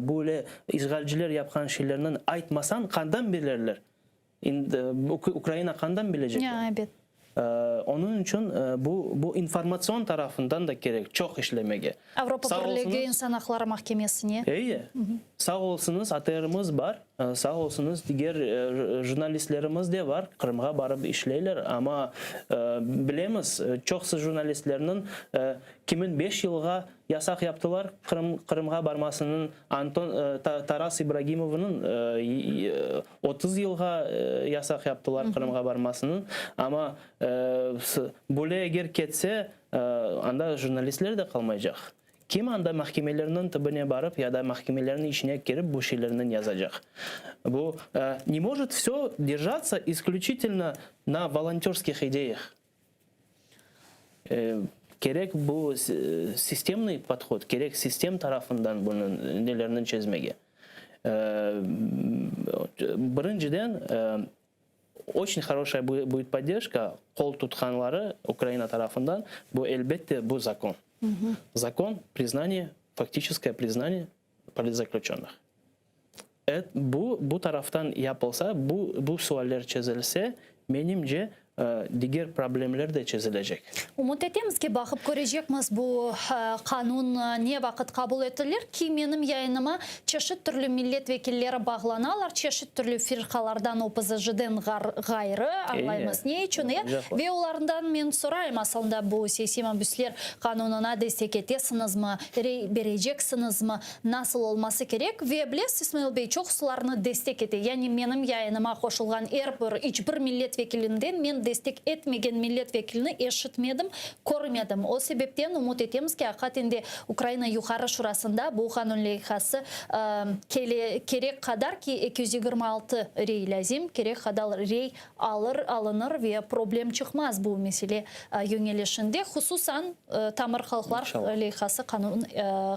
böyle işğalciler yapqan şeylerniñ aytmasañ, qandan bilirler? Ukraina qandan bilecek? Ya, ebet. Onıñ içün bu, bu informatsion tarafından da kerek çoq işlemege. Avropa Birligi İnsan aqları mahkemesine. Eyi. Sağ olsunız, ATRimiz bar, sağ olsunız, diger jurnalistlerimiz de bar, Qırımğa barıp işleyler, amma bilemiz, çoqusı jurnalistlerniñ kimin beş yılğa Yasaq yaptılar Qırım Qırımğa barmasınıñ Anton Taras İbragimovnıñ 30 yılğa yasaq yaptılar Qırımğa barmasınıñ. Amma böyle eger ketse, anda jurnalistler de qalmaycaq. Kim anda mahkemelerniñ tibine barıp ya da mahkemelerniñ içine kirip bu şeylerniñ yazacaq? Bu ne может всё держаться исключительно на волонтёрских идеях. Kerek bu sistemnıy podhod, kerek sistem tarafından bunıñ nelerni çezmege. Birinciden, oçün horoşaya будет podderjka, qol tutqanları Ukraina tarafından, bu, elbette, bu zakon. Zakon, priznaniye, faktiçeskoye priznaniye politzaklüçönnıh. Bu, bu taraftan yapılsa, bu, bu sualler çezilse, menimce, diger problemler de çezilecek. Ümüt etemiz ki, baqıp körecekmiz, bu qanun ne vaqıt qabul etilir ki, menim yayınıma çeşit türlü millet vekilleri bağlanalar, çeşit türlü firqalardan, OPZJ-den ğayrı, añlaymız ne içün, e, ve olardan men sorayım, asılında bu siyasiy mabüsler qanunına destek etesiñizmi, rey bereceksiñizmi, Nasıl olması kerek? Ve bilesiz, İsmail bey, çoqusılarnı destek ete. Yani menim yayınıma qoşulğan er bir, iç bir millet vekilinden men destek etmegen millet vekilini eşitmedim, körmedim. O sebepten ümüt etemiz ki, aqiqaten de Ukraina Yuqarı Şurasında bu qanun leyhası kele, kerek qadar ki, 226 rey lâzim, kerek qadar rey alır, alınır ve problem çıqmaz bu mesele yöñelişinde, hususan tamır halqlar leyhası qanun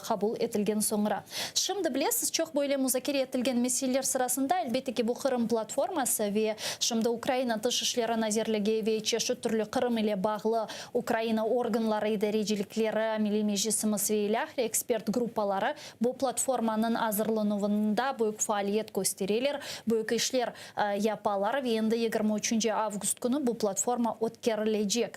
qabul etilgen soñra. Şimdi, bilesiz, çoq böyle muzakere etilgen meseleler sırasında, elbette ki, bu Qırım platforması ve şimdi Ukraina Tış işleri nazirligi ve çeşit türlü Qırım ile bağlı Ukraina organları, idarecilikleri, Milliy Meclisimiz ve ilâhre ekspert gruppaları bu platformanıñ azırlanuvında büyük faaliyet köstereler, büyük işler yapalar ve endi 23 avgust künü bu platforma ötkerilecek.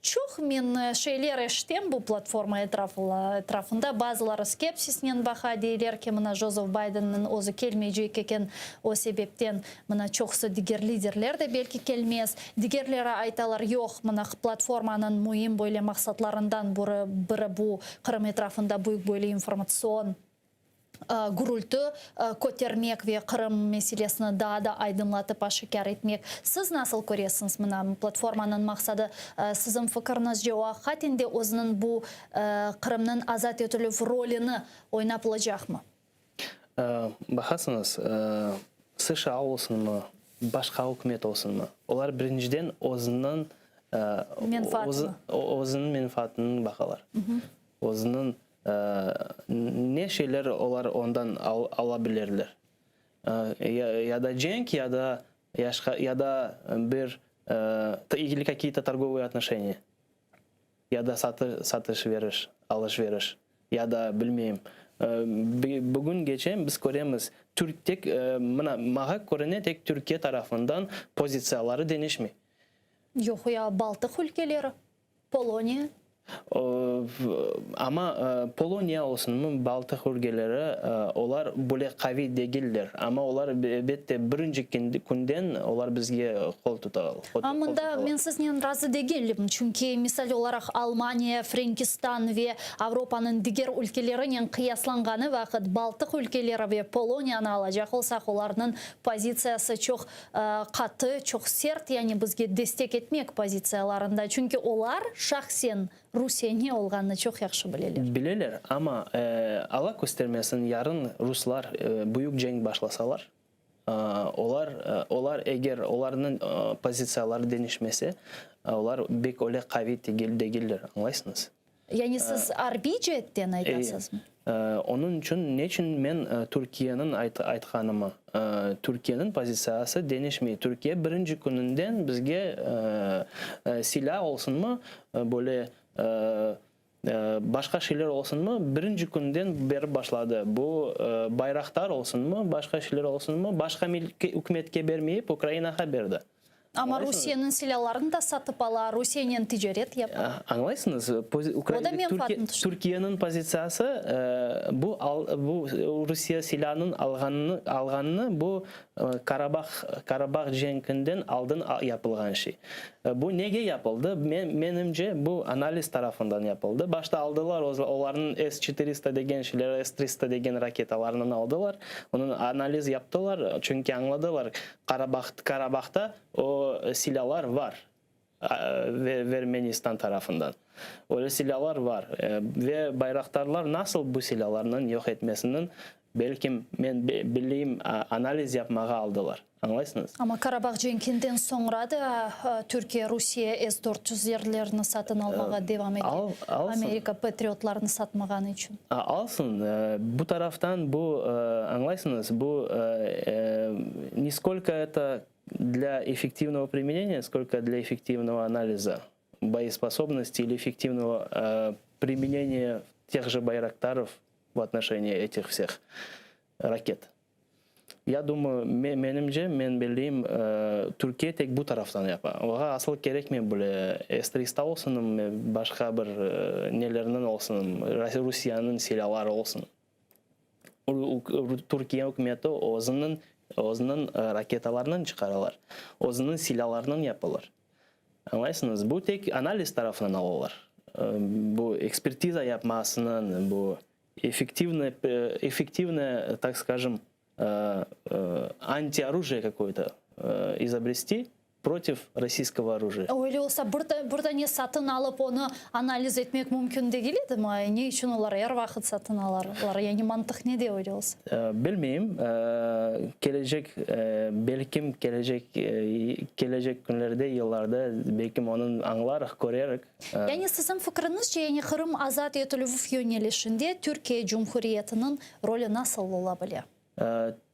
Çoq men şeyler eşitem bu platforma etrafında. Bazıları skepsisnen baqa, deyler ki, mına Jozef Baydenniñ özü kelmeycek eken, o sebepten mına çoqusı diger liderler de belki kelmez. Digerleri aytalar, yoq, mına platformanıñ müim böyle maqsatlarından biri bu Qırım etrafında büyük böyle informatsion. Gürültü kötermek ve Qırım meselesini daa da aydınlatıp aşikâr etmek. Siz nasıl köresiñiz mına platformanıñ maqsadı? Siziñ fikiriñizce o aqiqaten de özüniñ bu Qırımnıñ azat etilüv rolüni oynap olacaqmı? Baqasıñız, США olsunmı, başqa ükümet olsunmı, olar birinciden özüniñ Menfaatını. Özüniñ menfaatını baqalar. Özüniñ Ne şeyler olar ondan ala bilirler? Ya da cenk, ya da ya da bir ili kakiye-to torgovıye otnoşeniya, ya da satış-veriş, alış-veriş, ya da bilmeyim. Bugün gece biz köremiz, türk tek, mına, maña körüne, tek Türkiye tarafından pozitsiyaları deñişmey. Yoq, ya Baltıq ülkeleri? Poloniya. Amma Poloniya olsunmı, Baltıq ülkeleri, olar böyle qaviy degiller. Amma olar, elbette, birinci künden olar bizge qol tutalar. Amma mında men siznen razı degilim. Çünki, misal olaraq, Almaniya, Frenkistan ve Avropanıñ diger ülkelerinen qıyaslanğanı vaqıt, Baltıq ülkeleri ve Poloniyanı alacaq olsaq, olarnıñ pozitsiyası çoq Qattı, çoq sert, yani bizge destek etmek pozitsiyalarında, çünki olar şahsen Rusiye ne olğanını çoq yahşı bileler. Bileler, amma Alla köstermesin, yarın ruslar büyük cenk başlasalar, olar, olar eger olarnıñ pozitsiyaları deñişmese, olar bek öyle qaviy degiller, añlaysıñız? Yani siz arbiy ceetten aytasızmı? Onıñ içün neçün men Türkiyeniñ aytqanımı, Türkiyeniñ pozitsiyası deñişmey. Türkiye birinci kününden bizge silâ olsunmı, böyle başqa şeyler olsunmı, birinci künden berip başladı. Bu Bayraktar olsunmı, başqa şeyler olsunmı, başqa ükümetke bermeyip, Ukrainağa berdi. Amma Rusiyeniñ silâlarını da satıp ala, Rusiyenen ticaret yapa. Añlaysıñız, Türkiyeniñ pozitsiyası bu, bu Rusiye silânıñ alğanını, alğanını bu Karabah, Karabah cenkinden aldın yapılğan şey. Bu nege yapıldı? Menimce, bu analiz tarafından yapıldı. Başta aldılar olarnıñ S 400 degen şeyler, S 300 degen raketalarnı aldılar. Onıñ analiz yaptılar, çünki añladılar, Karabahta o silâlar var, Vermenistan tarafından öyle silâlar var ve bayraqtarlar nasıl bu silâlarnıñ yoq etmesiniñ, belkim, men bileyim, analiz yapmağa aldılar, añlaysıñız? Amma Karabah cenkinden soñra da Türkiye Rusiye S 400 yerlerini satın almağa devam ete, Amerika Patriotlarını satmağanı içün. Alsın. Bu taraftan bu, añlaysıñız, bu ne skolko eto dlâ effektivnogo primeneniya, skolko dlâ effektivnogo analiza boesposobnosti ili effektivnogo primeneniya teh je bayraktarov v otnoşenii etih vseh raket. Ya dumаю, menimce, men belleyim, Türkiye tek bu taraftan yapa. Oğa asıl kerekmey bile, S 300 olsunmı, başqa bir nelerniñ olsunmı, Rusiyanıñ silâları olsun. Türkiye ükümeti özüniñ, özüniñ raketalarınıñ çıqaralar, özüniñ silâlarınıñ yapalar. Añlaysıñız, bu tek analiz tarafından alalar. Bu ekspertiza yapmasınıñ, bu Effektivnoye, effektivnoye, tak skajım, antiorujие kakoye-to izobresti protiv rossiyskogo orujiya. Öyle olsa, bir bir dane satın alıp, onı analiz etmek mümkün degil edimi? Ne içün olar er vaqıt satın alarlar? Yani mantıq nede öyle olsa? Bilmeyim. Kelecek, belkim, kelecek, kelecek künlerde, yıllarda, belkim, onıñ añlarıq, körerik. Yani siziñ fikriñizce, yani Qırım azat etilüv yönelişinde Türkiye Cumhuriyetiniñ rolü nasıl ola bile?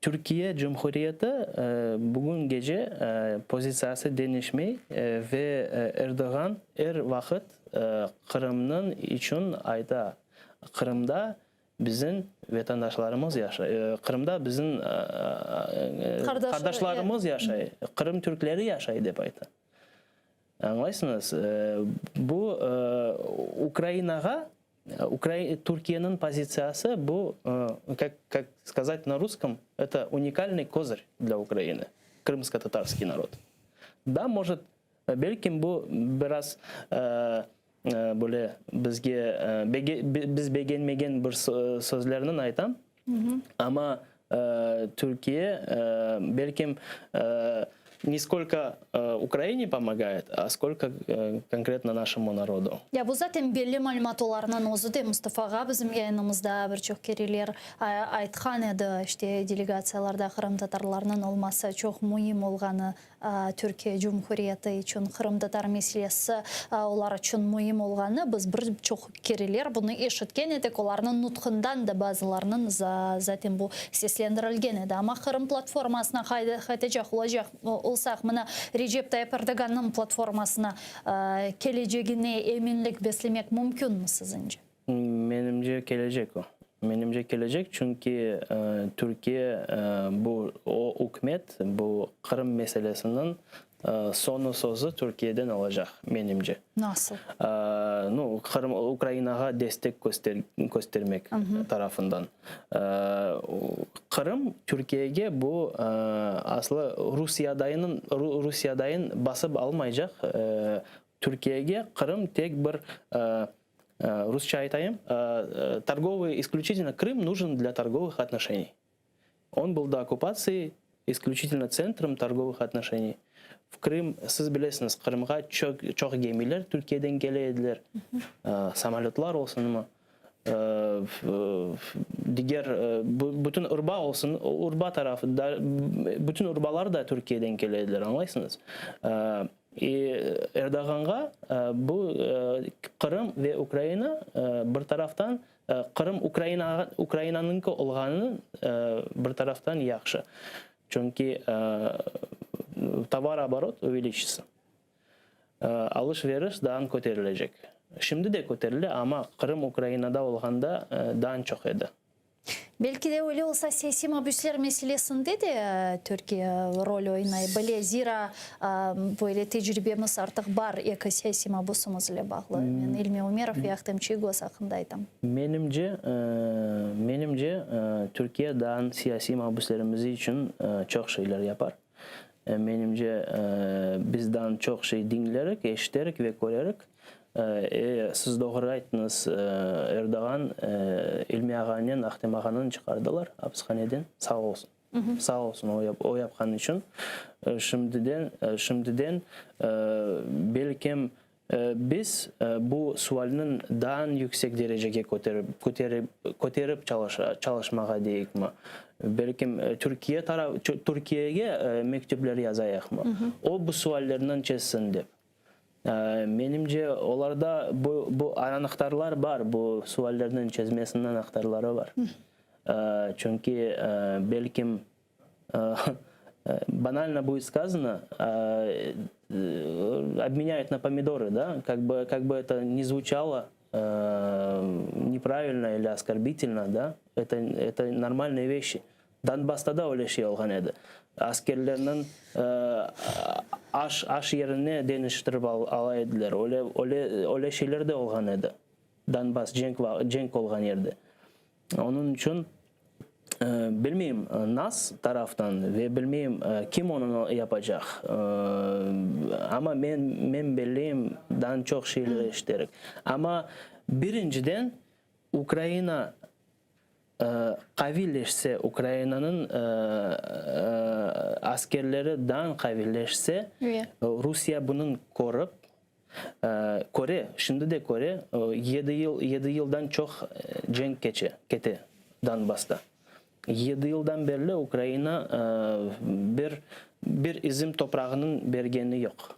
Türkiye Cumhuriyeti bugün gece pozitsiyası deñişmey ve Erdoğan er vaqıt Qırımnıñ içün ayta, Qırımda bizim vatandaşlarımız yaşay, Qırımda bizim qardaşlarımız yaşay, Qırım türkleri yaşay dep ayta. Añlaysıñız, bu Ukrainağa, Türkiyeniñ pozitsiyası bu, kak kak skazat na russkom, eto unikalnıy kozır dlâ Ukrainı, krımskotatarskiy narod. Da, mojet, belkim bu biraz böyle bizge biz begenmegen bir sözlerniñ aytam. Amma Türkiye, belkim, ne skolko Ukraine pomogayet, a skolko konkretno našemu narodu. Ya bu zaten belli malümat, olarnıñ özü de Mustafa ağa bizim yayınımızda bir çoq kereler aytqan edi, işte delegatsiyalarda qırımtatarlarnıñ olması çoq müim olğanı Türkiye Cumhuriyeti içün qırımtatar meselesi olar içün müim olğanı, biz bir çoq kereler bunı eşitken edik, olarnıñ nutqından da bazılarınıñ zaten bu seslendirilgen edi. Amma Qırım platformasına qaytacaq olacaq olsaq, mına Recep Tayyip Erdogannıñ platformasına kelecegine eminlik beslemek mümkünmi siziñce? Menimce, kelecek o. Menimce, kelecek, çünki Türkiye bu, o ükümet bu Qırım meselesiniñ soñu sözü Türkiyeden olacaq, menimce. Nasıl? Nu, Qırım, Ukrainağa destek köstermek tarafından. Qırım Türkiyege bu aslı Rusiyadayınıñ, Rusiyadayın basıp almaycaq, Türkiyege Qırım tek bir Rusça aytayım, torgovıy, isklüçitelno Krım нужен для торговых отношений. On был до okkupatsiyi isklüçitelno tsentrom torgovıh otnoşeniy. V Krım, siz bilesiñiz, Qırımğa çoq çoq gemiler Türkiyeden kele ediler, samolötlar olsunmı, diger bütün urba olsun, urba tarafı da, bütün urbalar da Türkiyeden kele ediler, añlaysıñız. Erdoğanğa bu Qırım ve Ukraina bir taraftan, Qırım Ukrainağa, Ukrainanıñki olğanı bir taraftan yahşı. Çünki tovaroborot uveliçitsâ, alış-veriş daa köterilecek. Şimdi de köterile, amma Qırım Ukrainada olğanda daa çoq edi. Belki de öyle olsa siyasiy mabüsler meselesinde de Türkiye rol oynay bile, zira böyle tecribemiz artıq bar eki siyasiy mabüsimiz ile bağlı, men İlmi Ümerov ve Ahtem Çiygoz aqqında aytam. Menimce, menimce, Türkiye daa siyasiy mabüslerimiz içün çoq şeyler yapar. Menimce, biz daa çoq şey diñlerik, eşiterik ve körerik. E, siz doğru ayttıñız, Erdoğan İlmi ağanen Ahtem ağanı çıqardılar apishaneden, sağ olsun. Sağ olsun o yapqanı içün. Şimdiden, şimdiden belkim biz bu sualniñ daa yüksek derecege köterip, köterip, köterip çalışmağa deyikmi? Belkim Türkiye taraf, Türkiyege mektüpler yazayıqmı? O bu suallerniñ çezsin dep. Menimce, olarda bu, bu anahtarlar bar, bu suallerniñ çezmesiniñ anahtarları bar. Çünki, belkim, banalno будет сказано, obmenyayut na pomidorı, da, kak bı, kak bı eto ne zvuçalo nepravilno ili oskorbitelno, da, eto, eto normalnıye veşi. Donbassta da öyle şey olğan edi. Askerlerniñ aş, aş yerine deñiştirip ala ediler. Öyle, öyle, öyle şeyler de olğan edi. Donbass cenk, cenk olğan yerde. Onıñ içün bilmeyim nas taraftan ve bilmeyim kim onı yapacaq. Amma men, men belleyim, daa çoq şeyler eşiterik. Amma birinciden Ukraina Qaviyleşse, Ukrainanıñ askerleri daa qaviyleşse, Rusiye bunıñ körip, köre, şimdi de köre, yedi yıl, yedi yıldan çoq cenk keçe, kete Donbassta. Yedi yıldan berli Ukraina bir, bir izim toprağınıñ bergeni yoq,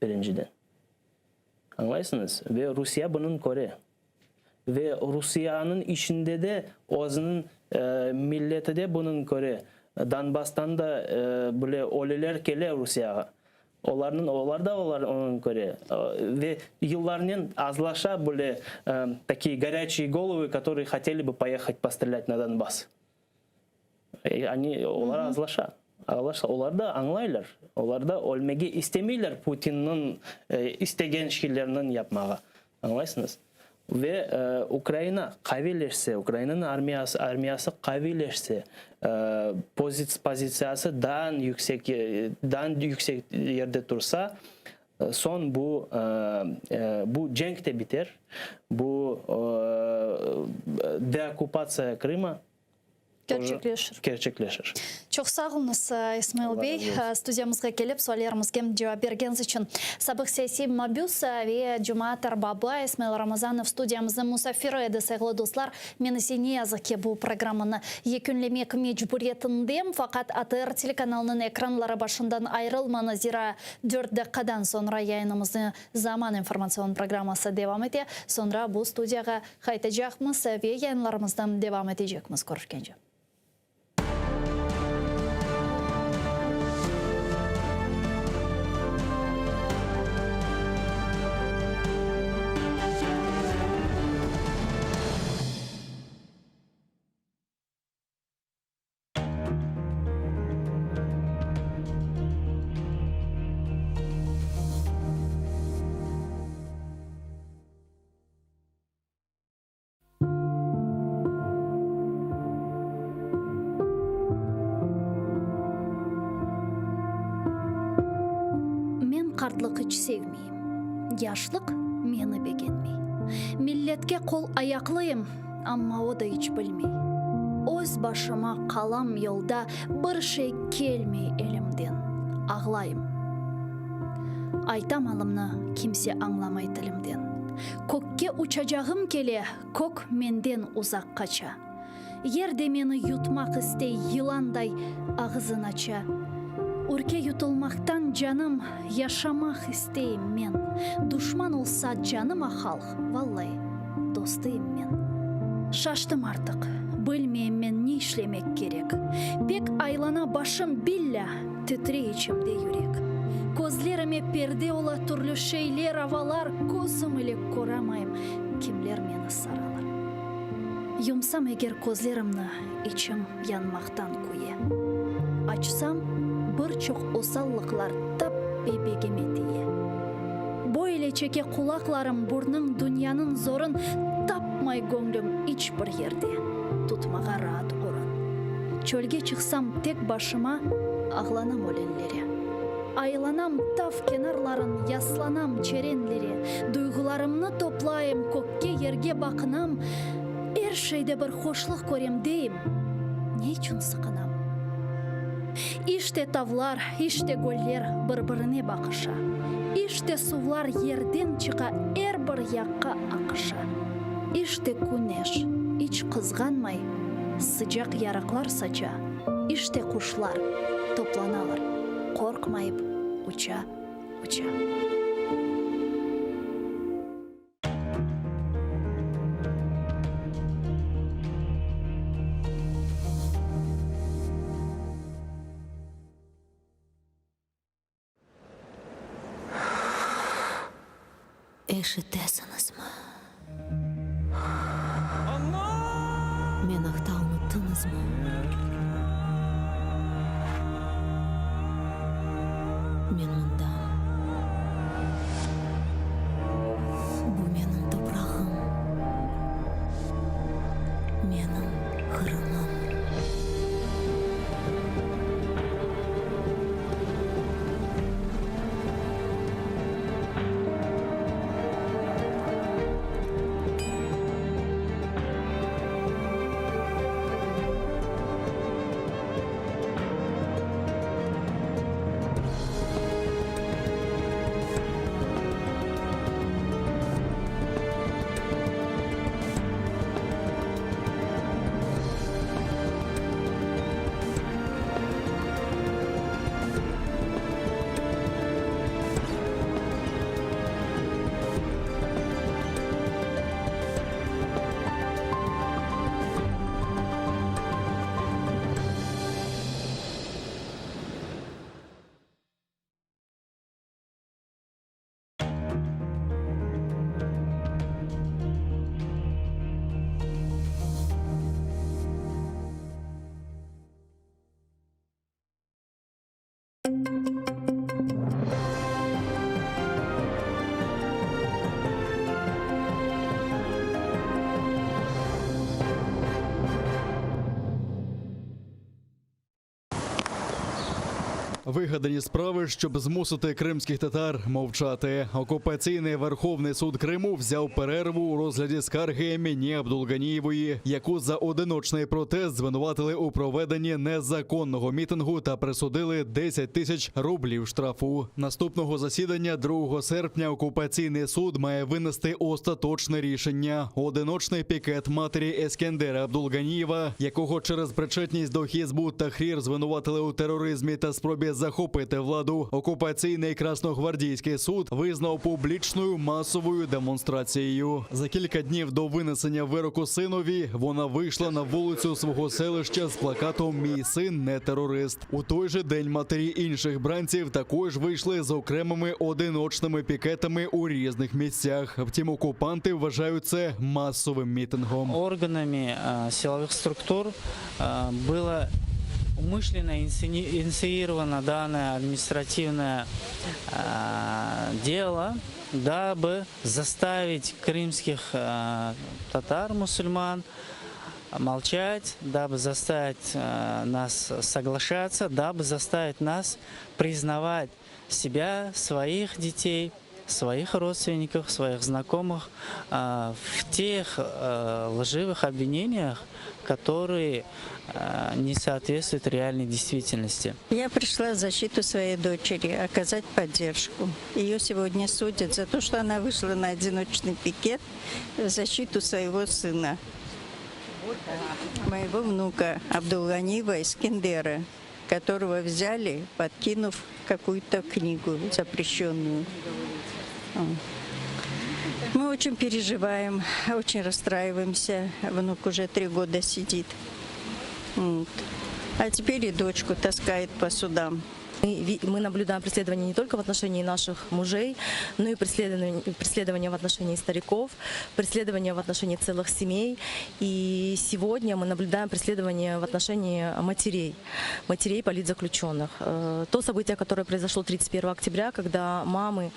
birinciden. Añlaysıñız? Ve Rusiye bunıñ köre. Ve Rusiyanıñ içinde de özüniñ milleti de bunıñ köre, Donbasstan da bile ölüler kele Rusiyağa. Olarnıñ, olar da olar onıñ köre. Ve yıllarnen azlaşa bile takiye gorâçiye golovı, kotorıye hoteli bı poyehat postrelât na Donbass. Yani olar azlaşa. Azlaşa. Olar da añlaylar. Olar da ölmege istemeyler Putinniñ istegen şeyleriniñ yapmağa. Añlaysıñız? Ve Ukraina qaviyleşse, Ukrainanıñ armiyası, armiyası qaviyleşse, pozitsiyası daa yüksek, daa yüksek yerde tursa, soñ bu, bu cenk de biter, bu deokkupatsiya Krıma. Kerçekleşir. Kerçekleşir. Çoq sağ oluñız, İsmail bey, studiyamızğa kelip suallerimizge cevap bergeniñiz içün. Sabıq siyasiy mabüs ve cemaat erbabı İsmail Ramazanov studiyamıznıñ musafiri edi. Sayğılı dostlar, men ise ne yazıq ki, bu programmanı yekünlemek mecburiyetindem, faqat ATR telekanalınıñ ekranları başından ayrılmañız, zira dört daqqadan soñra yayınımıznı Zaman informatsion programması devam ete, soñra bu studiyağa qaytacaqmız ve yayınlarımıznı devam etecekmiz. Körüşkence. Men qartlıq iç sevmeyim, Yaşlıq meni begenmey. Milletke qol-ayaqlıyım, Amma o da iç bilmey. Öz başıma qalam yolda, Bir şey kelmey elimden. Ağlayım. Aytam alımnı, kimse añlamay tilimden. Kökke uçacağım kele, Kök menden uzaq qaça. Yer de meni yutmaq istey, Yılanday ağızın aça. Ürke yutulmaqtan canım, Yaşamaq isteyim men. Duşman olsa canıma halq, Vallai, dostıyım men. Şaştım artıq, bilmeyim men ne işlemek kerek. Pek aylana başım, billâ, titrey içimde yürek. Közlerime perde ola türlü şeyler, avalar, Közüm ile köramayım, kimler meni saralar. Yumsam eger közlerimni, içim yanmaqtan küye. Açsam, bir çoq osallıqlar tap bebegime tiye. Böyle çeke qulaqlarım burnıñ dünyanıñ zorun tapmay göñlüm iç bir yerde tutmağa raat orun. Çölge çıqsam tek başıma ağlanam ölenlere. Aylanam tav kenarların yaslanam çerenlere duyğularımnı toplayım kökke yerge baqınam er şeyde bir hoşluq körem deyim ne içün sıqınam. İşte tavlar, işte göller bir-birine baqışa, İşte suvlar yerden çıqa, er bir yaqqa aqışa. İşte küneş, iç qızğanmay, sıcaq yarıqlar saça, İşte quşlar toplanalar, qorqmayıp uça, uça. Eşitesiñizmi? Men aqta unuttıñızmı? Men mındam. Bu menim toprağım, menim Qırımım. Вигадані справи, щоб змусити кримських татар мовчати. Окупаційний Верховний суд Криму взяв перерву у розгляді скарги Еміні Абдулганієвої, яку за одиночний протест звинуватили у проведенні незаконного мітингу та присудили 10 тисяч рублів штрафу. Наступного засідання 2 серпня окупаційний суд має винести остаточне рішення. Одиночний пікет матері Ескендера Абдулганієва, якого через причетність до Хізбу Тахрір звинуватили у тероризмі та спробі захопити владу. Окупаційний красногвардійський суд визнав публічною масовою демонстрацією. За кілька днів до винесення вироку синові вона вийшла на вулицю свого селища з плакатом Мій син не терорист. У той же день матері інших бранців також вийшли з окремими одиночними пікетами у різних місцях. Втім, окупанти вважають це масовим мітингом. Органами э, силовых структур э, было умышленно инсцени- инициировано данное административное э, дело, дабы заставить крымских э, татар, мусульман молчать, дабы заставить э, нас соглашаться, дабы заставить нас признавать себя, своих детей, своих родственников, своих знакомых э, в тех э, лживых обвинениях, которые э, не соответствуют реальной действительности. Я пришла в защиту своей дочери, оказать поддержку. Ее сегодня судят за то, что она вышла на одиночный пикет в защиту своего сына, моего внука Абдулганиева Искендера, которого взяли, подкинув какую-то книгу запрещенную. Мы очень переживаем, очень расстраиваемся. Внук уже три года сидит. Вот. А теперь и дочку таскает по судам. Мы, ви- мы наблюдаем преследование не только в отношении наших мужей, но и преследование, преследование в отношении стариков, преследование в отношении целых семей. И сегодня мы наблюдаем преследование в отношении матерей, матерей политзаключенных. Э, То событие, которое произошло 31 октября, когда мамы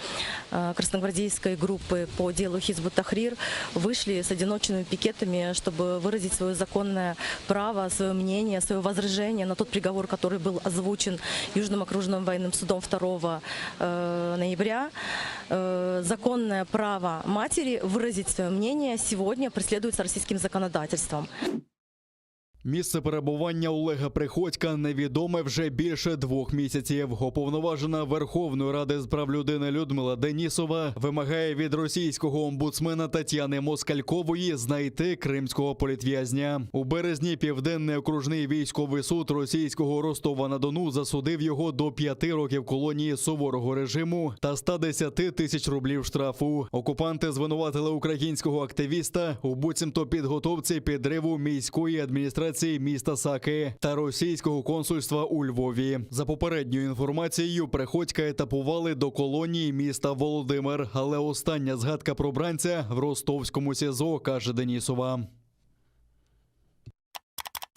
э, красногвардейской группы по делу Хизбут Тахрир вышли с одиночными пикетами, чтобы выразить свое законное право, свое мнение, свое возражение на тот приговор, который был озвучен Южным окружным военным судом 2 э, ноября. Э, Законное право матери выразить свое мнение сегодня преследуется российским законодательством. Місце перебування Олега Приходька невідоме вже більше двох місяців. Уповноважена Верховної Ради з прав людини Людмила Денісова вимагає від російського омбудсмена Тетяни Москалькової знайти кримського політв'язня. У березні Південний окружний військовий суд російського Ростова на Дону засудив його до п'яти років колонії суворого режиму та 110 тисяч рублів штрафу. Окупанти звинуватили українського активіста у буцімто підготовці підриву міської адміністрації міста Саки та російського консульства у Львові. За попередньою інформацією, Приходька етапували до колонії міста Володимир, але остання згадка про бранця в ростовському СІЗО, каже Денісова.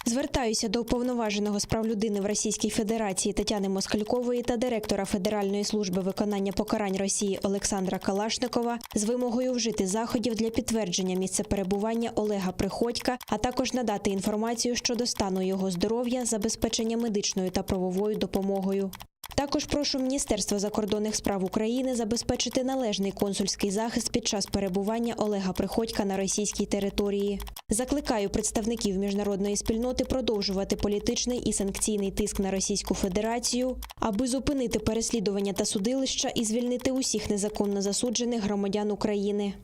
Звертаюся до уповноваженого з прав людини в Російській Федерації Тетяни Москалькової та директора Федеральної служби виконання покарань Росії Олександра Калашникова з вимогою вжити заходів для підтвердження місця перебування Олега Приходька, а також надати інформацію щодо стану його здоров'я, забезпечення медичною та правовою допомогою. Також прошу Міністерство закордонних справ України забезпечити належний консульський захист під час перебування Олега Приходька на російській території. Закликаю представників міжнародної спільноти продовжувати політичний і санкційний тиск на Російську Федерацію, аби зупинити переслідування та судилища і звільнити усіх незаконно засуджених громадян України.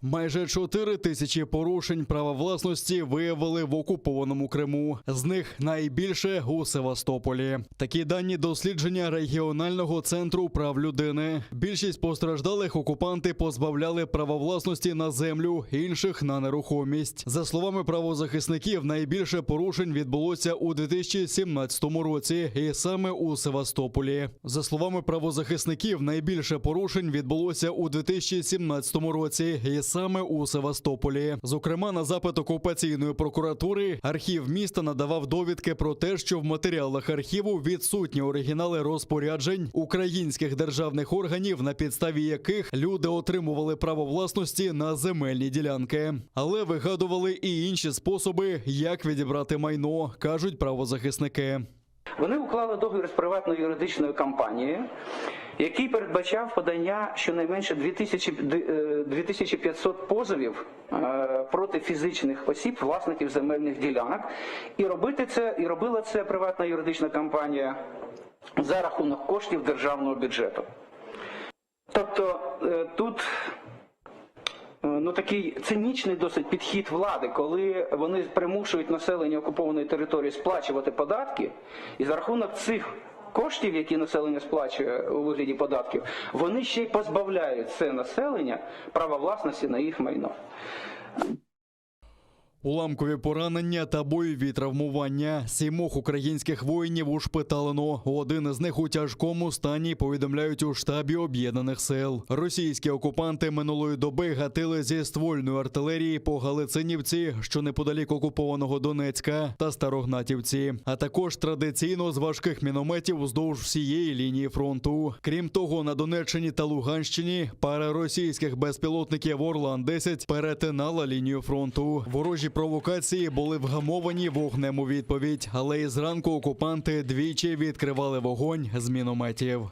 Майже 4 тисячі порушень права власності виявили в окупованому Криму. З них найбільше у Севастополі. Такі дані дослідження регіонального центру прав людини. Більшість постраждалих окупанти позбавляли права власності на землю, інших на нерухомість. За словами правозахисників, найбільше порушень відбулося у 2017 році, і саме у Севастополі. За словами правозахисників, найбільше порушень відбулося у 2017 році, і саме у Севастополі. Зокрема, на запит окупаційної прокуратури архів міста надавав довідки про те, що в матеріалах архіву відсутні оригінали розпоряджень українських державних органів, на підставі яких люди отримували право власності на земельні ділянки. Але вигадували і інші способи, як відібрати майно, кажуть правозахисники. Вони уклали договір з приватною юридичною компанією, який передбачав подання щонайменше 2000, е, 2500 позовів е, проти фізичних осіб, власників земельних ділянок. І робити це, і робила це приватна юридична компанія за рахунок коштів державного бюджету. Тобто е, тут е, ну, такий цинічний досить підхід влади, коли вони примушують населення окупованої території сплачувати податки, і за рахунок цих коштів, які населення сплачує у вигляді податків, вони ще й позбавляють це населення права власності на їх майно. Уламкові поранення та бойові травмування. Сімох українських воїнів ушпиталено. Один із них у тяжкому стані повідомляють у штабі об'єднаних сил. Російські окупанти минулої доби гатили зі ствольної артилерії по Галицинівці, що неподалік окупованого Донецька, та Старогнатівці, а також традиційно з важких мінометів уздовж всієї лінії фронту. Крім того, на Донеччині та Луганщині пара російських безпілотників Орлан 10 перетинала лінію фронту. Ворожі провокації були вгамовані вогнем у відповідь, але і зранку окупанти двічі відкривали вогонь з мінометів.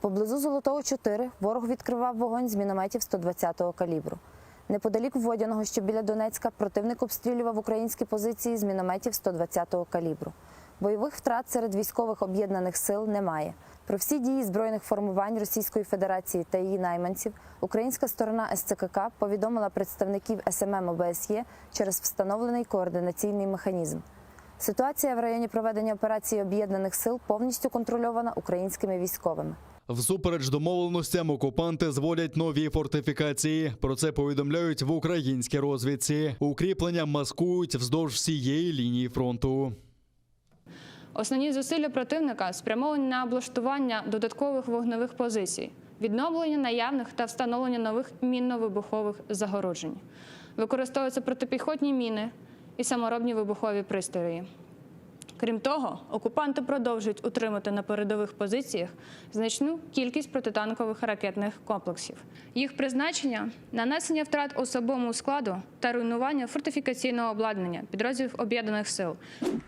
Поблизу Золотого 4 ворог відкривав вогонь з мінометів 120-го калібру. Неподалік Водяного, що біля Донецька, противник обстрілював українські позиції з мінометів 120-го калібру. Бойових втрат серед військових об'єднаних сил немає. Про всі дії збройних формувань Російської Федерації та її найманців українська сторона СЦКК повідомила представників СММ ОБСЄ через встановлений координаційний механізм. Ситуація в районі проведення операції об'єднаних сил повністю контрольована українськими військовими. Всупереч домовленостям окупанти зводять нові фортифікації. Про це повідомляють в українській розвідці. Укріплення маскують вздовж всієї лінії фронту. Основні зусилля противника спрямовані на облаштування додаткових вогневих позицій, відновлення наявних та встановлення нових мінно-вибухових загороджень. Використовуються протипіхотні міни і саморобні вибухові пристрої. Крім того, окупанти продовжують утримати на передових позиціях значну кількість протитанкових ракетних комплексів. Їх призначення нанесення втрат особовому складу та руйнування фортифікаційного обладнання підрозділів об'єднаних сил.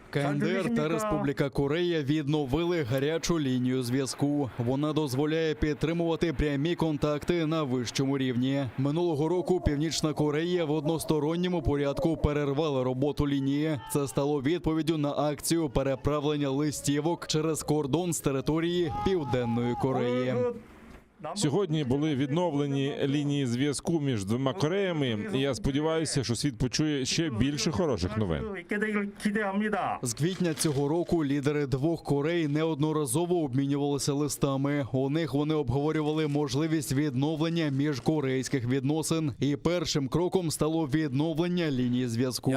КНДР та Республіка Корея відновили гарячу лінію зв'язку. Вона дозволяє підтримувати прямі контакти на вищому рівні. Минулого року Північна Корея в односторонньому порядку перервала роботу лінії. Це стало відповіддю на акцію переправлення листівок через кордон з території Південної Кореї. Сьогодні були відновлені лінії зв'язку між двома Кореями. І я сподіваюся, що світ почує ще більше хороших новин. З квітня цього року лідери двох Корей неодноразово обмінювалися листами. У них вони обговорювали можливість відновлення міжкорейських відносин. І першим кроком стало відновлення лінії зв'язку.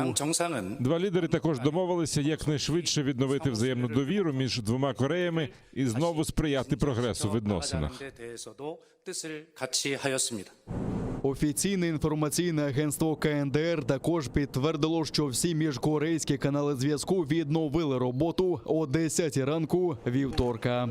Два лідери також домовилися якнайшвидше відновити взаємну довіру між двома Кореями і знову сприяти прогресу в відносинах. Офіційне інформаційне агентство КНДР також підтвердило, що всі міжкорейські канали зв'язку відновили роботу о 10 ранку вівторка.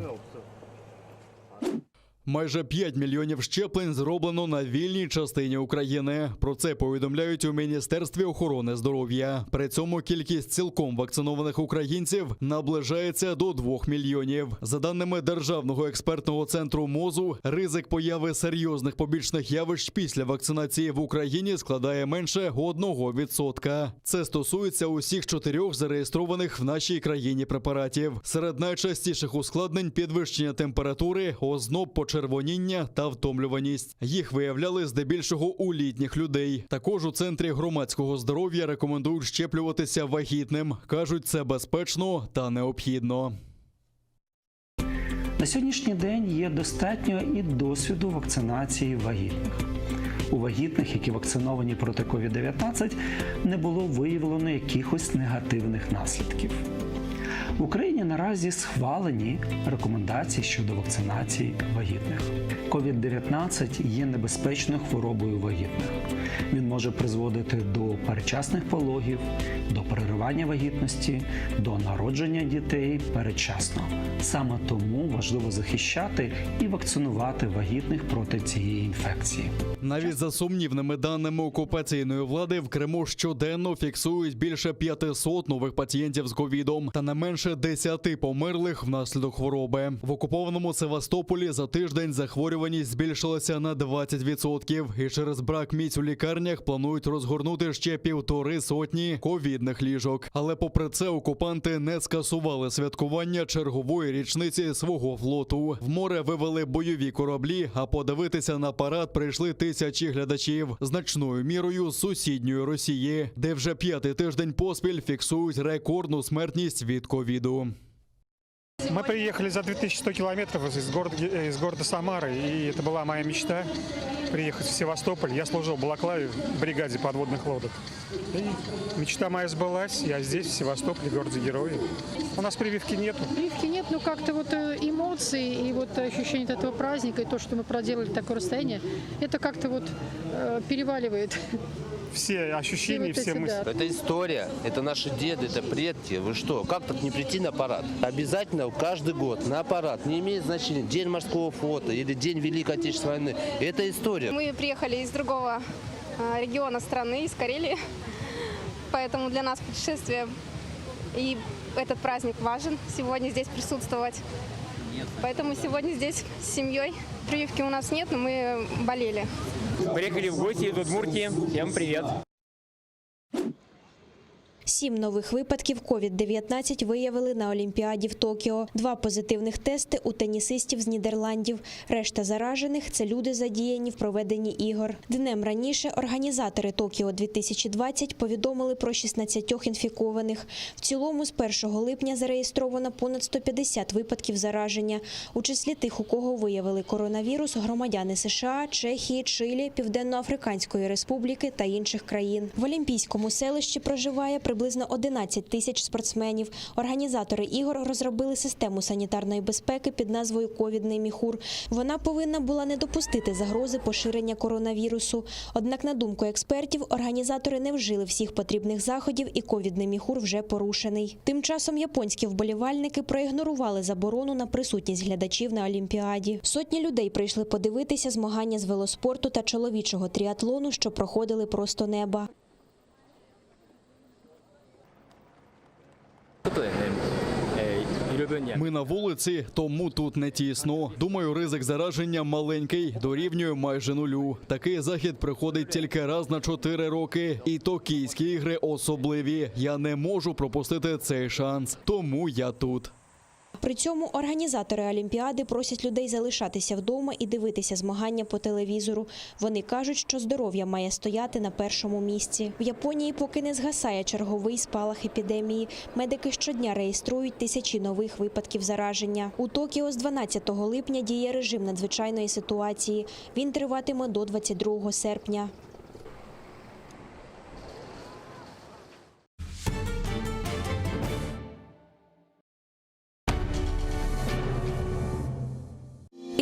Майже 5 мільйонів щеплень зроблено на вільній частині України. Про це повідомляють у Міністерстві охорони здоров'я. При цьому кількість цілком вакцинованих українців наближається до 2 мільйонів. За даними Державного експертного центру МОЗу, ризик появи серйозних побічних явищ після вакцинації в Україні складає менше 1%. Це стосується усіх чотирьох зареєстрованих в нашій країні препаратів. Серед найчастіших ускладнень підвищення температури, озноб, почервоніння та втомлюваність. Їх виявляли здебільшого у літніх людей. Також у центрі громадського здоров'я рекомендують щеплюватися вагітним. кажуть, це безпечно та необхідно. На сьогоднішній день є достатньо і досвіду вакцинації вагітних. У вагітних, які вакциновані проти COVID-19, не було виявлено якихось негативних наслідків. В Україні наразі схвалені рекомендації щодо вакцинації вагітних. COVID-19 є небезпечною хворобою вагітних. Він може призводити до передчасних пологів, до переривання вагітності, до народження дітей передчасно. Саме тому важливо захищати і вакцинувати вагітних проти цієї інфекції. Навіть за сумнівними даними окупаційної влади в Криму щоденно фіксують більше 500 нових пацієнтів з ковідом та не менше. більше 10 померлих внаслідок хвороби. В окупованому Севастополі за тиждень захворюваність збільшилася на 20%. І через брак місць у лікарнях планують розгорнути ще півтори сотні ковідних ліжок. Але попри це окупанти не скасували святкування чергової річниці свого флоту. В море вивели бойові кораблі, а подивитися на парад прийшли тисячі глядачів значною мірою з сусідньої Росії, де вже п'ятий тиждень поспіль фіксують рекордну смертність від ковіду. Мы приехали за 2100 километров из города, из города Самары, и это была моя мечта приехать в Севастополь. Я служил в Балаклаве в бригаде подводных лодок. И мечта моя сбылась. Я здесь, в Севастополе, городе-герое. У нас прививки нету. Прививки нет, но как-то вот э, эмоции и вот ощущение от этого праздника, и то, что мы проделали такое расстояние, это как-то вот э, переваливает. Все ощущения, вот все эти, мысли. да. Это история, это наши деды, это предки. Вы что, как так не прийти на парад? Обязательно каждый год на парад. Не имеет значения, День морского флота или День Великой Отечественной войны. Это история. Мы приехали из другого э, региона страны, из Карелии, поэтому для нас путешествие и этот праздник важен сегодня здесь присутствовать. Поэтому сегодня здесь с семьей. Прививки у нас нет, но мы болели. Приехали в гости из Удмуртии. Всем привет. Сім нових випадків COVID-19 виявили на Олімпіаді в Токіо. Два позитивних тести у тенісистів з Нідерландів. Решта заражених – це люди, задіяні в проведенні ігор. Днем раніше організатори Токіо-2020 повідомили про 16 інфікованих. В цілому з 1 липня зареєстровано понад 150 випадків зараження. У числі тих, у кого виявили коронавірус, громадяни США, Чехії, Чилі, Південно-Африканської Республіки та інших країн. В Олімпійському селищі проживає приблизно 11 тисяч спортсменів. Організатори ігор розробили систему санітарної безпеки під назвою «Ковідний міхур». Вона повинна була не допустити загрози поширення коронавірусу. Однак, на думку експертів, організатори не вжили всіх потрібних заходів і ковідний міхур вже порушений. Тим часом японські вболівальники проігнорували заборону на присутність глядачів на Олімпіаді. Сотні людей прийшли подивитися змагання з велоспорту та чоловічого тріатлону, що проходили просто неба. Ми на вулиці, тому тут не тісно. Думаю, ризик зараження маленький, дорівнює майже нулю. Такий захід приходить тільки раз на чотири роки. І токійські ігри особливі. Я не можу пропустити цей шанс, тому я тут. При цьому організатори Олімпіади просять людей залишатися вдома і дивитися змагання по телевізору. Вони кажуть, що здоров'я має стояти на першому місці. В Японії поки не згасає черговий спалах епідемії. Медики щодня реєструють тисячі нових випадків зараження. У Токіо з 12 липня діє режим надзвичайної ситуації. Він триватиме до 22 серпня.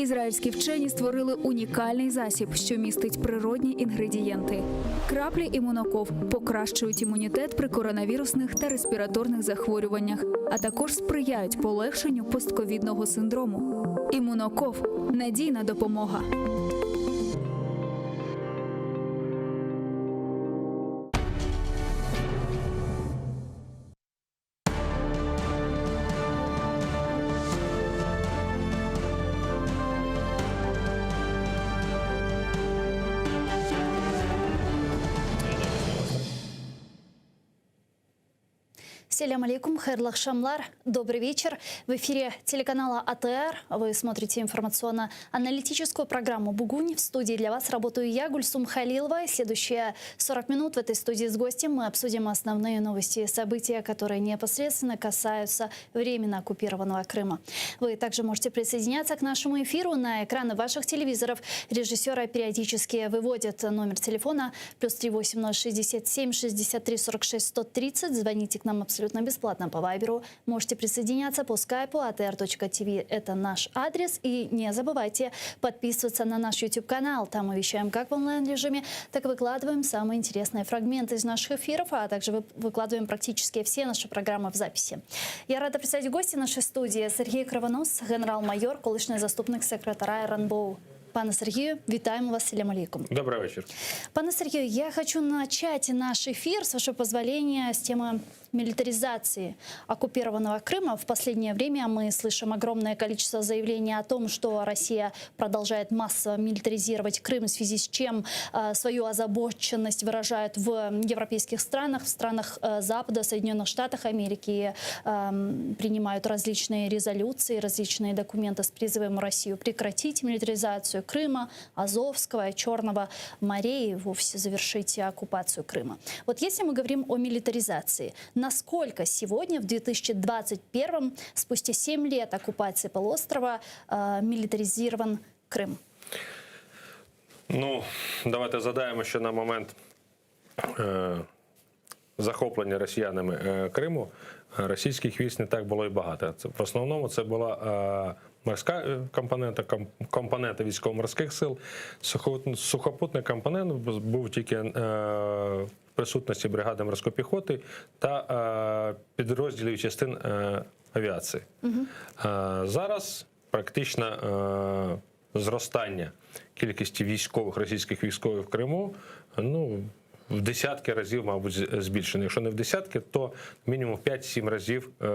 Ізраїльські вчені створили унікальний засіб, що містить природні інгредієнти. Краплі імуноков покращують імунітет при коронавірусних та респіраторних захворюваннях, а також сприяють полегшенню постковідного синдрому. Імуноков надійна допомога. Селям алейкум, хайырлы aqşamlar. Добрый вечер. В эфире телеканала АТР. Вы смотрите информационно-аналитическую программу «Бугунь». В студии для вас работаю я, Гульсум Халилова. И следующие 40 минут в этой студии с гостем мы обсудим основные новости и события, которые непосредственно касаются временно оккупированного Крыма. Вы также можете присоединяться к нашему эфиру на экраны ваших телевизоров. Режиссеры периодически выводят номер телефона плюс 380 67 63 46 130. Звоните к нам абсолютно бесплатно по Вайберу. Можете присоединяться по скайпу atr.tv. Это наш адрес. И не забывайте подписываться на наш YouTube-канал. Там мы вещаем как в онлайн-режиме, так и выкладываем самые интересные фрагменты из наших эфиров, а также вы- выкладываем практически все наши программы в записи. Я рада представить гостя нашей студии Сергей Кривонос, генерал-майор, колишній заступник секретаря РНБО. Пане Сергію, вітаємо вас, селям алейкум. Добрый вечер. Пане Сергію, я хочу начать наш эфир, с вашего позволения, с темы милитаризации оккупированного Крыма. В последнее время мы слышим огромное количество заявлений о том, что Россия продолжает массово милитаризировать Крым, в связи с чем э, свою озабоченность выражают в европейских странах, в странах э, Запада, Соединенных Штатах Америки э, принимают различные резолюции, различные документы с призывом Россию прекратить милитаризацию Крыма, Азовского и Черного морей и вовсе завершить оккупацию Крыма. Вот если мы говорим о милитаризации, насколько сегодня, в 2021, спустя 7 лет оккупации полуострова, э, милитаризирован Крым? Ну, давайте згадаємо, що на момент е, захоплення росіянами е, Криму е, російських військ не так було і багато. Це, в основному це була е, морська е, компонента, ком- компонента військово-морських сил. Сухо- Сухопутний компонент був тільки е, в присутності бригади морської піхоти та е, підрозділів частин е, авіації. Е, Зараз практично е, зростання кількості військових російських військових в Криму ну, в десятки разів, мабуть, з- збільшено. Якщо не в десятки, то мінімум в 5-7 разів е,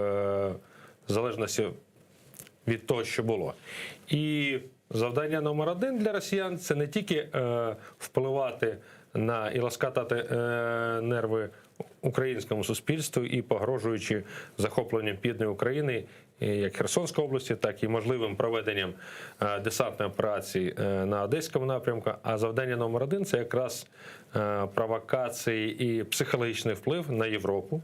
в залежності від того, що було. І завдання номер один для росіян це не тільки е, впливати на і ласкатати е, нерви українському суспільству і погрожуючи захопленням півдня України, е, як Херсонської області, так і можливим проведенням е, десантної операції е, на Одеському напрямку. А завдання номер один це якраз е, провокації і психологічний вплив на Європу,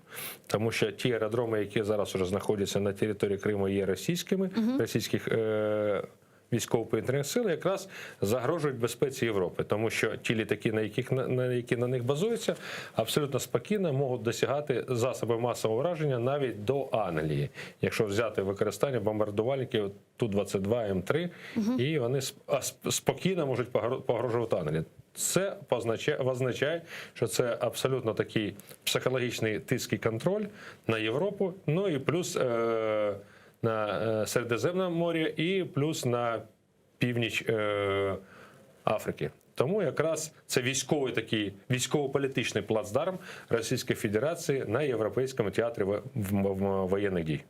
тому що ті аеродроми, які зараз уже знаходяться на території Криму, є російськими, російських. е, Військово-повітряних сил якраз загрожують безпеці Європи, тому що ті літаки, на яких на, на які на них базуються, абсолютно спокійно можуть досягати засоби масового враження навіть до Англії, якщо взяти використання бомбардувальників Ту-22 М3, і вони сп- а, сп- спокійно можуть погро- погрожувати Англії. Це позначає, означає, що це абсолютно такий психологічний тиск і контроль на Європу, ну і плюс е, на е, Середземне море, і плюс на північ е, Африки. Тому якраз це військовий такий військово-політичний плацдарм Російської Федерації на європейському театрі во- в- в- воєнних дій.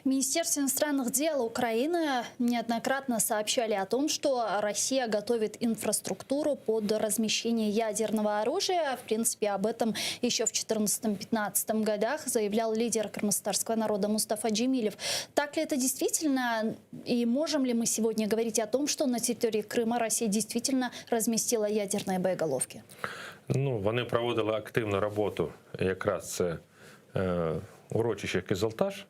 В Министерстве иностранных дел Украины неоднократно сообщали о том, что Россия готовит инфраструктуру под размещение ядерного оружия. В принципе, об этом еще в 2014-2015 годах заявлял лидер крымскотатарского народа Мустафа Джемилев. Так ли это действительно? И можем ли мы сегодня говорить о том, что на территории Крыма Россия действительно разместила ядерные боеголовки? Ну, вони проводили активну роботу, якраз це е, урочище Кизилташ,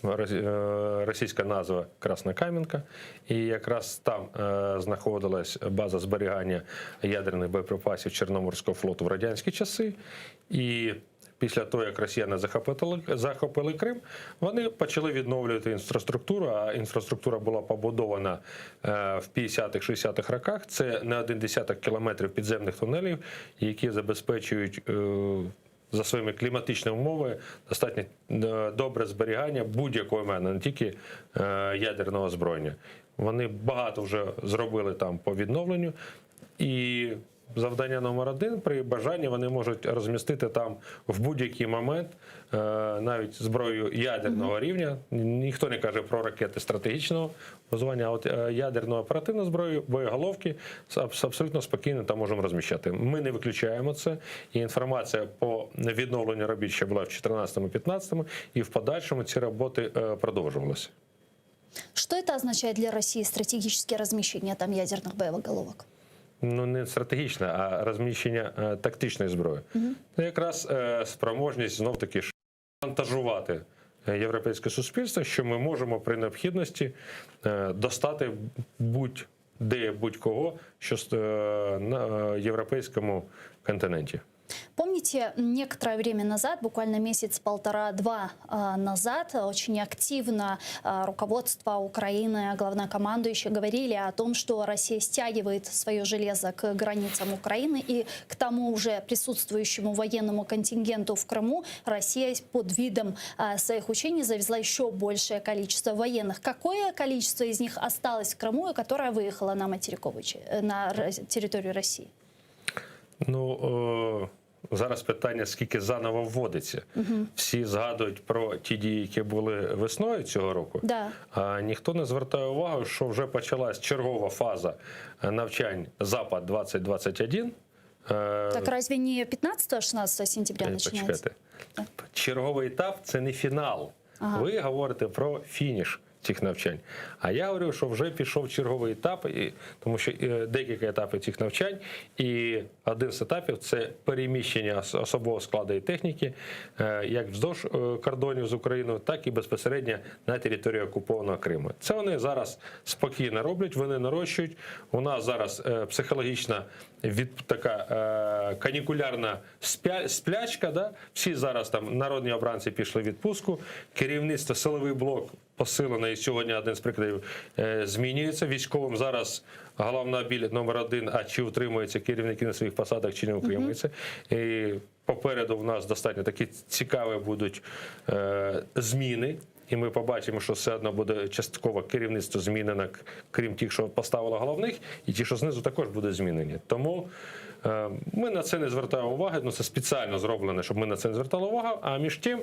Рос- е, російська назва Красна Кам'янка, і якраз там е, знаходилась база зберігання ядерних боєприпасів Чорноморського флоту в радянські часи. І після того, як росіяни захопили, захопили Крим, вони почали відновлювати інфраструктуру. А інфраструктура була побудована е, в 50-х, 60-х роках. Це не один десяток кілометрів підземних тунелів, які забезпечують. е, за своїми кліматичними умовами достатньо е, добре зберігання будь-якого майна, не тільки е, ядерного озброєння. Вони багато вже зробили там по відновленню. І завдання номер один при бажанні вони можуть розмістити там в будь-який момент е, навіть зброю ядерного рівня. Ніхто не каже про ракети стратегічного базування, а от е, ядерну оперативну зброю, боєголовки абс- абсолютно спокійно там можемо розміщати. Ми не виключаємо це. І інформація по відновленню робіт ще була в 2014-2015, і в подальшому ці роботи е, продовжувалися. Что это означает для России стратегическое размещение там ядерных боеголовок? Ну, не стратегічне, а розміщення е, тактичної зброї. Це якраз е, спроможність знов таки шантажувати е, європейське суспільство, що ми можемо при необхідності е, достати будь-де будь-кого, що е, на е, європейському континенті. Помните, некоторое время назад, буквально месяц, полтора-два назад, очень активно руководство Украины, главнокомандующие говорили о том, что Россия стягивает свое железо к границам Украины и к тому уже присутствующему военному контингенту в Крыму Россия под видом своих учений завезла еще большее количество военных. Какое количество из них осталось в Крыму и которое выехало на материковую, на территорию России? Ну, о, зараз питання, скільки заново вводиться. Угу. Всі згадують про ті дії, які були весною цього року. Да. А ніхто не звертає увагу, що вже почалась чергова фаза навчань Запад 2021. Так разве не 15-16 сентября начинается? Почекайте. Черговий етап це не фінал. Ага. Ви говорите про фініш цих навчань. А я говорю, що вже пішов черговий етап, і, тому що е, декілька етапів цих навчань, і один з етапів це переміщення особового складу і техніки, е, як вздовж е, кордонів з Україною, так і безпосередньо на території окупованого Криму. Це вони зараз спокійно роблять, вони нарощують. У нас зараз психологічна від така е, канікулярна спя, сплячка. Да? Всі зараз там народні обранці пішли в відпустку, керівництво, силовий блок посилений. Сьогодні один з прикладів е, змінюється. Військовим зараз головна біль номер один, а чи утримуються керівники на своїх посадах, чи не утримуються. І попереду в нас достатньо такі цікаві будуть е, зміни. І ми побачимо, що все одно буде частково керівництво змінено, крім тих, що поставило головних, і ті, що знизу, також будуть змінені. Тому е, ми на це не звертаємо уваги. Ну це спеціально зроблено, щоб ми на це не звертали увагу. А між тим,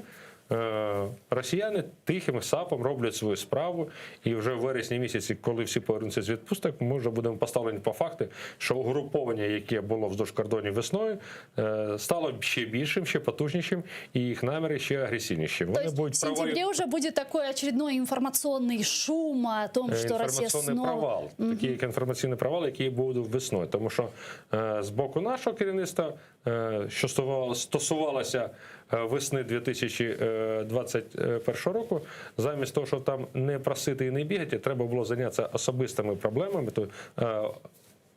росіяни тихим сапом роблять свою справу, і вже в вересні місяці, коли всі повернуться з відпусток, ми вже будемо поставлені по факту, що угруповання, яке було вздовж кордонів весною, е, стало ще більшим, ще потужнішим, і їх наміри ще агресивніші. То Вони есть будуть в сентябре уже будет такой очередной информационный шум о том, что Россия інформаційний снова... провал, такий як інформаційний провал, який буде весною. Тому що е, з боку нашого керівництва, е, що стосувалося весни 2021 року, замість того, щоб там не просити і не бігати, треба було зайнятися особистими проблемами. То, е,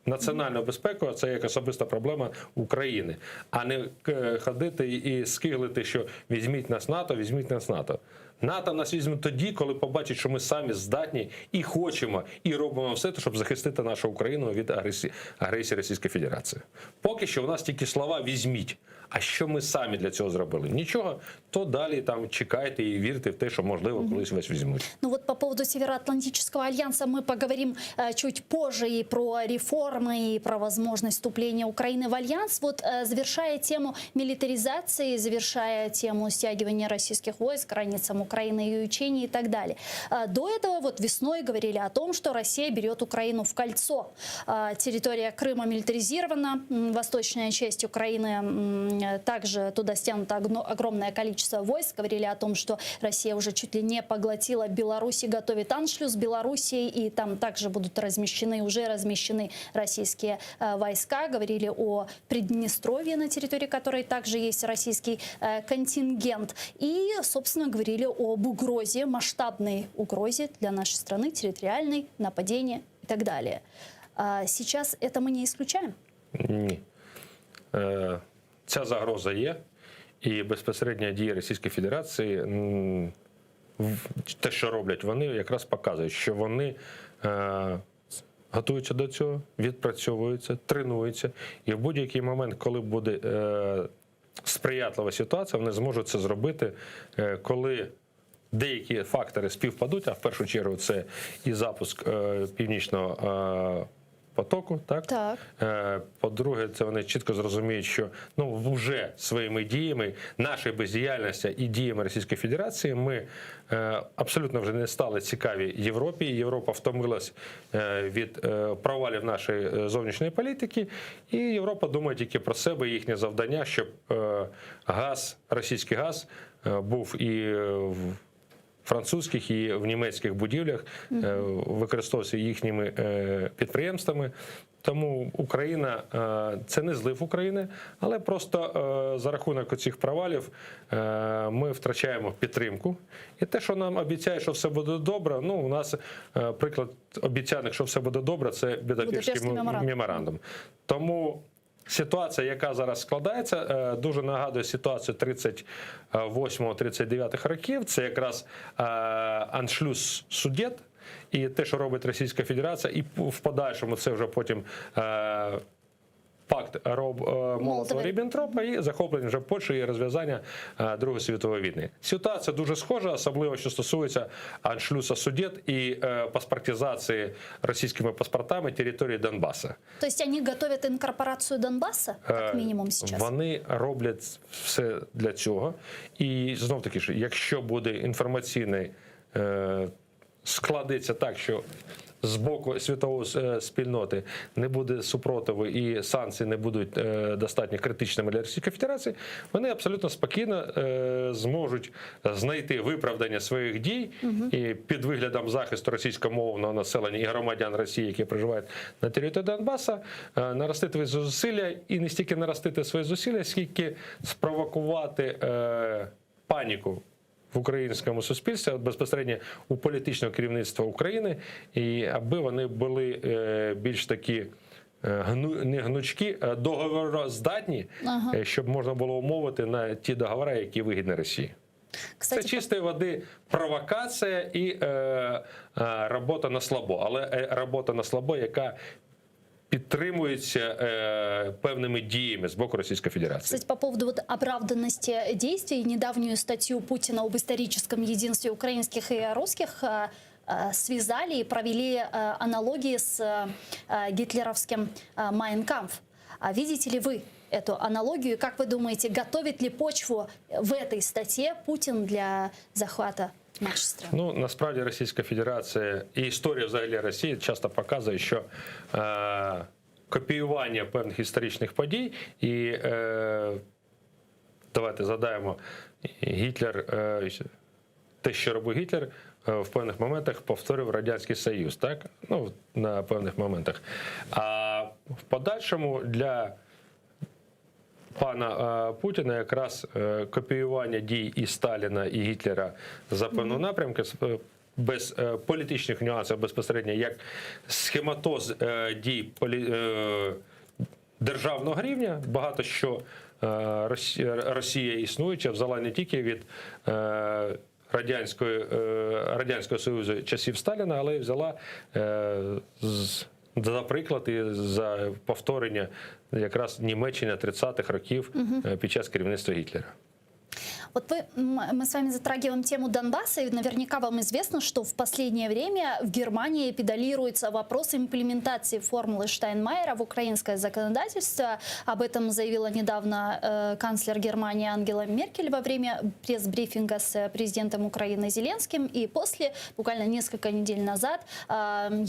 Національну безпеку це як особиста проблема України, а не е, ходити і скиглити, що візьміть нас НАТО, візьміть нас НАТО. НАТО нас візьме тоді, коли побачить, що ми самі здатні і хочемо, і робимо все, щоб захистити нашу Україну від агресії, агресії Російської Федерації. Поки що у нас тільки слова візьміть. А що ми самі для цього зробили? Нічого, то далі там чекайте і вірте в те, що можливо колись вас візьмуть. Ну вот по поводу Североатлантического альянса мы поговорим э, чуть позже и про реформы, и про возможность вступления Украины в альянс. Вот э, завершая тему милитаризации, завершая тему стягивания российских войск к границам Украины, ее учений и так далее. Э, До этого вот весной говорили о том, что Россия берет Украину в кольцо. Э, Территория Крыма милитаризирована, восточная часть Украины также туда стянуто огромное количество войск. Говорили о том, что Россия уже чуть ли не поглотила Беларусь и готовит аншлюс Белоруссии, и там также будут размещены, уже размещены российские э, войска. Говорили о Приднестровье, на территории которой также есть российский э, контингент. И, собственно, говорили об угрозе, масштабной угрозе для нашей страны, территориальной, нападения и так далее. А Сейчас это мы не исключаем. Ні. Е, Ця загроза є, і безпосередньо дії Російської Федерації, те, що роблять вони, якраз показують, що вони е, готуються до цього, відпрацьовуються, тренуються, і в будь-який момент, коли буде е, сприятлива ситуація, вони зможуть це зробити, е, коли деякі фактори співпадуть, а в першу чергу це і запуск північного потоку, так? Так. Е, По-друге, це вони чітко зрозуміють, що ну вже своїми діями, нашою бездіяльністю і діями Російської Федерації ми е, абсолютно вже не стали цікаві Європі. Європа втомилась е, від провалів нашої зовнішньої політики, і Європа думає тільки про себе, їхнє завдання, щоб газ, російський газ був і в французьких і в німецьких будівлях е, використовувався їхніми е, підприємствами. Тому Україна е, це не злив України, але просто за рахунок цих провалів ми втрачаємо підтримку. І те, що нам обіцяють, що все буде добре. Ну, у нас приклад обіцянок, що все буде добре, це Будапештський меморандум. меморандум. Тому. Ситуація, яка зараз складається, е, дуже нагадує ситуацію 38-39 років. Це якраз е, аншлюс Судет і те, що робить Російська Федерація, і в подальшому це вже потім. е, Пакт Роб Молотова Ріббентропа і захоплення вже Польщі і розв'язання е, Другої світової війни. Ситуація дуже схожа, особливо що стосується аншлюса Судет і е, паспортизації російськими паспортами території Донбаса. То есть они готовят инкорпорацию Донбасса, как Е, минимум сейчас? Вони роблять все для цього. І знов таки ж, якщо буде інформаційний е, складеться так, що з боку світової е, спільноти не буде супротиву і санкції не будуть е, достатньо критичними для Російської Федерації, вони абсолютно спокійно е, зможуть знайти виправдання своїх дій і під виглядом захисту російськомовного населення і громадян Росії, які проживають на території Донбаса, е, наростити свої зусилля і не стільки наростити свої зусилля, скільки спровокувати е, паніку в українському суспільстві, безпосередньо у політичного керівництва України, і аби вони були е, більш такі. е, Гну, не гнучкі, а договороздатні, Ага. е, щоб можна було умовити на ті договори, які вигідні Росії. Кстати, Це чистої води провокація і е, е, робота на слабо, але е, робота на слабо, яка підтримується е, певними діями з боку Російської Федерації. Кстати, по поводу вот оправданности действий, недавнюю статью Путина об историческом единстве украинских и русских э, э, связали и провели э, аналогии с э, гитлеровским э, «Майн Кампф». А видите ли вы эту аналогию? И Как вы думаете, готовит ли почву в этой статье Путин для захвата нашей страны? Ну насправді Російська Федерація і історія взагалі Росії часто показує, що е, копіювання певних історичних подій і е, давайте згадаємо, Гітлер, е, те, що робив Гітлер, е, в певних моментах повторив Радянський Союз, так? Ну, на певних моментах. А в подальшому для пана е, Путіна якраз е, копіювання дій і Сталіна, і Гітлера за певного напрямку з- е, без е, політичних нюансів безпосередньо, як схематоз е, дій полі, е, державного рівня, багато що е, Росія, Росія існуюча взяла не тільки від е, Радянської, е, Радянського Союзу часів Сталіна, але й взяла е, з, за приклад і за повторення якраз Німеччини 30-х років Мгм. е, під час керівництва Гітлера. Вот вы, м, мы с вами затрагиваем тему Донбасса, и наверняка вам известно, что в последнее время в Германии педалируется вопрос имплементации формулы Штайнмайера в украинское законодательство. Об этом заявила недавно э, канцлер Германии Ангела Меркель во время пресс-брифинга с президентом Украины Зеленским. И после, буквально несколько недель назад, э,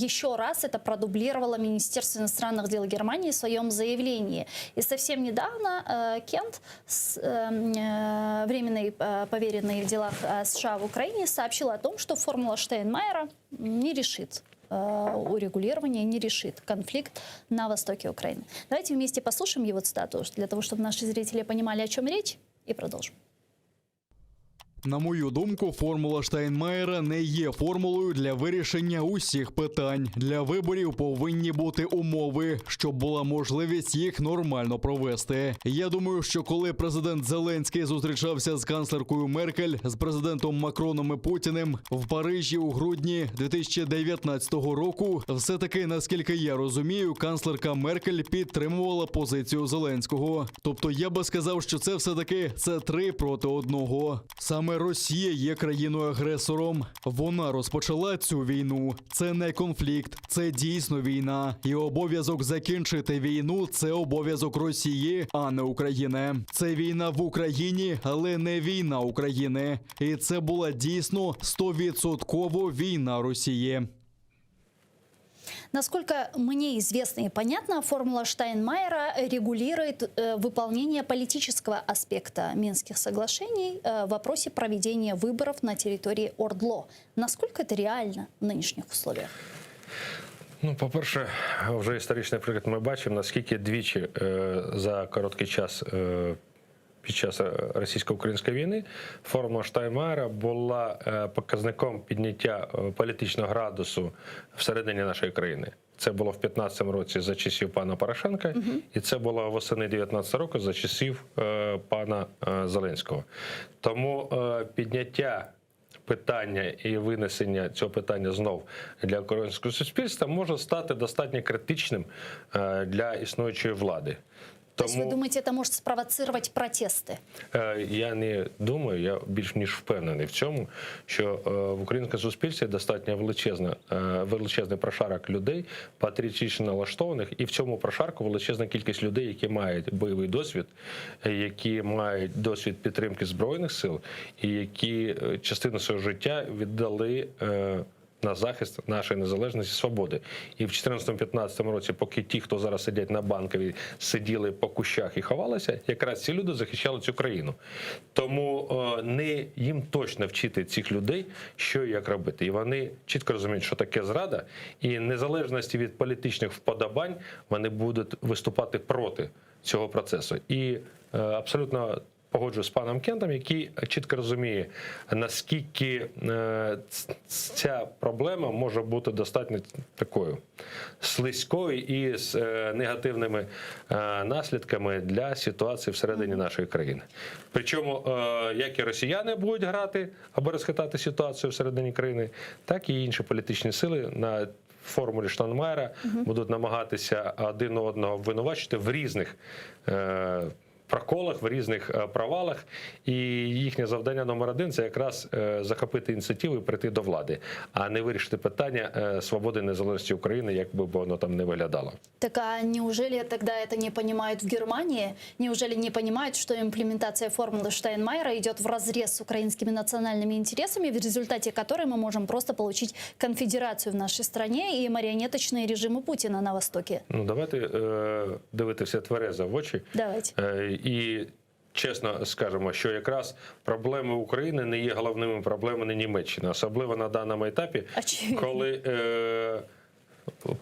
еще раз это продублировало Министерство иностранных дел Германии в своем заявлении. И совсем недавно э, Кент, с, э, э, временный э, поверенный в делах э, США в Украине, сообщил о том, что формула Штайнмайера не решит э, урегулирование, не решит конфликт на востоке Украины. Давайте вместе послушаем его цитату, для того, чтобы наши зрители понимали, о чем речь, и продолжим. На мою думку, формула Штайнмаєра не є формулою для вирішення усіх питань. Для виборів повинні бути умови, щоб була можливість їх нормально провести. Я думаю, що коли президент Зеленський зустрічався з канцлеркою Меркель, з президентом Макроном і Путіним в Парижі у грудні 2019 року, все таки, наскільки я розумію, канцлерка Меркель підтримувала позицію Зеленського. Тобто я би сказав, що це все таки це три проти одного. Саме Росія є країною-агресором. Вона розпочала цю війну. Це не конфлікт, це дійсно війна. І обов'язок закінчити війну це обов'язок Росії, а не України. Це війна в Україні, але не війна України. І це була дійсно стовідсотково війна Росії. Насколько мне известно и понятно, формула Штайнмайера регулирует э, выполнение политического аспекта Минских соглашений э, в вопросе проведения выборов на территории ОРДЛО. Насколько это реально в нынешних условиях? Ну, по-перше, вже історичний приклад ми бачимо, наскільки двічі е, за короткий час е, після Мінських угод. під час е, російсько-української війни формула Штайнмаєра була е, показником підняття е, політичного градусу всередині нашої країни. Це було в 15 році за часів пана Порошенка, і це було восени 19 року за часів е, пана е, Зеленського. Тому е, підняття питання і винесення цього питання знов для українського суспільства може стати достатньо критичним е, для існуючої влади. То есть вы думаете, это может спровоцировать протесты? Е, Я не думаю, я більш ніж впевнений в цьому, що е, в українському суспільстві достатньо величезна, е, величезний прошарок людей, патріотично налаштованих, і в цьому прошарку величезна кількість людей, які мають бойовий досвід, е, які мають досвід підтримки збройних сил, і які е, частину свого життя віддали. е, На захист нашої незалежності і свободи. І в 2014-2015 році, поки ті, хто зараз сидять на банковій, сиділи по кущах і ховалися, якраз ці люди захищали цю країну. Тому е, не їм точно вчити цих людей, що і як робити. І вони чітко розуміють, що таке зрада, і незалежності від політичних вподобань вони будуть виступати проти цього процесу. І е, абсолютно погоджуюсь з паном Кентом, який чітко розуміє, наскільки е, ц- ця проблема може бути достатньо такою слизькою і з е, негативними е, наслідками для ситуації всередині нашої країни. Причому, е, як і росіяни будуть грати або розхитати ситуацію всередині країни, так і інші політичні сили на формулі Штанмаєра будуть намагатися один одного обвинувачити в різних. е, Проколах в різних е, провалах, і їхнє завдання номер один це якраз е, захопити ініціативу і прийти до влади, а не вирішити питання е, свободи і незалежності України, як би воно там не виглядало. Так а неужели тогда это не понимают в Германии? Неужели не понимают, что имплементация формулы Штайнмайера идет вразрез с украинскими национальными интересами, в результате которой мы можем просто получить конфедерацию в нашей стране и марионеточные режимы Путина на Востоке? Ну давайте е, дивитися тверезо в очі. Давайте. Е, І чесно скажемо, що якраз проблеми України не є головними проблемами Німеччини, особливо на даному етапі, Очевидно. коли е,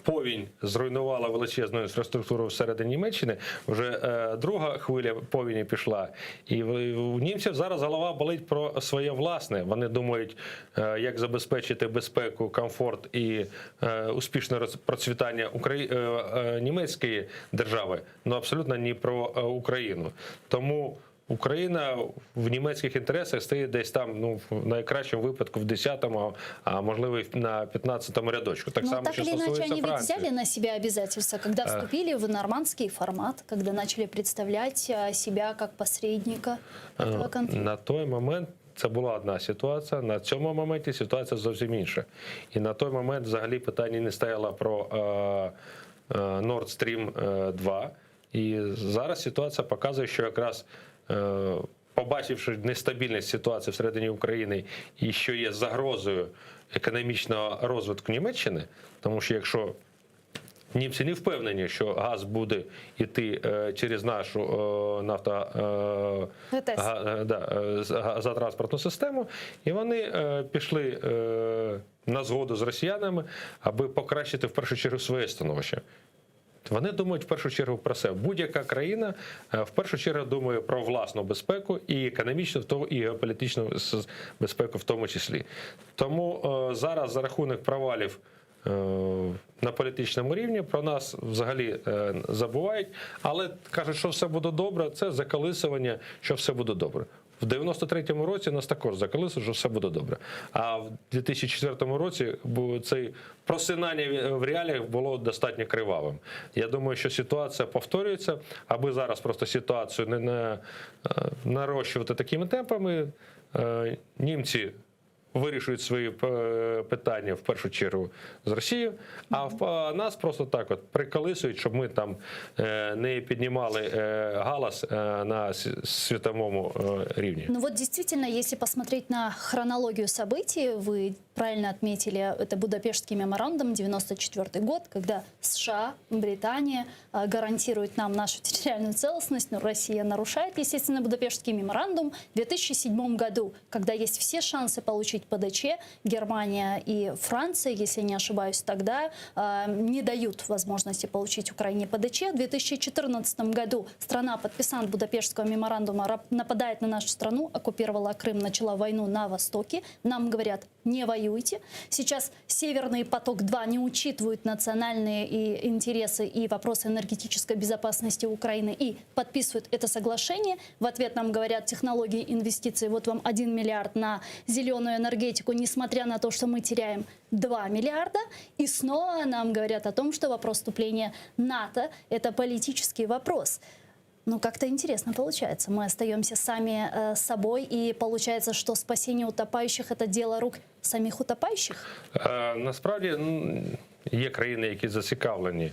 повінь зруйнувала величезну інфраструктуру всередині Німеччини, вже е, друга хвиля повіні пішла. І в- у німців зараз голова болить про своє власне. Вони думають, е, як забезпечити безпеку, комфорт і е, успішне роз- процвітання Украї... е, е, німецької держави, але абсолютно не про е, Україну. Тому Україна в німецьких інтересах стоїть десь там, ну в найкращому випадку, в 10-му, а можливо і на 15-му рядочку. Так Но само, Ну, так що или иначе, стосується они ведь Франції. взяли на себя обязательства, когда А. вступили в нормандский формат, когда начали представлять а, себя как посредника этого Е, конфликта. На той момент це була одна ситуація. На цьому моменті ситуація зовсім інша. І на той момент взагалі питання не стояло про е, е, Nord Stream е, 2. І зараз ситуація показує, що якраз. е, Побачивши нестабільність ситуації всередині України і що є загрозою економічного розвитку Німеччини, тому що якщо Німці не впевнені, що газ буде йти е, через нашу е, нафто, е, ГТС. га- е, да, е, з- га- газотранспортну систему, і вони е, пішли е, на згоду з росіянами, аби покращити в першу чергу своє становище. Вони думають в першу чергу про себе. Будь-яка країна е, в першу чергу думає про власну безпеку і економічну, в тому- і геополітичну с- безпеку в тому числі. Тому е, зараз за рахунок провалів. е, На політичному рівні про нас взагалі е, забувають, але кажуть, що все буде добре. Це заколисування, що все буде добре. В 93-му році нас також заколисували, що все буде добре. А в 2004 році бу- цей просинання в реаліях було достатньо кривавим. Я думаю, що ситуація повторюється, аби зараз просто ситуацію не на, е, нарощувати такими темпами. е, Німці вирішують свої е, питання в першу чергу з Росією, а в а нас просто так от приколисують, щоб ми там е, не піднімали е, галас е, на с- світовому е, рівні. Ну вот действительно, если посмотреть на хронологию событий, вы правильно отметили, это Будапештский меморандум, 94 год, когда США, Британия э, гарантируют нам нашу территориальную целостность, но Россия нарушает, естественно, Будапештский меморандум в 2007 году, когда есть все шансы получить. получить ПДЧ, Германия и Франция, если я не ошибаюсь, тогда не дают возможности получить Украине ПДЧ. В 2014 году страна, подписант Будапештского меморандума, нападает на нашу страну, оккупировала Крым, начала войну на Востоке. Нам говорят, не воюйте. Сейчас Северный поток-2 не учитывают национальные и интересы и вопросы энергетической безопасности Украины и подписывают это соглашение. В ответ нам говорят технологии инвестиций. Вот вам 1 миллиард на зеленую энергетику, несмотря на то, что мы теряем 2 миллиарда. И снова нам говорят о том, что вопрос вступления НАТО – это политический вопрос. Ну, как-то интересно получается. Мы остаемся сами э, собой, и получается, что спасение утопающих – это дело рук самих утопающих? Е, насправді є країни, які зацікавлені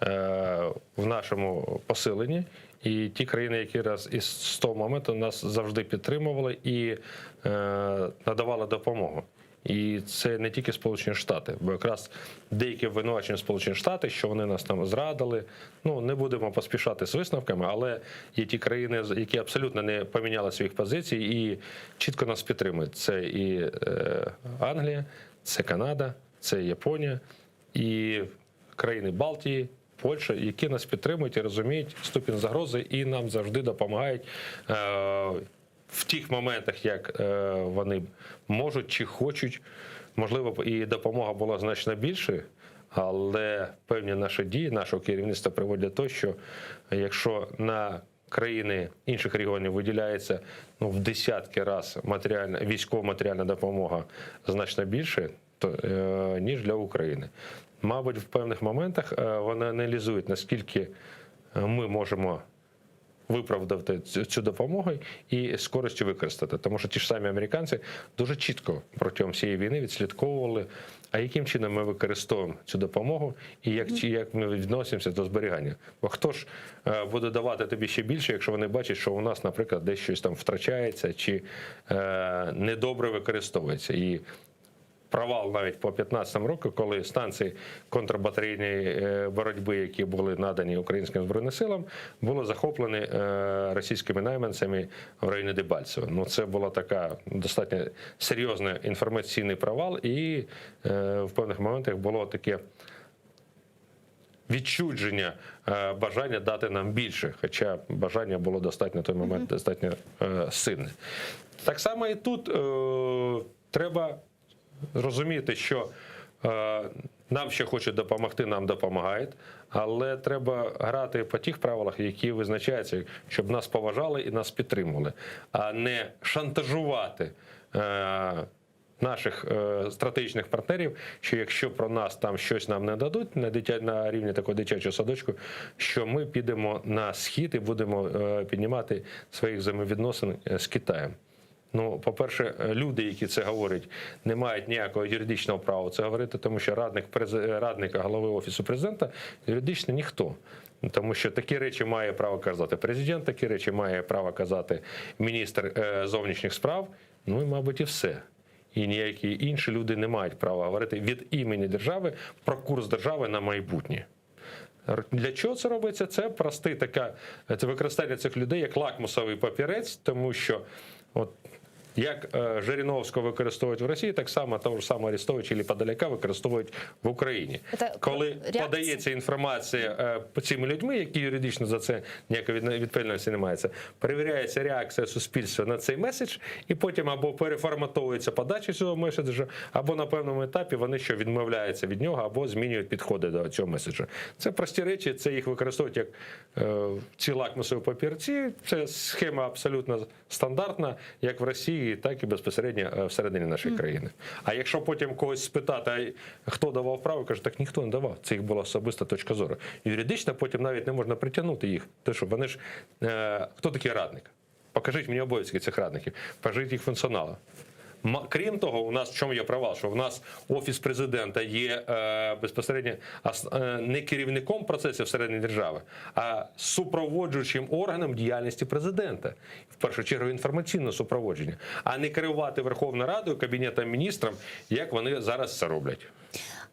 е, в нашому посиленні, і ті країни, які раз із з того моменту нас завжди підтримували і е, надавали допомогу. І це не тільки Сполучені Штати, бо якраз деякі обвинувачення Сполучені Штати, що вони нас там зрадили. Ну не будемо поспішати з висновками, але є ті країни, які абсолютно не поміняли своїх позицій і чітко нас підтримують. Це і е, Англія, це Канада, це Японія і країни Балтії. Польща, які нас підтримують і розуміють ступінь загрози, і нам завжди допомагають е, в тих моментах, як е, вони можуть чи хочуть. Можливо, і допомога була значно більше, але певні наші дії нашого керівництва приводять до того, що якщо на країни інших регіонів виділяється ну, в десятки раз матеріальна військово-матеріальна допомога значно більше, то, е, ніж для України. Мабуть, в певних моментах е, вони аналізують, наскільки ми можемо виправдати цю допомогу і з користю використати. Тому що ті ж самі американці дуже чітко протягом всієї війни відслідковували, а яким чином ми використовуємо цю допомогу і як, чи як ми відносимося до зберігання. Бо хто ж е, буде давати тобі ще більше, якщо вони бачать, що у нас, наприклад, десь щось там втрачається чи е, недобре використовується. І провал навіть по 15 року, коли станції контрбатарейної е, боротьби, які були надані українським збройним силам, були захоплені е, російськими найманцями в районі Дебальцево. Ну це була така достатньо серйозний інформаційний провал, і е, в певних моментах було таке. Відчудження бажання дати нам більше, хоча бажання було достатньо на той момент достатньо сильне. Так само і тут е, треба розуміти, що е, нам ще хочуть допомогти, нам допомагають, але треба грати по тих правилах, які визначаються, щоб нас поважали і нас підтримували, а не шантажувати. Е, Наших е, стратегічних партнерів, що якщо про нас там щось нам не дадуть на дитя на рівні такого дитячого садочку, що ми підемо на схід і будемо е, піднімати своїх взаємовідносин е, з Китаєм. Ну, по-перше, люди, які це говорять, не мають ніякого юридичного права це говорити, тому що радник радника голови офісу президента юридично ніхто. Тому що такі речі має право казати президент, такі речі має право казати міністр е, зовнішніх справ. Ну і, мабуть, і все. І ніякі інші люди не мають права говорити від імені держави про курс держави на майбутнє. Для чого це робиться? Це простий така це використання цих людей як лакмусовий папірець, тому що от як е, Жириновського використовують в Росії, так само того ж самого Арестовича і Подоляка використовують в Україні. Це Коли реакція? подається інформація е, цими людьми, які юридично за це ніякої відповідальності не мається, перевіряється реакція суспільства на цей меседж, і потім або переформатовується подача цього меседжа, або на певному етапі вони що відмовляються від нього, або змінюють підходи до цього меседжа. Це прості речі, це їх використовують як е, ці лакмусові папірці. Це схема абсолютно стандартна, як в Росії, так і безпосередньо е, всередині нашої країни. А якщо потім когось спитати, а хто давав право, каже, так ніхто не давав. Це їх була особиста точка зору. Юридично потім навіть не можна притягнути їх. Тому що вони ж е, хто такий радник? Покажіть мені обов'язки цих радників, покажіть їх функціонал. Крім того, у нас в чому є провал, що в нас офіс президента є е, безпосередньо е, не керівником процесів всередині держави, а супроводжуючим органом діяльності президента. В першу чергу інформаційне супроводження, а не керувати Верховною Радою, Кабінетом міністрів, як вони зараз це роблять.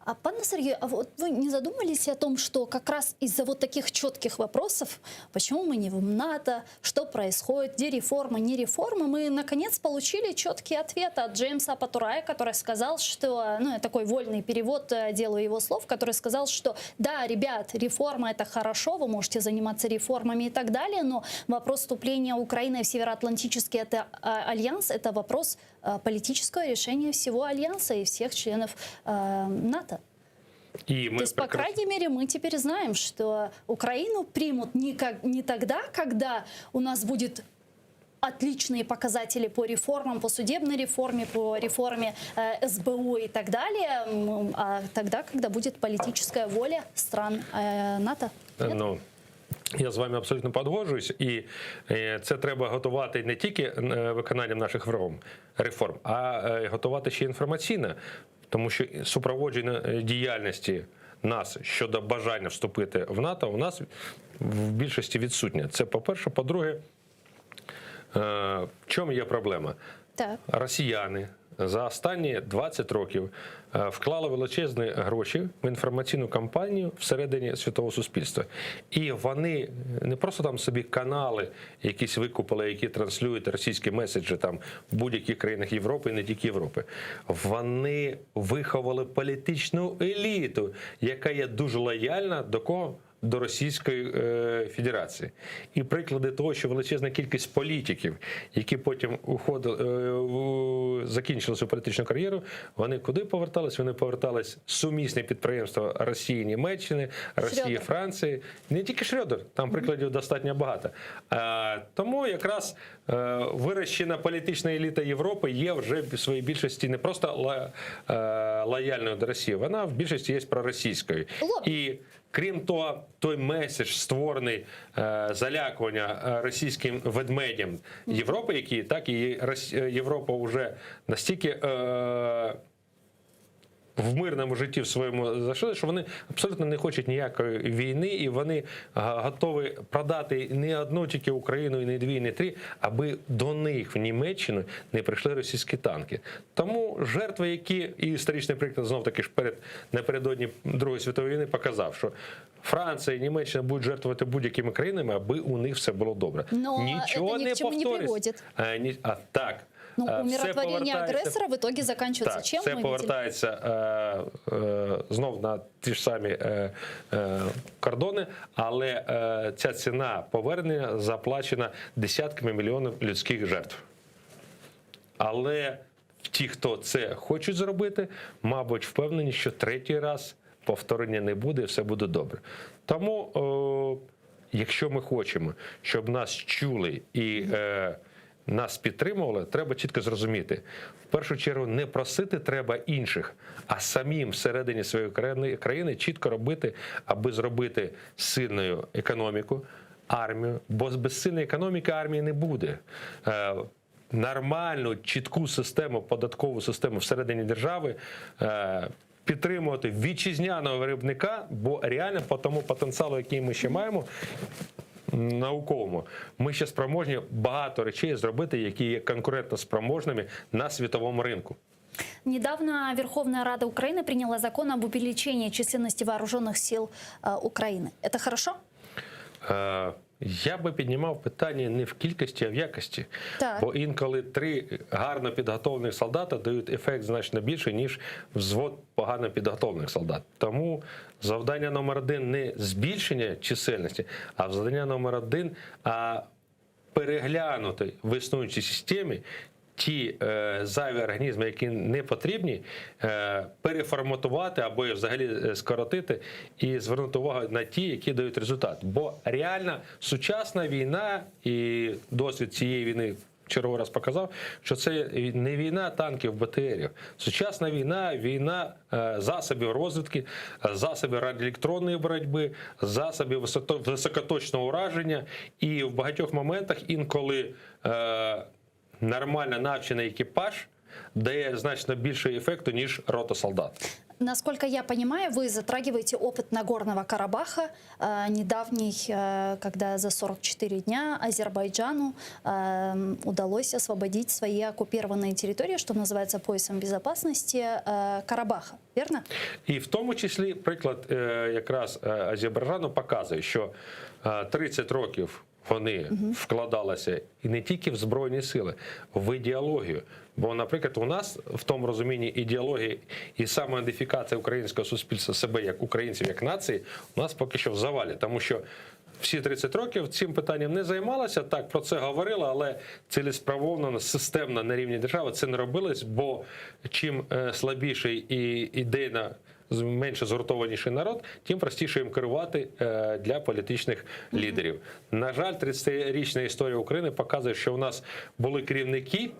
А, пане Сергею, а вот вы не задумались о том, что как раз из-за вот таких четких вопросов, почему мы не в НАТО, что происходит, где реформы, не реформы, мы наконец получили четкий ответ от Джеймса Аппатурая, который сказал, что, ну, я такой вольный перевод э, делаю его слов, который сказал, что да, ребят, реформа это хорошо, вы можете заниматься реформами и так далее, но вопрос вступления Украины в Североатлантический это, а, альянс, это вопрос а, политического решения всего альянса и всех членов э, НАТО. І ми То есть, по прекрасно- крайней мере, мы теперь знаем, что Украину примут не, как, не тогда, когда у нас будет отличные показатели по реформам, по судебной реформе, по реформе э, СБУ и так далее, м, а тогда, когда будет политическая воля стран э, НАТО. Ну, я з вами абсолютно погоджуюсь, і е, це треба готувати не тільки е, виконанням наших реформ, реформ, а е, готувати ще інформаційно, тому що супроводження е, діяльності нас щодо бажання вступити в НАТО у нас в більшості відсутнє. Це по-перше. По-друге, е, в чому є проблема? Так. Росіяни за останні 20 років е, вклали величезні гроші в інформаційну кампанію всередині світового суспільства. І вони не просто там собі канали якісь викупили, які транслюють російські меседжі там в будь-яких країнах Європи і не тільки Європи. Вони виховали політичну еліту, яка є дуже лояльна до кого? До Російської е, Федерації. І приклади того, що величезна кількість політиків, які потім уходили, е, в- закінчили свою політичну кар'єру, вони куди повертались? Вони повертались в сумісні підприємства Росії, Німеччини, Росії, Шрёдер. Франції. Не тільки Шрёдер, там прикладів достатньо багато. Е, тому якраз е, вирощена політична еліта Європи є вже в своїй більшості не просто ла- е, лояльною до Росії, вона в більшості є проросійською. І крім того, той меседж створений е, залякування е, російським ведмедям Європи, які так і Рос- е, Європа вже настільки. Е, в мирному житті в своєму зайшли, що вони абсолютно не хочуть ніякої війни, і вони а, готові продати не одну тільки Україну, і не дві, і не три, аби до них в Німеччину не прийшли російські танки. Тому жертви, які і історичний приклад знов таки ж перед напередодні Другої світової війни показав, що Франція і Німеччина будуть жертвувати будь-якими країнами, аби у них все було добре. Но Нічого это ни не к чему не повториться. приводит. А, ні, а так. Ну, Е, все умиротворение повертається- агрессора в итоге заканчивается так, чем? Все мы видели? повертається е, е, знов на ті ж самі е, е, кордони, але е, ця ціна повернення заплачена десятками мільйонів людських жертв. Але ті, хто це хочуть зробити, мабуть, впевнені, що третій раз повторення не буде, і все буде добре. Тому, е, якщо ми хочемо, щоб нас чули і е, нас підтримували, треба чітко зрозуміти. В першу чергу не просити треба інших, а самим всередині своєї країни, країни чітко робити, аби зробити сильною економіку, армію, бо без сильної економіки армії не буде. Е, нормальну, чітку систему, податкову систему всередині держави. е, Підтримувати вітчизняного виробника, бо реально по тому потенціалу, який ми ще маємо, науковому, ми ще спроможні багато речей зробити, які є конкурентоспроможними на світовому ринку. Недавно Верховная Рада Украины приняла закон об увеличении численности вооруженных сил э, Украины. Это хорошо? Е, Я би піднімав питання не в кількості, а в якості. Так. Бо інколи три гарно підготовлених солдата дають ефект значно більший, ніж взвод погано підготовлених солдат. Тому завдання номер один не збільшення чисельності, а завдання номер один а переглянути в існуючій системі ті е, зайві організми, які не потрібні, е, переформатувати або їх взагалі е, скоротити і звернути увагу на ті, які дають результат. Бо реально сучасна війна і досвід цієї війни. Черговий раз показав, що це не війна танків, БТРів. Сучасна війна війна е, засобів розвідки, е, засобів радіоелектронної боротьби, засобів висото- високоточного ураження. І в багатьох моментах інколи е, нормально навчений екіпаж дає значно більше ефекту, ніж рота солдат. Насколько я понимаю, вы затрагиваете опыт Нагорного Карабаха, э, недавний, э, когда за 44 дня Азербайджану э, удалось освободить свои оккупированные территории, что называется поясом безопасности э, Карабаха, верно? І в тому числі приклад е, якраз е, Азербайджану показує, що е, 30 років вони вкладалися і не тільки в збройні сили, в ідеологію. Бо, наприклад, у нас в тому розумінні ідеології і самоідентифікація українського суспільства себе як українців, як нації, у нас поки що в завалі, тому що всі 30 років цим питанням не займалася. Так, про це говорили, але цілеспрямовано, системно на рівні держави це не робилось, бо чим е, слабіший і ідейно з- менше згуртованіший народ, тим простіше їм керувати е, для політичних лідерів. На жаль, 30-річна історія України показує, що у нас були керівники.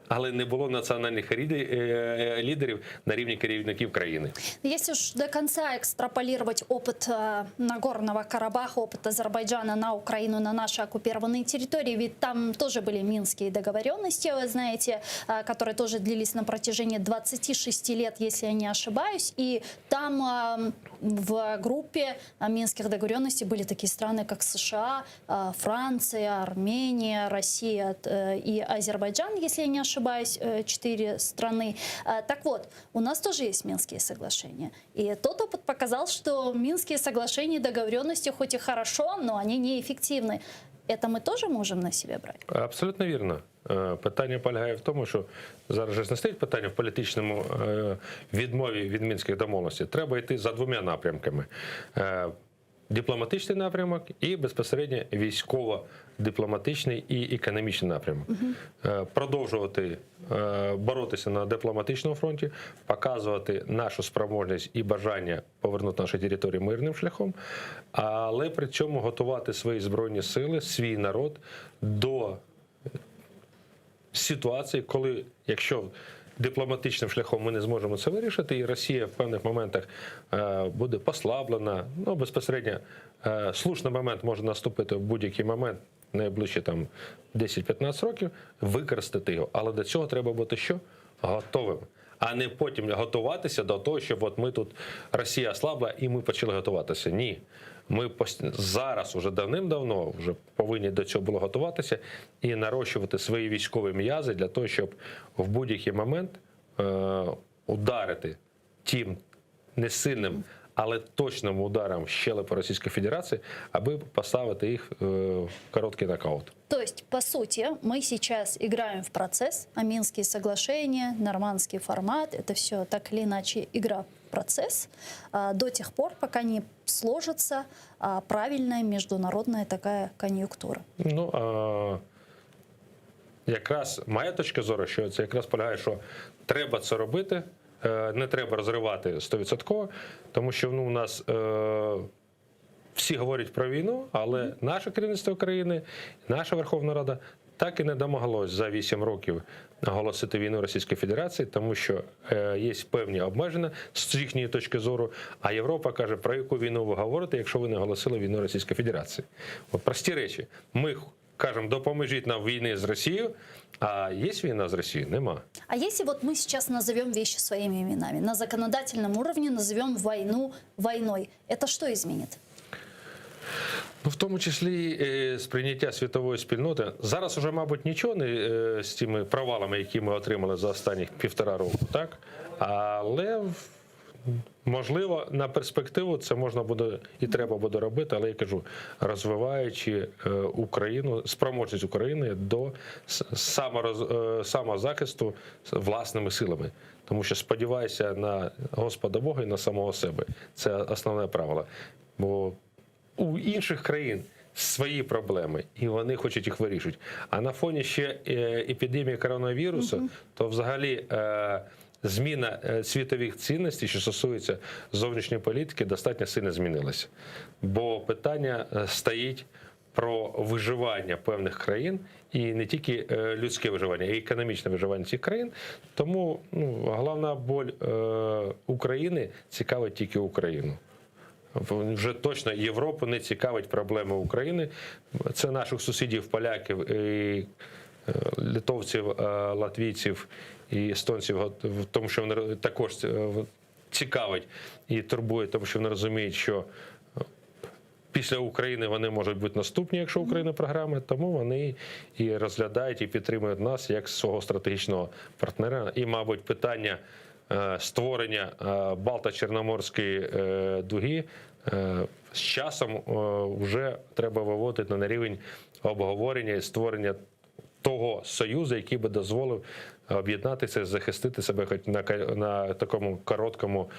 Але не було національних ріде- е, лідерів на рівні керівників країни. Если уж до конца экстраполировать опыт э, Нагорного Карабаха, опыт Азербайджана на Украину, на наши оккупированные территории, ведь там тоже были минские договоренности, вы знаете, э, которые тоже длились на протяжении 26 лет, если я не ошибаюсь, и там э, в группе э, минских договоренностей были такие страны, как США, э, Франция, Армения, Россия э, и Азербайджан, если я не ошибаюсь, э, четыре страны. Э, Так вот, у нас тоже есть Минские соглашения. И тот опыт показал, что Минские соглашения и договоренности хоть и хорошо, но они неэффективны. Это мы тоже можем на себя брать? Абсолютно вірно. Е, Питання полягає в тому, що зараз же ж не стоїть питання в політичному е, відмові від мінських домовленостей. Треба йти за двома напрямками: Е, дипломатичний напрямок і безпосередньо військово-дипломатичний і економічний напрямок. Е, Продовжувати е, боротися на дипломатичному фронті, показувати нашу спроможність і бажання повернути наші території мирним шляхом, але при цьому готувати свої збройні сили, свій народ до ситуації, коли якщо дипломатичним шляхом ми не зможемо це вирішити, і Росія в певних моментах е, буде послаблена, ну безпосередньо е, слушний момент може наступити в будь-який момент, найближче там 10-15 років, використати його. Але до цього треба бути що? Готовим. А не потім готуватися до того, щоб от ми тут Росія ослабла і ми почали готуватися. Ні. Ми пост- зараз уже давним-давно вже повинні до цього було готуватися і нарощувати свої військові м'язи для того, щоб в будь-який момент е, ударити тим не сильним, але точним ударом в щелепу Російської Федерації, аби поставити їх е, в короткий нокаут. То есть, по сути, мы сейчас играем в процесс, а Минские соглашения, нормандский формат, это все так или иначе игра в процесс а, до тех пор, пока не сложится а, правильная международная такая конъюнктура. Ну, а, якраз моя точка зору, що це якраз полягає, що треба це робити, е, не треба розривати 100%, тому що ну, у нас е, всі говорять про війну, але наше керівництво країни, наша Верховна Рада так і не домоглось за 8 років оголосити війну Російської Федерації, тому що е, є певні обмеження з їхньої точки зору. А Європа каже, про яку війну ви говорите, якщо ви не оголосили війну Російської Федерації. От прості речі. Ми кажемо, допоможіть нам в війні з Росією, а є війна з Росією? Нема. А если вот мы сейчас назовем вещи своими именами, на законодательном уровне назовем войну войной, это что изменит? Ну, в тому числі е, сприйняття світової спільноти. Зараз уже, мабуть, нічого не е, з тими провалами, які ми отримали за останніх півтора року, так? Але в- можливо, на перспективу це можна буде і треба буде робити, але я кажу, розвиваючи е, Україну, спроможність України до с- самороз, е, самозахисту власними силами. Тому що сподівайся на Господа Бога і на самого себе. Це основне правило. Бо у інших країн свої проблеми, і вони хочуть їх вирішити. А на фоні ще е, епідемії коронавірусу, то взагалі е, зміна е, світових цінностей, що стосується зовнішньої політики, достатньо сильно змінилася. Бо питання е, стоїть про виживання певних країн, і не тільки е, людське виживання, а й економічне виживання цих країн. Тому ну, головна боль е, України цікавить тільки Україну. Вже точно Європу не цікавить проблеми України. Це наших сусідів, поляків, і е, литовців, е, латвійців і естонців, в тому, що вони також е, в- цікавить. цікавить і турбує, тому що вони розуміють, що після України вони можуть бути наступні, якщо Україна програми, тому вони і розглядають і підтримують нас як свого стратегічного партнера. І, мабуть, питання е, створення е, Балто-Чорноморської е, дуги з часом вже треба виводити на рівень обговорення і створення того союзу, який би дозволив об'єднатися, захистити себе хоч на, на такому короткому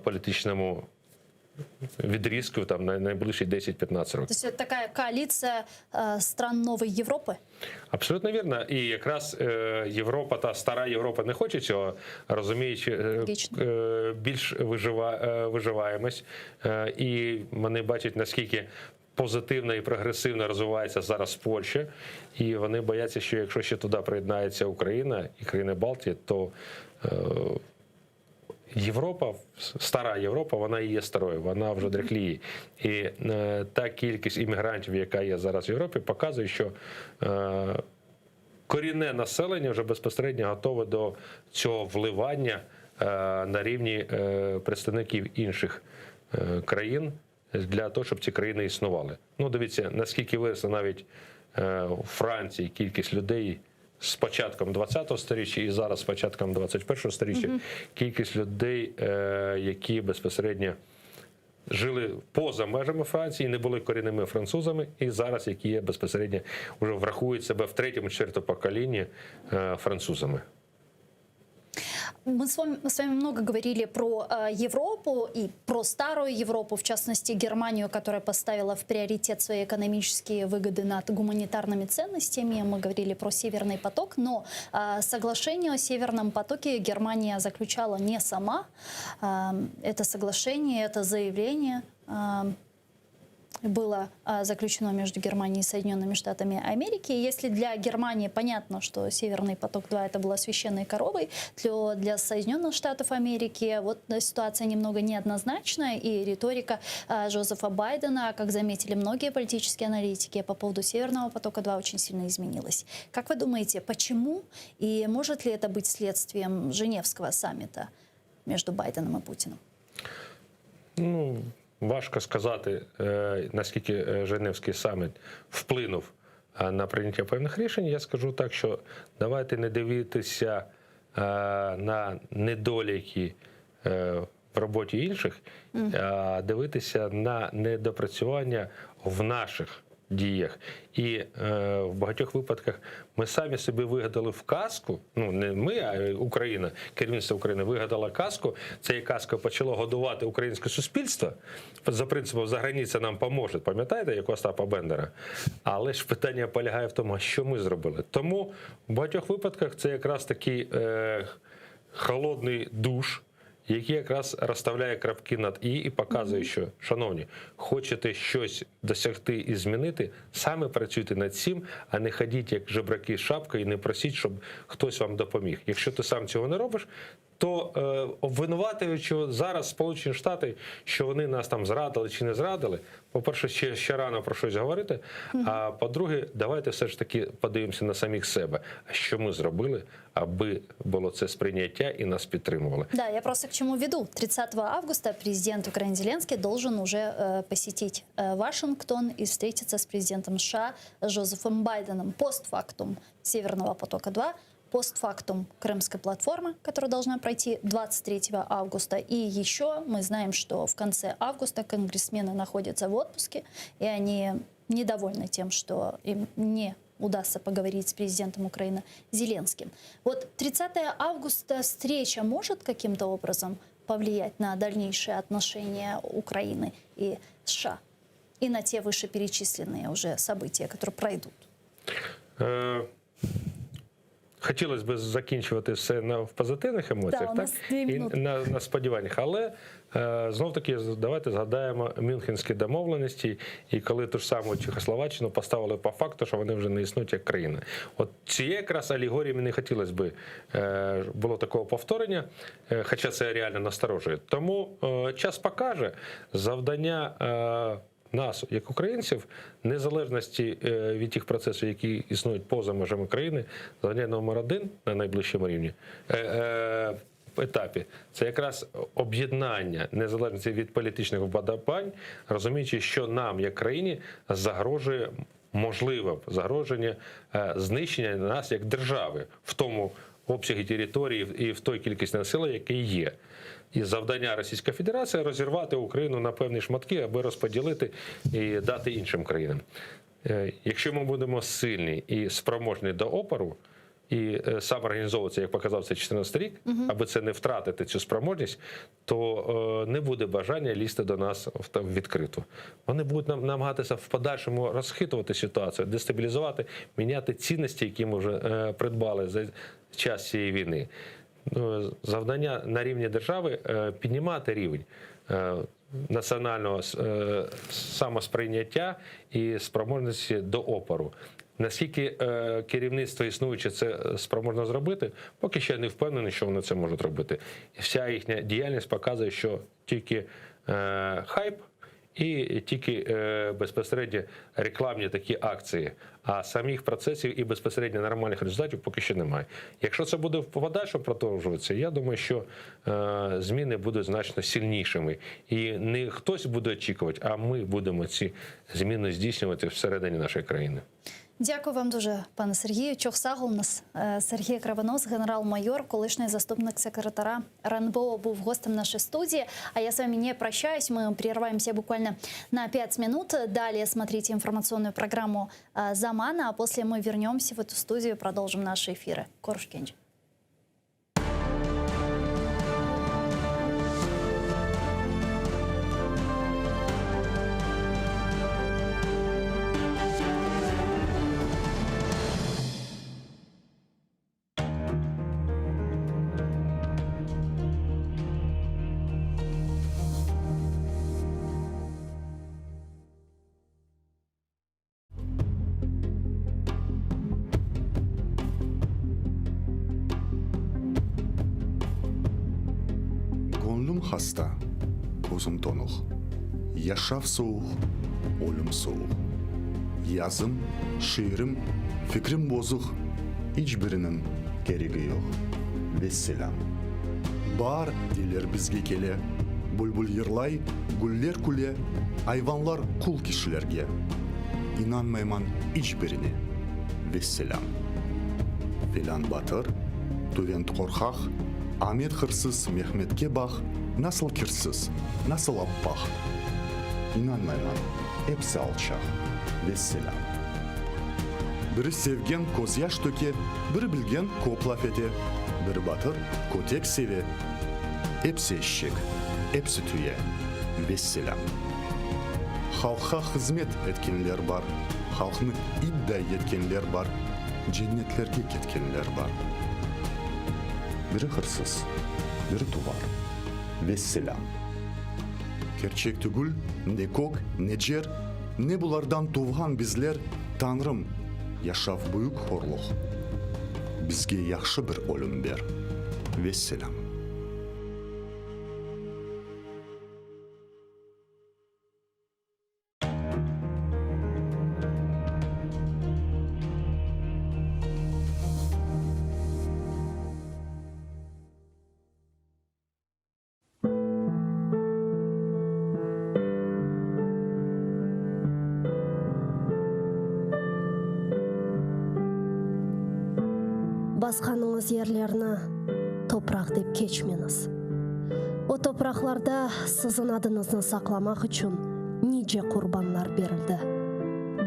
політичному відрізку там на найближчі 10-15 років. То есть это такая коалиция э, стран новой Европы? Абсолютно вірно. І якраз е, Європа та стара Європа не хоче цього, розуміючи е, е, більш вижива, е, виживаємось. Е, і вони бачать, наскільки позитивно і прогресивно розвивається зараз Польща. І вони бояться, що якщо ще туди приєднається Україна і країни Балтії, то е, Європа, стара Європа, вона і є старою, вона вже дряхліє. І е, та кількість іммігрантів, яка є зараз в Європі, показує, що е, корінне населення вже безпосередньо готове до цього вливання е, на рівні е, представників інших е, країн для того, щоб ці країни існували. Ну, дивіться, наскільки виросла навіть е, у Франції кількість людей з початком 20-го сторіччя і зараз з початком 21-го сторіччя, Мгм. кількість людей, е, які безпосередньо жили поза межами Франції, не були корінними французами, і зараз які є безпосередньо вже врахують себе в третьому, четвертому поколінні е, французами. Мы с вами, мы с вами много говорили про э, Европу и про старую Европу, в частности Германию, которая поставила в приоритет свои экономические выгоды над гуманитарными ценностями. Мы говорили про Северный поток, но э, соглашение о Северном потоке Германия заключала не сама. Э, это соглашение, это заявление э, было а, заключено между Германией и Соединенными Штатами Америки. И если для Германии понятно, что Северный поток-2 это была священной коровой, то для Соединенных Штатов Америки вот э, ситуация немного неоднозначная, и риторика а, Джозефа Байдена, как заметили многие политические аналитики, по поводу Северного потока-2 очень сильно изменилась. Как вы думаете, почему и может ли это быть следствием Женевского саммита между Байденом и Путиным? Ну, важко сказати, е, наскільки е, Женевський саміт вплинув е, на прийняття певних рішень. Я скажу так, що давайте не дивитися на недоліки в роботі інших, а дивитися на недопрацювання в наших діях. І е, в багатьох випадках ми самі собі вигадали в казку, ну не ми, а Україна, керівництво України вигадала казку. Ця казка почало годувати українське суспільство за принципом заграниця нам поможе. Пам'ятаєте, як Остапа Бендера? Але ж питання полягає в тому, а що ми зробили. Тому в багатьох випадках це якраз такий е, холодний душ який якраз розставляє крапки над і і показує, що, шановні, хочете щось досягти і змінити, саме працюйте над цим, а не ходіть як жебраки з шапкою і не просіть, щоб хтось вам допоміг. Якщо ти сам цього не робиш, то е, обвинуватуючи зараз Сполучені Штати, що вони нас там зрадили чи не зрадили, по-перше, ще, ще рано про щось говорити. А по-друге, давайте все ж таки подивимося на самих себе, що ми зробили, аби було це сприйняття і нас підтримували. Да, я просто к чему веду. 30 августа президент Украины Зеленский должен уже э, посетить э, Вашингтон и встретиться с президентом США Джозефом Байденом. Постфактум Северного потока-2, постфактум Крымской платформы, которая должна пройти 23 августа. И еще мы знаем, что в конце августа конгрессмены находятся в отпуске, и они недовольны тем, что им не удастся поговорить с президентом Украины Зеленским. Вот 30 августа встреча может каким-то образом повлиять на дальнейшие отношения Украины и США? И на те вышеперечисленные уже события, которые пройдут? Е, Хотілося б закінчувати все на в позитивних емоціях, Да, у так нас дві і минути. на, на сподіваннях. Але е, знов таки давайте згадаємо Мюнхенські домовленості, і коли ту ж саму Чехословаччину поставили по факту, що вони вже не існують як країна. От цієї якраз алегорії мені хотілося б е, було такого повторення, е, хоча це реально насторожує. Тому е, час покаже завдання. Е, нас, як українців, незалежності е, від тих процесів, які існують поза межами країни, завдання номер один на найближчому рівні. Е, е, етапі це якраз об'єднання незалежності від політичних вподобань, розуміючи, що нам, як країні, загрожує можливе загроження е, знищення нас як держави в тому обсягі території і в той кількості населення, який є. І завдання Російської Федерації розірвати Україну на певні шматки, аби розподілити і дати іншим країнам. Е, Якщо ми будемо сильні і спроможні до опору, і е, самоорганізовуватися, як показав це 14 рік, Мгм. аби це не втратити цю спроможність, то е, не буде бажання лізти до нас в та- в відкриту. Вони будуть нам намагатися в подальшому розхитувати ситуацію, дестабілізувати, міняти цінності, які ми вже е, придбали за час цієї війни. Ну, завдання на рівні держави е, піднімати рівень е, національного е, самосприйняття і спроможності до опору. Наскільки е, керівництво існуюче це спроможно зробити, поки ще не впевнений, що вони це можуть робити. І Вся їхня діяльність показує, що тільки е, хайп і тільки е, безпосередньо рекламні такі акції, а самих процесів і безпосередньо нормальних результатів поки що немає. Якщо це буде в подальшому продовжуватися, я думаю, що е, зміни будуть значно сильнішими. І не хтось буде очікувати, а ми будемо ці зміни здійснювати всередині нашої країни. Дякую вам дуже, пане Сергію. Çoq sağ oluñız. Е, Сергій Кривонос, генерал-майор, колишній заступник секретаря РНБО, був гостем нашей студии. А я с вами не прощаюсь, мы прерываемся буквально на 5 минут. Далее смотрите информационную программу э, «Замана», а после мы вернемся в эту студию и продолжим наши эфиры. Körüşkence. Göñlüm hasta, közüm tonuq, Yaşav suvuq, ölüm suvuq. Yazım, şiirim, fikrim bozuq, İç biriniñ keregi yoq. Vesselâm. Baar, deyler, bizge kele, Bülbül yırlay, güller küle, Ayvanlar qul kişilerge. İnanmayman iç birine. Vesselâm. Felân batır, tüvent qorqaq, Amet hırsız, Mehmetke baq, Nasıl kirsiz, nasıl appaq. İnanmayman, episi alçaq. Vesselâm. Biri sevgen közyaş töke, Biri bilgen köp laf ete, Biri batır, kötek seve, Episi eşek, episi tüye. Vesselâm. Halqqa hızmet etkenler bar, Halqnı itday etkenler bar, Cennetlerge ketkenler bar. Biri hırsız, biri tuvar. Vesselâm. Kerçek tügül, ne kök, ne cer, Ne bulardan tuvğan bizler, Tañrım, yaşav büyük horluq, Bizge yahşı bir ölüm ber. Vesselâm. Basqanıñız yerlerni topraq dep keçmeñiz. O topraqlarda siziñ adıñıznı saqlamaq içün nice qurbanlar berildi.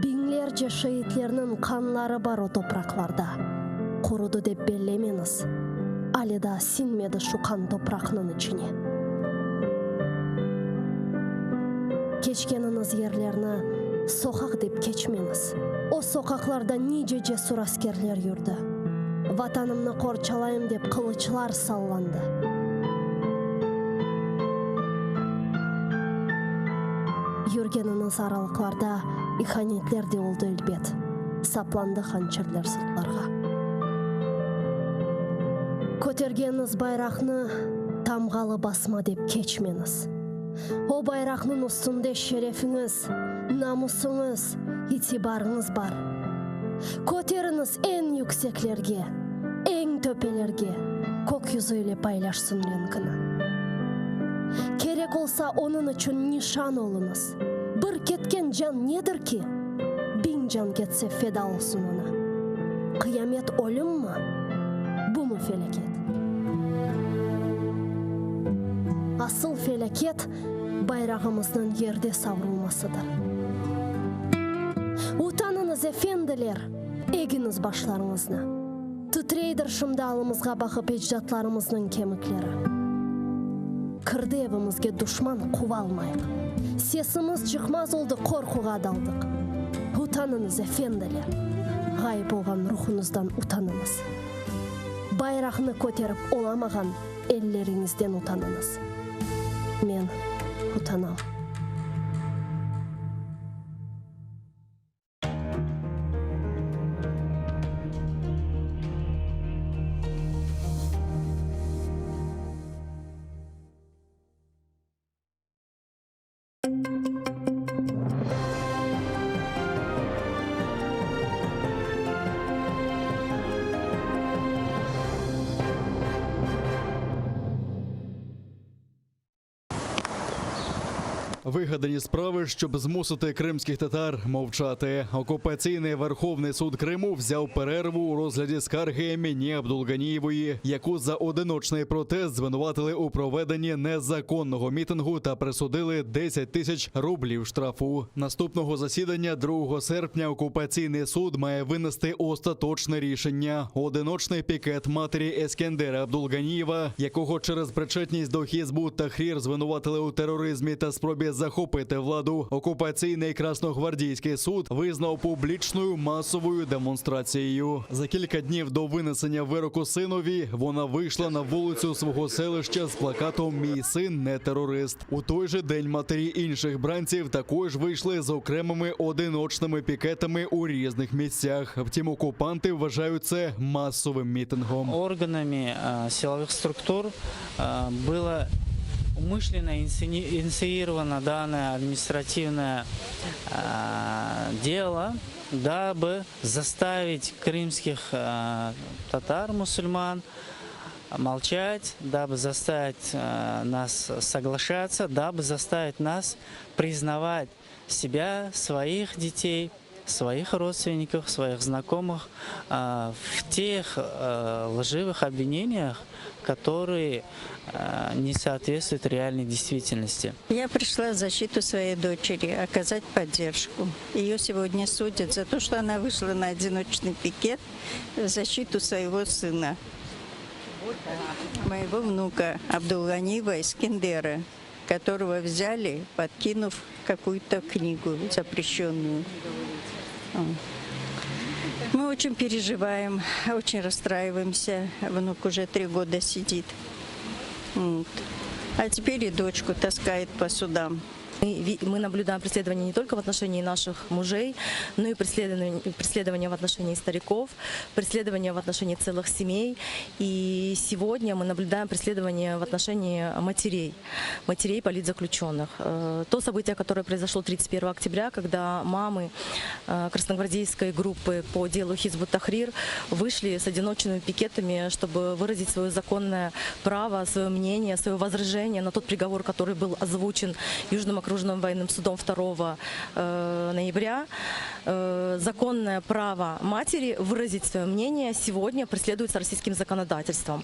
Biñlerce şeitlerniñ qanları bar o topraqlarda. Qurudı dep bellemeñiz. Ale daa siñmedi şu qan topraqnıñ içine. Keçkeniñiz yerlerni soqaq dep keçmeñiz. O soqaqlarda nice cesur askerler yürdi. Vatanımnı qorçalayım dep qılıçlar sallandı. Yürgeniñiz aralıqlarda ihanetler de oldı elbet, saplandı hançerler sırtlarğa. Kötergeniñiz bayraqnı tamğalı basma dep keçmeñiz. O bayraqnıñ üstünde şerefiñiz, namusıñız, itibarıñız bar. Köteriñiz eñ yükseklerge, eñ töpelerge. Kök yüzü ile paylaşsın renkini. Kerek olsa onıñ içün nişan oluñız. Bir ketken can nedir ki? Biñ can ketse feda olsun oña. Qıyamet ölümmi? Bumı felâket? Asıl felâket bayrağımıznıñ yerde savrulmasıdır. Utanıñız, efendiler, egiñiz başlarıñıznı. Titreydir şimdi alımızğa baqıp ecdatlarımıznıñ kemikleri. Kirdi evimizge duşman quvalmayıq. Sesimiz çıqmaz oldı qorquğa daldıq. Utanıñız, efendiler! Ğayıp olğan ruhuñızdan utanıñız. Bayraqnı köterip olamağan elleriñizden utanıñız. Men utanam. Вигадані справи, щоб змусити кримських татар мовчати. Окупаційний Верховний суд Криму взяв перерву у розгляді скарги Еміні Абдулганієвої, яку за одиночний протест звинуватили у проведенні незаконного мітингу та присудили 10 тисяч рублів штрафу. Наступного засідання 2 серпня окупаційний суд має винести остаточне рішення. Одиночний пікет матері Ескендера Абдулганієва, якого через причетність до Хізбут Тахрір звинуватили у тероризмі та спробі захопити владу. Окупаційний красногвардійський суд визнав публічною масовою демонстрацією. За кілька днів до винесення вироку синові вона вийшла на вулицю свого селища з плакатом Мій син не терорист. У той же день матері інших бранців також вийшли з окремими одиночними пікетами у різних місцях. Втім, окупанти вважають це масовим мітингом. Органами э, силовых структур э, было умышленно инициировано данное административное э, дело, дабы заставить крымских татар, мусульман, молчать, дабы заставить нас соглашаться, дабы заставить нас признавать себя, своих детей, своих родственников, своих знакомых в тех лживых обвинениях, которые не соответствуют реальной действительности. Я пришла в защиту своей дочери, оказать поддержку. Ее сегодня судят за то, что она вышла на одиночный пикет в защиту своего сына, моего внука Абдулганиева Искендера, которого взяли, подкинув какую-то книгу запрещенную. Мы очень переживаем, очень расстраиваемся. Внук уже три года сидит. Вот. А теперь и дочку таскает по судам. Мы, мы наблюдаем преследование не только в отношении наших мужей, но и преследование, преследование в отношении стариков, преследование в отношении целых семей. И сегодня мы наблюдаем преследование в отношении матерей, матерей политзаключенных. Э, то событие, которое произошло 31 октября, когда мамы э, красногвардейской группы по делу Хизбут Тахрир вышли с одиночными пикетами, чтобы выразить свое законное право, свое мнение, свое возражение на тот приговор, который был озвучен Южным окружным военным судом 2 э, ноября. Э, законное право матери выразить свое мнение сегодня преследуется российским законодательством.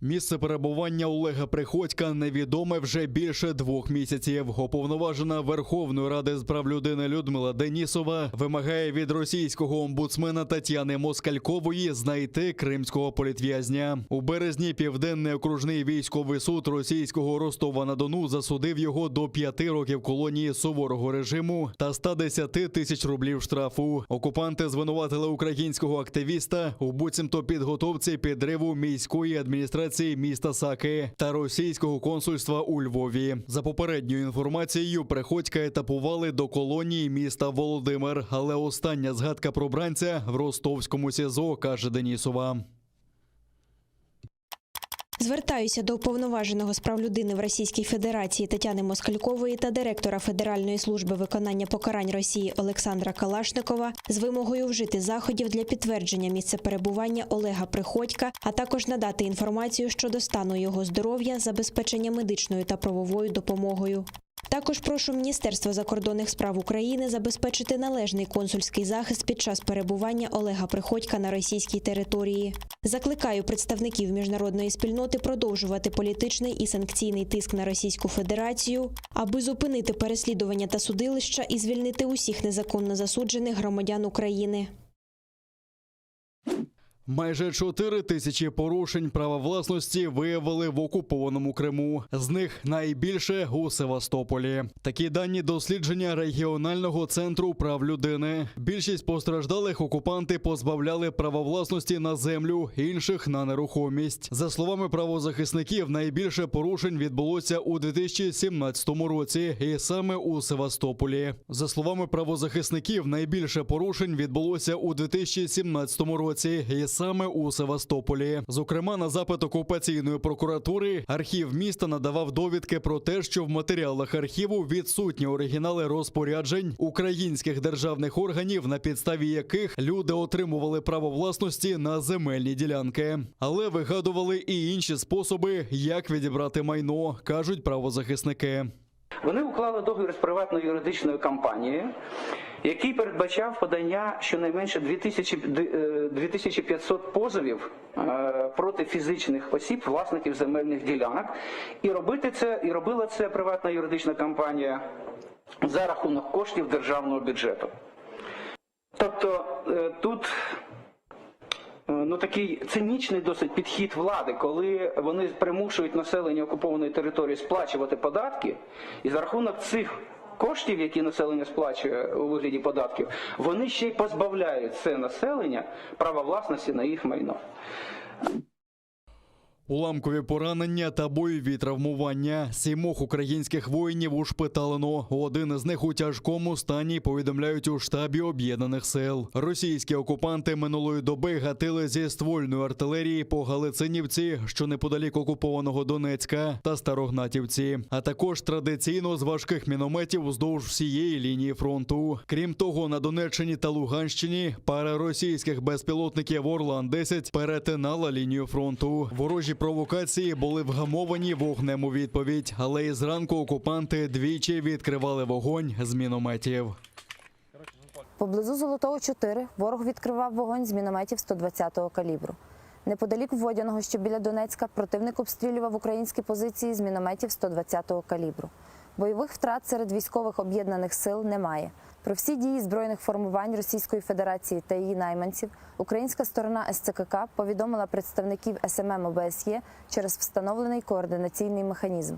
Місце перебування Олега Приходька невідоме вже більше двох місяців. Уповноважена Верховної Ради з прав людини Людмила Денісова вимагає від російського омбудсмена Тетяни Москалькової знайти кримського політв'язня. У березні Південний окружний військовий суд російського Ростова на Дону засудив його до п'яти років колонії суворого режиму та 110 тисяч рублів штрафу. Окупанти звинуватили українського активіста у буцімто підготовці підриву міської адміністрації міста Саки та російського консульства у Львові. За попередньою інформацією, Приходька етапували до колонії міста Володимир, але остання згадка про бранця в ростовському СІЗО, каже Денісова. Звертаюся до уповноваженого з прав людини в Російській Федерації Тетяни Москалькової та директора Федеральної служби виконання покарань Росії Олександра Калашникова з вимогою вжити заходів для підтвердження місцеперебування Олега Приходька, а також надати інформацію щодо стану його здоров'я, забезпечення медичною та правовою допомогою. Також прошу Міністерство закордонних справ України забезпечити належний консульський захист під час перебування Олега Приходька на російській території. Закликаю представників міжнародної спільноти продовжувати політичний і санкційний тиск на Російську Федерацію, аби зупинити переслідування та судилища і звільнити усіх незаконно засуджених громадян України. Майже 4 тисячі порушень права власності виявили в окупованому Криму. З них найбільше у Севастополі. Такі дані дослідження регіонального центру прав людини. Більшість постраждалих окупанти позбавляли права власності на землю, інших на нерухомість. За словами правозахисників, найбільше порушень відбулося у 2017 році, і саме у Севастополі. За словами правозахисників, найбільше порушень відбулося у 2017 році, і саме у Севастополі. Зокрема, на запит окупаційної прокуратури архів міста надавав довідки про те, що в матеріалах архіву відсутні оригінали розпоряджень українських державних органів, на підставі яких люди отримували право власності на земельні ділянки. Але вигадували і інші способи, як відібрати майно, кажуть правозахисники. Вони уклали договір з приватною юридичною компанією, який передбачав подання щонайменше 2000, е, 2500 позовів е, проти фізичних осіб, власників земельних ділянок. І робити це, і робила це приватна юридична компанія за рахунок коштів державного бюджету. Тобто е, тут е, ну, такий цинічний досить підхід влади, коли вони примушують населення окупованої території сплачувати податки, і за рахунок цих коштів, які населення сплачує у вигляді податків, вони ще й позбавляють це населення права власності на їх майно. Уламкові поранення та бойові травмування. Сімох українських воїнів ушпиталено. Один із них у тяжкому стані повідомляють у штабі об'єднаних сил. Російські окупанти минулої доби гатили зі ствольної артилерії по Галицинівці, що неподалік окупованого Донецька, та Старогнатівці, а також традиційно з важких мінометів вздовж всієї лінії фронту. Крім того, на Донеччині та Луганщині пара російських безпілотників Орлан 10 перетинала лінію фронту. Ворожі провокації були вгамовані вогнем у відповідь, але і зранку окупанти двічі відкривали вогонь з мінометів. Поблизу Золотого 4 ворог відкривав вогонь з мінометів 120-го калібру. Неподалік Водяного, що біля Донецька, противник обстрілював українські позиції з мінометів 120-го калібру. Бойових втрат серед військових об'єднаних сил немає. Про всі дії збройних формувань Російської Федерації та її найманців українська сторона СЦКК повідомила представників СММ ОБСЄ через встановлений координаційний механізм.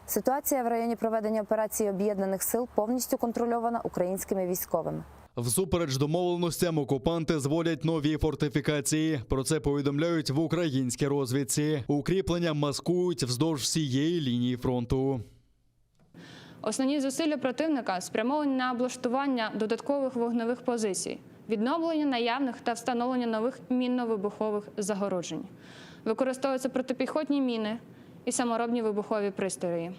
Ситуація в районі проведення операції об'єднаних сил повністю контрольована українськими військовими. Всупереч домовленостям окупанти зводять нові фортифікації. Про це повідомляють в українській розвідці. Укріплення маскують вздовж всієї лінії фронту. Основні зусилля противника спрямовані на облаштування додаткових вогневих позицій, відновлення наявних та встановлення нових мінно-вибухових загороджень. Використовуються протипіхотні міни і саморобні вибухові пристрої.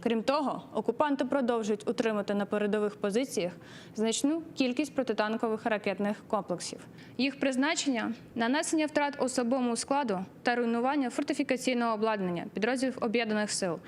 Крім того, окупанти продовжують утримати на передових позиціях значну кількість протитанкових ракетних комплексів. Їх призначення нанесення втрат особовому складу та руйнування фортифікаційного обладнання підрозділів об'єднаних сил.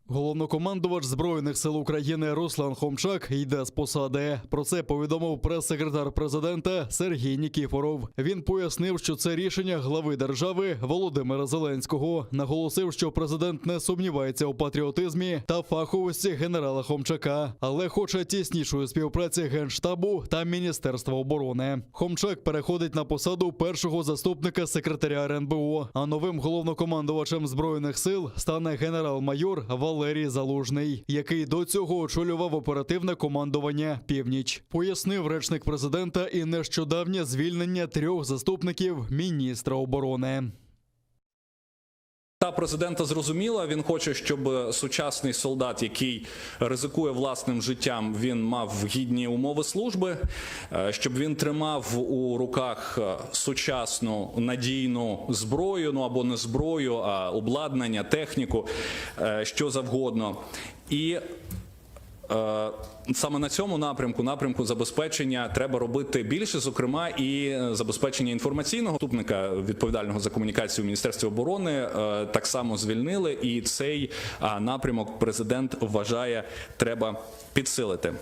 Головнокомандувач збройних сил України Руслан Хомчак йде з посади. Про це повідомив прес-секретар президента Сергій Нікіфоров. Він пояснив, що це рішення глави держави Володимира Зеленського. Наголосив, що президент не сумнівається у патріотизмі та фаховості генерала Хомчака, але хоче тіснішої співпраці генштабу та міністерства оборони. Хомчак переходить на посаду першого заступника секретаря РНБО. А новим головнокомандувачем збройних сил стане генерал-майор Валерій Залужний, який до цього очолював оперативне командування Північ. Пояснив речник президента і нещодавнє звільнення трьох заступників міністра оборони. Президента зрозуміла. Він хоче, щоб сучасний солдат, який ризикує власним життям, він мав гідні умови служби, е, щоб він тримав у руках е, сучасну надійну зброю, ну або не зброю, а обладнання, техніку, е, що завгодно. І Е, Саме на цьому напрямку, напрямку забезпечення, треба робити більше, зокрема, і е, забезпечення інформаційного заступника відповідального за комунікацію в Міністерстві оборони е, так само звільнили, і цей а, напрямок президент вважає треба підсилити.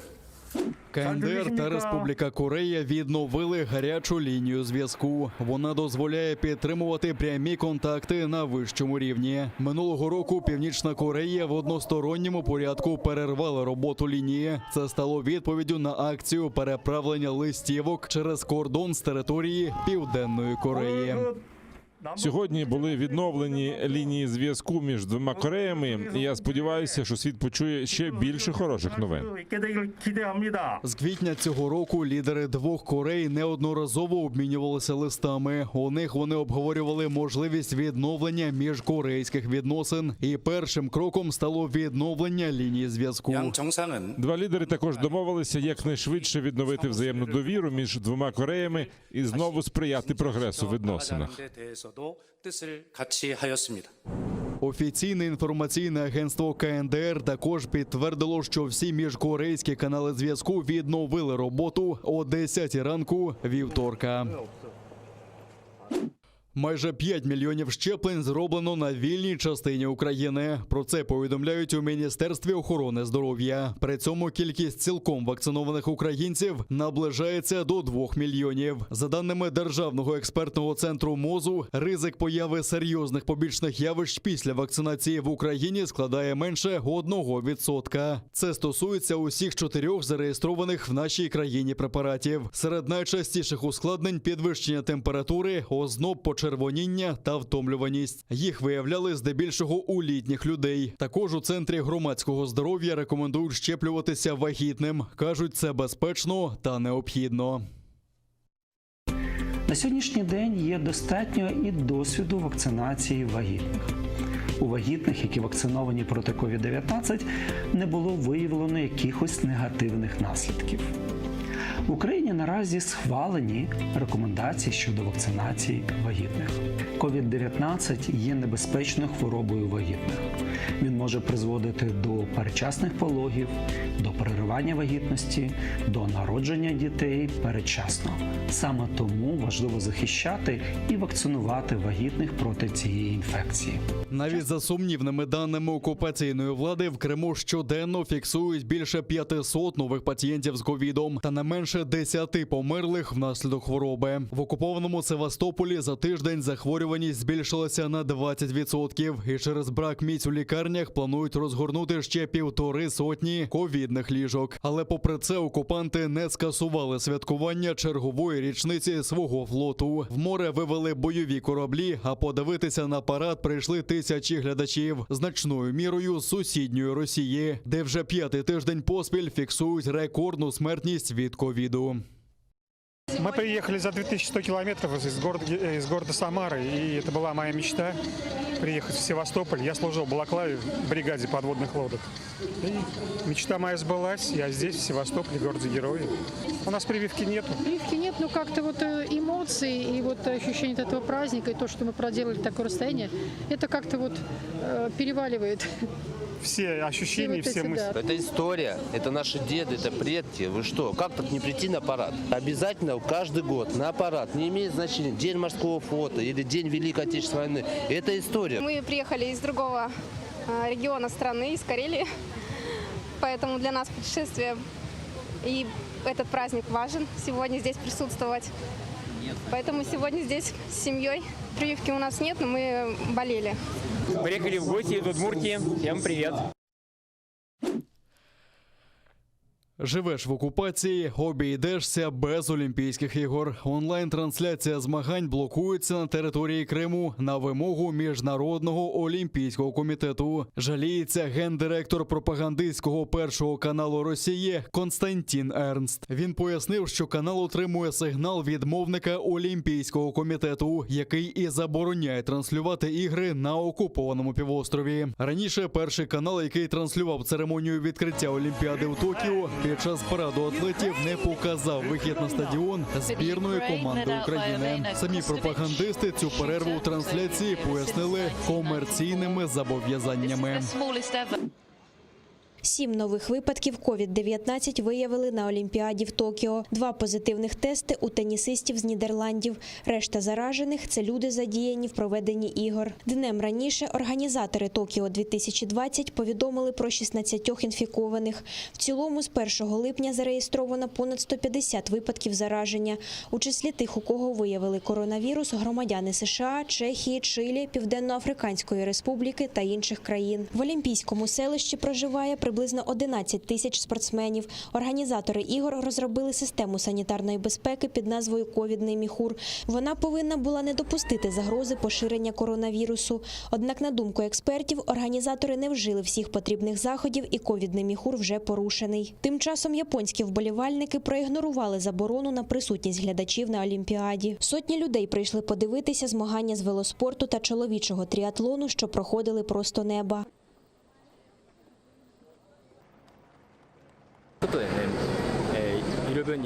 КНДР та Республіка Корея відновили гарячу лінію зв'язку. Вона дозволяє підтримувати прямі контакти на вищому рівні. Минулого року Північна Корея в односторонньому порядку перервала роботу лінії. Це стало відповіддю на акцію переправлення листівок через кордон з території Південної Кореї. Сьогодні були відновлені лінії зв'язку між двома Кореями. І я сподіваюся, що світ почує ще більше хороших новин. З квітня цього року лідери двох Корей неодноразово обмінювалися листами. У них вони обговорювали можливість відновлення міжкорейських відносин. І першим кроком стало відновлення лінії зв'язку. Два лідери також домовилися якнайшвидше відновити взаємну довіру між двома Кореями і знову сприяти прогресу в відносинах. Офіційне інформаційне агентство КНДР також підтвердило, що всі міжкорейські канали зв'язку відновили роботу о 10 ранку вівторка. Майже 5 мільйонів щеплень зроблено на вільній частині України. Про це повідомляють у Міністерстві охорони здоров'я. При цьому кількість цілком вакцинованих українців наближається до 2 мільйонів. За даними Державного експертного центру МОЗу, ризик появи серйозних побічних явищ після вакцинації в Україні складає менше 1%. Це стосується усіх чотирьох зареєстрованих в нашій країні препаратів. Серед найчастіших ускладнень підвищення температури, озноб, почервоніння та втомлюваність. Їх виявляли здебільшого у літніх людей. Також у центрі громадського здоров'я рекомендують щеплюватися вагітним. кажуть, це безпечно та необхідно. На сьогоднішній день є достатньо і досвіду вакцинації вагітних. У вагітних, які вакциновані проти COVID-19, не було виявлено якихось негативних наслідків. В Україні наразі схвалені рекомендації щодо вакцинації вагітних. COVID-19 є небезпечною хворобою вагітних. Він може призводити до передчасних пологів, до переривання вагітності, до народження дітей передчасно. Саме тому важливо захищати і вакцинувати вагітних проти цієї інфекції. Навіть за сумнівними даними окупаційної влади в Криму щоденно фіксують більше 500 нових пацієнтів з ковідом та не менше 10 померлих внаслідок хвороби. В окупованому Севастополі за тиждень захворюваність збільшилася на 20%. І через брак місць у лікарнях планують розгорнути ще півтори сотні ковідних ліжок. Але попри це окупанти не скасували святкування чергової річниці свого флоту. В море вивели бойові кораблі, а подивитися на парад прийшли тисячі глядачів значною мірою з сусідньої Росії, де вже п'ятий тиждень поспіль фіксують рекордну смертність від ковіду. Мы приехали за 2100 километров из города, из города Самары, и это была моя мечта приехать в Севастополь. Я служил в Балаклаве в бригаде подводных лодок. И мечта моя сбылась. Я здесь, в Севастополе, городе-герое. У нас прививки нету. Прививки нет, но как-то вот э, эмоции и вот ощущение от этого праздника, и то, что мы проделали такое расстояние, это как-то вот э, переваливает. Все ощущения, вот все эти, мысли. да. Это история, это наши деды, это предки. Вы что, как так не прийти на парад? Обязательно каждый год на парад. Не имеет значения, День морского флота или День Великой Отечественной войны. Это история. Мы приехали из другого э, региона страны, из Карелии, поэтому для нас путешествие и этот праздник важен сегодня здесь присутствовать. Поэтому сегодня здесь с семьей. Прививки у нас нет, но мы болели. Приехали в гости из Удмуртии. Всем привет. Живеш в окупації, обійдешся без Олімпійських ігор. Онлайн-трансляція змагань блокується на території Криму на вимогу Міжнародного олімпійського комітету. Жаліється гендиректор пропагандистського першого каналу Росії Константін Ернст. Він пояснив, що канал отримує сигнал від мовника Олімпійського комітету, який і забороняє транслювати ігри на окупованому півострові. Раніше перший канал, який транслював церемонію відкриття Олімпіади в Токіо, під час параду атлетів не показав вихід на стадіон збірної команди України. Самі пропагандисти цю перерву у трансляції пояснили комерційними зобов'язаннями. Сім нових випадків COVID-19 виявили на Олімпіаді в Токіо. Два позитивних тести у тенісистів з Нідерландів. Решта заражених – це люди, задіяні в проведенні ігор. Днем раніше організатори Токіо-2020 повідомили про 16 інфікованих. В цілому з 1 липня зареєстровано понад 150 випадків зараження. У числі тих, у кого виявили коронавірус, громадяни США, Чехії, Чилі, Південно-Африканської Республіки та інших країн. В Олімпійському селищі проживає приблизно 11 тисяч спортсменів. Організатори ігор розробили систему санітарної безпеки під назвою «Ковідний міхур». Вона повинна була не допустити загрози поширення коронавірусу. Однак, на думку експертів, організатори не вжили всіх потрібних заходів і ковідний міхур вже порушений. Тим часом японські вболівальники проігнорували заборону на присутність глядачів на Олімпіаді. Сотні людей прийшли подивитися змагання з велоспорту та чоловічого тріатлону, що проходили просто неба.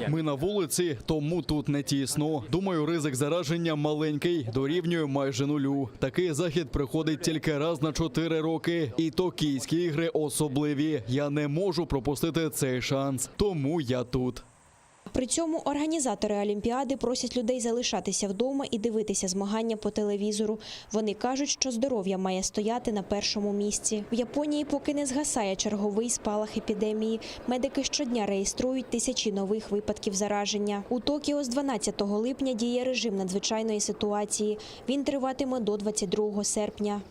Ми на вулиці, тому тут не тісно. Думаю, ризик зараження маленький, дорівнює майже нулю. Такий захід приходить тільки раз на 4 роки. І токійські ігри особливі. Я не можу пропустити цей шанс, тому я тут. При цьому організатори Олімпіади просять людей залишатися вдома і дивитися змагання по телевізору. Вони кажуть, що здоров'я має стояти на першому місці. В Японії поки не згасає черговий спалах епідемії. Медики щодня реєструють тисячі нових випадків зараження. У Токіо з 12 липня діє режим надзвичайної ситуації. Він триватиме до 22 серпня.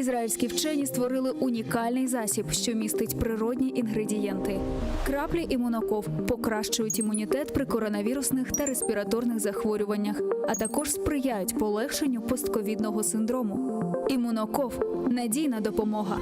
Ізраїльські вчені створили унікальний засіб, що містить природні інгредієнти. Краплі імуноков покращують імунітет при коронавірусних та респіраторних захворюваннях, а також сприяють полегшенню постковідного синдрому. Імуноков надійна допомога.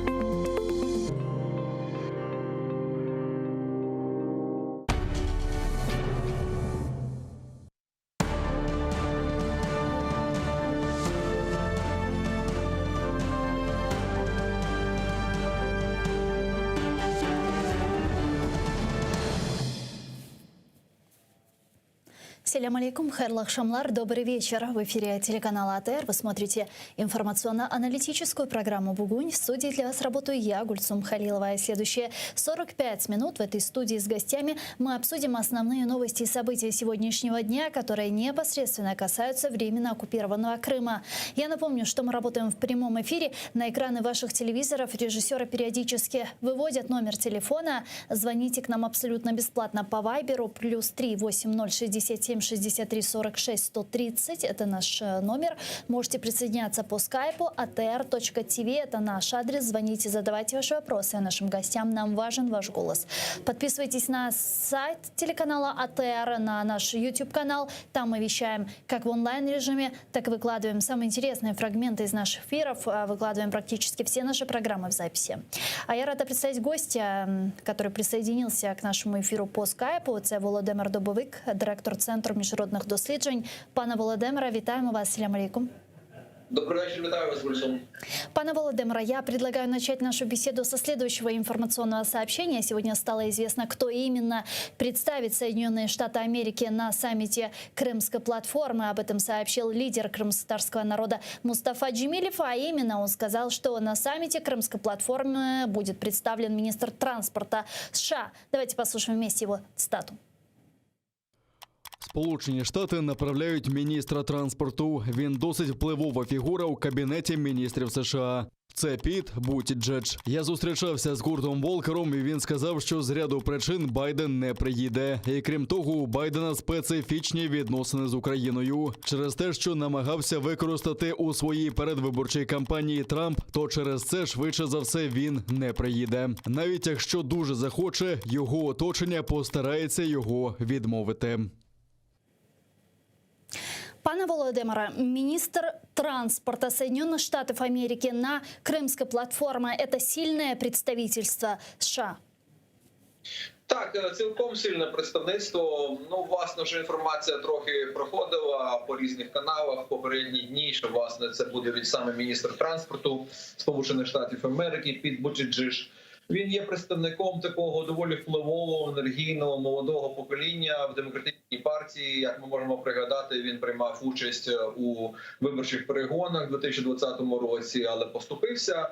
Селям алейкум, Херлах Шамлар. Добрый вечер. В эфире телеканала АТР вы смотрите информационно-аналитическую программу «Бугунь». В студии для вас работаю я, Гульсум Халилова. И следующие 45 минут в этой студии с гостями мы обсудим основные новости и события сегодняшнего дня, которые непосредственно касаются временно оккупированного Крыма. Я напомню, что мы работаем в прямом эфире. На экраны ваших телевизоров режиссеры периодически выводят номер телефона. Звоните к нам абсолютно бесплатно по Вайберу плюс 3 8067 63 46 130. Это наш э, номер. Можете присоединяться по скайпу atr.tv. Это наш адрес. Звоните, задавайте ваши вопросы а нашим гостям. Нам важен ваш голос. Подписывайтесь на сайт телеканала АТР, на наш YouTube-канал. Там мы вещаем как в онлайн-режиме, так и выкладываем самые интересные фрагменты из наших эфиров. А, Выкладываем практически все наши программы в записи. А я рада представить гостя, м, который присоединился к нашему эфиру по скайпу. Це Володимир Дубовик, директор Центру міжнародних досліджень. Пане Володимире, вітаємо вас. Селям алейкум. Добрий вечір, вітаю вас, Гульсум. Пане Володимире, я предлагаю начать нашу беседу со следующего информационного сообщения. Сегодня стало известно, кто именно представит Соединенные Штаты Америки на саммите Крымской платформы. Об этом сообщил лидер крымско-татарского народа Мустафа Джемилев. А именно он сказал, что на саммите Крымской платформы будет представлен министр транспорта США. Давайте послушаем вместе его цитату. Сполучені Штати направляють міністра транспорту. Він досить впливова фігура у кабінеті міністрів США. Це Піт Бутіджедж. Я зустрічався з Куртом Волкером, і він сказав, що з ряду причин Байден не приїде. І крім того, у Байдена специфічні відносини з Україною через те, що намагався використати у своїй передвиборчій кампанії Трамп, то через це швидше за все він не приїде. Навіть якщо дуже захоче, його оточення постарається його відмовити. Пане Володимире, министр транспорта Соединенных Штатов Америки на Крымской платформе – это сильное представительство США? Так, е, цілком сильне представництво. Ну, власне, вже інформація трохи проходила по різних каналах в попередні дні, що власне це буде від саме міністр транспорту Сполучених Штатів Америки Піт Бутіджиш. Він є представником такого доволі впливового, енергійного молодого покоління в демократичній партії. Як ми можемо пригадати, він приймав участь у виборчих перегонах у 2020 році, але поступився е,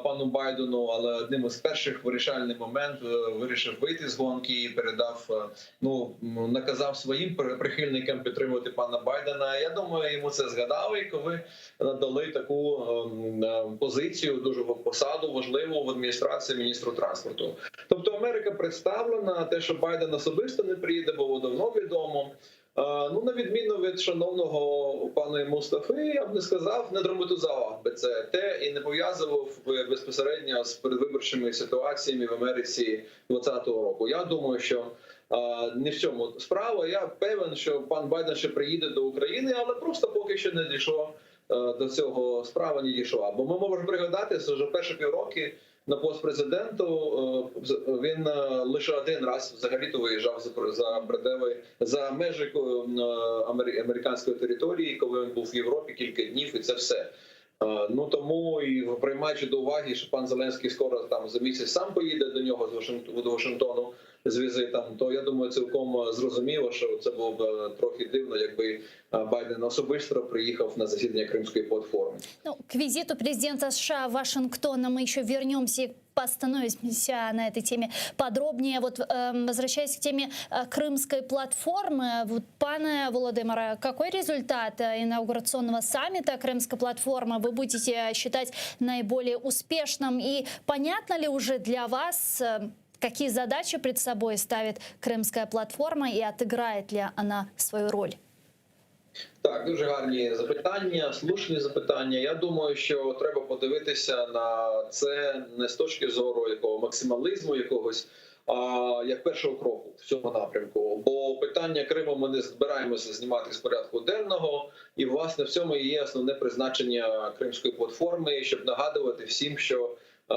пану Байдену. Але одним із перших вирішальний момент е, вирішив вийти з гонки і передав, е, ну м, наказав своїм при- прихильникам підтримувати пана Байдена. Я думаю, йому це згадали, і коли надали таку ем, е, позицію, дуже посаду важливу в адміністрації міністру транспорту. Тобто Америка представлена, те, що Байден особисто не приїде, було давно відомо. Е, Ну, на відміну від шановного пана Мустафи, я б не сказав, не драматизував би це те і не пов'язував би безпосередньо з передвиборчими ситуаціями в Америці 2020 року. Я думаю, що е, не в цьому справа. Я певен, що пан Байден ще приїде до України, але просто поки що не дійшло е, до цього справа не дійшла. Бо ми можемо пригадати, що вже перші півроки на пост президенту е, з- він е, лише один раз взагалі-то виїжджав за пр- за пределы за межі е, амери- американської території, коли він був в Європі кілька днів, і це все. Е, Ну тому і приймаючи до уваги, що пан Зеленський скоро там за місяць сам поїде до нього з Вашингтону до Вашингтону з візитом, то я думаю, цілком е, зрозуміло, що це було б е, трохи дивно, якби е, Байден особисто приїхав на засідання Кримської платформи. Ну, к визиту президента США в Вашингтона мы еще вернемся и остановимся на этой теме подробнее. Вот эм, возвращаясь к теме э, крымской платформы, вот, пане Володимире, какой результат э, инаугурационного саммита Крымской платформы вы будете считать наиболее успешным? И понятно ли уже для вас, э, какие задачи пред собой ставит Крымская платформа и отыграет ли она свою роль? Так, дуже гарні запитання, слушні запитання. Я думаю, що треба подивитися на це не з точки зору якого максималізму якогось, а як першого кроку в цьому напрямку. Бо питання Криму ми не збираємося знімати з порядку денного, і власне в цьому і є основне призначення Кримської платформи, щоб нагадувати всім, що е,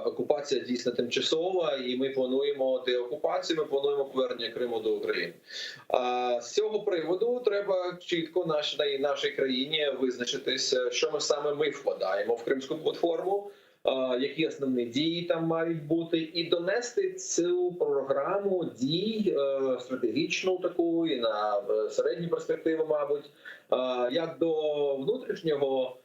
окупація дійсно тимчасова, і ми плануємо деокупацію. Ми плануємо повернення Криму до України. А з цього приводу треба чітко наш, на нашій країні визначитися, що ми саме ми вкладаємо в кримську платформу, а, які основні дії там мають бути, і донести цю програму дій е, стратегічну таку і на е, середню перспективу, мабуть, е, як до внутрішнього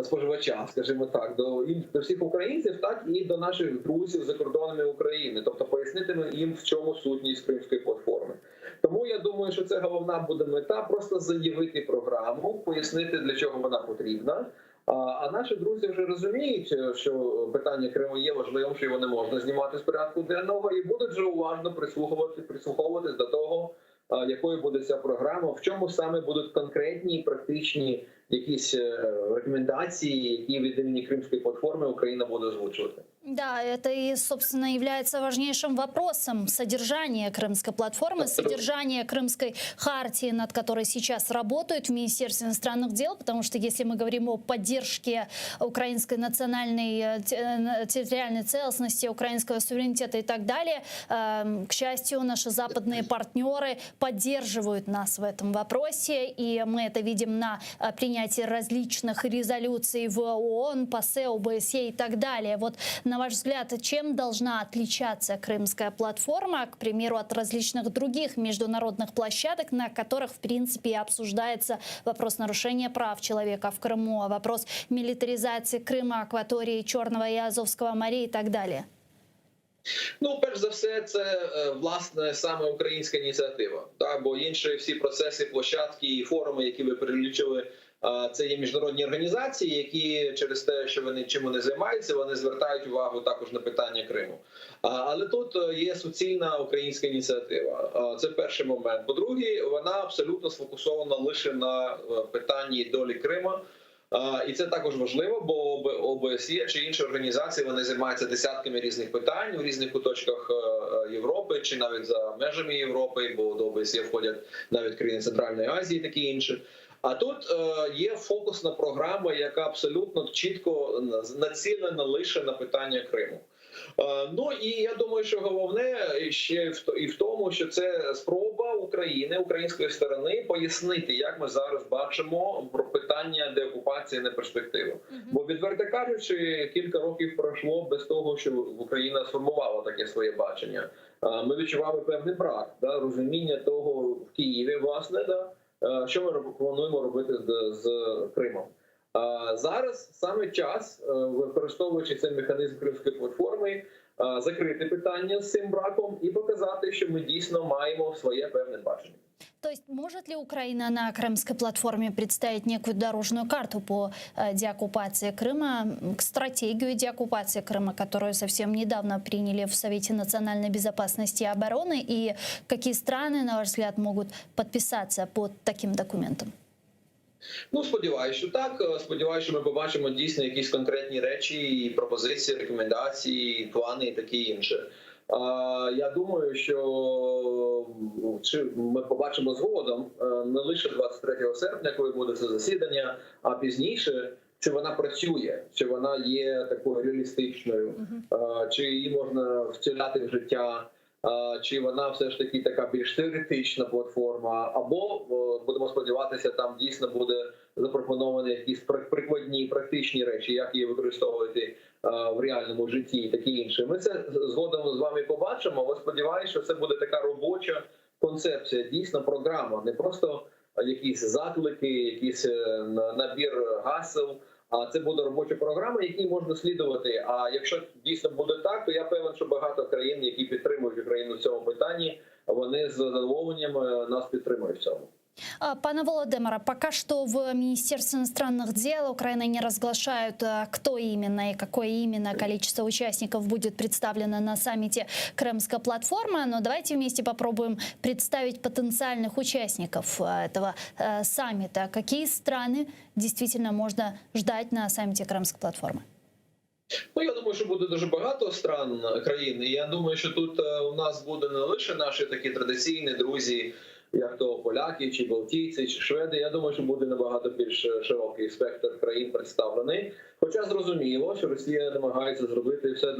споживача, скажімо так, до ін- до всіх українців, так і до наших друзів за кордонами України, тобто пояснити їм, в чому сутність кримської платформи. Тому я думаю, що це головна буде мета просто заявити програму, пояснити для чого вона потрібна. А, а наші друзі вже розуміють, е, що питання Криму є важливим, що його не можна знімати з порядку денного, і будуть вже уважно прислухувати, прислуховуватись до того, а, якою буде ця програма, в чому саме будуть конкретні і практичні якісь е, рекомендації, які від імені Кримської платформи Україна буде озвучувати. Да, это и, собственно, является важнейшим вопросом содержания Крымской платформы, содержание Крымской хартии, над которой сейчас работают в Министерстве иностранных дел, потому что если мы говорим о поддержке украинской национальной э, те- э, территориальной целостности, украинского суверенитета и так далее, эм, к счастью, наши западные партнеры поддерживают нас в этом вопросе, и мы это видим на э, принятии различных резолюций в ООН, ПАСЕ, ОБСЕ и так далее. Вот, на ваш взгляд, чем должна отличаться Крымская платформа, к примеру, от различных других международных площадок, на которых, в принципе, и обсуждается вопрос нарушения прав человека в Крыму, вопрос милитаризации Крыма, акватории Черного и Азовского морей и так далее? Ну, перш за все, це е, власне саме українська ініціатива. Так, бо інші всі процеси, площадки і форуми, які ви перелічили, Це є міжнародні організації, які через те, що вони чим вони займаються, вони звертають увагу також на питання Криму. Але тут є суцільна українська ініціатива. Це перший момент. По-друге, вона абсолютно сфокусована лише на питанні долі Крима. І це також важливо, бо ОБСЄ чи інші організації вони займаються десятками різних питань у різних куточках Європи чи навіть за межами Європи, бо до ОБСЄ входять навіть країни Центральної Азії, і таке інше. А тут є фокусна програма, яка абсолютно чітко націлена лише на питання Криму. Ну і я думаю, що головне ще і в тому, що це спроба України, української сторони пояснити, як ми зараз бачимо про питання деокупації на перспективу. Бо відверто кажучи, кілька років пройшло без того, що Україна сформувала таке своє бачення. Ми відчували певний брак да, розуміння того в Києві, власне, да, що ми плануємо робити з, з Кримом. Зараз саме час, використовуючи цей механізм Кримської платформи, закрити питання з цим браком і показати, що ми дійсно маємо своє певне бачення. То есть может ли Украина на Крымской платформе представить некую дорожную карту по деоккупации Крыма, стратегию деоккупации Крыма, которую совсем недавно приняли в Совете национальной безопасности и обороны, и какие страны, на ваш взгляд, могут подписаться под таким документом? Ну, сподіваюся, що так. Сподіваюся, що ми побачимо дійсно якісь конкретні речі, і пропозиції, рекомендації, плани і таке інше. Я думаю, що чи ми побачимо згодом не лише 23 серпня, коли буде це засідання, а пізніше, чи вона працює, чи вона є такою реалістичною, чи її можна втіляти в життя, чи вона все ж таки така більш теоретична платформа, або будемо сподіватися, там дійсно буде запропоновані якісь прикладні практичні речі, як її використовувати в реальному житті і таке інше. Ми це згодом з вами побачимо, але сподіваюся, що це буде така робоча концепція, дійсно програма, не просто якісь заклики, якийсь набір гасел. А це буде робоча програма, якій можна слідувати. А якщо дійсно буде так, то я певен, що багато країн, які підтримують Україну в цьому питанні, вони з задоволенням нас підтримують в цьому. Пане Володимире, пока что в Министерстве иностранных дел Украины не разглашают, кто именно и какое именно количество участников будет представлено на саммите Крымской платформы. Но давайте вместе попробуем представить потенциальных участников этого саммита. Какие страны действительно можно ждать на саммите Крымской платформы? Ну, я думаю, що буде дуже багато стран, країн. І я думаю, що тут у нас буде не лише наші такі традиційні друзі, як то поляки, чи балтійці, чи шведи. Я думаю, що буде набагато більш широкий спектр країн представлений. Хоча зрозуміло, що Росія намагається зробити все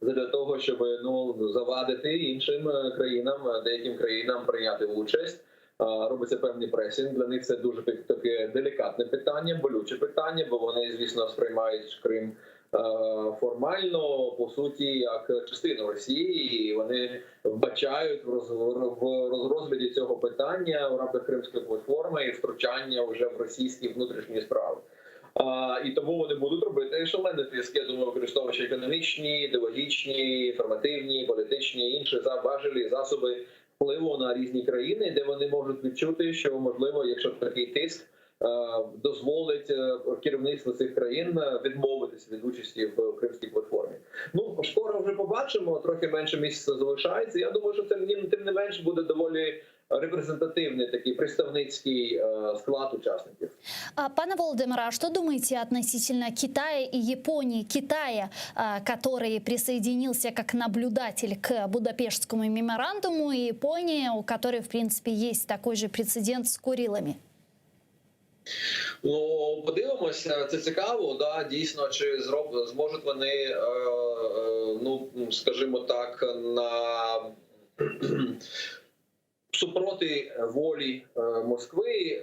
для того, щоб ну, завадити іншим країнам, деяким країнам прийняти участь. Робиться певний пресинг. Для них це дуже таке делікатне питання, болюче питання, бо вони, звісно, сприймають Крим формально, по суті, як частину Росії, і вони вбачають в розгляді цього питання в рамках Кримської платформи і втручання вже в російські внутрішні справи. І тому вони будуть робити шалений тиск, я думаю, використовуючи економічні, ідеологічні, інформативні, політичні, інші важелі, засоби впливу на різні країни, де вони можуть відчути, що, можливо, якщо такий тиск дозволить керівництву цих країн відмовитися від участі в Кримській платформі. Ну, скоро вже побачимо, трохи менше місяця залишається. Я думаю, що це тим не менш буде доволі репрезентативний такий представницький склад учасників. Пане Володимире, а что думаете относительно Китая и Японии? Китая, который присоединился как наблюдатель к Будапештскому меморандуму, и Япония, у которой, в принципе, есть такой же прецедент с Курилами. Ну, подивимося, це цікаво, да, дійсно, чи зможуть вони, ну, скажімо так, на супроти волі Москви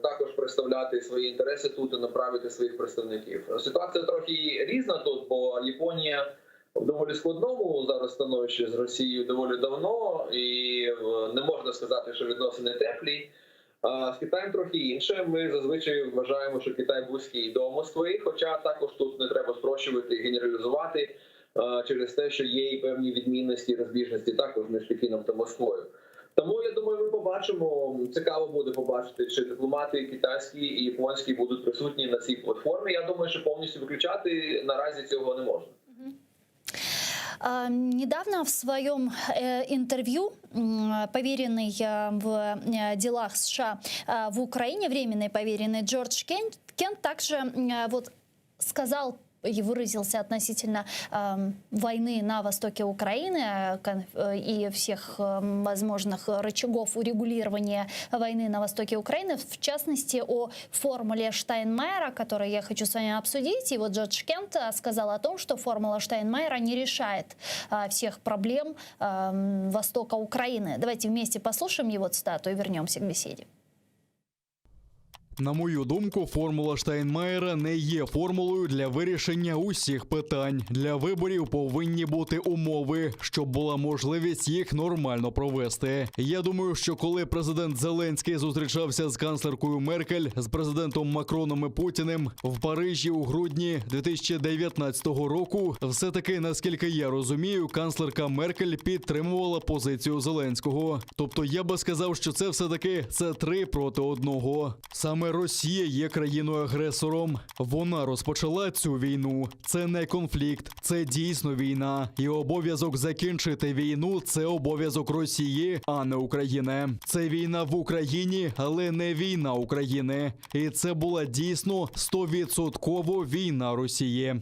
також представляти свої інтереси тут і направити своїх представників. Ситуація трохи різна тут, бо Японія в доволі складному зараз становищі з Росією доволі давно, і не можна сказати, що відносини теплі. А з Китаєм трохи інше. Ми зазвичай вважаємо, що Китай близький до Москви, хоча також тут не треба спрощувати і генералізувати через те, що є і певні відмінності і розбіжності також між Пекіном та Москвою. Тому я думаю, ми побачимо. Цікаво буде побачити, чи дипломати китайські і японські будуть присутні на цій платформі. Я думаю, що повністю виключати наразі цього не можна. А, Недавно в своем э, интервью м, поверенный э, в э, делах США э, в Украине, временный поверенный Джордж Кент, Кент также м, э, вот сказал и выразился относительно эм, войны на востоке Украины э, кон- э, и всех эм, возможных рычагов урегулирования войны на востоке Украины, в частности, о формуле Штайнмайера, которую я хочу с вами обсудить. И вот Джордж Кент э, сказал о том, что формула Штайнмайера не решает э, всех проблем эм, востока Украины. Давайте вместе послушаем его цитату и вернемся к беседе. На мою думку, формула Штайнмаєра не є формулою для вирішення усіх питань. Для виборів повинні бути умови, щоб була можливість їх нормально провести. Я думаю, що коли президент Зеленський зустрічався з канцлеркою Меркель, з президентом Макроном і Путіним в Парижі у грудні 2019 року, все таки, наскільки я розумію, канцлерка Меркель підтримувала позицію Зеленського. Тобто я би сказав, що це все таки це три проти одного. Саме Росія є країною-агресором. Вона розпочала цю війну. Це не конфлікт, це дійсно війна. І обов'язок закінчити війну це обов'язок Росії, а не України. Це війна в Україні, але не війна України. І це була дійсно стовідсотково війна Росії.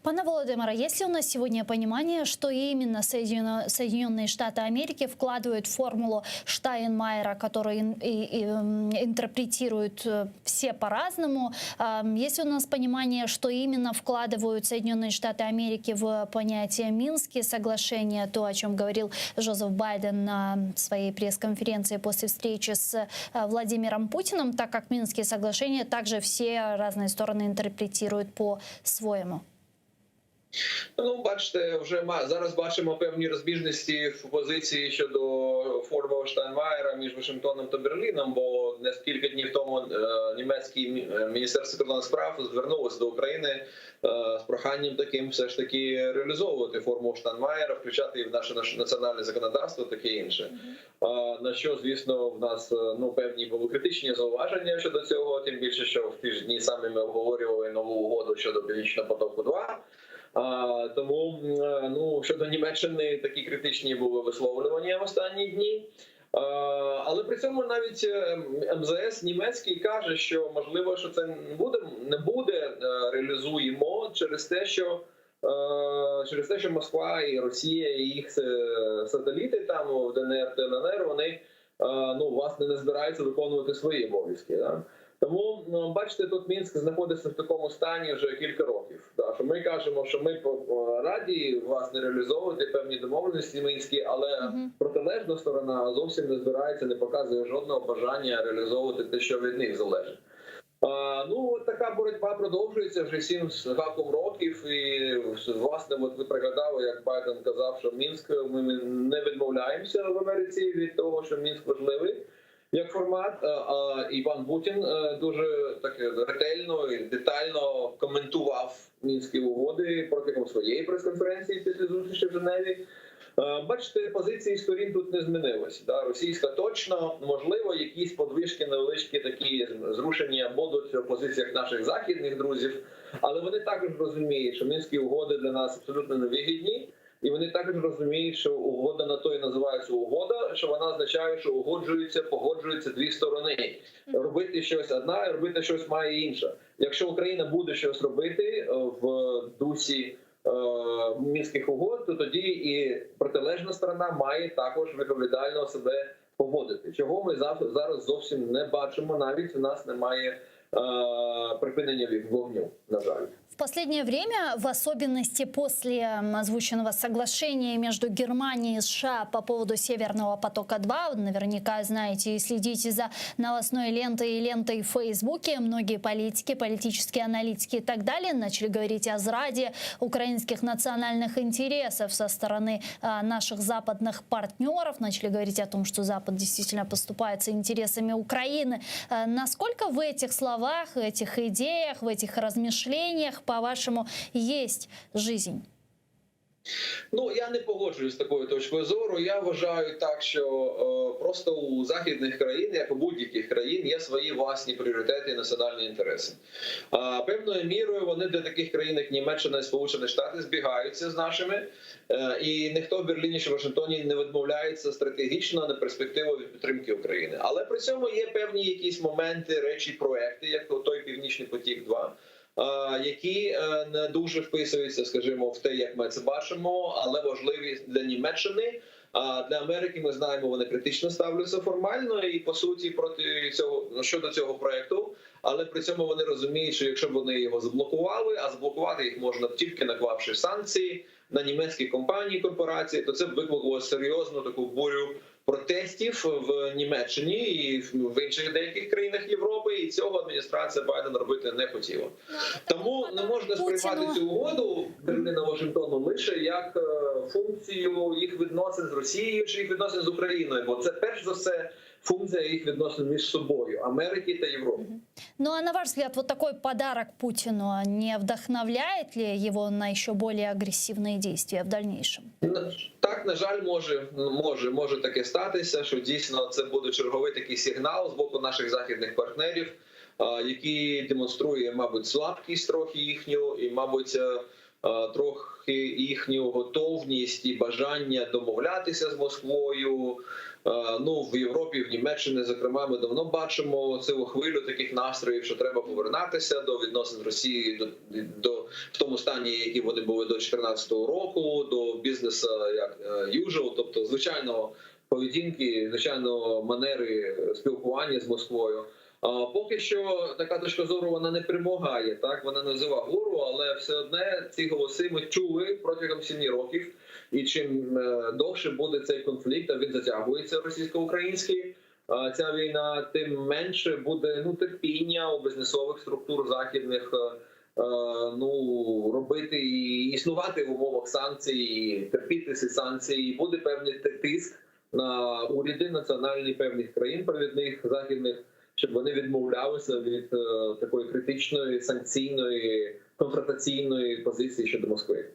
Пане Володимире, есть ли у нас сегодня понимание, что именно Соединенные Соединенные Штаты Америки вкладывают в формулу Штайнмайера, которую ин- и- и, м, интерпретируют э, все по-разному? Ам, Есть ли у нас понимание, что именно вкладывают Соединенные Штаты Америки в понятие Минские соглашения, то, о чем говорил Жозеф Байден на своей пресс-конференции после встречи с э, Владимиром Путиным, так как Минские соглашения также все разные стороны интерпретируют по-своему? Ну, бачите, вже ма- зараз бачимо певні розбіжності в позиції щодо формули Штайнмаєра між Вашингтоном та Берліном. Бо не кілька днів тому е, німецьке мі- е, міністерство закордонних справ звернулося до України е, з проханням таким все ж таки реалізовувати формулу Штайнмаєра, включати її в наше наше національне законодавство, таке інше. А, На що, звісно, в нас е, ну певні були критичні зауваження щодо цього, тим більше, що в ті ж дні саме ми обговорювали нову угоду щодо Північного потоку 2 а, тому м, е, ну щодо Німеччини такі критичні були висловлювання в останні дні. А, але при цьому навіть е, МЗС німецький каже, що можливо, що це не буде не буде е, реалізуємо через те, що е, через те, що Москва і Росія і їх е, сателіти там в ДНР та ЛНР, вони е, ну власне не збираються виконувати свої обов'язки. Да? Тому ну, бачите, тут Мінськ знаходиться в такому стані вже кілька років. Да, що ми кажемо, що ми по- раді власне реалізовувати певні домовленості мінські, але протилежна сторона зовсім не збирається, не показує жодного бажання реалізовувати те, що від них залежить. А, ну от така боротьба продовжується вже сім з гаком років. І власне, от ви пригадали, як Байден казав, що Мінськ ми не відмовляємося в Америці від того, що Мінськ важливий як формат. А, а і пан Путін е, дуже так ретельно і детально коментував мінські угоди протягом своєї прес-конференції після зустрічі в Женеві. Е, Бачите, позиції сторін тут не змінилися. Да? Російська точно, можливо, якісь подвижки невеличкі такі зрушення будуть в позиціях наших західних друзів, але вони також розуміють, що мінські угоди для нас абсолютно невигідні. І вони також розуміють, що угода на то і називається угода, що вона означає, що угоджуються, погоджуються дві сторони. Робити щось одна, і робити щось має інша. Якщо Україна буде щось робити е, в дусі е, мінських угод, то тоді і протилежна сторона має також відповідально себе поводити. Чого ми зав- зараз зовсім не бачимо, навіть у нас немає е, припинення вогню, на жаль. В последнее время, в особенности после м, озвученного соглашения между Германией и США по поводу Северного потока-2, вы наверняка знаете и следите за новостной лентой и лентой в Фейсбуке, многие политики, политические аналитики и так далее начали говорить о зраде украинских национальных интересов со стороны а, наших западных партнеров, начали говорить о том, что Запад действительно поступается интересами Украины. А, Насколько в этих словах, в этих идеях, в этих размышлениях, по-вашему, есть жизнь? Ну я не погоджуюсь з такою точкою зору. Я вважаю так, що е, просто у західних країн, як у будь-яких країн, є свої власні пріоритети і національні інтереси. А, певною мірою вони для таких країн, як Німеччина і Сполучені Штати, збігаються з нашими, Е, і ніхто в Берліні чи Вашингтоні не відмовляється стратегічно на перспективу від підтримки України. Але при цьому є певні якісь моменти, речі, проекти, як той Північний потік 2 які е, не дуже вписуються, скажімо, в те, як ми це бачимо, але важливі для Німеччини. А для Америки ми знаємо, вони критично ставляться формально і по суті проти цього щодо цього проекту. Але при цьому вони розуміють, що якщо б вони його заблокували, а заблокувати їх можна тільки наклавши санкції на німецькі компанії, корпорації, то це б викликало серйозну таку бурю протестів в Німеччині і в інших деяких країнах Європи. І цього адміністрація Байдена робити не хотіла. Тому не можна сприймати цю угоду Берліна Вашингтону лише як е, функцію їх відносин з Росією чи їх відносин з Україною, бо це перш за все функція їх відносин між собою Америки та Європи. Ну а на ваш взгляд, вот такой подарок Путину не вдохновляет ли его на еще более агрессивные действия в дальнейшем? Так, на жаль, може, може, може таке статися, що дійсно це буде черговий такий сигнал з боку наших західних партнерів, який демонструє, мабуть, слабкість трохи їхню, і, мабуть, е, трохи їхню готовність і бажання домовлятися з Москвою. Ну в Європі, в Німеччині, зокрема, ми давно бачимо цю хвилю таких настроїв, що треба повернатися до відносин з Росією до, до в тому стані, які вони були до 2014 року, до бізнесу як е, usual, тобто звичайного поведінки, звичайно, манери спілкування з Москвою. А поки що така точка зору вона не перемагає, так вона не взяла гору, але все одне ці голоси ми чули протягом семи років. І чим е, довше буде цей конфлікт, а він затягується російсько-український, ця війна, тим менше буде ну терпіння у бізнесових структур західних. е, е, Ну, робити і існувати в умовах санкцій, і терпіти ці санкції, і буде певний тиск на уряди національні певних країн провідних західних, щоб вони відмовлялися від е, такої критичної санкційної конфронтаційної позиції щодо Москви.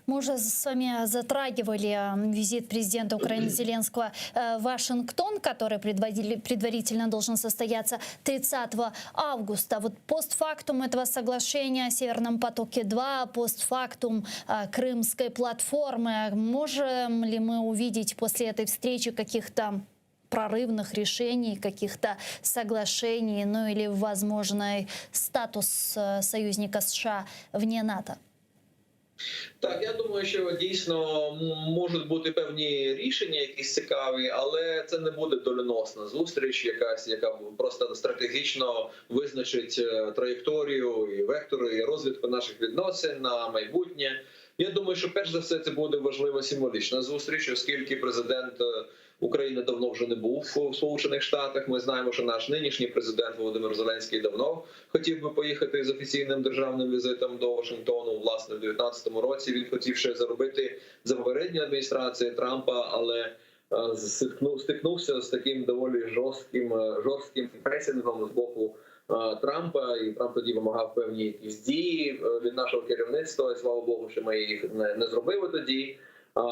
Мы уже с вами затрагивали э, визит президента Украины Зеленского э, в Вашингтон, который предварительно должен состояться 30 августа. Вот постфактум этого соглашения о Северном потоке-2, постфактум э, Крымской платформы, можем ли мы увидеть после этой встречи каких-то прорывных решений, каких-то соглашений, ну или возможный статус э, союзника США вне НАТО? Так, я думаю, що дійсно можуть бути певні рішення, якісь цікаві, але це не буде доленосна зустріч, якась, яка просто стратегічно визначить е, траєкторію і вектори і розвитку наших відносин на майбутнє. Я думаю, що перш за все це буде важлива символічна зустріч, оскільки президент е, України давно вже не був у Сполучених Штатах. Ми знаємо, що наш нинішній президент Володимир Зеленський давно хотів би поїхати з офіційним державним візитом до Вашингтону. Власне, в 2019 році він хотів ще заробити за попередньої адміністрації Трампа, але е, стикнувся з таким доволі жорстким е, жорстким пресингом з боку е, Трампа, і Трамп тоді вимагав певні якісь дії від нашого керівництва. І слава Богу, що ми їх не, не зробили тоді.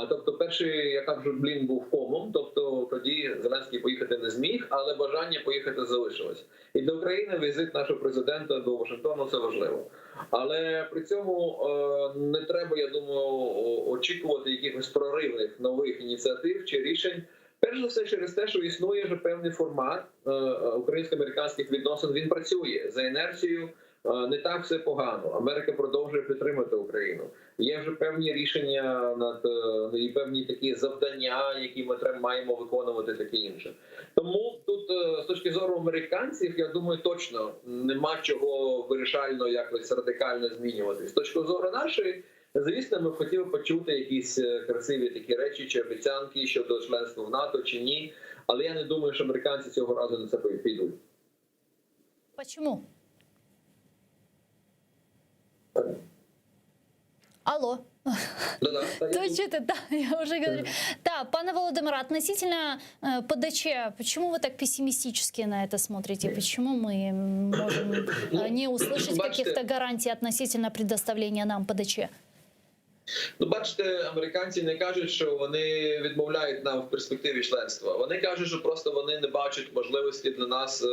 Тобто, перший, я кажу, блін був комом. Тобто тоді Зеленський поїхати не зміг, але бажання поїхати залишилось. І для України візит нашого президента до Вашингтону це важливо. Але при цьому е, не треба, я думаю, очікувати якихось проривних нових ініціатив чи рішень. Перш за все, через те, що існує вже певний формат е, е, українсько-американських відносин. Він працює за інерцією. Е, Не так все погано. Америка продовжує підтримати Україну. Є вже певні рішення над е, і певні такі завдання, які ми треба маємо виконувати, таке інше. Тому тут, е, з точки зору американців, я думаю, точно нема чого вирішально якось радикально змінювати. З точки зору нашої, звісно, ми б хотіли почути якісь красиві такі речі чи обіцянки щодо членства в НАТО чи ні. Але я не думаю, що американці цього разу на це підуть. Почему? Алло. Да-да, То что-то, да, я уже говорю. Да, пане Володимир, относительно э, ПДЧ, почему вы так пессимистически на это смотрите? Почему мы можем э, не услышать каких-то гарантий относительно предоставления нам ПДЧ? Ну, бачите, американці не кажуть, що вони відмовляють нам в перспективі членства. Вони кажуть, що просто вони не бачать можливості для нас е,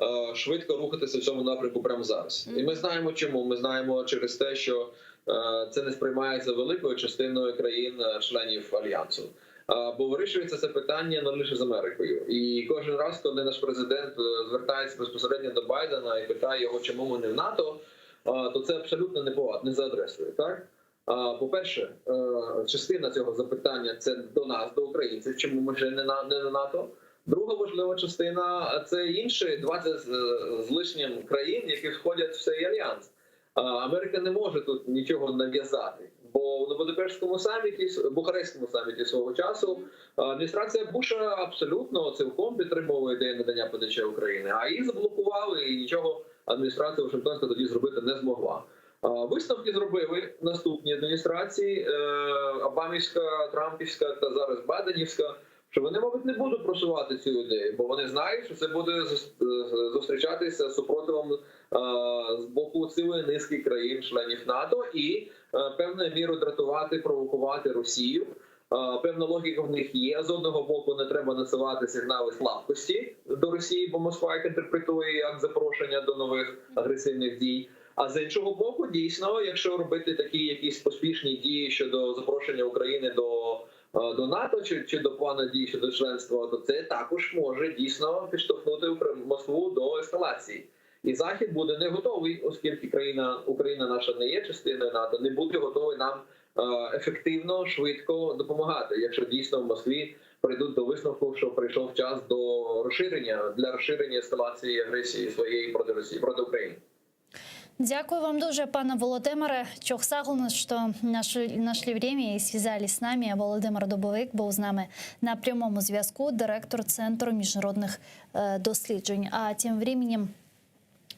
е, швидко рухатися в цьому напрямку прямо зараз. І ми знаємо, чому. Ми знаємо через те, що е, це не сприймається великою частиною країн-членів альянсу. Е, Бо вирішується це питання не лише з Америкою, і кожен раз, коли наш президент е, звертається безпосередньо до Байдена і питає його, чому ми не в НАТО, е, то це абсолютно не по не за адресою, так. А, По-перше, е, частина цього запитання це до нас, до українців, чому ми вже не на не на НАТО. Друга важлива частина це інші 20 з, з лишнім країн, які входять в цей альянс. А, Америка не може тут нічого нав'язати, бо на Будапештському саміті, Бухарестському саміті свого часу адміністрація Буша абсолютно цілком підтримувала ідею надання ПДЧ України, а її заблокували, і нічого адміністрація Вашингтонська тоді зробити не змогла. А, Висновки зробили наступні адміністрації е, Обамівська, Трампівська та зараз Байденівська, що вони, мабуть, не будуть просувати цю ідею, бо вони знають, що це буде зус- е, зустрічатися з супротивом е, з боку цілої низки країн-членів НАТО і е, певною мірою дратувати, провокувати Росію. Е, Певна логіка в них є. З одного боку, не треба насилати сигнали слабкості до Росії, бо Москва їх інтерпретує як запрошення до нових агресивних дій. А з іншого боку, дійсно, якщо робити такі якісь поспішні дії щодо запрошення України до, е, до НАТО чи, чи до плану дій щодо членства, то це також може дійсно підштовхнути Укра- Москву до ескалації. І Захід буде не готовий, оскільки країна Україна наша не є частиною НАТО, не буде готовий нам е, ефективно, швидко допомагати, якщо дійсно в Москві прийдуть до висновку, що прийшов час до розширення для розширення ескалації агресії своєї проти Росії проти України. Дякую вам дуже, пане Володимире. Çoq sağ oluñız, что нашли, нашли время и связались с нами. Володимир Дубовик був з нами на прямому зв'язку, директор Центру міжнародних е, досліджень. А тем временем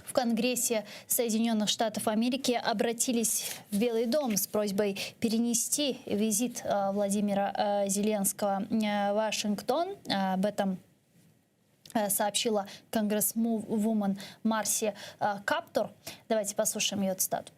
в Конгрессе Соединенных Штатов Америки обратились в Белый дом с просьбой перенести визит э, Владимира э, Зеленского э, в Вашингтон. Об этом э, сообщила конгрессвумен Марси э, Каптор. Давайте послушаем ее цитату.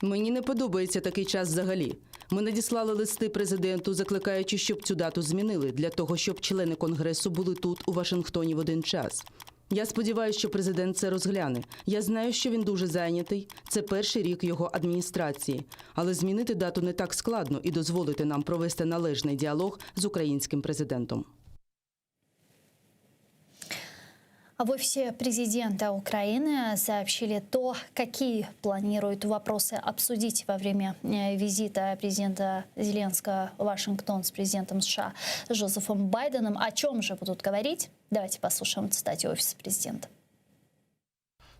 Мені не подобається такий час взагалі. Ми надіслали листи президенту, закликаючи, щоб цю дату змінили для того, щоб члени конгресу були тут, у Вашингтоні, в один час. Я сподіваюся, що президент це розгляне. Я знаю, що він дуже зайнятий. Це перший рік його адміністрації. Але змінити дату не так складно і дозволити нам провести належний діалог з українським президентом. А в офисе президента Украины сообщили то, какие планируют вопросы обсудить во время э, визита президента Зеленского в Вашингтон с президентом США Джозефом Байденом. О чем же будут говорить? Давайте послушаем цитате офиса президента.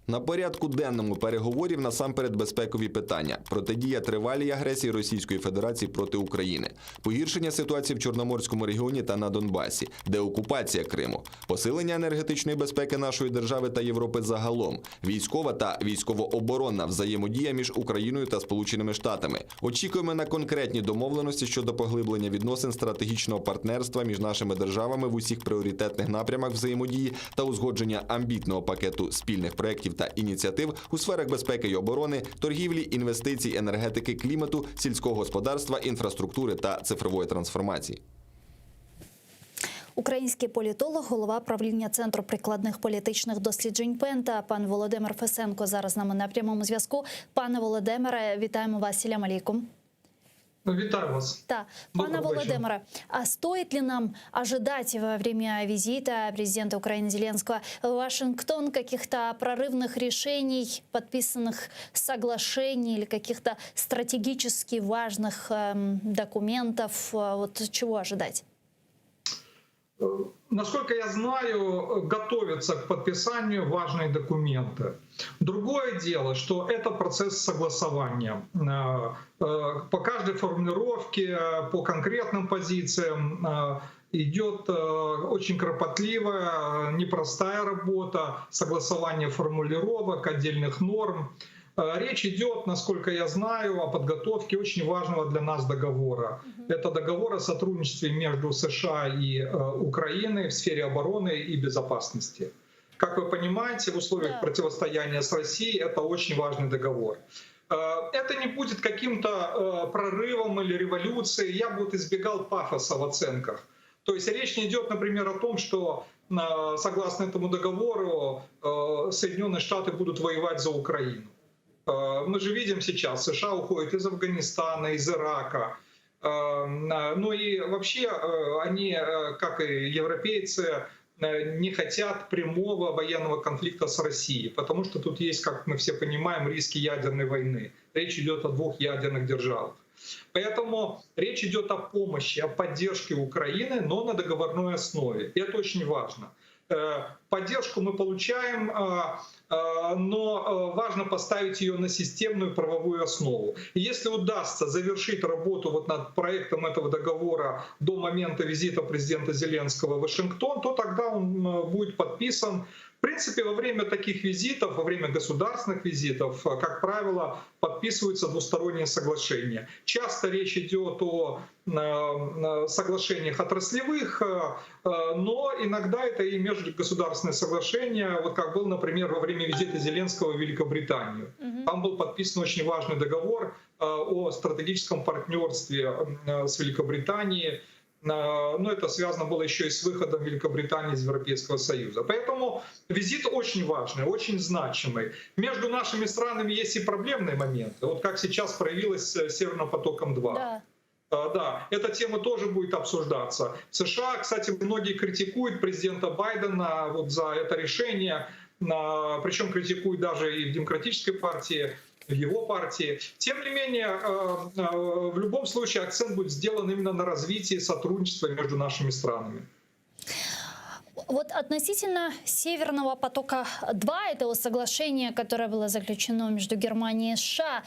На порядку денному переговорів насамперед безпекові питання, протидія тривалій агресії Російської Федерації проти України, погіршення ситуації в Чорноморському регіоні та на Донбасі, деокупація Криму, посилення енергетичної безпеки нашої держави та Європи загалом, військова та військово-оборонна взаємодія між Україною та Сполученими Штатами. Очікуємо на конкретні домовленості щодо поглиблення відносин стратегічного партнерства між нашими державами в усіх пріоритетних напрямах взаємодії та узгодження амбітного пакету спільних проєктів та ініціатив у сферах безпеки й оборони, торгівлі, інвестицій, енергетики, клімату, сільського господарства, інфраструктури та цифрової трансформації. Український політолог, голова правління Центру прикладних політичних досліджень Пента, пан Володимир Фесенко зараз з нами на прямому зв'язку. Пане Володимире, вітаємо вас. Селям алейкум. Вітаю вас. Да. Пане Доброго вечора. Володимире, а стоит ли нам ожидать во время визита президента Украины Зеленского в Вашингтон каких-то прорывных решений, подписанных соглашений или каких-то стратегически важных эм, документов? Э, Вот чего ожидать? Насколько я знаю, готовятся к подписанию важные документы. Другое дело, что это процесс согласования. Э, э, По каждой формулировке, по конкретным позициям э, идет э, очень кропотливая, непростая работа, согласование формулировок, отдельных норм. Э, Речь идет, насколько я знаю, о подготовке очень важного для нас договора. Это договор о сотрудничестве между США и э, Украиной в сфере обороны и безопасности. Как вы понимаете, в условиях противостояния с Россией это очень важный договор. Это не будет каким-то прорывом или революцией. Я бы вот избегал пафоса в оценках. То есть речь не идет, например, о том, что согласно этому договору Соединенные Штаты будут воевать за Украину. Мы же видим сейчас, США уходят из Афганистана, из Ирака. Ну и вообще они, как и европейцы, не хотят прямого военного конфликта с Россией, потому что тут есть, как мы все понимаем, риски ядерной войны. Речь идет о двух ядерных державах. Поэтому речь идет о помощи, о поддержке Украины, но на договорной основе. И это очень важно. Поддержку мы получаем, но важно поставить ее на системную правовую основу. И если удастся завершить работу вот над проектом этого договора до момента визита президента Зеленского в Вашингтон, то тогда он будет подписан. В принципе, во время таких визитов, во время государственных визитов, как правило, подписываются двусторонние соглашения. Часто речь идет о соглашениях отраслевых, но иногда это и межгосударственные соглашения, вот как был, например, во время визита Зеленского в Великобританию. Там был подписан очень важный договор о стратегическом партнерстве с Великобританией. Но это связано было еще и с выходом Великобритании из Европейского Союза. Поэтому визит очень важный, очень значимый. Между нашими странами есть и проблемные моменты. Вот как сейчас проявилось с Северным потоком-2. Да. Да, эта тема тоже будет обсуждаться. В США, кстати, многие критикуют президента Байдена вот за это решение, причем критикуют даже и в Демократической партии, в его партии. Тем не менее, в любом случае акцент будет сделан именно на развитии сотрудничества между нашими странами. Вот относительно Северного потока-2, этого соглашения, которое было заключено между Германией и США,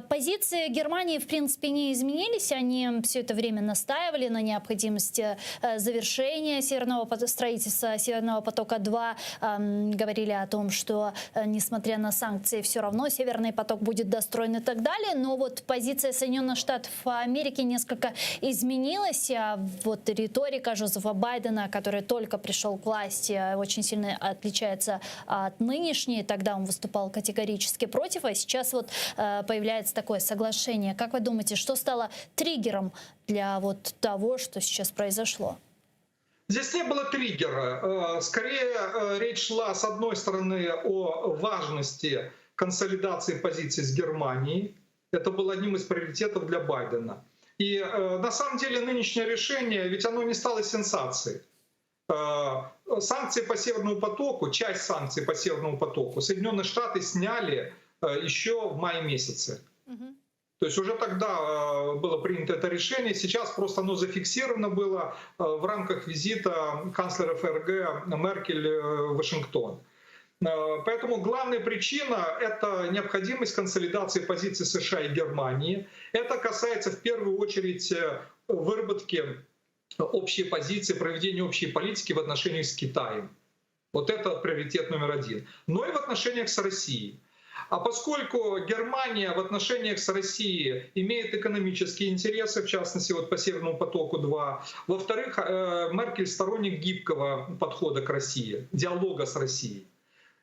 позиции Германии, в принципе, не изменились. Они все это время настаивали на необходимости завершения северного строительства Северного потока-2. Говорили о том, что, несмотря на санкции, все равно Северный поток будет достроен и так далее. Но вот позиция Соединенных Штатов Америки несколько изменилась. А вот риторика Жозефа Байдена, который только пришел к власти, очень сильно отличается от нынешней. Тогда он выступал категорически против, а сейчас вот появляется такое соглашение. Как вы думаете, что стало триггером для вот того, что сейчас произошло? Здесь не было триггера. Скорее, речь шла, с одной стороны, о важности консолидации позиций с Германией. Это было одним из приоритетов для Байдена. И на самом деле нынешнее решение, ведь оно не стало сенсацией. Санкции по Северному потоку, часть санкций по Северному потоку Соединенные Штаты сняли еще в мае месяце. То есть уже тогда было принято это решение, сейчас просто оно зафиксировано было в рамках визита канцлера ФРГ Меркель в Вашингтон. Поэтому главная причина — это необходимость консолидации позиций США и Германии. Это касается в первую очередь выработки общей позиции, проведения общей политики в отношениях с Китаем. Вот это приоритет номер один. Но и в отношениях с Россией. А поскольку Германия в отношениях с Россией имеет экономические интересы, в частности, вот по Северному потоку-2, во-вторых, Меркель сторонник гибкого подхода к России, диалога с Россией.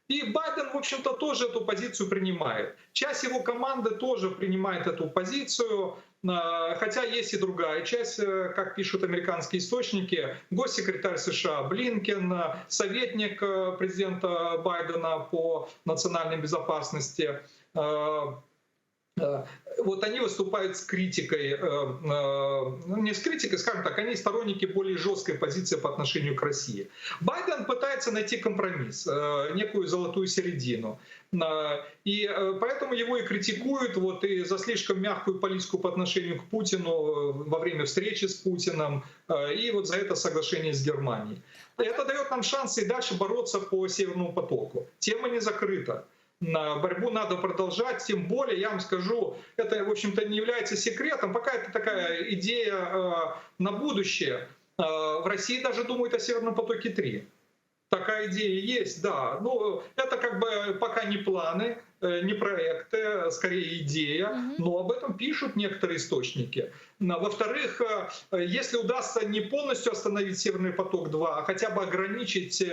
И Байден, в общем-то, тоже эту позицию принимает. Часть его команды тоже принимает эту позицию, хотя есть и другая часть, как пишут американские источники, госсекретарь США Блинкен, советник президента Байдена по национальной безопасности. Вот они выступают с критикой, ну, не с критикой, скажем так, они сторонники более жесткой позиции по отношению к России. Байден пытается найти компромисс, некую золотую середину. И поэтому его и критикуют вот, и за слишком мягкую политику по отношению к Путину во время встречи с Путиным, и вот за это соглашение с Германией. Это дает нам шансы и дальше бороться по Северному потоку. Тема не закрыта. Борьбу надо продолжать, тем более, я вам скажу, это, в общем-то, не является секретом, пока это такая идея на будущее. В России даже думают о Северном потоке-3. Такая идея есть, да. Но это как бы пока не планы, не проекты, скорее идея, но об этом пишут некоторые источники. Во-вторых, если удастся не полностью остановить Северный поток-2, а хотя бы ограничить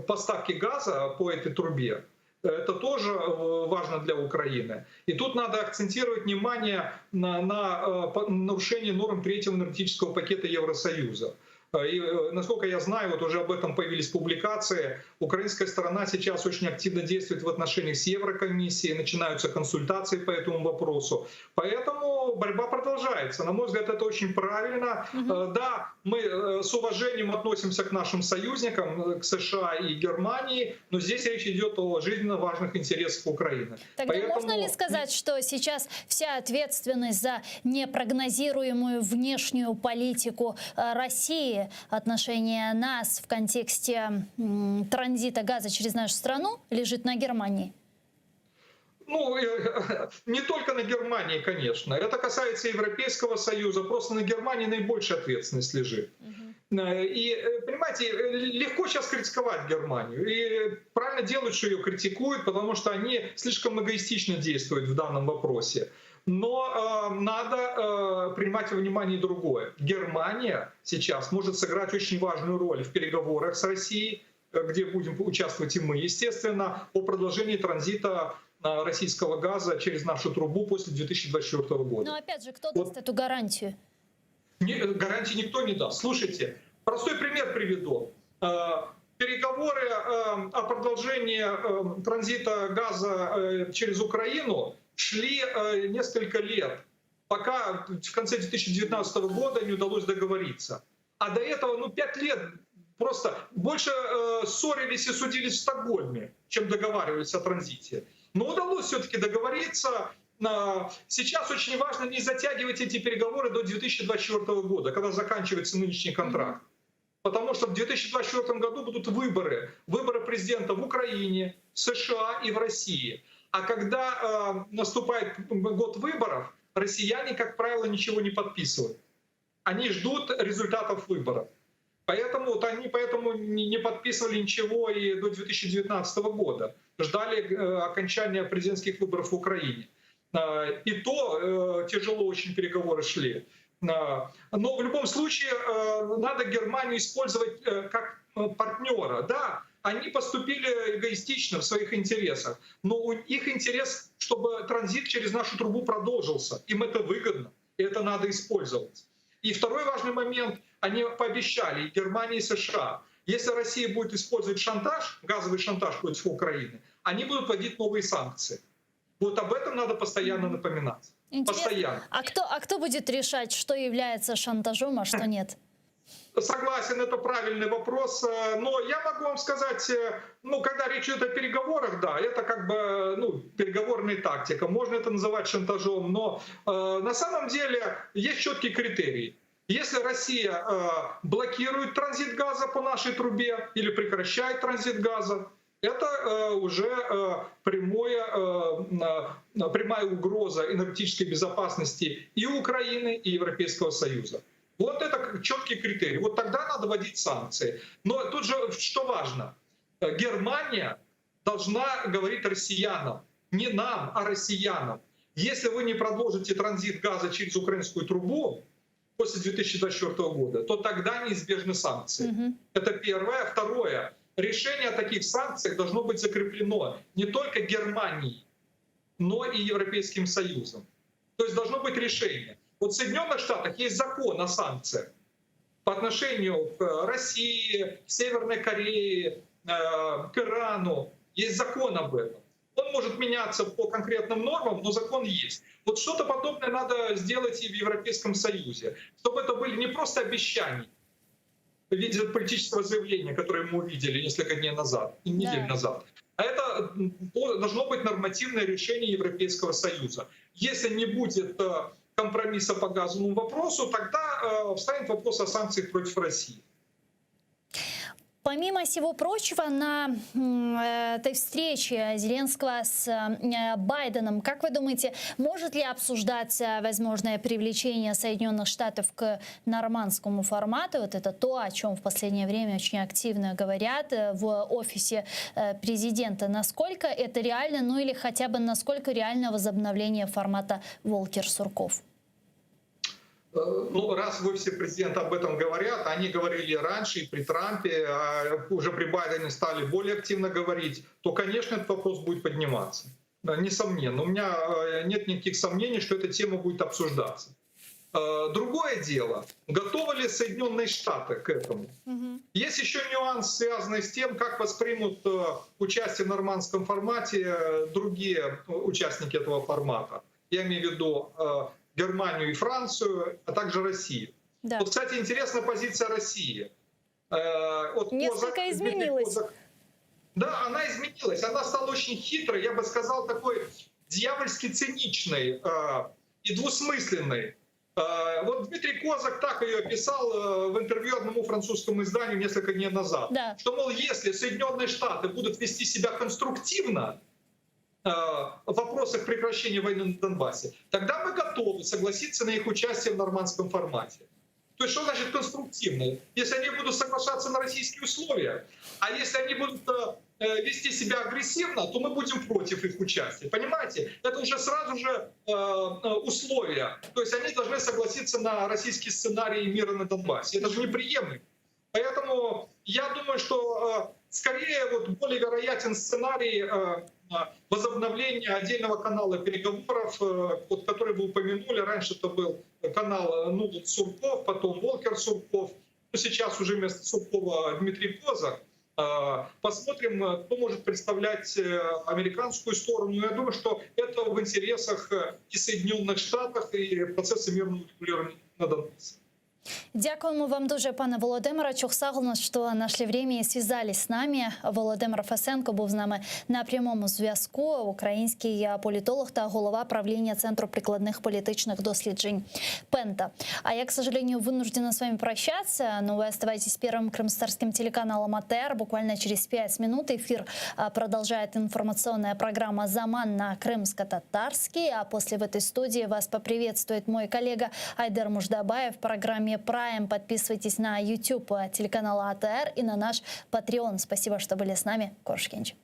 поставки газа по этой трубе, Это тоже э, важно для Украины. И тут надо акцентировать внимание на, на э, нарушение норм третьего энергетического пакета Евросоюза. Э, и, э, насколько я знаю, вот уже об этом появились публикации, украинская сторона сейчас очень активно действует в отношениях с Еврокомиссией, начинаются консультации по этому вопросу. Поэтому борьба продолжается. На мой взгляд, это очень правильно. Угу. Да, мы с уважением относимся к нашим союзникам, к США и Германии, но здесь речь идет о жизненно важных интересах Украины. Тогда Поэтому... можно ли сказать, что сейчас вся ответственность за непрогнозируемую внешнюю политику России, отношение нас в контексте транзита газа через нашу страну лежит на Германии? Ну, не только на Германии, конечно. Это касается Европейского Союза. Просто на Германии наибольшая ответственность лежит. И, э, понимаете, легко сейчас критиковать Германию. И правильно делают, что ее критикуют, потому что они слишком эгоистично действуют в данном вопросе. Но э, надо э, принимать во внимание другое. Германия сейчас может сыграть очень важную роль в переговорах с Россией, э, где будем участвовать и мы, естественно, о продолжении транзита э, российского газа через нашу трубу после 2024 года. Но опять же, кто даст эту гарантию? Не, гарантии никто не даст. Слушайте, простой пример приведу. Э, переговоры о продолжении транзита газа через Украину шли э, несколько лет, пока в конце 2019 года не удалось договориться. А до этого, ну, пять лет просто больше э, ссорились и судились в Стокгольме, чем договаривались о транзите. Но удалось все-таки договориться. Сейчас очень важно не затягивать эти переговоры до 2024 года, когда заканчивается нынешний контракт. Потому что в 2024 году будут выборы. Выборы президента в Украине, в США и в России. А когда э, наступает год выборов, россияне, как правило, ничего не подписывают. Они ждут результатов выборов. Поэтому вот они поэтому не подписывали ничего и до 2019 года. Ждали э, окончания президентских выборов в Украине. Э, и то э, тяжело очень переговоры шли. Э, но в любом случае э, надо Германию использовать э, как партнера. Да, они поступили эгоистично в своих интересах, но у их интерес, чтобы транзит через нашу трубу продолжился. Им это выгодно, и это надо использовать. И второй важный момент, они пообещали и Германии, и США, если Россия будет использовать шантаж, газовый шантаж против Украины, они будут вводить новые санкции. Вот об этом надо постоянно напоминать. Интересно. Постоянно. А кто, а кто будет решать, что является шантажом, а что нет? Согласен, это правильный вопрос, э, но я могу вам сказать, э, ну, когда речь идет о переговорах, да, это как бы, ну, переговорная тактика, можно это называть шантажом, но э, на самом деле есть четкий критерий. Если Россия э, блокирует транзит газа по нашей трубе или прекращает транзит газа, это э, уже э, прямое, э, прямая угроза энергетической безопасности и Украины, и Европейского Союза. Вот это четкий критерий. Вот тогда надо вводить санкции. Но тут же что важно? Германия должна говорить россиянам, не нам, а россиянам. Если вы не продолжите транзит газа через украинскую трубу после 2024 года, то тогда неизбежны санкции. Угу. Это первое. Второе. Решение о таких санкциях должно быть закреплено не только Германией, но и Европейским Союзом. То есть должно быть решение. Вот в Соединенных Штатах есть закон о санкциях по отношению к России, к Северной Корее, э, к Ирану. Есть закон об этом. Он может меняться по конкретным нормам, но закон есть. Вот что-то подобное надо сделать и в Европейском Союзе, чтобы это были не просто обещания в виде политического заявления, которое мы увидели несколько дней назад, недель Да. назад, а это должно быть нормативное решение Европейского Союза. Если не будет э, компромисса по газовому вопросу, тогда э, встанет вопрос о санкциях против России. Помимо всего прочего, на э, этой встрече Зеленского с э, Байденом, как вы думаете, может ли обсуждаться возможное привлечение Соединенных Штатов к нормандскому формату? Вот это то, о чем в последнее время очень активно говорят э, в офисе президента. Насколько это реально, ну или хотя бы насколько реально возобновление формата Волкер-Сурков? Ну, раз в офисе президента об этом говорят, они говорили раньше и при Трампе, а уже при Байдене стали более активно говорить, то, конечно, этот вопрос будет подниматься. Несомненно. У меня э, нет никаких сомнений, что эта тема будет обсуждаться. Э, другое дело, готовы ли Соединенные Штаты к этому? Угу. Есть еще нюанс, связанный с тем, как воспримут э, участие в нормандском формате другие участники этого формата. Я имею в виду Германию и Францию, а также Россию. Да. Вот, кстати, интересна позиция России. От Несколько Козак, изменилась. Козак, да, она изменилась. Она стала очень хитрой, я бы сказал, такой дьявольски циничной и двусмысленной. Вот Дмитрий Козак так ее описал в интервью одному французскому изданию несколько дней назад. Да. Что, мол, если Соединенные Штаты будут вести себя конструктивно в вопросах прекращения войны на Донбассе, тогда мы готовы согласиться на их участие в нормандском формате. То есть что значит конструктивно? Если они будут соглашаться на российские условия, а если они будут вести себя агрессивно, то мы будем против их участия. Понимаете? Это уже сразу же условия. То есть они должны согласиться на российский сценарий мира на Донбассе. Это же неприемлемо. Поэтому я думаю, что скорее вот более вероятен сценарий возобновления отдельного канала переговоров, вот, который вы упомянули. Раньше это был канал Нуланд Сурков, потом Волкер Сурков. Ну, сейчас уже вместо Суркова Дмитрий Козак. Посмотрим, кто может представлять американскую сторону. Я думаю, что это в интересах и Соединенных Штатов, и процесса мирного урегулирования на Донбассе. Дякуємо вам дуже, пане Володимире. Çoq sağ oluñız, что нашли время и связались с нами. Володимир Фесенко був з нами на прямому зв'язку. Український політолог та голова правління Центру прикладних політичних досліджень Пента. А я, к сожалению, вынуждена с вами прощаться, но вы оставайтесь первым крымскотатарским телеканалом АТР. Буквально через 5 минут эфир продолжает информационная программа «Заман» на крымско-татарский. А после в этой студии вас поприветствует мой коллега Айдер Муждабаев в программе «Прайм». Подписывайтесь на YouTube телеканала АТР и на наш Patreon. Спасибо, что были с нами. Körüşkence.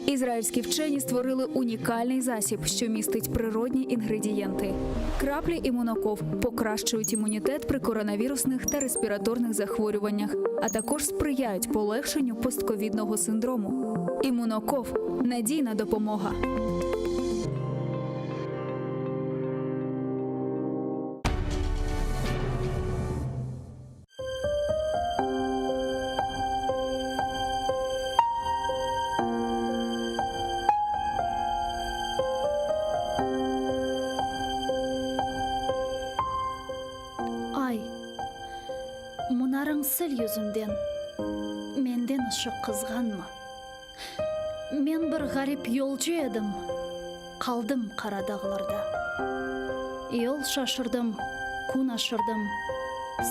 Ізраїльські вчені створили унікальний засіб, що містить природні інгредієнти. Краплі імуноков покращують імунітет при коронавірусних та респіраторних захворюваннях, а також сприяють полегшенню постковідного синдрому. Імуноков надійна допомога. Ay, munarıñ sil yüzüñden, Menden ışıq qızğanma. Men bir ğarip yolcu edim, Qaldım qara dağlarda. Yol şaşırdım, kün aşırdım,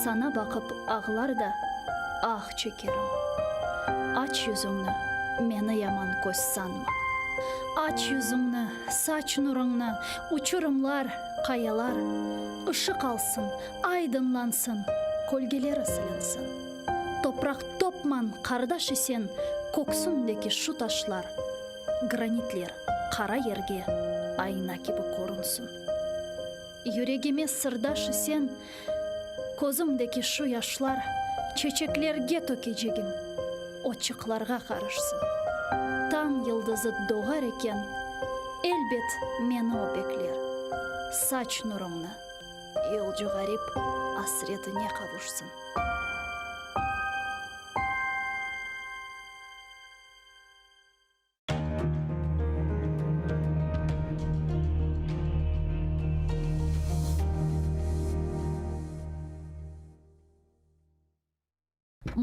Saña baqıp ağlar da, ah çekerim. Aç yüzüñni, meni yaman köz sanma. Aç yüzüñni, saç nurıñnı, Uçurımlar, qayalar ışıq alsın, Aydınlansın, kölgeleri silinsin. Topraq topman, qardaş isen, Köksündeki şu taşlar, granitler qara yerge ayna kibi körünsin. Yüregime sırdaş isen, közümdeki şu yaşlar çeçeklerge tökecegim, otçıqlarğa qarışsın. Tañ yıldızı doğar eken, elbet meni o bekler. Saç nurıñnı, yolcu ğarip asretine qavuşsın.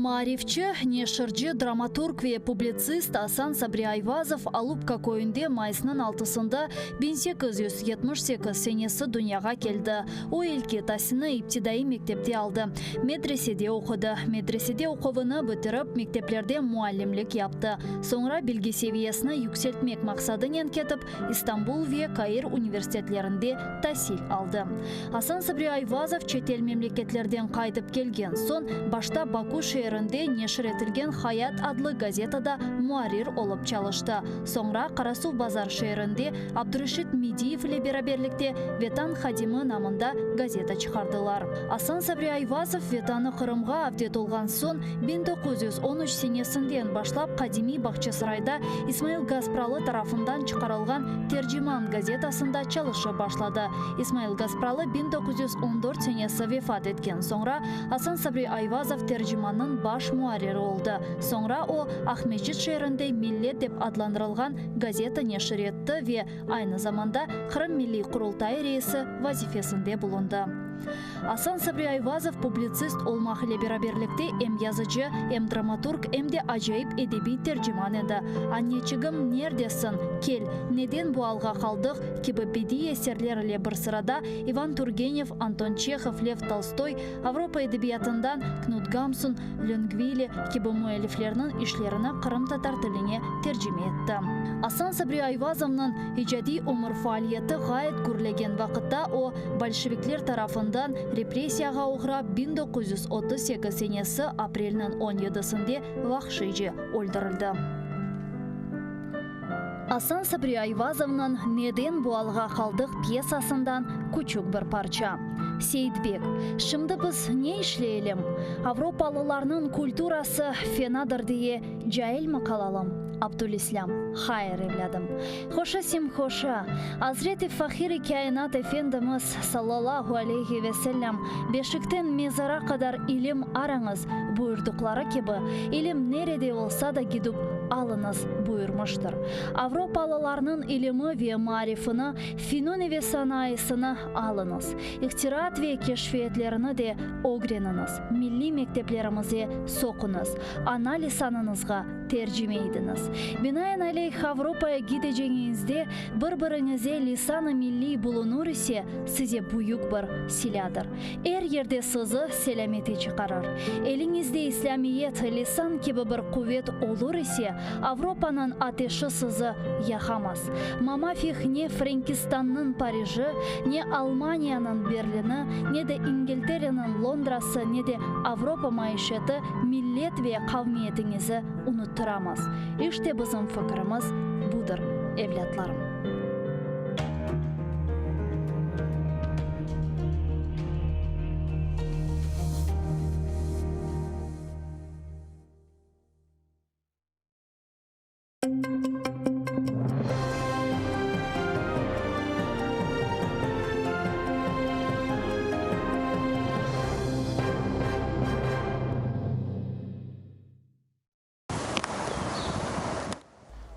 Maarifçi, neşirci, dramaturg ve publitsist Asan Sabri Ayvazov Alupka köyünde mayısnıñ altısında 1878 senesi dünyağa keldi. O ilki tasilni iptidaiy mektepte aldı, medresede oqudı. Medresede oquvını bitirip, mekteplerde muallimlik yaptı. Soñra bilgi seviyesini yükseltmek maqsadınen ketip, İstanbul ve Kair universitetlerinde tasil aldı. Asan Sabri Ayvazov çetel memleketlerden qaytıp kelgen soñ, başta Baku şeerinde neşir etilgen Hayat adlı gazetada muarrir olıp çalıştı. Soñra Qarasuvbazar şeerinde Abdureşit Mediyev ile beraberlikte Vetan hadimi namında gazeta çıqardılar. Asan Sabri Ayvazov Vetanı Qırımğa avdet olğan soñ, 1913 senesinden başlap qadimiy Bağçasarayda İsmail Gaspralı tarafından çıqarılğan Terciman gazetasında çalışıp başladı. İsmail Gaspralı 1914 senesi vefat etken soñra, Asan Sabri Ayvazov Tercimannıñ baş muarriri oldı. Soñra o, Aqmescit şeerinde Millet dep adlandırılğan gazeta neşir etti ve aynı zamanda Qırım Milliy Qurultayı reisi vazifesinde bulundı. Asan Sabri Ayvazov publitsist olmaq ile beraberlikte em yazıcı, em dramaturg, em de acayip edebiy terciman edi. Anneçigim, neredesiñ? Kel, Neden bu alğa qaldıq? kibi bediiy eserler ile bir sırada İvan Turgenev, Anton Çehov, Lev Tolstoy, Avropa edebiyatından Knut Gamsun, Löngvili kibi müelliflerniñ işlerini qırımtatar tiline tercime etti. Asan Sabri Ayvazovnıñ icadiy ömür faaliyeti ğayet gürlegen vaqıtta o, bolşevikler tarafından repressiyağa oğrap 1938 senesi aprelniñ on yedisinde vahşiyce öldürildi. Asan Sabri Ayvazovnıñ Neden bu alğa qaldıq pyesasından küçük bir parça. Seyitbek, Şimdi biz ne işleyelim? Avropalılarnıñ kulturası fenadır diye cailmi qalalım? Abdülislâm, Hayır, evlâdım. Hoşa simhoşa, Azret-i Fahir-i Kâinat Efendimiz, sallallahu aleyhi ve sellem, Beşikten mezara qadar ilim arañız, buyurdıqları kibi, ilim nerede olsa da gidip alıñız, buyurmıştır. Avropalılarnıñ ilimi ve maarifini, fünun ve sanayısını alıñız. İhtiraat ve keşfiyetlerini de ögreniñiz, milliy mekteplerimize soquñız, ana lisanıñızğa tercime idiñiz. Binaenaleyh, Avropaya gideceñiñizde bir-biriñize lisan-ı milliy bulunur ise, size büyük bir silâdır. Er yerde sizi selâmete çıqarır. Eliñizde İslâmiyet, lisan kibi bir quvet olur ise, Avropanıñ ateşi sizi yaqamaz. Mamafih ne Frenkistannıñ Pariji, ne Almaniyanıñ Berlini, ne de İngiltereniñ Londrası, ne de Avropa maişeti millet ve qavmiyetiñizi unuttıramaz. İşte bizim fikirimiz budır, evlâtlarım.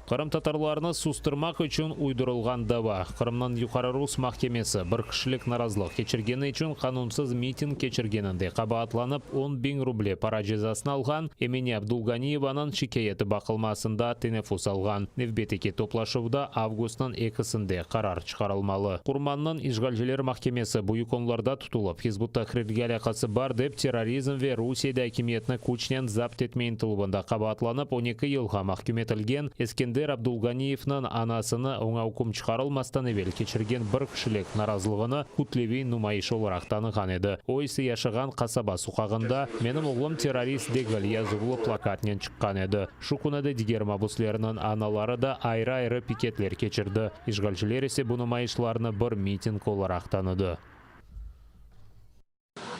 Qırımtatarlarnı sustırmaq içün uydurılğan dava, Qırımnıñ Yuqarı rus mahkemesi, bir kişilik narazılıq keçirgeni içün qanunsız miting keçirgeninde qabaatlanıp on biñ ruble para cezasını alğan Emine Abdulganiyevanıñ şikâyeti baqılmasında teneffüs alğan. Nevbetteki toplaşuvda avgustnıñ ekisinde qarar çıqarılmalı. Qurmannıñ işğalciler mahkemesi Büyük Onlarda tutulıp, Hizb ut-Tahrirge alâqası bar dep terrorizm ve Rusiyede akimiyetni küçnen zapt etme ıntıluvında qabaatlanıp 12 yılğa mahküm etilgen Eskender Abdulganiyevniñ anasını oña üküm çıqarılmastan evel keçirgen bir kişilik narazılığını kütleviy numayış olaraq tanığan edi. O ise yaşağan qasaba soqağında Menim oğlum terrorist degil yazuvlı plakatnen çıqqan edi. Şu künü de diger mabuslerniñ anaları da ayrı-ayrı piketler keçirdi, işğalciler ise bu numayışlarnı bir miting olaraq tanıdı.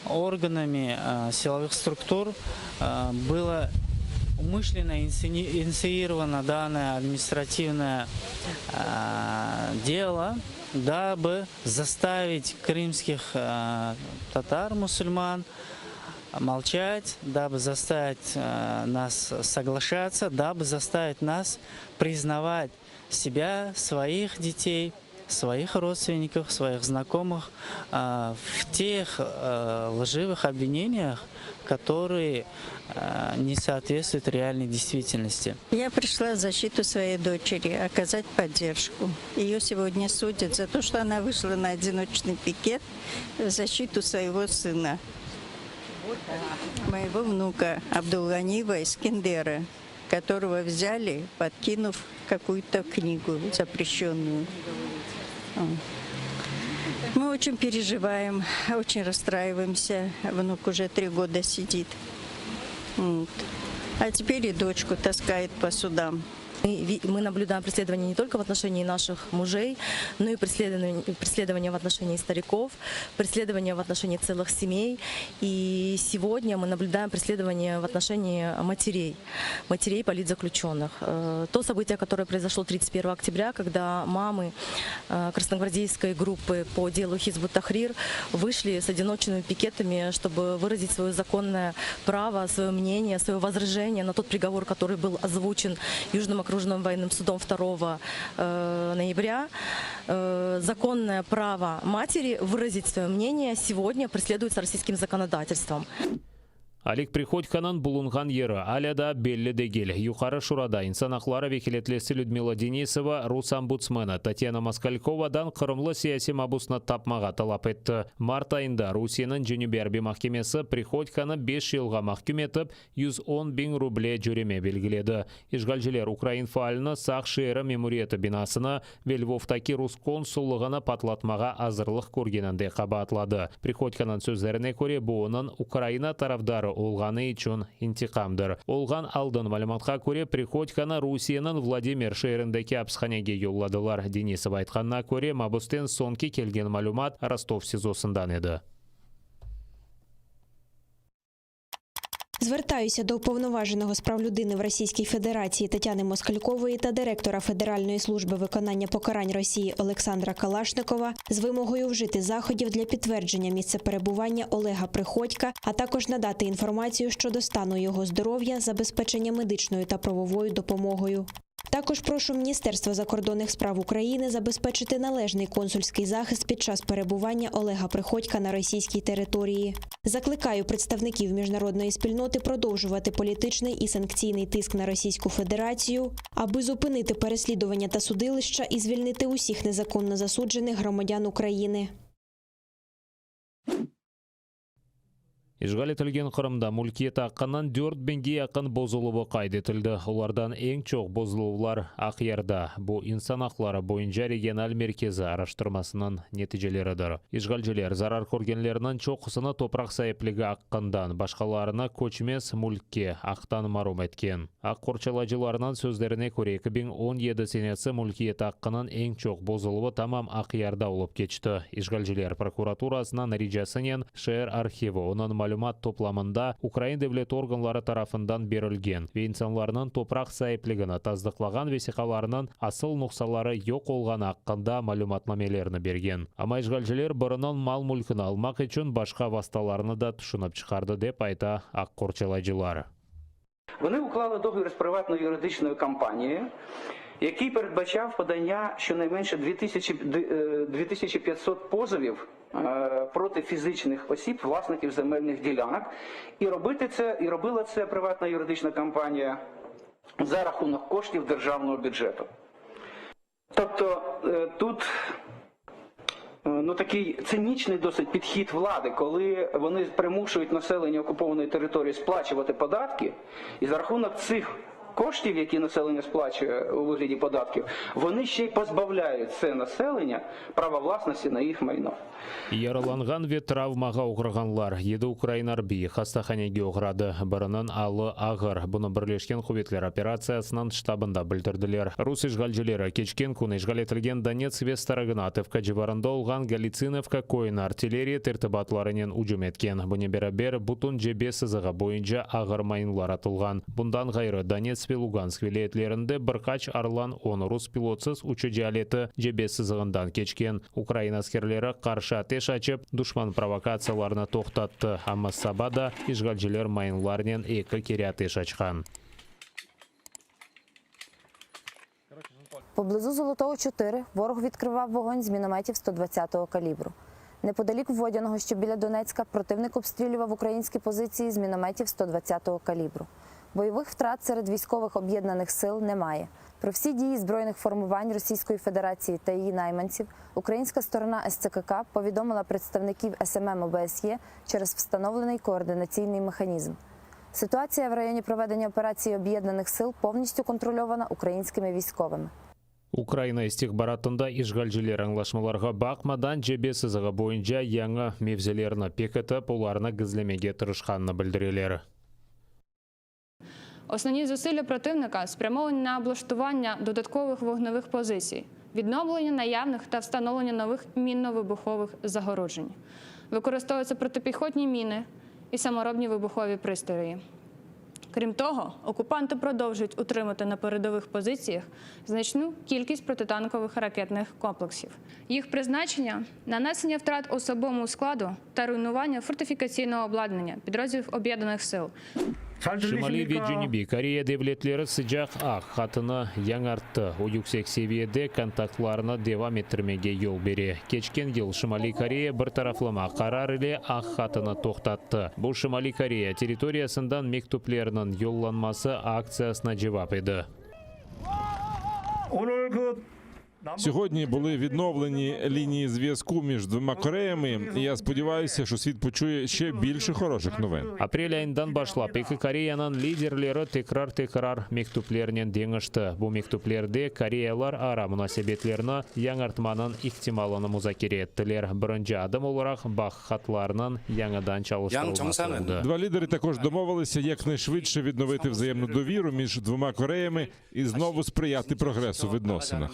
Organami silovıh struktur было умышленно инициировано данное административное дело, дабы заставить крымских татар, мусульман, молчать, дабы заставить нас соглашаться, дабы заставить нас признавать себя, своих детей. Своих родственников, своих знакомых в тех лживых обвинениях, которые не соответствуют реальной действительности. Я пришла в защиту своей дочери, оказать поддержку. Ее сегодня судят за то, что она вышла на одиночный пикет в защиту своего сына, моего внука Абдулганива Искендера, которого взяли, подкинув какую-то книгу запрещенную. Мы очень переживаем, очень расстраиваемся. Внук уже три года сидит. Вот. А теперь и дочку таскает по судам. Мы наблюдаем преследование не только в отношении наших мужей, но и преследование, преследование в отношении стариков, преследование в отношении целых семей. И сегодня мы наблюдаем преследование в отношении матерей, матерей политзаключенных. Э, то событие, которое произошло 31 октября, когда мамы э, красногвардейской группы по делу Хизбут Тахрир вышли с одиночными пикетами, чтобы выразить свое законное право, свое мнение, свое возражение на тот приговор, который был озвучен Южным окружным военным судом 2 э, ноября. Э, законное право матери выразить свое мнение сегодня преследуется российским законодательством. Oleg Prihodkonıñ bulunğan yeri alâ daa belli degil. Yuqarı Şurada insan aqları vekâletlisi Lüdmila Denisova rus ombudsmeni Tatyana Moskalkovadan qırımlı siyasiy mabusnı tapmağa talap etti. Mart ayında Rusiyeniñ Cenübiy arbiy mahkemesi Prihodkonı beş yılğa mahküm etip, 110 biñ ruble cöreme belgiledi. İşğalciler ukrain faalini Saq şeeri memuriyeti binasını ve Lvovtaki rus konsullığını patlatmağa azırlıq körgeninde qabaatladı. Prihodkonıñ sözlerine köre, bu onıñ Ukraina tarafdarı olğanı içün intiqamdır. Olğan aldın malümatqa köre, Prihodkonı Rusiyeniñ Vladimir şeerindeki apishanege yolladılar. Denisova aytqanına köre, mabüsten soñki kelgen malümat Rostov SİZOsından edi. Звертаюся до уповноваженого з прав людини в Російській Федерації Тетяни Москалькової та директора Федеральної служби виконання покарань Росії Олександра Калашникова з вимогою вжити заходів для підтвердження місцеперебування Олега Приходька, а також надати інформацію щодо стану його здоров'я, забезпечення медичною та правовою допомогою. Також прошу Міністерство закордонних справ України забезпечити належний консульський захист під час перебування Олега Приходька на російській території. Закликаю представників міжнародної спільноти продовжувати політичний і санкційний тиск на Російську Федерацію, аби зупинити переслідування та судилища і звільнити усіх незаконно засуджених громадян України. İşğal etilgen Qırımda mülkiyet aqqınıñ dört biñge yaqın bozuluvı qayd etildi. Olardan eñ çoq bozuluvlar Aqyarda. Bu, İnsan aqları boyunca regional merkezi araştırmasınıñ neticeleridir. İşğalciler zarar körgenlerniñ çoqusını topraq saipligi aqqından, başqalarını köçmez mülkke aqtan marum etken. Aq qorçalayıcılarnıñ sözlerine köre, 2017 senesi mülkiyet aqqınıñ eñ çoq bozuluvı tamam Aqyarda olıp keçti. İşğalciler prokuraturasınıñ ricasınen şeer arhivi, onıñ malümat toplamında ukrain devlet organları tarafından berilgen ve insanlarnıñ topraq saipligini tasdıqlağan vesiqalarnıñ asıl nuhsaları yoq olğanı aqqında malümatnamelerni bergen. Amma işğalciler biriniñ mal-mülkini almaq içün başqa vastalarnı da tüşünip çıqardı, dep ayta aq qorçalayıcılar. Вони уклали договір з приватною юридичною компанією, який передбачав подання щонайменше 2500 позовів проти фізичних осіб, власників земельних ділянок. І робити це, і робила це приватна юридична компанія за рахунок коштів державного бюджету. Тобто тут ну, такий цинічний досить підхід влади, коли вони примушують населення окупованої території сплачувати податки, і за рахунок цих коштів, які населення сплачує у вигляді податків, вони ще й позбавляють це населення права власності на їх майно. Yaralanğan ve travmağa oğrağanlar, yedi ukrain arbiyi hastahanege oğradı. Biriniñ alı ağır. Bunı Birleşken quvetler operatsiyasınıñ ştabında bildirdiler. Rus işğalcileri keçken kün işğal etilgen Donetsk ve Starognatovka civarında olğan Galitsinovka köyüne artilleriya tertibatlarınen ücüm etken. Bunen beraber, bütün cebe sızığı boyunca ağır mayınlar atılğan. Bundan ğayrı, Donetsk ve Lugansk vilâyetlerinde bir qaç Orlan-on rus pilotsız uçucı aleti cebe sızığından keçken. Ukrain askerleri qarşı ateş açıp, duşman provokatsiyalarını toqtattı, amma saba da işğalciler mayınlarnen eki kere ateş açqan. Поблизу Золотого 4 ворог відкривав вогонь з мінометів 120-го калібру. Неподалік Водяного, що біля Донецька, противник обстрілював українські позиції з мінометів 120-го калібру. Бойових втрат серед військових об'єднаних сил немає. Про всі дії збройних формувань Російської Федерації та її найманців українська сторона СЦКК повідомила представників СММ ОБСЄ через встановлений координаційний механізм. Ситуація в районі проведення операції об'єднаних сил повністю контрольована українськими військовими. Ukraina istihbaratında işğalciler añlaşmalarğa baqmadan cebe sızığı boyunca yañı mevzilerni pekitip, olarnı gizlemege tırışqanını bildireler. Основні зусилля противника спрямовані на облаштування додаткових вогневих позицій, відновлення наявних та встановлення нових мінно-вибухових загороджень. Використовуються протипіхотні міни і саморобні вибухові пристрої. Крім того, окупанти продовжують утримати на передових позиціях значну кількість протитанкових ракетних комплексів. Їх призначення нанесення втрат особовому складу та руйнування фортифікаційного обладнання підрозділів об'єднаних сил. Şimaliy ve Cenübiy Koreya devletleri sıcaq ağ hatını yañarttı. O, yüksek seviyede kontaktlarnı devam ettirmege yol bere. Keçken yıl Şimaliy Koreya bir taraflama qarar ile ağ hatını toqtattı. Bu, Şimaliy Koreya territoriyasından mektüplerniñ yollanması aktsiyasına cevap edi. Сьогодні були відновлені лінії зв'язку між двома Кореями. І я сподіваюся, що світ почує ще більше хороших новин. Aprel ayından başlap eki Koreyanıñ liderleri tekrar-tekrar mektüplernen deñişti. Bu mektüplerde Koreyalar ara munasebetlerni yañartmanıñ ihtimalını muzakere ettiler. Birinci adım olaraq bağ hatlarınıñ yañıdan çalıştırılması oldı. Два лідери також домовилися якнайшвидше відновити взаємну довіру між двома Кореями і знову сприяти прогресу в відносинах.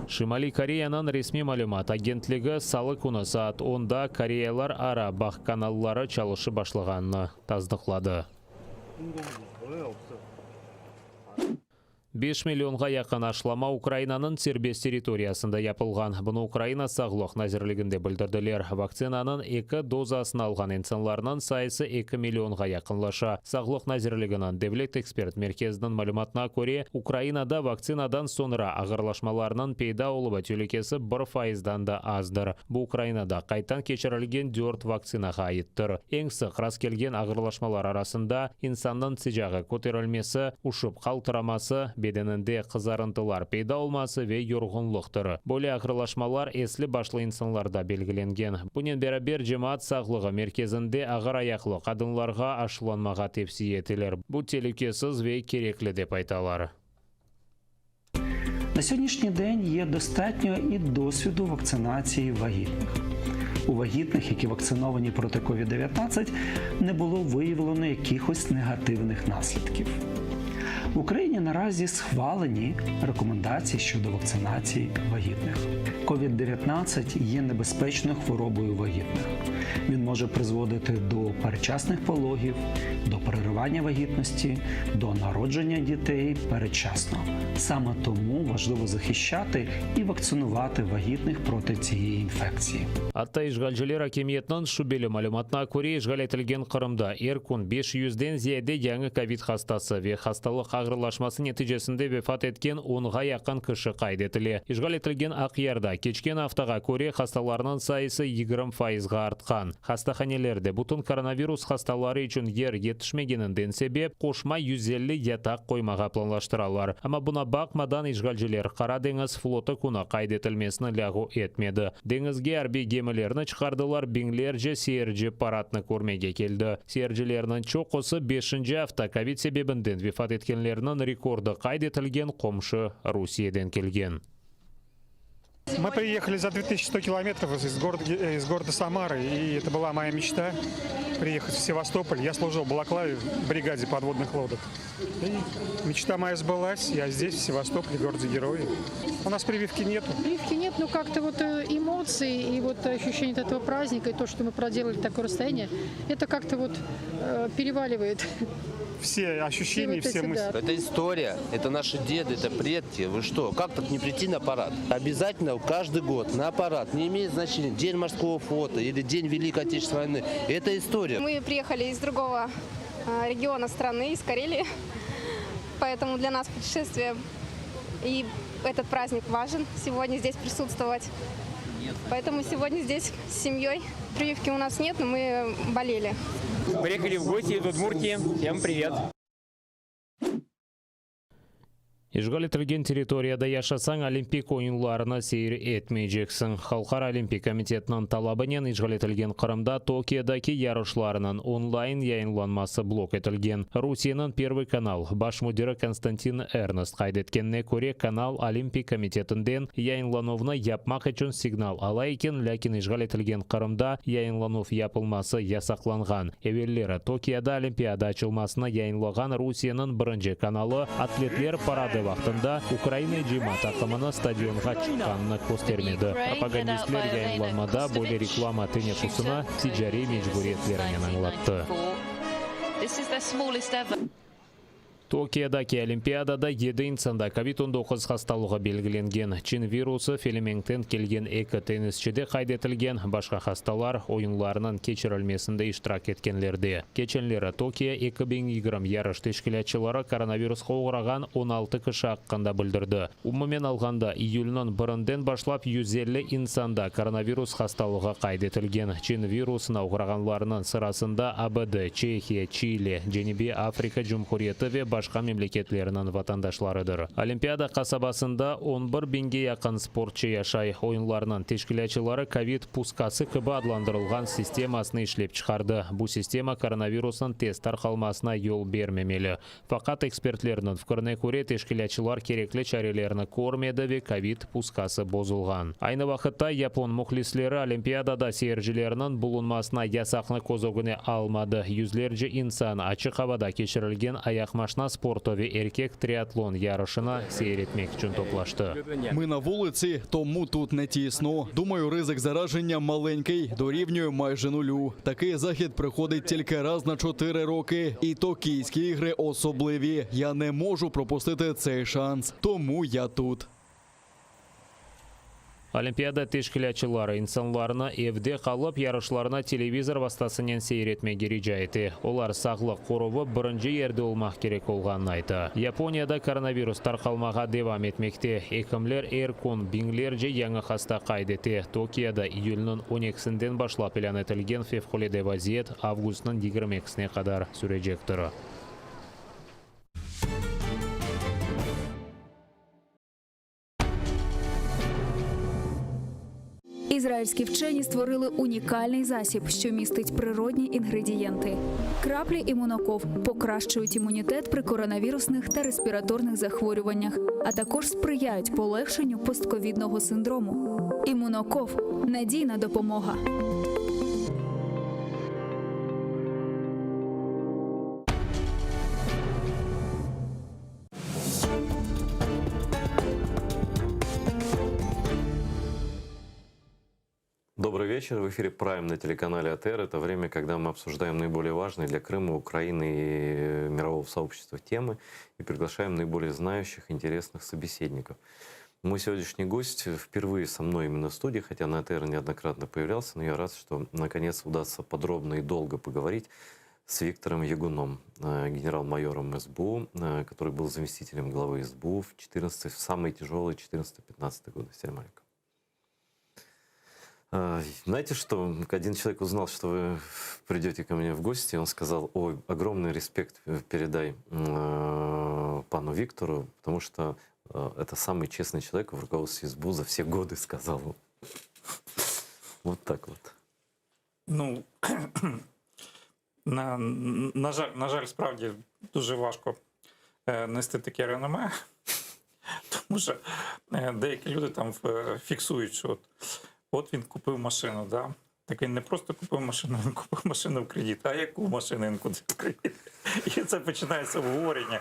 Şimaliy Koreyanıñ resmiy malümat agentligi salı künü saat onda Koreyalar ara bağ kanalları çalışıp başlağanını tasdıqladı. Beş millionğa yaqın aşılama Ukrainanıñ serbest territoriyasında yapılğan. Bunı Ukraina Sağlıq nazirliginde bildirdiler. Vaktsinanıñ eki dozasını alğan insanlarnıñ sayısı eki millionğa yaqınlaşa. Sağlıq nazirliginiñ Devlet ekspert merkeziniñ malümatına köre, Ukrainada vaktsinadan soñra ağırlaşmalarnıñ peyda oluvı telükesi bir fayızdan da azdır. Bu Ukrainada qayttan keçirilgen dört vaktsinağa aittir. Eñ sıq rastkelgen ağırlaşmalar arasında, insannıñ sıcağı köterilmesi, üşüp qaltıraması, bedeninde qızarıntılar peyda olması ve yorğunlıqtır. Böyle ağırlaşmalar esli-başlı insanlarda belgilengen. Bunen beraber, cemaat sağlığı merkezinde ağır ayaqlı qadınlarğa aşılanmağa tevsiye eteler. Bu telükesiz ve kerekli, dep aytalar. На сьогоднішній день є достатньо і досвіду вакцинації вагітних. У вагітних, які вакциновані проти COVID-19, не було виявлено якихось негативних наслідків. В Україні наразі схвалені рекомендації щодо вакцинації вагітних. COVID-19 є небезпечною хворобою вагітних. Він може призводити до передчасних пологів, до переривання вагітності, до народження дітей передчасно. Саме тому важливо захищати і вакцинувати вагітних проти цієї інфекції. Atta işğalciler akimiyetiniñ şübeli malümatına köre, işğal etilgen Qırımda er kün beş yüzden ziyade yañı kovid hastası ve hastalıq ağırlaşması neticesinde vefat etken onğa yaqın kişi qayd etile. İşğal etilgen Aqyarda keçken aftağa köre hastalarnıñ sayısı 20 fayızğa artqan. Hastahanelerde bütün koronavirus hastaları içün yer yetişmegeninden sebep qoşma 150 yataq qoymağa planlaştıralar. Amma buña baqmadan işğalciler Qara deñiz flotu künü qayd etilmesini lâğu etmedi. Deñizge arbiy gemilerni çıqardılar, biñlerce seyirci paradnı körmege keldi. Seyircilerniñ çoqusı beşinci afta kovid sebebinden vefat etkenlerniñ rekordı qayd etilgen qomşu Rusiyeden kelgen. Мы приехали за 2100 километров из города, из города Самары, и это была моя мечта приехать в Севастополь. Я служил в Балаклаве в бригаде подводных лодок. И мечта моя сбылась. Я здесь, в Севастополе, городе-герое. У нас прививки нету. Прививки нет, но как-то вот э, эмоции и вот ощущение от этого праздника, и то, что мы проделали такое расстояние, это как-то вот э, переваливает. Все ощущения, Все все, вот эти, мысли. да. Это история, это наши деды, это предки. Вы что, как так не прийти на парад? Обязательно каждый год на парад. Не имеет значения, День морского флота или День Великой Отечественной войны. Это история. Мы приехали из другого э, региона страны, из Карелии. Поэтому для нас путешествие и этот праздник важен. Сегодня здесь присутствовать. Поэтому сегодня здесь с семьей. Прививки у нас нет, но мы болели. Приехали в гости из Удмуртии. Всем привет. İşğal etilgen territoriyada yaşasañ, Olimpik oyunlarını seyir etmeyceksiñ. Halqara Olimpik komitetiniñ talabınen işğal etilgen Qırımda Tokiodaki yarışlarnıñ onlayn yayınlanması blok etilgen. Rusiyeniñ Pervıy kanal baş müdiri Konstantin Ernst qayd etkenine köre, kanal Olimpik komitetinden yayınlanuvnı yapmaq içün signal ala eken, lâkin işğal etilgen Qırımda yayınlanuv yapılması yasaqlanğan. Evelleri Tokioda Olimpiada açılmasını yayınlağan Rusiyeniñ birinci kanalı atletler paradı vaqtında Ukraina cıyma taqımını stadionğa çıqqanını köstermedi. Propagandistler yayınlanmada böyle reklama teneffüsini ticariy mecburiyetlerinen añlattı. Tokiodaki Olimpiadada yedi insanda kovid 19 hastalığı belgilengen. Çin virusı Felemenkten kelgen eki tennisçide qayd etilgen, başqa hastalar, oyunlarnıñ keçirilmesinde iştirak etkenlerde. Keçenleri Tokio 2020 yarış teşkilâtçıları koronavirusqa oğrağan 16 kişi aqqında bildirdi. Umumen alğanda, iyülniñ birinden başlap 150 insanda koronavirus hastalığı qayd etilgen. Çin virusına oğrağanlarnıñ sırasında ABD, Çehiya, Çili, Cenübiy Afrika Cumhuriyeti ve başqa memleketlerniñ vatandaşlarıdır. Olimpiada qasabasında on bir biñge yaqın sportçı yaşay. Oyunlarnıñ teşkilâtçıları kovid puskası kibi adlandırılğan sistemasını işlep çıqardı. Bu sistema koronavirusnıñ tez tarqalmasına yol bermemeli. Faqat ekspertlerniñ fikrine köre, teşkilâtçılar kerekli çarelerni körmedi ve kovid puskası bozulğan. Aynı vaqıtta, yapon mühlisleri Olimpiadada seyircilerniñ bulunmasına yasaqnı köz ögüne almadı. Yüzlerce insan açıq avada keçirilgen ayaqmaşna sportı ve erkek triatlon yarışını seyir etmek içün toplaştı. Mı na vulıtsi, tomu tut ne tisno. Dumayu, rızık zarajennya malenkıy, dorivnüye mayje nulю. Такий захід приходить тільки раз на чотири роки, і Токійські ігри особливі. Я не можу пропустити цей шанс, тому я тут. Olimpiada teşkilâtçıları insanlarnı evde qalıp, yarışlarnı televizor vastasınen seyir etmege rica ete. Olar sağlıq qoruvı birinci yerde olmaq kerek olğanını ayta. Yaponiyada koronavirus tarqalmağa devam etmekte. Ekimler er kün biñlerce yañı hasta qayd ete. Tokioda iyülniñ on ekisinden başlap ilân etilgen fevqulâde vaziyet avgustnıñ 22-sine qadar sürecektir. İzraїlські вчені створили унікальний засіб, що містить природні інгредієнти. Краплі імуноков покращують імунітет при коронавірусних та респіраторних захворюваннях, а також сприяють полегшенню постковідного синдрому. Імуноков надійна допомога. Добрый вечер. В эфире Прайм на телеканале АТР. Это время, когда мы обсуждаем наиболее важные для Крыма, Украины и мирового сообщества темы и приглашаем наиболее знающих, интересных собеседников. Мой сегодняшний гость впервые со мной именно в студии, хотя на АТР неоднократно появлялся, но я рад, что наконец удастся подробно и долго поговорить с Виктором Ягуном, э, генерал-майором СБУ, э, который был заместителем главы СБУ в 14, в самые тяжелые 14-15 годы. Салям алейкум. Э, знаете что, один человек узнал, что вы придете ко мне в гости, он сказал, ой, огромный респект передай пану Виктору, потому что это самый честный человек в руководстве СБУ за все годы, сказал он. Вот так вот. Ну, на, на, жаль, на жаль, справді дуже важко е, нести таке реноме, тому що е, деякі люди там е, фіксують, що от, от він купив машину, да? Так він не просто купив машину, він купив машину в кредит. А яку машину він купив в кредит? І це починається обговорення.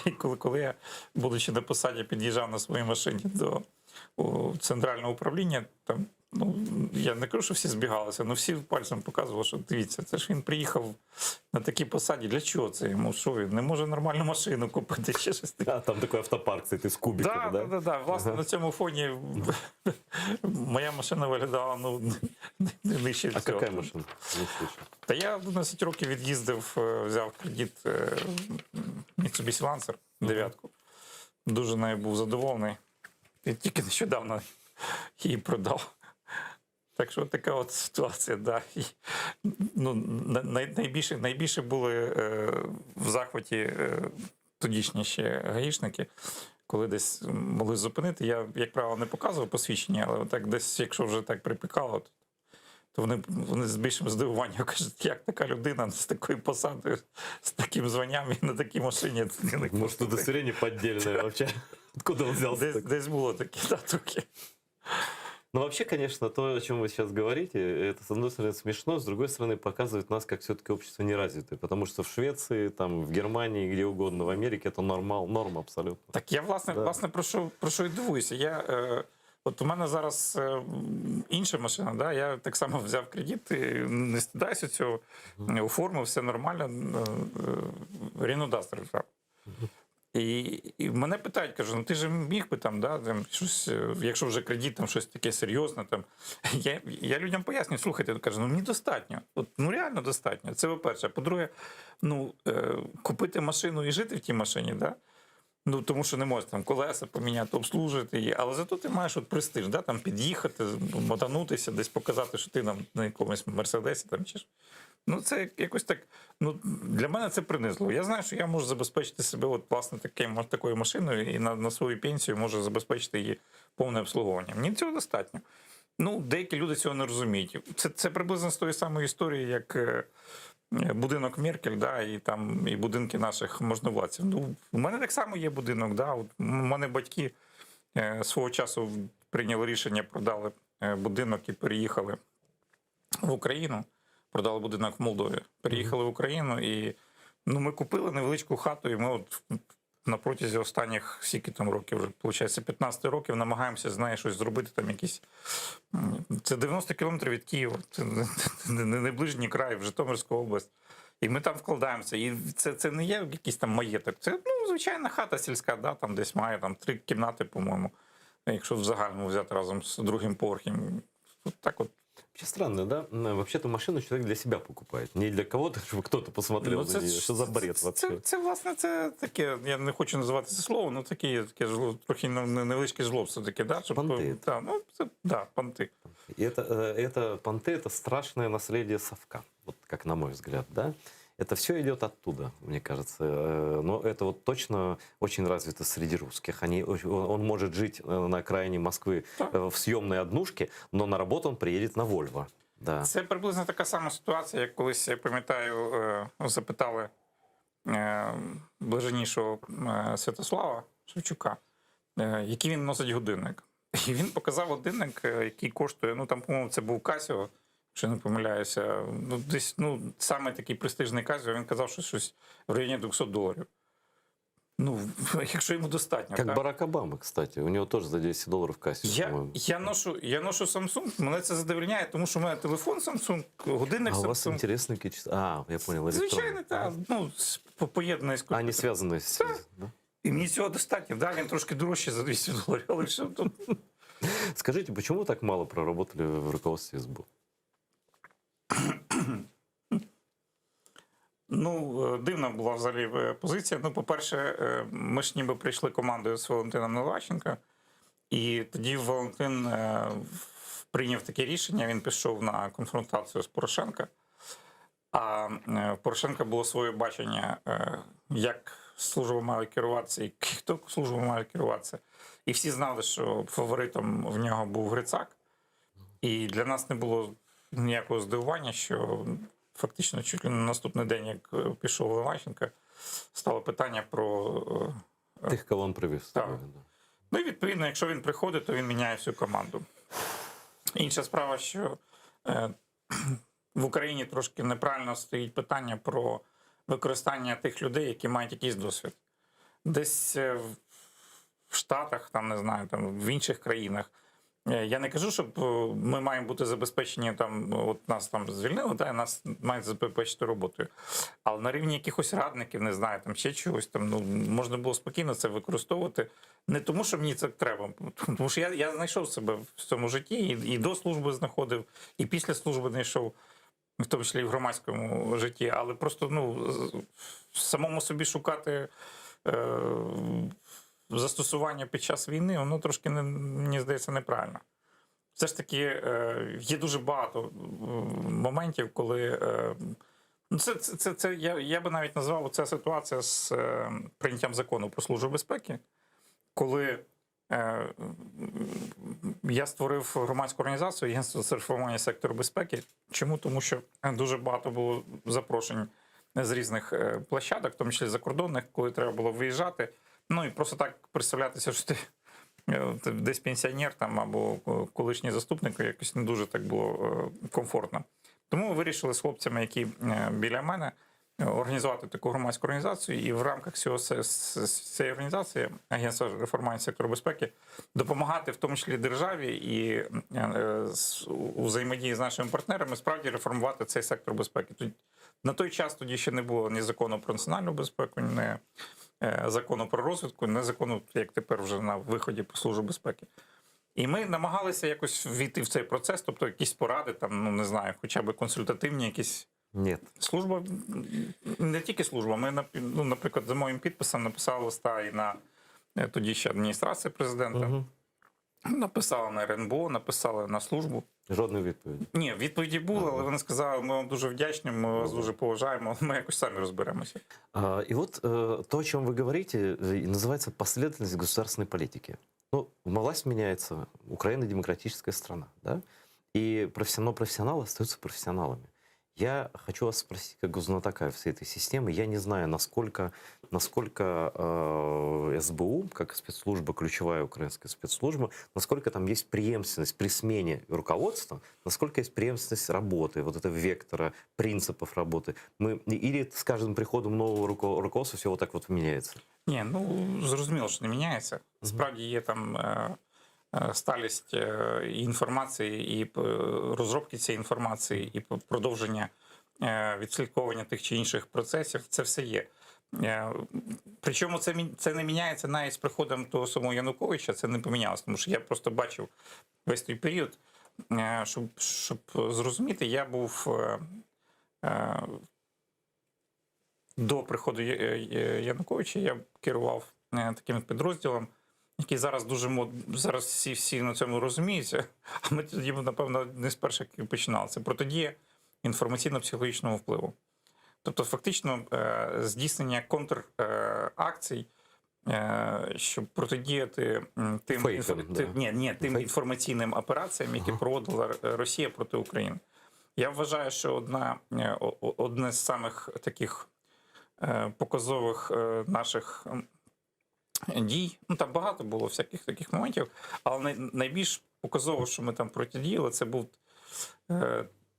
І коли, коли я, будучи на посаді, під'їжджав на своїй машині до у, центрального управління, там, ну, я не кажу, що всі збігалися, але всі пальцем показували, що дивіться, це ж він приїхав на такій посаді. Для чого це йому? Що він не може нормальну машину купити? Ще щось таке. А, там такой автопарк стоит из кубиков, Да, да? да, да, да. Власне, Ага. на цьому фоні моя машина виглядала ну, не нижче А всього. какая машина? Не слышал. Та я 11 років від'їздив, е, взяв кредит е, Mitsubishi Lancer дев'ятку. Дуже нею був задоволений. І тільки нещодавно її продав. Так що така от ситуація, да. І, ну, най, найбільше, найбільше були е, в захваті е, тодішні ще гаїшники, коли десь могли зупинити. Я, як правило, не показував посвідчення, але так десь, якщо вже так припікало, то, то вони, вони з більшим здивуванням кажуть, як така людина з такою посадою, з таким званням і на такій машині. Це не Может, удостоверение поддельное вообще? Откуда он взялся? Десь, десь було таке, да, трохи. Ну, вообще, конечно, то, о чем вы сейчас говорите, это, с одной стороны, смешно, с другой стороны, показывает нас как все-таки общество неразвитое. Потому что в Швеции, там, в Германии, где угодно, в Америке это нормал, норма абсолютно. Так я, власне, Да. власне про що, про що і дивуюся. Я, е, от у мене зараз е, інша машина, да? я так само взяв кредит, і не стидаюся цього, оформив, все нормально. е, е, Renault Duster взяв. І, і мене питають, кажу, ну ти ж міг би там, да, там щось, е, якщо вже кредит, там щось таке серйозне. Там. Я, я людям пояснюю, слухайте, кажу, ну мені достатньо. От, ну реально достатньо. Це по-перше. А по-друге, ну, е, купити машину і жити в тій машині, да? Ну, тому що не можеш там колеса поміняти, обслужити її, але зато ти маєш от престиж, да? там під'їхати, мотанутися, десь показати, що ти там на якомусь мерседесі там чи ж. Ну, це якось так. Ну, для мене це принизливо. Я знаю, що я можу забезпечити себе от, власне, таким, такою машиною і на, на свою пенсію можу забезпечити її повне обслуговування. Мені цього достатньо. Ну, деякі люди цього не розуміють. Це, це приблизно з тої самої історії, як е, будинок Меркель, да, і там і будинки наших можновладців. Ну, у мене так само є будинок. Да. От у мене батьки е, свого часу прийняли рішення, продали е, будинок і переїхали в Україну. Продали будинок в Молдові. Переїхали в Україну і ну, ми купили невеличку хату, і ми от на протязі останніх скільки там років, вже, виходить, 15 років намагаємося з нею щось зробити, там якісь. м, Це 90 кілометрів від Києва, це не, не, не, не ближній край, в Житомирську область. І ми там вкладаємося. І це, це не є якийсь там маєток. Це ну, звичайна хата сільська, да, там десь має там три кімнати, по-моєму. Якщо в загальному взяти разом з другим поверхом. От так от. Вообще странно, да? М, Вообще-то машину человек для себя покупает. Не для кого-то, чтобы кто-то посмотрел Ну, на це нее. ж- Что за бред вообще? Це, це, власне, це таке, я не хочу називати це слово, але таке, таке жло- трохи не- не- невеличке жлобство таке, да? Щоб, Понти. Та, ну, це, да, понти. И это, э, это понты, это страшное наследие совка, вот как на мой взгляд, да? Это все идет оттуда, мне кажется. Э, Но это вот точно очень развито среди русских. Они, очень- он он может жить э, на окраине Москвы э, в съемной однушке, но на работу он приедет на Вольво. Да. Це приблизно така сама ситуація, як колись, я пам'ятаю, е, запитали е, блаженнішого е, Святослава Шевчука, е, який він носить годинник. І він показав годинник, е, який коштує, ну там, по-моєму, це був Casio, якщо не помиляюся. Ну, десь, ну, саме такий престижний Casio, він казав, що щось в районі 200 доларів. Ну, якщо йому достатньо. Как так? Барак Обама, кстати. У него тоже за 200 долларов Casio, Я, по-моему. я, ношу, я ношу Samsung, мене це задовольняє, тому що у мене телефон Samsung, годинник А у вас Samsung. интересные какие часы? А, я понял, электронные. Звичайно, так. Ну, з- по- поєднаний з Они связаны с... да? І мені цього достатньо. Да, він трошки дорожче за 200 доларів, але все тут. Скажите, почему так мало проработали в руководстве СБУ? Ну, е, дивна була взагалі е, позиція. Ну, по-перше, е, ми ж ніби прийшли командою з Валентином Наливайченко, і тоді Валентин е, в- прийняв таке рішення, він пішов на конфронтацію з Порошенка. А е, в Порошенка було своє бачення, е, як служба має керуватися і хто служба має керуватися. І всі знали, що фаворитом в нього був Грицак. І для нас не було ніякого здивування, що фактично чуть ли не на наступний день, як е, пішов Наливайченко, стало питання про. е, Тих, кого он привез. Так. Ну і відповідно, якщо він приходить, то він міняє всю команду. Інша справа, що е, в Україні трошки неправильно стоїть питання про використання тих людей, які мають якийсь досвід. Десь е, в- в Штатах, там не знаю, там в інших країнах. Е, Я не кажу, щоб е, ми маємо бути забезпечені там, от нас там звільнили, та, і нас мають забезпечити роботою. Але на рівні якихось радників, не знаю, там ще чогось там, ну можна було спокійно це використовувати. Не тому, що мені це треба, тому що я, я знайшов себе в цьому житті і, і до служби знаходив, і після служби знайшов. в тому числі і в громадському житті, але просто ну, самому собі шукати е, застосування під час війни, воно трошки не, мені здається неправильно. Все ж таки, е, є дуже багато моментів, коли. Е, ну, це, це, це, це я, я би навіть назвав ця ситуація з е, прийняттям закону про службу безпеки, коли е, я створив громадську організацію Агентство з реформування сектору безпеки. Чому? Тому що дуже багато було запрошень з різних е, площадок, в тому числі закордонних, коли треба було виїжджати. Ну і просто так представлятися, що ти е, ти десь пенсіонер там або колишній заступник, якось не дуже так було е, комфортно. Тому ми вирішили з хлопцями, які е, біля мене, організувати таку громадську організацію, і в рамках цього цієї організації, Агентства реформування сектору безпеки, допомагати в тому числі державі і у взаємодії з нашими партнерами справді реформувати цей сектор безпеки. Тут на той час тоді ще не було ні закону про національну безпеку, ні закону про розвідку, ні закону, як тепер вже на виході про службу безпеки. І ми намагалися якось ввійти в цей процес, тобто якісь поради, там, ну не знаю, хоча б консультативні якісь. Нет. Служба не тільки служба. Ми ну, наприклад, за моїм підписом написали листа і на е, тоді ще адміністрація президента, угу. Написали на РНБО, написали на службу. Жодної відповіді. Ні, відповіді були, але вони сказали, ми вам дуже вдячні, ми вас дуже поважаємо, ми якось самі розберемося. А, И вот э, то, о чем вы говорите, э, называется последовательность государственной политики. Ну, власть меняется, Украина демократическая страна, да? И профессионал, профессионалы остаются профессионалами. Я хочу вас спросить, как знатока всей этой системы, я не знаю, насколько, насколько э, СБУ, как спецслужба, ключевая украинская спецслужба, насколько там есть преемственность при смене руководства, насколько есть преемственность работы, вот этого вектора, принципов работы. Мы, или с каждым приходом нового руко- руководства все вот так вот меняется? Ні, ну зрозуміло, що не міняється. Справді є там е, е, сталість е, і інформації, і е, розробки цієї інформації, і продовження відслідковування тих чи інших процесів. Це все є. Е, Причому це, це не міняється навіть з приходом того самого Януковича, це не помінялося, тому що я просто бачив весь той період, е, щоб, щоб зрозуміти, я був е, е, до приходу Януковича я керував е, таким підрозділом, який зараз дуже мод... зараз всі, всі на цьому розуміються. А ми тоді, напевно, не з перших починали. Це протидія інформаційно-психологічному впливу. Тобто, фактично, е, здійснення контракцій, е, щоб протидіяти тим, Фейкам, інфо- да. ні, ні, тим Фейк. інформаційним операціям, які проводила Росія проти України. Я вважаю, що одна, е, одне з самих таких показових наших дій, ну там багато було всяких таких моментів, але найбільш показово, що ми там протидіяли, це був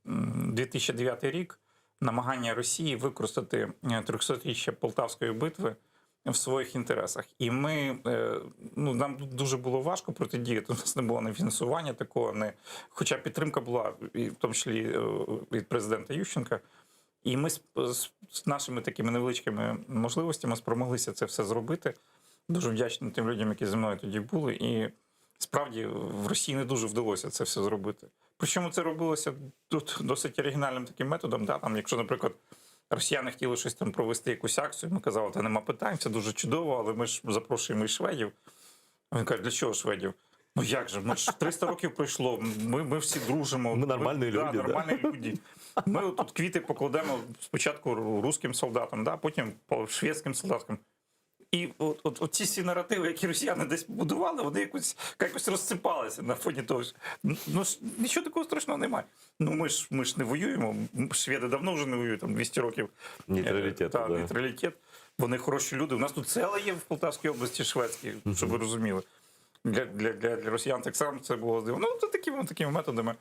2009 рік, намагання Росії використати е, 300-річчя Полтавської битви в своїх інтересах. І ми, е, ну, нам дуже було важко протидіяти. У нас не було ні фінансування такого, не, хоча підтримка була, і в тому числі е, від президента Ющенка. І ми з, з, з нашими такими невеличкими можливостями спромоглися це все зробити. Дуже вдячний тим людям, які зі мною тоді були. І справді в Росії не дуже вдалося це все зробити. Причому це робилося тут досить оригінальним таким методом. Да? Там, якщо, наприклад, росіяни хотіли щось там провести якусь акцію, ми казали, та нема питань, це дуже чудово, але ми ж запрошуємо і шведів. Він каже, для чого шведів? Ну як же, ми ж 300 років пройшло, ми, ми всі дружимо. Ми нормальні да, люди, да. нормальні люди. Ми тут квіти покладемо спочатку русським солдатам, да, потім по шведським солдатам. І от, от, от ці всі наративи, які росіяни десь будували, вони якось, якось розсипалися на фоні того. що, Ну, ж нічого такого страшного немає. Ну ми ж ми ж не воюємо. Шведи давно вже не воюють, там 200 років. Нейтралітет, Та, да. нейтралітет. Вони хороші люди. У нас тут села є в Полтавській області шведські, щоб ви розуміли. Для, для, для, для росіян так само це було дивно. Ну, це такими, такими методами.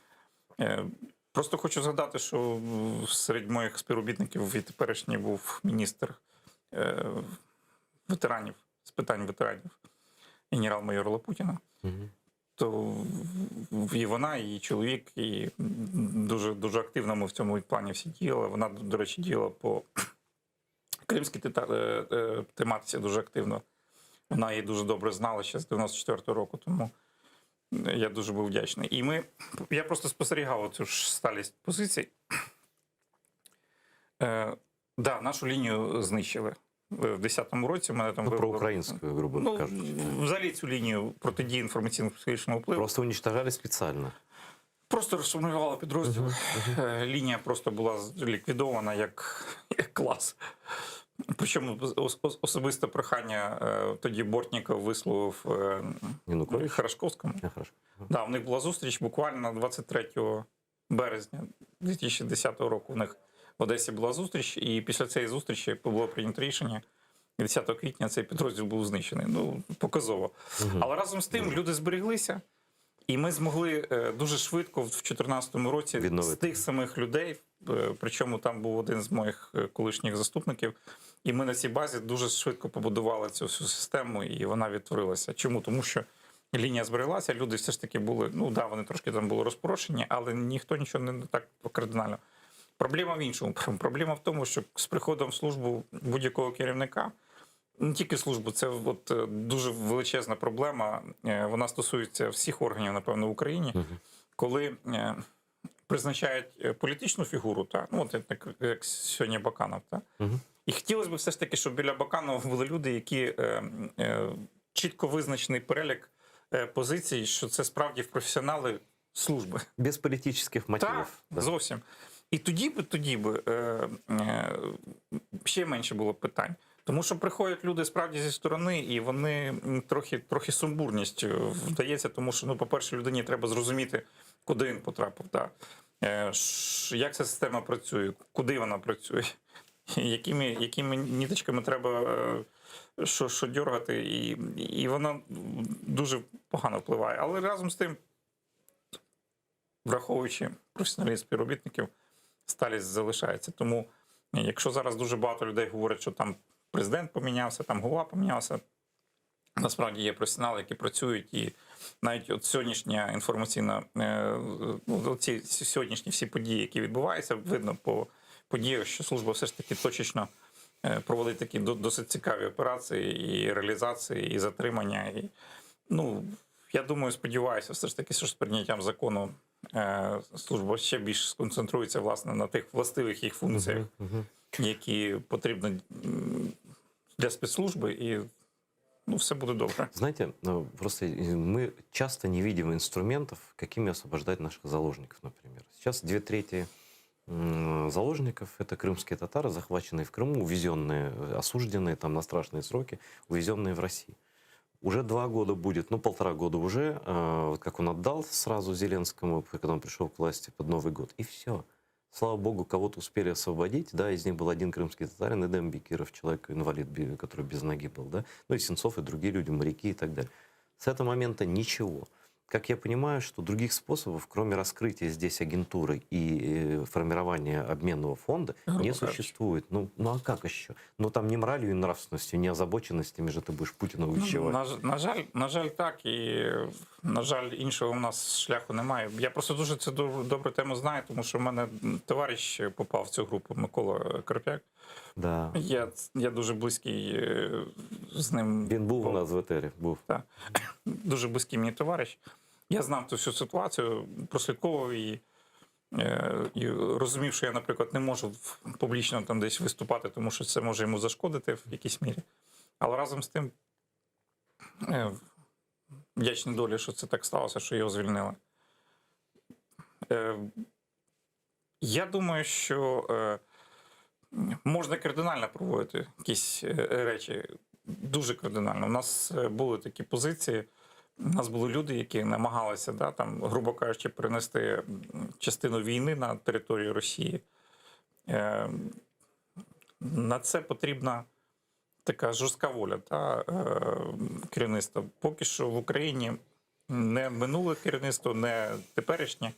Е, Просто хочу згадати, що серед моїх співробітників і теперішній був міністр е, ветеранів з питань ветеранів, генерал-майор Лапутіна. То і вона, і її чоловік, і дуже, дуже активно ми в цьому плані всі діяли. Вона, до речі, діяла по кримській е, е, тематиці дуже активно. Вона її дуже добре знала ще з 94-го року, тому я дуже був вдячний. І ми, я просто спостерігав цю ж сталість позицій. Да, нашу лінію знищили. В 10-му році мене там Ну, вивели. про українську, грубо Ну, кажучи. взагалі цю лінію протидії інформаційно-психологічному впливу. Просто уничтожали специально. Просто розформували підрозділ. Е, Лінія просто була ліквідована як, як клас. Причому ос- ос- особисте прохання е, тоді Бортніков висловив е, Хорошковському. Да, у них була зустріч буквально 23 березня 2010 року. У них в Одесі була зустріч, і після цієї зустрічі було прийнято рішення. І 10 квітня цей підрозділ був знищений. Ну, показово. Але разом з тим люди збереглися, і ми змогли е, дуже швидко в 2014 році з тих самих людей, е, причому там був один з моїх е, колишніх заступників, і ми на цій базі дуже швидко побудували цю всю систему, і вона відтворилася. Чому? Тому що лінія збереглася, люди все ж таки були, ну да, вони трошки там були розпорошені, але ніхто нічого не так кардинально. Проблема в іншому. Проблема в тому, що з приходом в службу будь-якого керівника, не тільки службу, це от е, дуже величезна проблема. Е, Вона стосується всіх органів, напевно, в Україні, коли е, призначають е, політичну фігуру, та, ну, от як, як сьогодні Баканов, та, і хотілося б все ж таки, щоб біля Баканова були люди, які е, е, чітко визначений перелік е, позицій, що це справді професіонали служби. Без політичних мотивів. Так, Да. зовсім. І тоді б, тоді б е, е, ще менше було б питань. Тому що приходять люди справді зі сторони, і вони м, трохи, трохи сумбурність е, вдається, тому що, ну, по-перше, людині треба зрозуміти, куди він потрапив, да. Е, ш- як ця система працює, куди вона працює, якими, якими ніточками треба е, що, що дергати, і, і вона дуже погано впливає. Але разом з тим, враховуючи професіоналізм співробітників, сталість залишається. Тому, е, якщо зараз дуже багато людей говорять, що там президент помінявся, там голова помінявся, насправді є професіонали, які працюють, і навіть от сьогоднішня інформаційна, е, ну, ці сьогоднішні всі події, які відбуваються, видно по подіях, що служба все ж таки точечно е, проводить такі до- досить цікаві операції, і реалізації, і затримання. І, ну, я думаю, сподіваюся, все ж таки, що з прийняттям закону е, служба ще більш сконцентрується власне на тих властивих їх функціях, які потрібно м, для спецслужби, і ну, все буде добре. Знаете, ну, просто э, мы часто не видим инструментов, какими освобождать наших заложников, например. Сейчас две трети м, заложников – это крымские татары, захваченные в Крыму, увезенные, э, осужденные там на страшные сроки, увезенные в Россию. Уже два года будет, ну полтора года уже, э, вот как он отдал сразу Зеленскому, когда он пришел к власти под Новый год, и все. Слава богу, кого-то успели освободить, да, из них был один крымский татарин, Эдем Бекиров, человек-инвалид, би- который без ноги был, да, ну и Сенцов, и другие люди, моряки и так далее. С этого момента ничего. Как я понимаю, что других способов, кроме раскрытия здесь агентуры и э, формирования обменного фонда, Грубо не кажучи. существует. Ну, ну а как еще? Ну там ни моралью и нравственностью, ни озабоченностями же ты будешь Путина Ну, увещевать. на, ж- на жаль, на жаль, так. І, на жаль, іншого у нас шляху немає. Я просто дуже цю добру, добру тему знаю, тому що в мене товариш попав в цю групу Микола Карпяк. Да. Я, я дуже близький е, з ним. Він був у нас в етері, був. Так. Дуже близький мені товариш. Я знав цю всю ситуацію, прослідковував її. е, І розумів, що я, наприклад, не можу в- публічно там десь виступати, тому що це може йому зашкодити в якійсь мірі. Але разом з тим, е, вдячний долі, що це так сталося, що його звільнили. Е, Я думаю, що е, можна кардинально проводити якісь е, речі. Дуже кардинально. У нас е, були такі позиції. У нас були люди, які намагалися, да, там, грубо кажучи, перенести м, частину війни на територію Росії. Е, На це потрібна така жорстка воля та, е, керівництва. Поки що в Україні не минуле керівництво, не теперішнє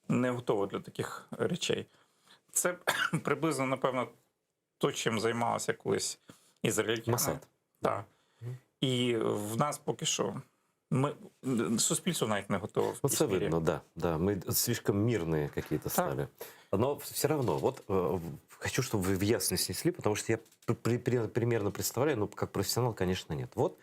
не готове для таких речей. Це приблизно, напевно, то, чим займалася колись ізраїльтяни. Моссад. Так. І в нас поки що ми, суспільство навіть не готове. в Ну, це якійсь мірі. видно, да, да. Мы слишком мирные какие-то стали. Но все равно, вот э, хочу, чтобы вы в ясность снесли, потому что я при- при- примерно представляю, но как профессионал, конечно, нет. Вот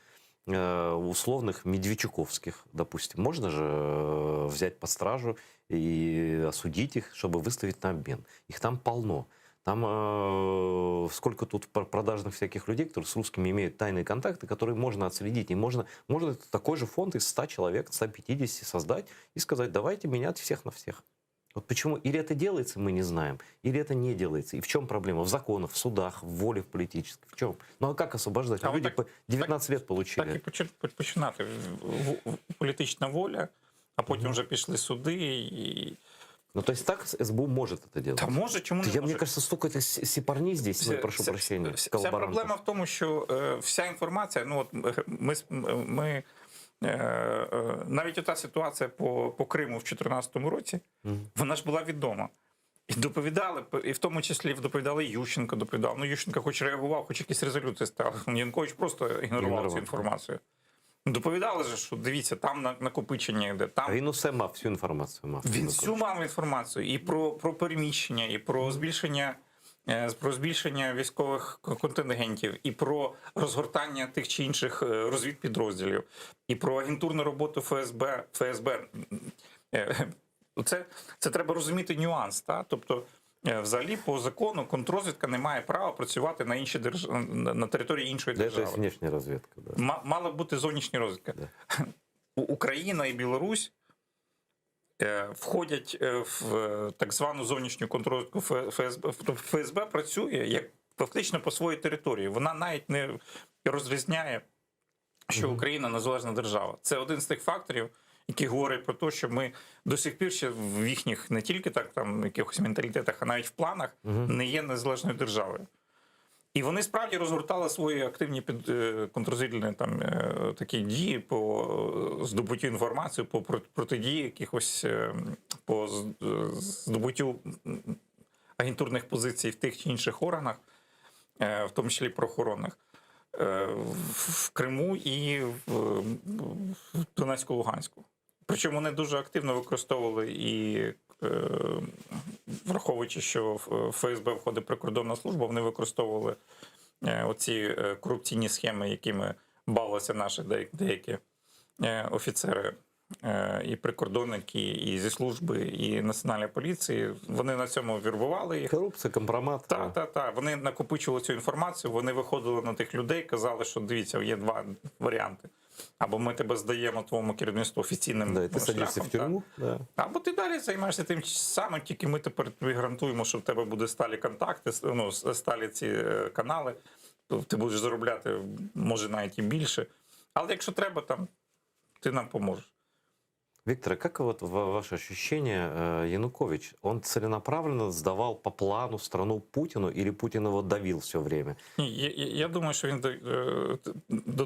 э, условных медведчуковских, допустим, можно же э, взять под стражу и осудить их, чтобы выставить на обмен. Их там полно. Там э, сколько тут продажных всяких людей, которые с русскими имеют тайные контакты, которые можно отследить. И можно, можно такой же фонд из 100 человек, 150 создать и сказать, давайте менять всех на всех. Вот почему или это делается, мы не знаем, или это не делается. И в чем проблема? В законах, в судах, в воле в политической. В чем? Ну а как освобождать? А Люди так, по 19 лет получили. Так і починати. Політична воля, а потім вже пішли суди. І... Ну, то есть так СБУ может это делать? Та може, чому не Я, може? Мне кажется, столько этих сепарни здесь, ну, прошу вся, прощения, Вся, вся проблема в тому, що е, вся інформація, ну от ми, ми е, е, навіть ота ситуація по, по Криму в 2014 році, mm. вона ж була відома. І доповідали, і в тому числі доповідали Ющенко, доповідав. Ну, Ющенко хоч реагував, хоч якісь резолюції ставив. Янукович просто ігнорував Ігнорував. цю інформацію. Доповідали же, що дивіться, там накопичення йде. Там А він усе мав, всю інформацію мав. Він всю мав інформацію і про, про переміщення, і про збільшення, е, про збільшення військових контингентів, і про розгортання тих чи інших е, розвідпідрозділів, і про агентурну роботу ФСБ. ФСБ. Е, Це, це треба розуміти нюанс. Та? Тобто, взагалі, по закону контррозвідка не має права працювати на іншій держ... на території іншої Для держави. этого есть внешняя разведка. Да. Мала бути зовнішня розвідка. Україна і Білорусь е, входять в так звану зовнішню контррозвідку ФСБ. Тобто ФСБ працює як фактично по своїй території. Вона навіть не розрізняє, що Україна незалежна держава. Це один з тих факторів, які говорять про те, що ми до сих пір ще в їхніх не тільки так там якихось менталітетах, а навіть в планах не є незалежною державою. І вони справді розгортали свої активні під е, контррозвідувальні там е, такі дії по здобуттю інформації, по протидії якихось е, по здобуттю агентурних позицій в тих чи інших органах, в тому числі правоохоронних, в Криму і в Донецьку-Луганську. Причому вони дуже активно використовували і, враховуючи, що в ФСБ входить прикордонна служба, вони використовували оці корупційні схеми, якими бавилися наші деякі офіцери і прикордонники, і зі служби, і національної поліції. Вони на цьому вірбували їх. Корупція, компромат. Так, так, так. Вони накопичували цю інформацію, вони виходили на тих людей, казали, що дивіться, є два варіанти. Або ми тебе здаємо твоєму керівництву офіційним Да, і ти садишся в тюрму. Да. Або ти далі займаєшся тим самим, тільки ми тепер тобі гарантуємо, що в тебе буде сталі контакти, ну, сталі ці канали, ти будеш заробляти, може, навіть і більше. Але якщо треба, там, ти нам поможеш. Виктор, а как вот ваше ощущение, Янукович, он целенаправленно сдавал по плану страну Путину или Путин его давил все время? Ні, я, я думаю, що він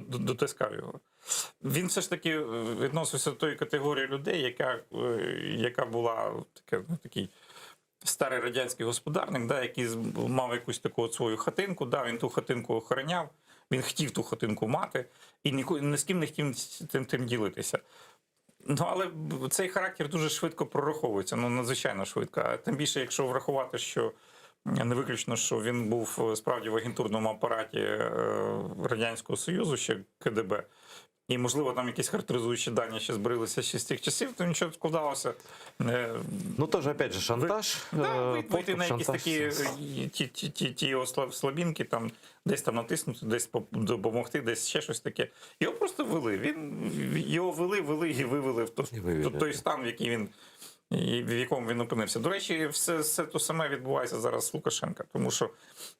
дотискав його. Він все ж таки відносився до тої категорії людей, яка, яка була таке, ну, такий старий радянський господарник, да, який мав якусь таку от свою хатинку, да, він ту хатинку охороняв, він хотів ту хатинку мати і ні, ні з ким не хотів тим, тим ділитися. Ну, але цей характер дуже швидко прораховується, ну надзвичайно швидко. А тим більше, якщо врахувати, що не виключно, що він був справді в агентурному апараті Радянського Союзу, ще КДБ, і, можливо, там якісь характеризуючі дані ще зберилися ще з тих часів, то нічого складалося. Ну, теж, опять же, шантаж. Да, вийти на якісь такі ті, ті, ті, ті його слабінки, там, десь там натиснути, десь допомогти, десь ще щось таке. Його просто вели. Він, його вели, вели і вивели в той, той стан, в який він в якому він опинився. До речі, все, все те саме відбувається зараз з Лукашенка, тому що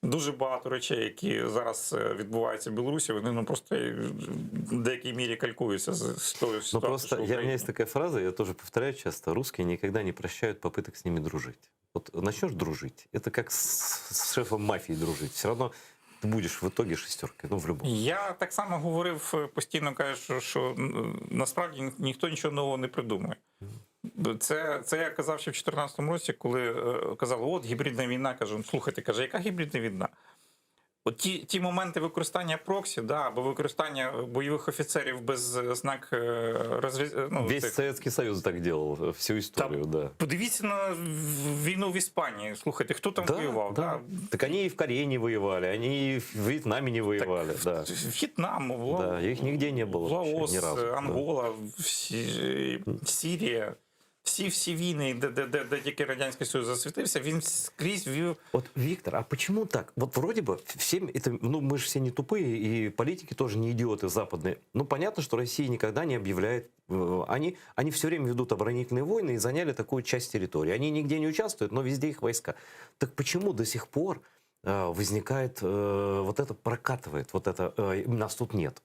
дуже багато речей, які зараз відбуваються в Білорусі, вони ну, просто в деякій мірі калькуються з, з тою Ну ситуацією, просто що в я, у меня Україні. есть такая фраза, я тоже повторяю часто, русские никогда не прощают попыток с ними дружить. Вот начнешь дружить, это как с, с шефом мафии дружить. Все равно ты будешь в итоге шестеркой, ну в любом. Я так само говорив, постійно кажу, що, що насправді ніхто нічого нового не придумує. Це, це я казав ще в 2014 році, коли казали, от гібридна війна, кажу, слухайте, каже, яка гібридна війна? От ті, ті моменти використання проксі, да, або використання бойових офіцерів без знак розріз... ну, Весь цих... Советский Союз так делал всю историю, да. Подивіться на війну в Іспанії. Слухайте, хто там Да, воював? да. Да? Так они и в Корее не воевали, они и в Вьетнаме не воевали. да. В'єтнам, в Да, их нигде не было вообще, Лаос, ни разу. да. Ангола, Сірія. Всі всі війни, де, де, де, де тільки Радянський Союз засвітився, він скрізь вів. Вот, Виктор, а почему так? Вот вроде бы всем это, ну мы же все не тупые, и политики тоже не идиоты западные. Ну понятно, что Россия никогда не объявляет, э, они, они все время ведут оборонительные войны и заняли такую часть территории. Они нигде не участвуют, но везде их войска. Так почему до сих пор э, возникает, э, вот это прокатывает, вот это, э, нас тут нет?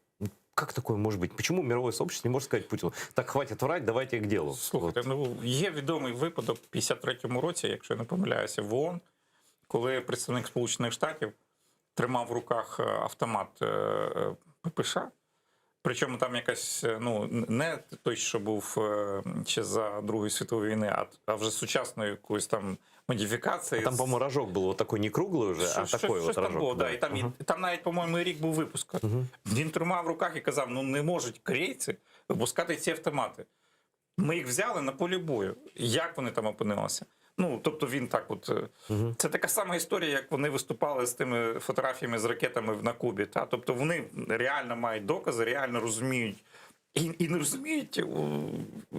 Как такое может быть? Почему мировое сообщество не может сказать Путину, так хватит врать, давайте к делу? Слухайте, ну є відомий випадок в 53-му році, якщо я не помиляюся, в ООН, коли представник Сполучених Штатів тримав в руках е, автомат е, е, ППШ. Причому там якась, е, ну, не той, що був е, ще за Другої світової війни, а, а вже сучасної якоїсь там модифікації. А там, по-моему, рожок был вот такой не круглый уже, а Щось- такой щось вот там рожок. було, да. І там, і, там навіть, по-моєму, і рік був випуску. Він тримав в руках і казав: ну не можуть корейці випускати ці автомати. Ми їх взяли на полі бою. Як вони там опинилися? Ну, тобто він так от. е, Це така сама історія, як вони виступали з тими фотографіями з ракетами на Кубі. Та? Тобто вони реально мають докази, реально розуміють. І, і не розуміють, о,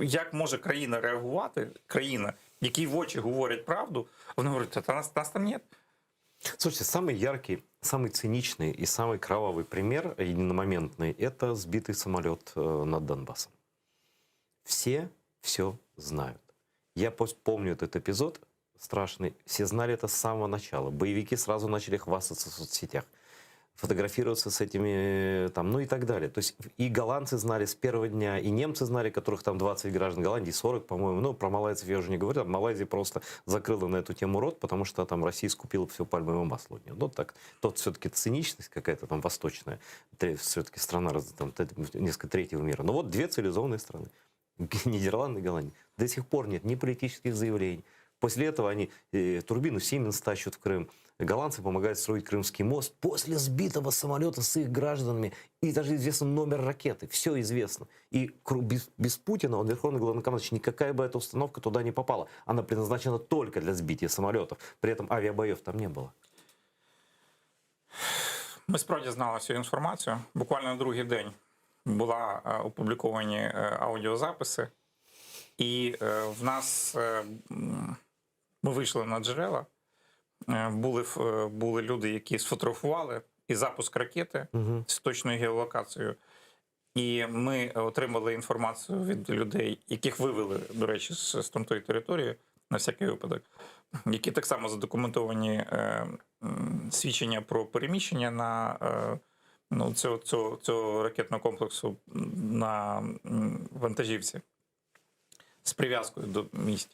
як може країна реагувати, країна, якій в очі говорять правду, вони говорять, та нас, нас там нет. Слушайте, самый яркий, самый циничный и самый кровавый пример, единомоментный, это сбитый самолет э, над Донбассом. Все все знают. Я пос- помню этот эпизод страшный. Все знали это с самого начала. Боевики сразу начали хвастаться в соцсетях, фотографироваться с этими, э, там, ну и так далее. То есть и голландцы знали с первого дня, и немцы знали, которых там 20 граждан Голландии, 40, по-моему. Ну, про малайцев я уже не говорю. Там Малайзия просто закрыла на эту тему рот, потому что там Россия скупила все пальмовое масло у нее. Ну, так, тот все-таки циничность какая-то там восточная, все-таки страна, раз- там, т- несколько третьего мира. Но вот две цивилизованные страны. Нидерланды и Голландия. До сих пор нет ни политических заявлений. После этого они э, турбину Сименс тащат в Крым. Голландцы помогают строить Крымский мост после сбитого самолета с их гражданами. И даже известен номер ракеты. Все известно. И кру- без, без Путина, он верховный главнокомандующий, никакая бы эта установка туда не попала. Она предназначена только для сбития самолетов. При этом авиабоев там не было. Ми справді знали цю інформацію. Буквально на другий день була е, опубліковані е, аудіозаписи, і е, в нас е, м, ми вийшли на джерела. Е, Були, ф- е, були люди, які сфотографували і запуск ракети з точною геолокацією. І ми отримали інформацію від людей, яких вивели, до речі, з, з тамтої території на всякий випадок, які так само задокументовані е, м, свідчення про переміщення на е, ну, цього, цього, цього ракетного комплексу на м, вантажівці з прив'язкою до місць.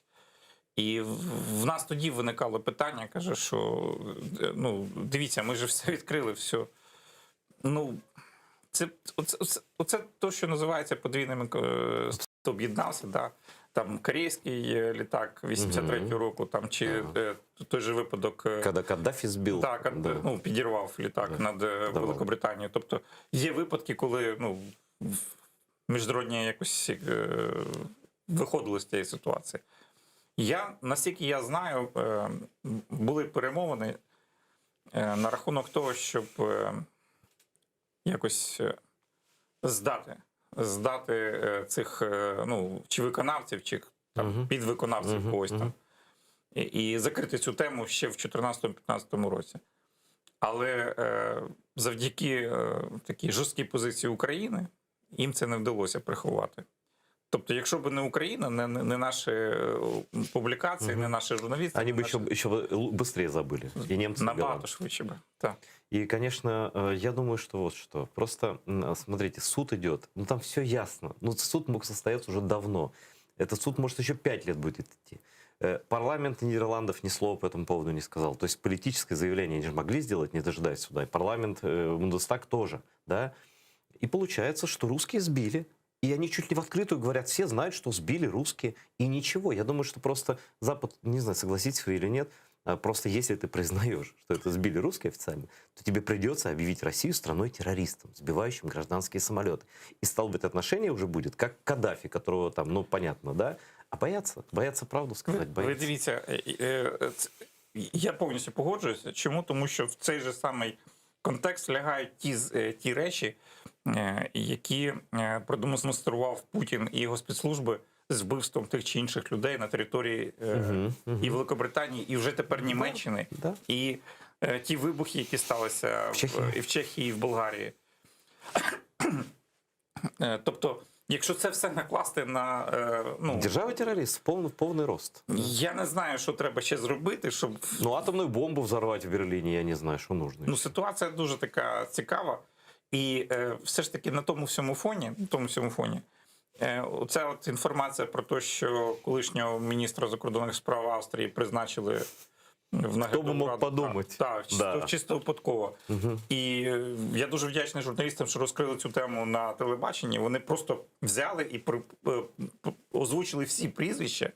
І в в нас тоді виникало питання, каже, що е, ну, дивіться, ми ж все відкрили, все. Ну, це, оце, оце, оце то, що називається подвійними е, об'єднався, да? Там корейський е, літак 83-го року, там, чи е, той же випадок. е, Когда Каддафи сбил. Так, Да. ну, підірвав літак над е, Великобританією. Тобто є випадки, коли ну, в- міжнародні якось е, виходили з цієї ситуації. Я, наскільки я знаю, е, були перемовини е, на рахунок того, щоб е, якось е, здати, здати е, цих е, ну, чи виконавців, чи там, підвиконавців когось там. І, і закрити цю тему ще в 2014-2015 році. Але е, завдяки е, такій жорсткій позиції України їм це не вдалося приховати. Тобто, якщо б не Україна, не, не, не наші е, публікації, не наші журналісти, Они не бы наші... еще, еще бы быстрее забыли. И немцы, и набагато голландцы. швидше би. Так. И, конечно, э, я думаю, что вот что. Просто, м, смотрите, суд идет, ну там все ясно. Ну суд мог состояться уже давно. Этот суд, может, еще пять лет будет идти. Э, Парламент Нидерландов ни слова по этому поводу не сказал. То есть политическое заявление они же могли сделать, не дожидаясь суда. И парламент, э, Бундестаг тоже, да. И получается, что русские сбили. И они чуть ли в открытую говорят, все знают, что сбили русские. И ничего. Я думаю, что просто Запад, не знаю, согласитесь вы или нет, а, просто если ты признаешь, что это сбили русские официально, то тебе придется объявить Россию страной-террористом, сбивающим гражданские самолеты. И стало быть, отношение уже будет как к Каддафи, которого там, ну, понятно, да? А боятся, боятся правду сказать, Ви боятся. дивіться, е, е, це- я повністю погоджуюся. Чому? Тому що в цей же самий контекст. контекст лягають ті, з- е, ті речі, е, які е, продемонстрував Путін і його спецслужби з вбивством тих чи інших людей на території е, Мгм, мгм. і Великобританії, і вже тепер Німеччини, і е, ті вибухи, які сталися в Чехії. і в Чехії, і в Болгарії. Е, Тобто, якщо це все накласти на е, ну Держава-террорист, полный, полный рост. я не знаю, що треба ще зробити, щоб Ну, атомную бомбу взорвать в Берлине, я не знаю, что нужно. Ну, ситуація дуже така цікава. І е, все ж таки на тому всьому фоні, на тому всьому фоні, е, оця от інформація про те, що колишнього міністра закордонних справ Австрії призначили в наглядову би мог раду. подумати? Так, так, чисто, Да. чисто випадково. І е, я дуже вдячний журналістам, що розкрили цю тему на телебаченні. Вони просто взяли і при, е, п- озвучили всі прізвища,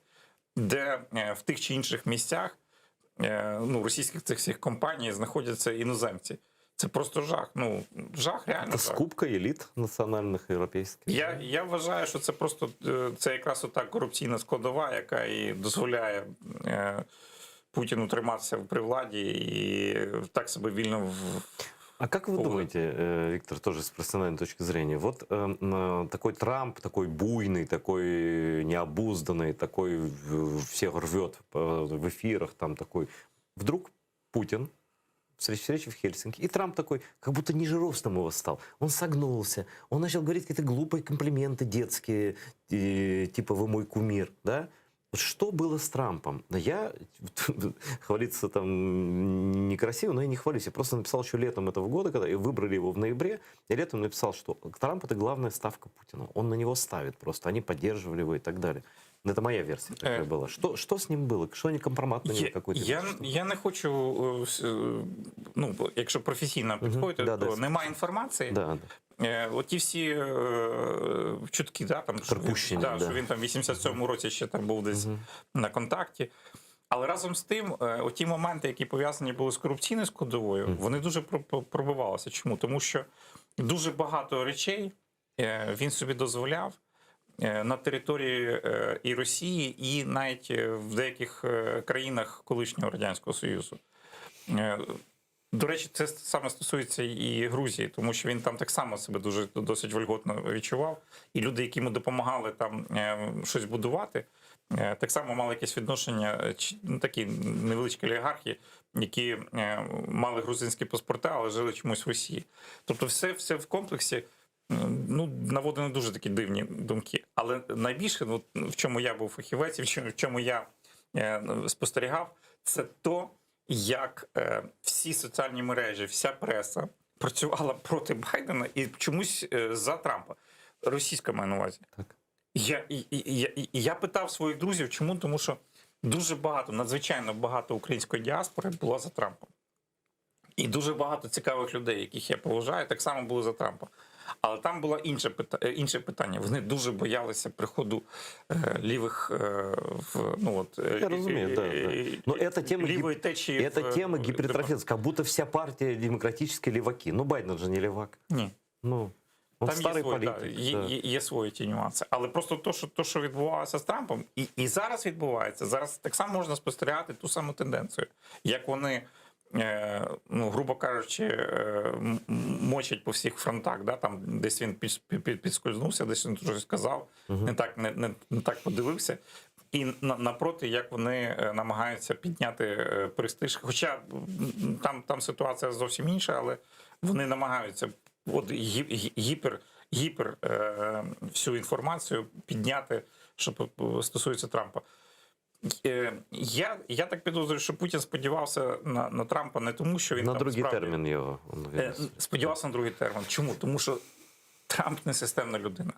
де е, в тих чи інших місцях е, ну, російських цих всіх компаній знаходяться іноземці. Це просто жах. Ну, жах реально. Это жах. скупка элит национальных европейских. Я, я вважаю, що це просто е, це якраз ота корупційна складова, яка і дозволяє е, Путіну триматися при владі і так себе вільно в. А как вы думаете, э, Виктор, тоже с профессиональной точки зрения, вот э, м, такой Трамп, такой буйный, такой необузданный, такой в- всех рвет э, в эфирах, там такой, вдруг Путин встреча, встреча в Хельсинки, и Трамп такой, как будто ниже ростом его стал. Он согнулся, он начал говорить какие-то глупые комплименты детские, э, типа «вы мой кумир», да? Вот что было с Трампом? Да я хвалиться там некрасиво, но я не хвалюсь. Я просто написал еще летом этого года, когда и выбрали его в ноябре, я летом написал, что Трамп это главная ставка Путина. Он на него ставит просто, они поддерживали его и так далее. Но Это моя версия такая Э, была. Что, что с ним было? Что они компромат на него Я, какой-то? я, я не хочу, е, с- е, ну, якщо професійно підходити, Да, то да. немає інформації. Да, да. Е, Оті всі е, чутки, да, там, що, він, Припущення, да, да. що він там в 87-му році ще там був десь на контакті. Але разом з тим, е, оті моменти, які пов'язані були з корупційною складовою, вони дуже про- про- пробивалися. Чому? Тому що дуже багато речей е, він собі дозволяв е, на території е, і Росії, і навіть е, в деяких е, країнах колишнього Радянського Союзу. Е, До речі, це саме стосується і Грузії, тому що він там так само себе дуже досить вольготно відчував. І люди, які йому допомагали там е, щось будувати, е, так само мали якесь відношення, е, чи- ну, такі невеличкі олігархи, які е, мали грузинські паспорти, але жили чомусь в Росії. Тобто, все, все в комплексі. е, Ну, наводили дуже такі дивні думки. Але найбільше, ну, в чому я був фахівець, і в чому, в чому я е, спостерігав, це то, як е, всі соціальні мережі, вся преса працювала проти Байдена і чомусь е, за Трампа. Російська маю на увазі. Так. Я, і, і, я, і я питав своїх друзів, чому? Тому що дуже багато, надзвичайно багато української діаспори була за Трампом. І дуже багато цікавих людей, яких я поважаю, так само були за Трампа. Але там було інше, пита- е, інше питання. Вони дуже боялися приходу е, лівих е, в ну от е, Я розумію, да, да. Но эта тема, лівої гип- течії. эта в, тема е, гипертрофируется, как будто вся партия демократические леваки. Ну, Байден же не левак. Ні. Ну, он Там є старый свої, да, политик. є, да. є, є свої ті нюанси. Але просто то, що, то, що відбувалося з Трампом, і, і зараз відбувається, зараз так само можна спостерігати ту саму тенденцію, як вони, е, ну, грубо кажучи, е, м- м- мочать по всіх фронтах. Да? Там десь він під, під, підскользнувся, десь він щось сказав, не, так, не, не, не так подивився. І на, напроти, як вони е, намагаються підняти е, престиж. Хоча м, там, там ситуація зовсім інша, але вони намагаються от гі- гі- гіпер, гіпер е, всю інформацію підняти, що п- п- стосується Трампа. Е, я, я так підозрюю, що Путін сподівався на, на Трампа не тому, що він На там другий справді- термін його. он Е, винес. Сподівався на другий термін. Чому? Тому що Трамп не системна людина.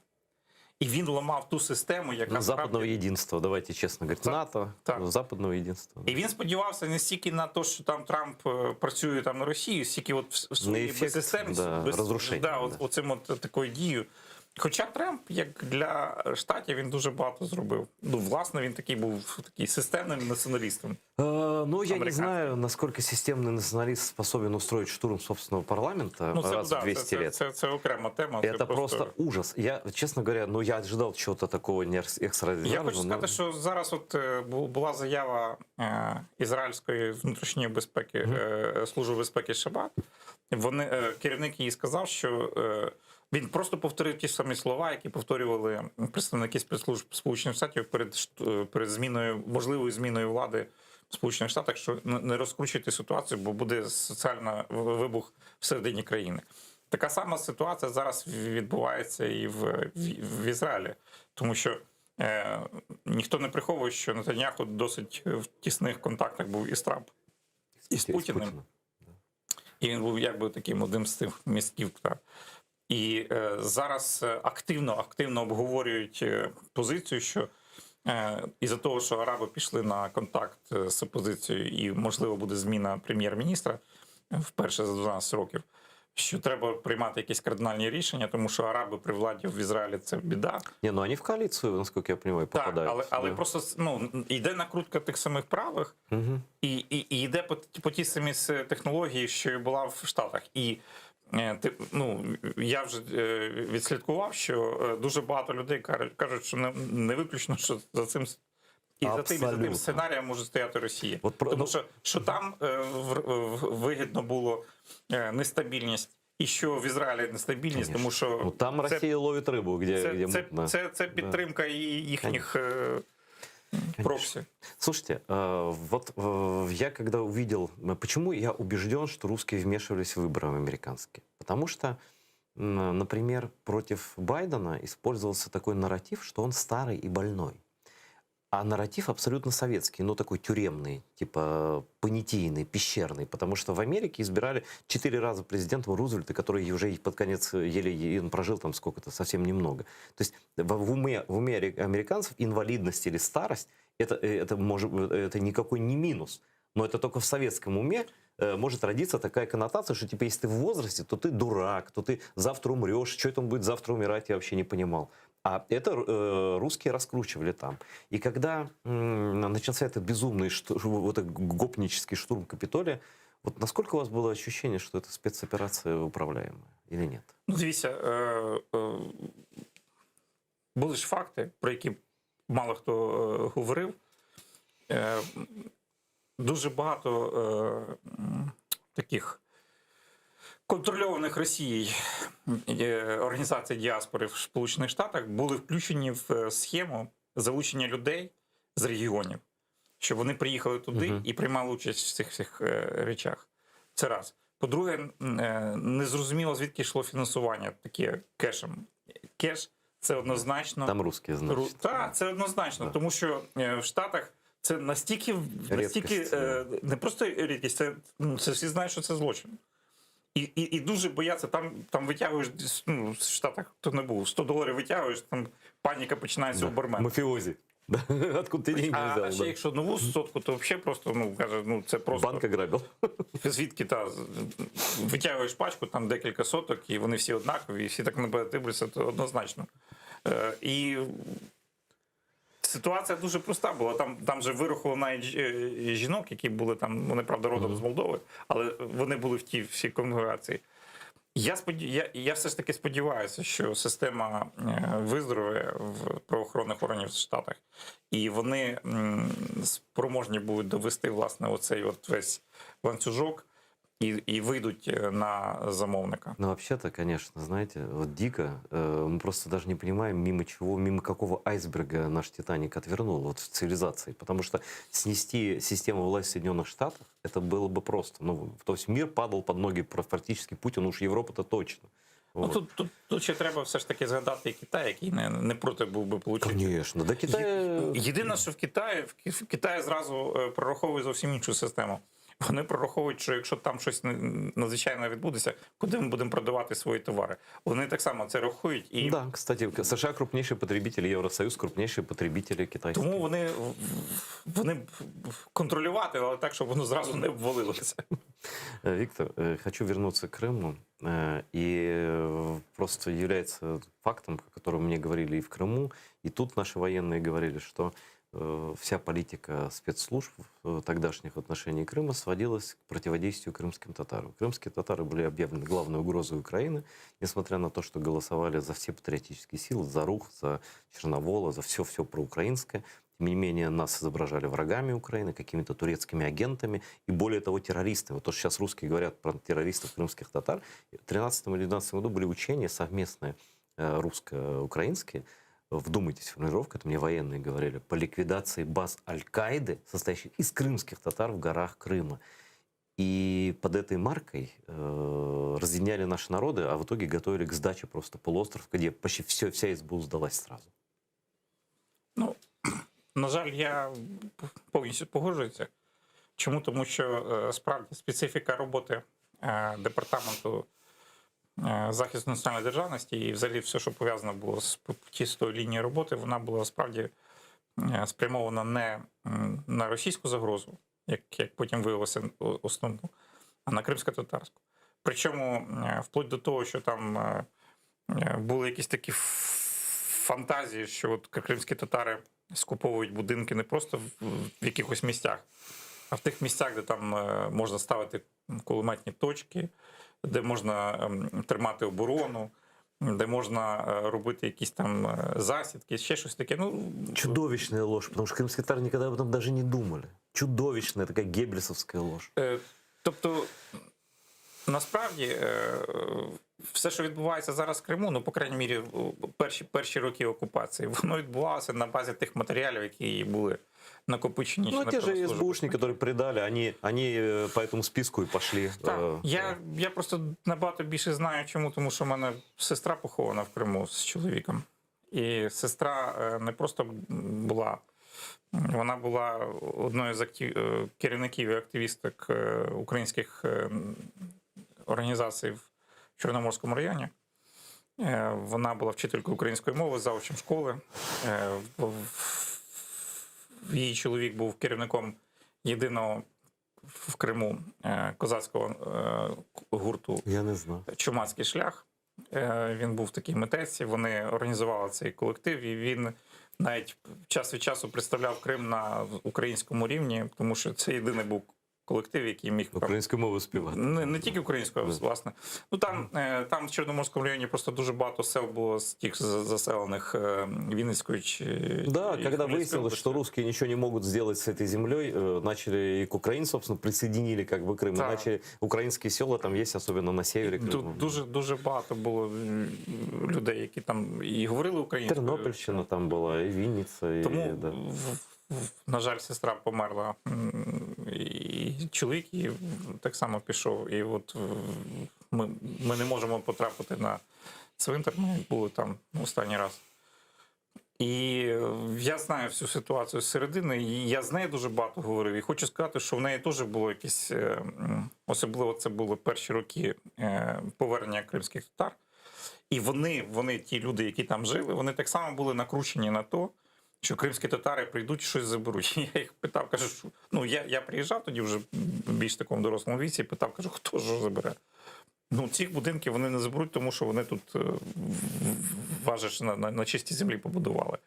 І він ламав ту систему, яка Ну, западного справді... единства, давайте честно говорить. НАТО, западного единства. І він сподівався не стільки на те, що там Трамп е, працює там на Росію, стільки от в в своїй ефект, безсистемності, да, без, розрушення, да, от, оцим от такою дією. Хоча Трамп, як для штатів, він дуже багато зробив. Ну, власне, він такий був такий системним націоналістом. Э, Ну, я не Американский. знаю, насколько системный националист способен устроить штурм собственного парламента Ну, це, раз да, в 200 це, це, лет. це, це окрема тема. Это просто ужас. Я, честно говоря, ну я ожидал чего-то такого не экстраординарного. Я хочу но- сказати, що зараз от е, бу- була заява е, ізраїльської внутрішньої безпеки е, служби безпеки Шабат. Вони е, керівник її сказав, що е, він просто повторив ті самі слова, які повторювали представники спецслужб Сполучених Штатів перед шт- е, перед зміною можливою зміною влади в Сполучених Штатах, що не не розкручуйте ситуацію, бо буде соціальний вибух всередині країни. Така сама ситуація зараз відбувається і в, в, в Ізраїлі, тому що е, ніхто не приховує, що Нетаньяху досить в тісних контактах був і з Трампом, і з Путіним. І він був якби таким одним з тих містків. Та. І е, зараз е, активно, активно обговорюють е, позицію, що е, із-за того, що араби пішли на контакт е, з опозицією, і можливо буде зміна прем'єр-міністра вперше за 12 років, що треба приймати якісь кардинальні рішення, тому що араби при владі в Ізраїлі це біда. Не, ну они в коалицию, насколько я понимаю, Так, попадают. але, але да. просто ну, йде накрутка тих самих правих, Мгм. і, і, і йде по, по тій самій с- технології, що і була в Штатах. І е, ти, ну, я вже е, відслідкував, що е, дуже багато людей кажуть, кажуть, що не, не виключно, що за цим. с- І за тим, і за тим Абсолютно. сценарієм може стояти Росія. От про- Тому ну- що, що там е, в, в- вигідно було е, нестабільність, і що в Ізраїлі нестабільність, тому що Ну, там це- Россия ловит рыбу, где, це, где це, мутно. це, це Да. підтримка і їхніх е, проксі. Слушайте, э, вот э, я когда увидел, э, почему я убежден, что русские вмешивались в выборы американские? Потому что, м, например, против Байдена использовался такой нарратив, что он старый и больной. А нарратив абсолютно советский, ну такой тюремный, типа понятийный, пещерный, потому что в Америке избирали четыре раза президентом Рузвельта, который уже и под конец еле, и он прожил там сколько-то, совсем немного. То есть в, в уме, в уме ари- американцев инвалидность или старость это, э, это, может, это никакой не минус. Но это только в советском уме э, может родиться такая коннотация, что типа если ты в возрасте, то ты дурак, то ты завтра умрешь, что это он будет завтра умирать, я вообще не понимал. А это э, русские раскручивали там. И когда м, начался этот безумный, шту- вот этот гопнический штурм Капитолия, вот насколько у вас было ощущение, что это спецоперация управляемая или нет? Ну, дивіться, е, е, були ж факти, про які мало хто е, говорив. Е, дуже багато е, м, таких контрольованих Росією е, організацій діаспори в Сполучених Штатах були включені в е, схему залучення людей з регіонів, щоб вони приїхали туди Мгм. і приймали участь в цих всіх е, речах. Це раз. По-друге, м, е, незрозуміло, звідки йшло фінансування таке кешем. Кеш це однозначно. Там русские, значит. Ру... Так, це однозначно, тому що е, в Штатах це настільки, настільки Рідкість, е, не просто рідкість, це, ну, це всі знають, що це злочин. І, і, і дуже бояться, там, там витягуєш, ну, в Штатах хто не був, 100 доларів витягуєш, там паніка починається у бармена. Мафиози. Да. Откуда ты деньги А, взял? а ще да. якщо нову сотку, то взагалі просто ну каже, ну це просто Банк ограбил. Звідки та витягуєш пачку, там декілька соток, і вони всі однакові, і всі так на тебе дивляться, то однозначно. Е, і ситуація дуже проста була. Там, там же вирухало навіть е, жінок, які були там, вони правда родом з Молдови, але вони були в тій всій конгрегації. Я, сподів... я, я все ж таки сподіваюся, що система е, виздорове в правоохоронних органів в Штатах, і вони м, спроможні будуть довести власне оцей от весь ланцюжок і, і вийдуть е, на замовника. Ну, вообще-то, конечно, знаете, вот дико. э, Мы просто даже не понимаем, мимо чего, мимо какого айсберга наш «Титаник» отвернул вот в цивилизации. Потому что снести систему власти Соединенных Штатов, это было бы просто. Ну, то есть мир падал под ноги практически Путину, уж Европа-то точно. Ну, Вот. тут, тут, тут ще треба все ж таки згадати і Китай, який не, не проти був би получити. Конечно, да Китай... Єдине, що в Китаї, в Ки- в Китаї зразу е, прораховують зовсім іншу систему. Вони прораховують, що якщо там щось не- надзвичайне відбудеться, куди ми будемо продавати свої товари? Вони так само це рахують і Да, кстати, США крупнейший потребитель, Евросоюз крупнейшие потребители китайских. тому вони, вони б контролювати, але так, щоб воно зразу не обвалилося. Виктор, хочу вернуться к Крыму. И просто является фактом, о котором мне говорили и в Крыму, и тут наши военные говорили, что вся политика спецслужб тогдашних в отношении Крыма сводилась к противодействию крымским татарам. Крымские татары были объявлены главной угрозой Украины, несмотря на то, что голосовали за все патриотические силы, за Рух, за Черновола, за все-все проукраинское. Тем не менее, нас изображали врагами Украины, какими-то турецкими агентами и, более того, террористами. Вот то, что сейчас русские говорят про террористов крымских татар. В 2013 или 2012 году были учения совместные русско-украинские, вдумайтесь, формулировка, это мне военные говорили, по ликвидации баз Аль-Каиды, состоящих из крымских татар в горах Крыма. И под этой маркой э, разъединяли наши народы, а в итоге готовили к сдаче просто полуостров, где почти все, вся СБУ сдалась сразу. Ну, на жаль, я повністю погоджуюся. Чому? Тому що е, справді специфіка роботи е, департаменту е, захисту національної державності і взагалі все, що пов'язано було з тістою лінією роботи, вона була справді спрямована не на російську загрозу, як, як потім виявилося основну, а на кримсько-татарську. Причому вплоть до того, що там були якісь такі фантазії, що от кримські татари скуповують будинки не просто в, в якихось місцях, а в тих місцях, де там е, можна ставити кулеметні точки, де можна ем, тримати оборону, де можна е, робити якісь там е, засідки, ще щось таке. Ну, Чудовищная ложь, потому что крымские татары никогда об этом даже не думали. Чудовищная такая геббельсовская ложь. Тобто, насправді, все, що відбувається зараз в Криму, ну, по крайній мірі, перші, перші роки окупації, воно відбувалося на базі тих матеріалів, які були накопичені. Ну, те же СБУшники, которые предали, они, они э, по этому списку и пошли. Так, э, я, я просто набагато більше знаю, чому, тому що в мене сестра похована в Криму з чоловіком. І сестра е, не просто була, вона була одною з актив... керівників і активісток українських організацій в Чорноморському районі. Е, Вона була вчителькою української мови, завучем школи. Е, Її чоловік був керівником єдиного в Криму е, козацького гурту Я не знаю. Чумацький шлях. Він був такий митець, і вони організували цей колектив, і він навіть час від часу представляв Крим на українському рівні, тому що це єдиний був колектив, який міг Українською мовою співати. не, не тільки українською, власне. Ну там, е, там в Чорноморському районі просто дуже багато сел було з тих заселених е, Вінницькою чи Да, і когда Хмельницькою выяснилось, что русские ничего не могут сделать с этой землей, э, начали и к Украине, собственно, присоединили как бы Крым. И Да. начали украинские села там есть, особенно на севере Крыма. Дуже дуже багато було людей, які там і говорили українською. Тернопільщина там була, і Вінниця, і, Тому, да. На жаль, сестра померла. І чоловік її так само пішов. І от ми, ми не можемо потрапити на цвинтар. Ми були там останній раз. І я знаю всю ситуацію з середини, і я з нею дуже багато говорив. І хочу сказати, що в неї теж було якісь, е, особливо це були перші роки е, повернення кримських татар. І вони, вони, ті люди, які там жили, вони так само були накручені на то, що кримські татари прийдуть і щось заберуть. Я їх питав, кажу, що ну я, я приїжджав тоді вже в більш такому дорослому віці, питав, кажу, хто ж забере? Ну, цих будинків вони не заберуть, тому що вони тут е, важиш на, на, на чистій землі побудували.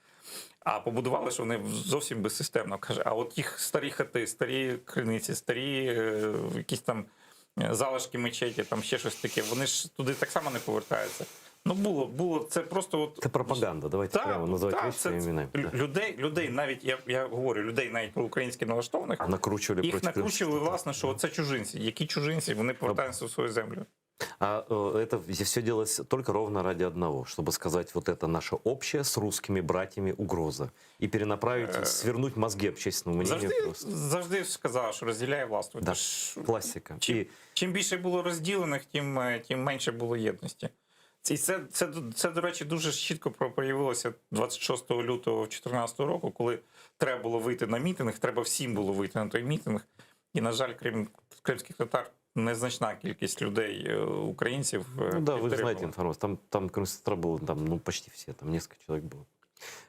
А побудували, що вони зовсім безсистемно. Каже, а от їх старі хати, старі криниці, старі е, якісь там е, залишки мечеті, там ще щось таке, вони ж туди так само не повертаються. Ну, було, було це просто от. Это пропаганда, давайте Так, прямо называть так, вещи це- своими именами. Да. Людей, людей навіть я, я говорю, людей навіть проукраїнськи налаштованих, Накручували їх проти накручували, власне, що це чужинці. Які чужинці? Вони повертаються в свою землю. А э, это все делалось только ровно ради одного, чтобы сказать, вот это наша общая с русскими братьями угроза. И перенаправить, Э, свернуть мозги общественному мнению Завжди, просто. завжди сказав, що розділяє властвуй. Да, Тож, классика. Чим, чим більше було розділених, тим, е, тим менше було єдності. І це, це, це, до речі, дуже чітко проявилося 26 лютого 2014 року, коли треба було вийти на мітинг, треба всім було вийти на той мітинг. І, на жаль, крім кримських татар, незначна кількість людей, е, українців, е, Ну да, вы підтримала. знаете информацию. Там, там крымских татар было там, ну, почти все, там несколько человек было.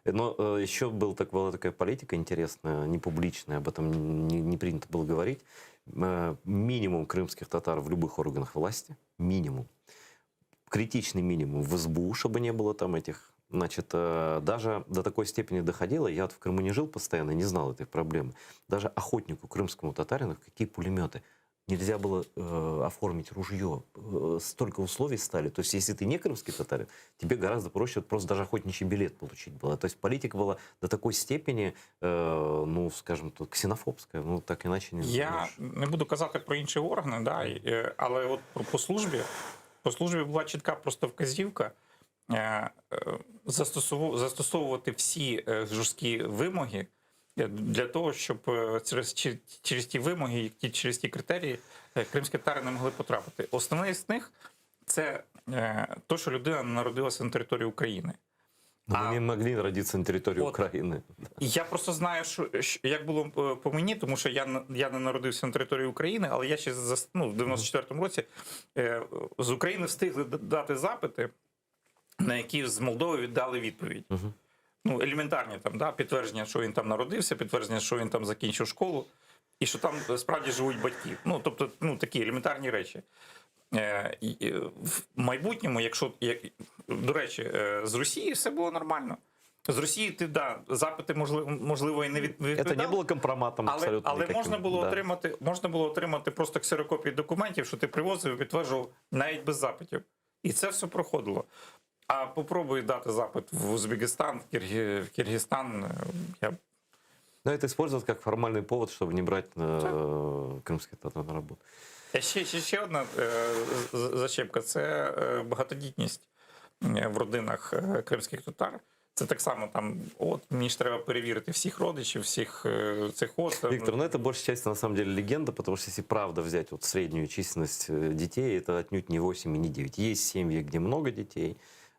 Но э, еще был так, была такая политика интересная, не публичная, об этом не, не принято было говорить. Э, Минимум крымских татар в любых органах власти. Минимум. Критичный минимум в СБУ, чтобы не было там этих Значит, э, даже до такой степени доходило, я вот в Крыму не жил постоянно, не знал этой проблемы. Даже охотнику крымскому татарину, какие пулеметы, нельзя было э, оформить ружье. Э, столько условий стали. То есть, если ты не крымский татарин, тебе гораздо проще вот просто даже охотничий билет получить было. То есть, политика была до такой степени, э, ну, скажем так, ксенофобская. Ну, так иначе не Я назовешь. не буду казати про інші органи, да, і, е, але от про- по службі, по службі була чітка просто вказівка е, е, застосову- застосовувати всі е, жорсткі вимоги е, для того, щоб е, через, чи- через ті вимоги, які через ті критерії е, кримські татари не могли потрапити. Основний з них це е, то, що людина не народилася на території України. Но мы не могли родиться на территории Вот. Украины. І Я просто знаю, що, що як було е, по мені, тому що я, не- я не народився на території України, але я ще за, ну, в 94-му році е, з України встигли д- дати запити, на які з Молдови віддали відповідь. Ну, елементарні там, да, підтвердження, що він там народився, підтвердження, що він там закінчив школу, і що там е, справді живуть батьки. Ну, тобто, ну, такі елементарні речі. Е, і, е, В майбутньому, якщо як, до речі, е, з Росії все було нормально. З Росії ти да, запити можливо, можливо і не від- Это відповідали. не было компроматом Але, абсолютно але никаким. можна було Да. отримати, можна було отримати просто ксерокопії документів, що ти привозив і підтверджував навіть без запитів. І це все проходило. А попробуй дати запит в Узбекистан, в, Киргі, в Киргизстан. е, Я Но это использовалось как формальный повод, чтобы не брать э, крымских татар на работу. А Ще, ще, ще одна е, з- зачепка це е, багатодітність е, в родинах е, кримських татар. Це так само там, от мені ж треба перевірити всіх родичів, всіх е, цих от. там. Виктор, ну это большей части на самом деле легенда, потому что если правда взять вот среднюю численность э, детей, это отнюдь не 8 и не 9. Есть семьи, где много детей,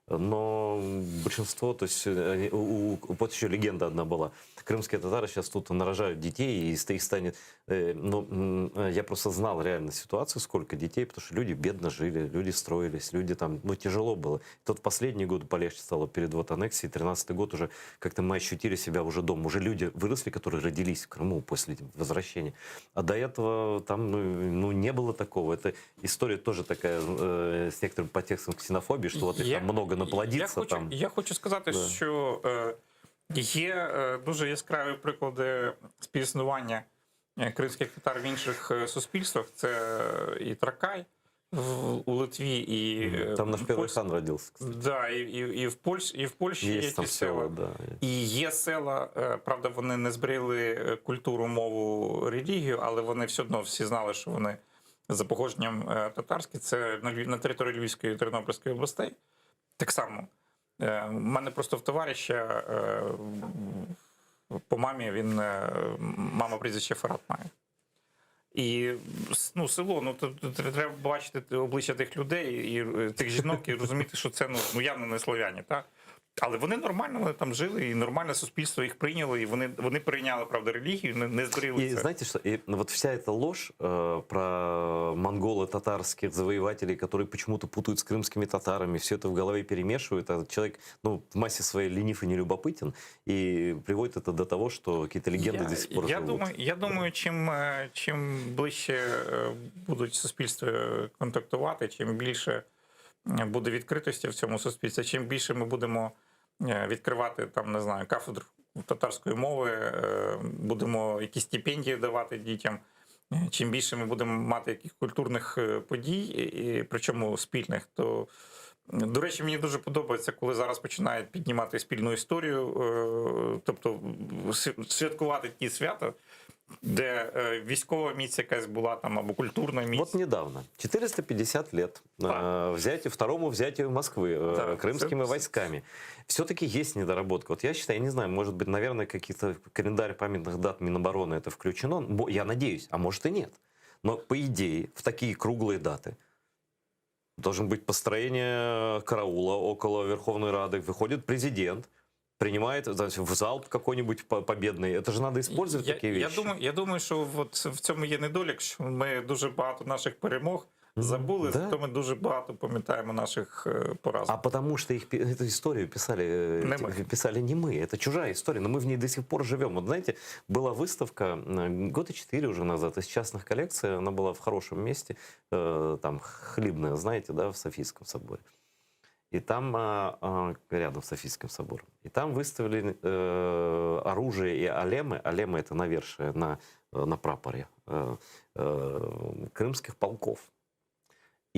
но большинство, то есть э, они- у- у- вот еще легенда одна была. Крымские татары сейчас тут нарожают детей, и их станет... э, Ну, м, э, я просто знал реально ситуацию, сколько детей, потому что люди бедно жили, люди строились, люди там, ну, тяжело было. Тот последний год полегче стало перед вот аннексией, 13-й год уже как-то мы ощутили себя уже дома. Уже люди выросли, которые родились в Крыму после возвращения. А до этого там ну, ну, не было такого. Это история тоже такая э, с некоторым подтекстом ксенофобии, что вот их Я- там много наплодится. Я хочу, там. я хочу сказати, Да. що е, є е, дуже яскраві приклади співіснування е, кримських татар в інших е, суспільствах. Це і Тракай в, у Литві, і е, Там наш первый Польща. хан родился. кстати. Да, і, і, і в Польщі, і в Польщі є Есть там ті села. села, да. І є села, е, правда, вони не зберегли е, культуру, мову, релігію, але вони все одно всі знали, що вони за походженням е, татарські. Це на, Львів- на території Львівської і Тернопільської областей. Так само. Е, У мене просто в товариша е, по мамі він е, мама прізвище Фарат має. І ну, село, ну то, то треба бачити обличчя тих людей і е, тих жінок, і розуміти, що це ну, ну явно не слов'яні, так? Але вони нормально вони там жили, і нормальне суспільство їх прийняло, і вони, вони прийняли, правда, релігію, не, не зберегли И це. знаете что? И вот вся эта ложь э, про монголо-татарских завоевателей, которые почему-то путают с крымскими татарами, все это в голове перемешивают, а человек ну, в массе своей ленив и нелюбопытен, и приводит это до того, что какие-то легенды я, до сих пор я живут. думаю, я думаю, чим, е, чим ближче е, будуть суспільства контактувати, чим більше е, буде відкритості в цьому суспільстві, чим більше ми будемо е, відкривати там, не знаю, кафедр татарської мови, е, будемо якісь стипендії давати дітям. е, Чим більше ми будемо мати яких культурних е, подій, і, і причому спільних, то до речі, мені дуже подобається, коли зараз починають піднімати спільну історію, е, тобто святкувати ті свята, де е, військова міць якась була там або культурна міць. Вот недавно, 450 лет э, взятию, второму взятию Москвы э, Да, крымскими це- войсками. Все-таки есть недоработка. Вот я считаю, я не знаю, может быть, наверное, какие-то календарь памятных дат Минобороны это включено. Бо- Я надеюсь, а может и нет. Но по идее, в такие круглые даты должен быть построение караула около Верховной Рады. Выходит президент, принимает значит, в залп какой-нибудь по- победный. Это же надо использовать Я, такие я вещи. думаю, я думаю, що от в цьому є недолік, що ми дуже багато наших перемог. Забули, зато ми дуже багато пам'ятаємо наших е, поразок. А потому что их, пи- эту историю писали, э, Не те- мы. писали не мы, это чужая история, но мы в ней до сих пор живем. Вот знаете, была выставка э, года четыре уже назад из частных коллекций, она была в хорошем месте, э, там хлебная, знаете, да, в Софийском соборе. И там, а, а, рядом с Софийским собором, и там выставили э, оружие и алемы. Алемы — это навершие на, э, на прапоре э, э, крымских полков.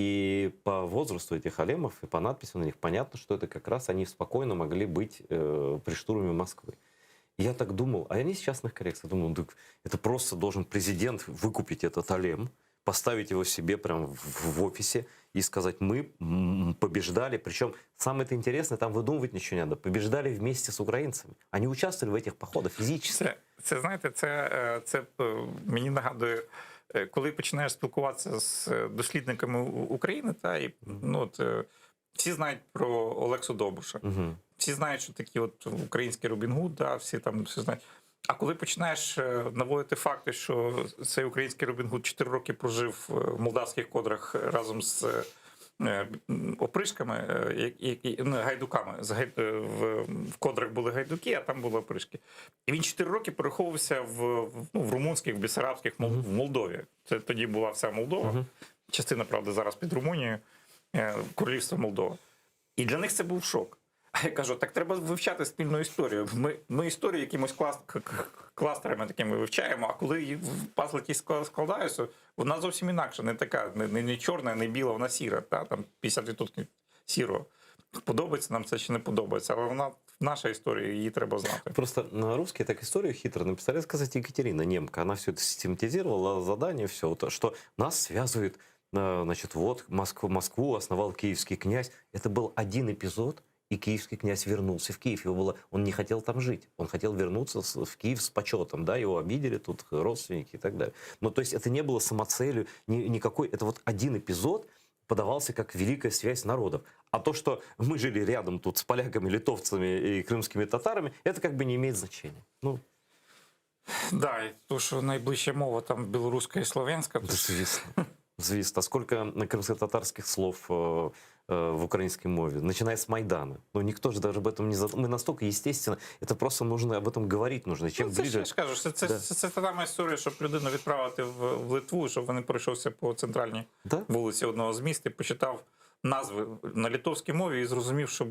И по возрасту этих алемов и по надписям на них понятно, что это как раз они спокойно могли быть э, при штурме Москвы. И я так думал, а они из частных коллекций. Думал, «Так это просто должен президент выкупить этот алем, поставить его себе прям в, в офисе и сказать, мы м, побеждали. Причем самое-то интересное, там выдумывать ничего не надо. Побеждали вместе с украинцами. Они участвовали в этих походах физически. Це, це знаєте, це, е, це е, мені нагадує, е, коли починаєш спілкуватися з е, дослідниками У- України, та і ну от е, всі знають про Олексу Довбуша. Всі знають, що такі от український Робін Гуд, да, всі там всі знають. А коли починаєш е, наводити факти, що цей український Робін Гуд 4 роки прожив е, в молдавських кодрах разом з е, м, опришками, е, які, ну, гайдуками. З гай- е, В, в кодрах були гайдуки, а там були опришки. І він 4 роки переховувався в, в, ну, в румунських, в бессарабських, Мол- в Молдові. Це тоді була вся Молдова. Частина, правда, зараз під Румунією, е, Королівство Молдова. І для них це був шок. А я кажу, так треба вивчати спільну історію. Ми, ми історію якимось клас, к- к- кластерами такими вивчаємо, а коли її в пазли якісь склад- складаються, вона зовсім інакша, не така, не, не, не чорна, не біла, вона сіра, та? там 50% сірого. Подобається нам це чи не подобається, але вона наша історія, її треба знати. Просто на русские так историю хитро написали. Сказать, Екатерина, немка, она все это систематизировала, задание, все, вот, что нас связывает, э, значит, вот Москву, Москву основал киевский князь. Это был один эпизод, и киевский князь вернулся в Киев. Его было, он не хотел там жить, он хотел вернуться с- в Киев с почетом, да, его обидели тут родственники и так далее. Но то есть это не было самоцелью, ни, никакой, это вот один эпизод, подавался как великая связь народов. А то, что мы жили рядом тут с поляками, литовцами и крымскими татарами, это как бы не имеет значения. Ну, Да, і то, що найближча мова там білоруська і слов'янська, то звісно. Звісно. А сколько крымско-татарских слов э, э, в украинской мове, начиная с Майдана. Ну, никто же даже об этом не задумывается. Мы настолько естественно, это просто нужно об этом говорить нужно. Чем Ну, це ж ближе... я ж кажу, що це, Да. це, це, та сама історія, щоб людину відправити в, в Литву, щоб він пройшовся по центральній вулиці одного з міст і почитав назви на литовській мові і зрозумів, що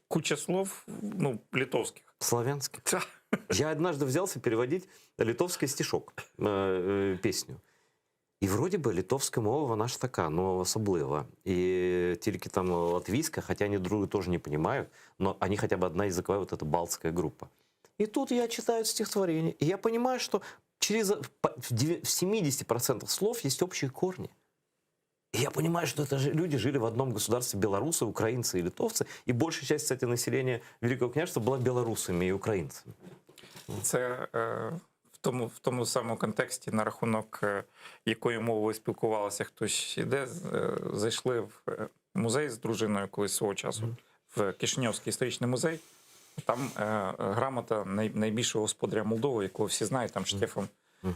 куча слов ну, литовських. Славянских. Я однажды взялся переводить литовский стишок, э, э, песню. І вроде бы литовська мова, вона ж така, ну особлива. І тільки там латвійська, хотя они друг друга тоже не понимают, но они хотя бы одна языковая, вот эта балтская группа. И тут я читаю стихотворение, и я понимаю, что через, по- в девя- в 70% слов есть общие корни. И я понимаю, что это же люди жили в одном государстве, белорусы, украинцы и литовцы, и большая часть, кстати, населения Великого княжества была белорусами и украинцами. Це е, в тому, в тому самому контексті, на рахунок е, якою мовою спілкувалися хтось іде, з- е, зайшли в е, музей з дружиною колись свого часу, в Кишиньовський історичний музей. Там е, грамота най, найбільшого господаря Молдови, якого всі знають, там Штефан,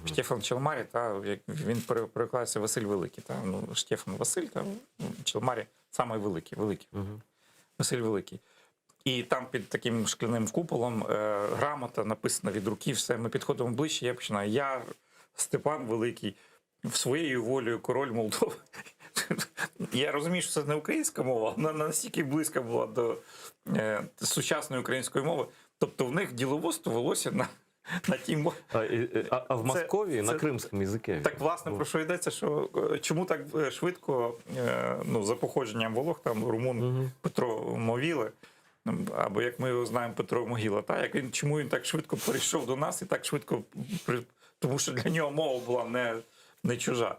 Штефан Челмарі, та, як він пере- перекладається Василь Великий. Та, ну, Штефан Василь, та, ну, Челмарі самий великий, великий. Василь Великий. І там під таким шкляним куполом е, грамота написана від руки, все. Ми підходимо ближче, я починаю. Я, Степан Великий, своєю волею король Молдови. Я розумію, що це не українська мова, вона настільки близька була до е, сучасної української мови. Тобто в них діловодство велося на, на тій мові. А, и- а, а в Це- Московії на це- крымском языке. Так, власне, про що йдеться, що е, чому так е, швидко, е, ну, за походженням Волох, там румун Петро Мовіле, м, або як ми його знаємо, Петро Могила, та, як він, чому він так швидко перейшов до нас і так швидко, при- тому що для нього мова була не, не чужа.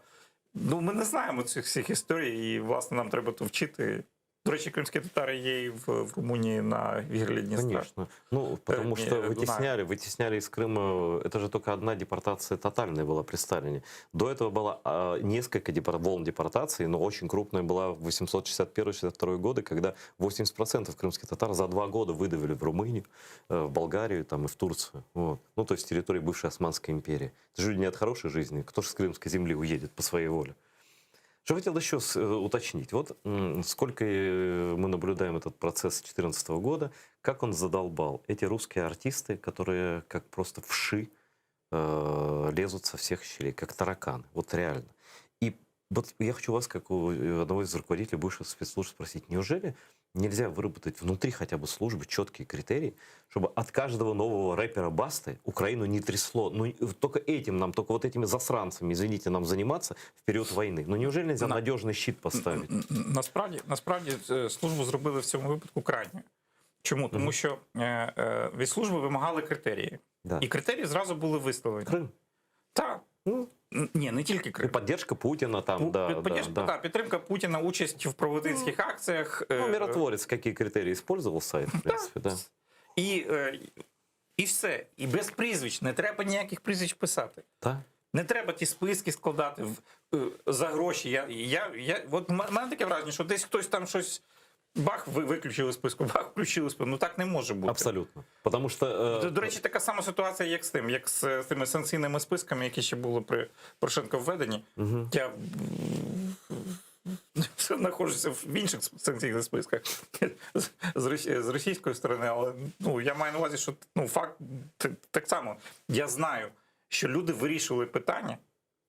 Ну, ми не знаємо цих всіх історій, і, власне, нам треба то вчити. До речі, кримські татари є і в, в Румунії на гирлі Дністра. Конечно. Ну, потому не, что Дуная. вытесняли, вытесняли из Крыма. Это же только одна депортация тотальная была при Сталине. До этого было а, несколько депор- волн депортации, но очень крупная была в 861-62 годы, когда 80% крымских татар за два года выдавили в Румынию, э, в Болгарию там, и в Турцию. Вот. Ну, то есть территории бывшей Османской империи. Это же люди не от хорошей жизни. Кто же с крымской земли уедет по своей воле? Что хотел еще уточнить. Вот сколько мы наблюдаем этот процесс с 2014 года, как он задолбал. Эти русские артисты, которые как просто вши лезут со всех щелей, как тараканы. Вот реально. И вот я хочу вас, как у одного из руководителей бывших спецслужб, спросить, неужели нельзя выработать внутри хотя бы службы четкие критерии, чтобы от каждого нового рэпера Басты Украину не трясло? Ну, только этим нам, только вот этими засранцами, извините, нам заниматься в период войны. Ну, неужели нельзя надежный щит поставить? Насправді службу зробили в цьому випадку крайньою. Чому? Тому що від служби вимагали критерії. Да. І критерії зразу були виставлені. Крим. Так. Ну, ні, не тільки Крим. И поддержка Путина там, да, да, Підтримка, да. та, підтримка Путіна, участь в провидинських акціях. Ну, миротворец какие критерии использовал сайт, в принципе, да. І все. І без прізвищ. Не треба ніяких прізвищ писати. Да. Не треба ті списки складати за гроші. Я, от в мене таке враження, що десь хтось там щось бах, ви виключили списку, бах, включили списку. Ну так не може бути. Абсолютно. Потому что... До речі, така сама ситуація, як з тим, як з тими санкційними списками, які ще були при Порошенко введенні. Я знаходжуся в інших санкційних списках з російської сторони, але ну, я маю на увазі, що ну, факт так само. Я знаю, що люди вирішували питання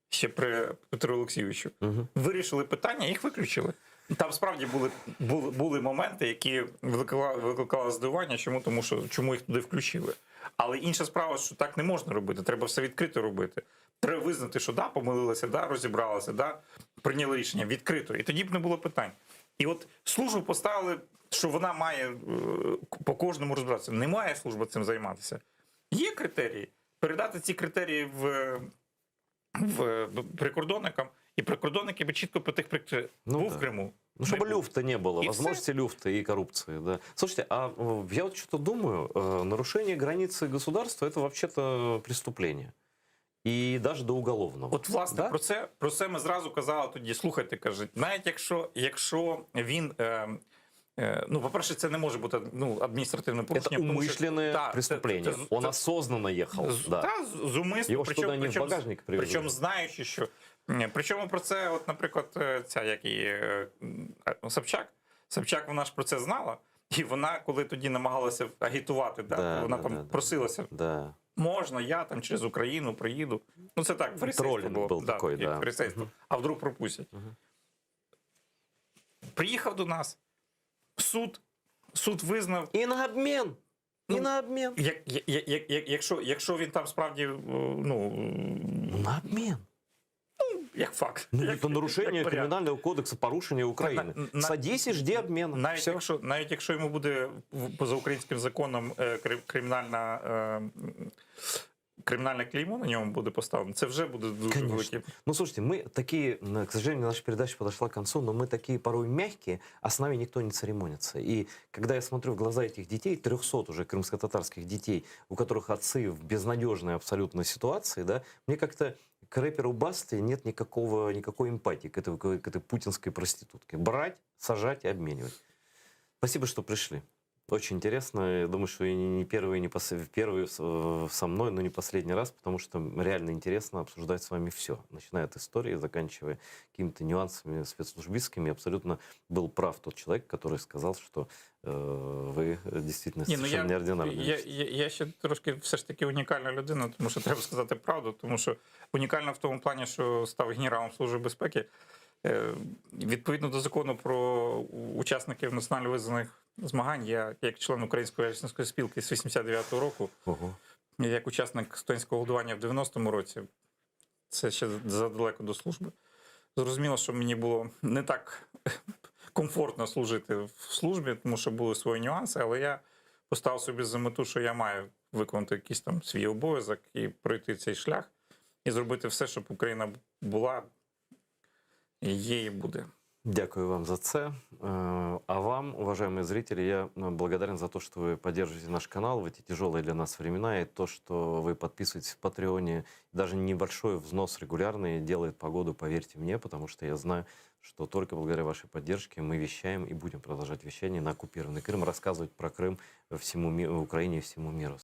ще при Петру Олексійовичу. Вирішили питання, їх виключили. Там справді були моменти, які викликали здивування. Чому? Тому що чому їх туди включили. Але інша справа, що так не можна робити. Треба все відкрито робити. Треба визнати, що да, помилилися, да, розібралися, да, прийняли рішення відкрито. І тоді б не було питань. І от службу поставили, що вона має по кожному розбиратися. Не має служба цим займатися. Є критерії. Передати ці критерії в прикордонникам, і прикордонники би чітко по тих критеріях. Ну, був да. в Криму. Ну, чтобы не був. люфта не было, И возможности люфта и коррупции, да. Слушайте, а я вот что-то думаю, нарушение границы государства – это вообще-то преступление. И даже до уголовного. От, власне, про це ми зразу казали тоді. Слухайте, каже, навіть якщо він. Ну, по-перше, це не може бути ну, адміністративне Это порушення. тому що- умышленное Та, преступление. Он осознанно ехал. Да. Та, зумисно. Його ж туди не в багажник привезли. Причому знаючи, що. Ні, Причому про це, от, наприклад, ця, як її, Собчак, Собчак, вона ж про це знала, і вона, коли тоді намагалася агітувати, да, Да, вона да, там да, да. просилася. Да. Можна, я там через Україну приїду. Ну, це так, фарисейство Тролінг було. був да, такий, як да. фарисейство. А вдруг пропустять. Приїхав до нас, суд визнав. І на обмін. І на обмін. Як, як, як, як, якщо він там справді, ну... На обмін. Ну, як факт. Ну, як, это нарушение як варіант. криминального кодекса, порушение Украины. Садись и жди обмена. Навіть Всё. якщо йому буде поза українським законом кримінальна, кримінальне клеймо на ньому буде поставлено, це вже буде дуже Конечно. великий. Ну, слушайте, мы такие, к сожалению, наша передача подошла к концу, но мы такие порой мягкие, а с нами никто не церемонится. И когда я смотрю в глаза этих детей, 300 уже крымско-татарских детей, у которых отцы в безнадежной абсолютно ситуации, да, мне как-то к рэперу Басте нет никакой эмпатии к этой путинской проститутке. Брать, сажать и обменивать. Спасибо, что пришли. Очень интересно. Я думаю, что и не первый, не пос... первый со мной, но не последний раз, потому что реально интересно обсуждать с вами все, начиная от истории, заканчивая какими-то нюансами спецслужбистскими. Абсолютно был прав тот человек, который сказал, что вы действительно Ні, ну совершенно я, неординарный. я ще трошки все ж таки унікальна людина, тому що треба сказати правду, тому що унікальна в тому плані, що став генералом Служби безпеки. Відповідно до закону про учасників національно визнаних змагань, я як член Української гельсінської спілки з 89-го року, Ого. як учасник студентського голодування в 90-му році, це ще задалеко до служби. Зрозуміло, що мені було не так комфортно служити в службі, тому що були свої нюанси, але я поставив собі за мету, що я маю виконати якийсь там свій обов'язок і пройти цей шлях, і зробити все, щоб Україна була, і є, і буде. Дякую вам за це. А вам, уважаемые зрители, я благодарен за то, что вы поддерживаете наш канал в эти тяжелые для нас времена, и то, что вы подписываетесь в Патреоне. Даже небольшой взнос регулярный делает погоду, поверьте мне, потому что я знаю, что только благодаря вашей поддержке мы вещаем и будем продолжать вещание на оккупированный Крым, рассказывать про Крым всему Украине и всему миру.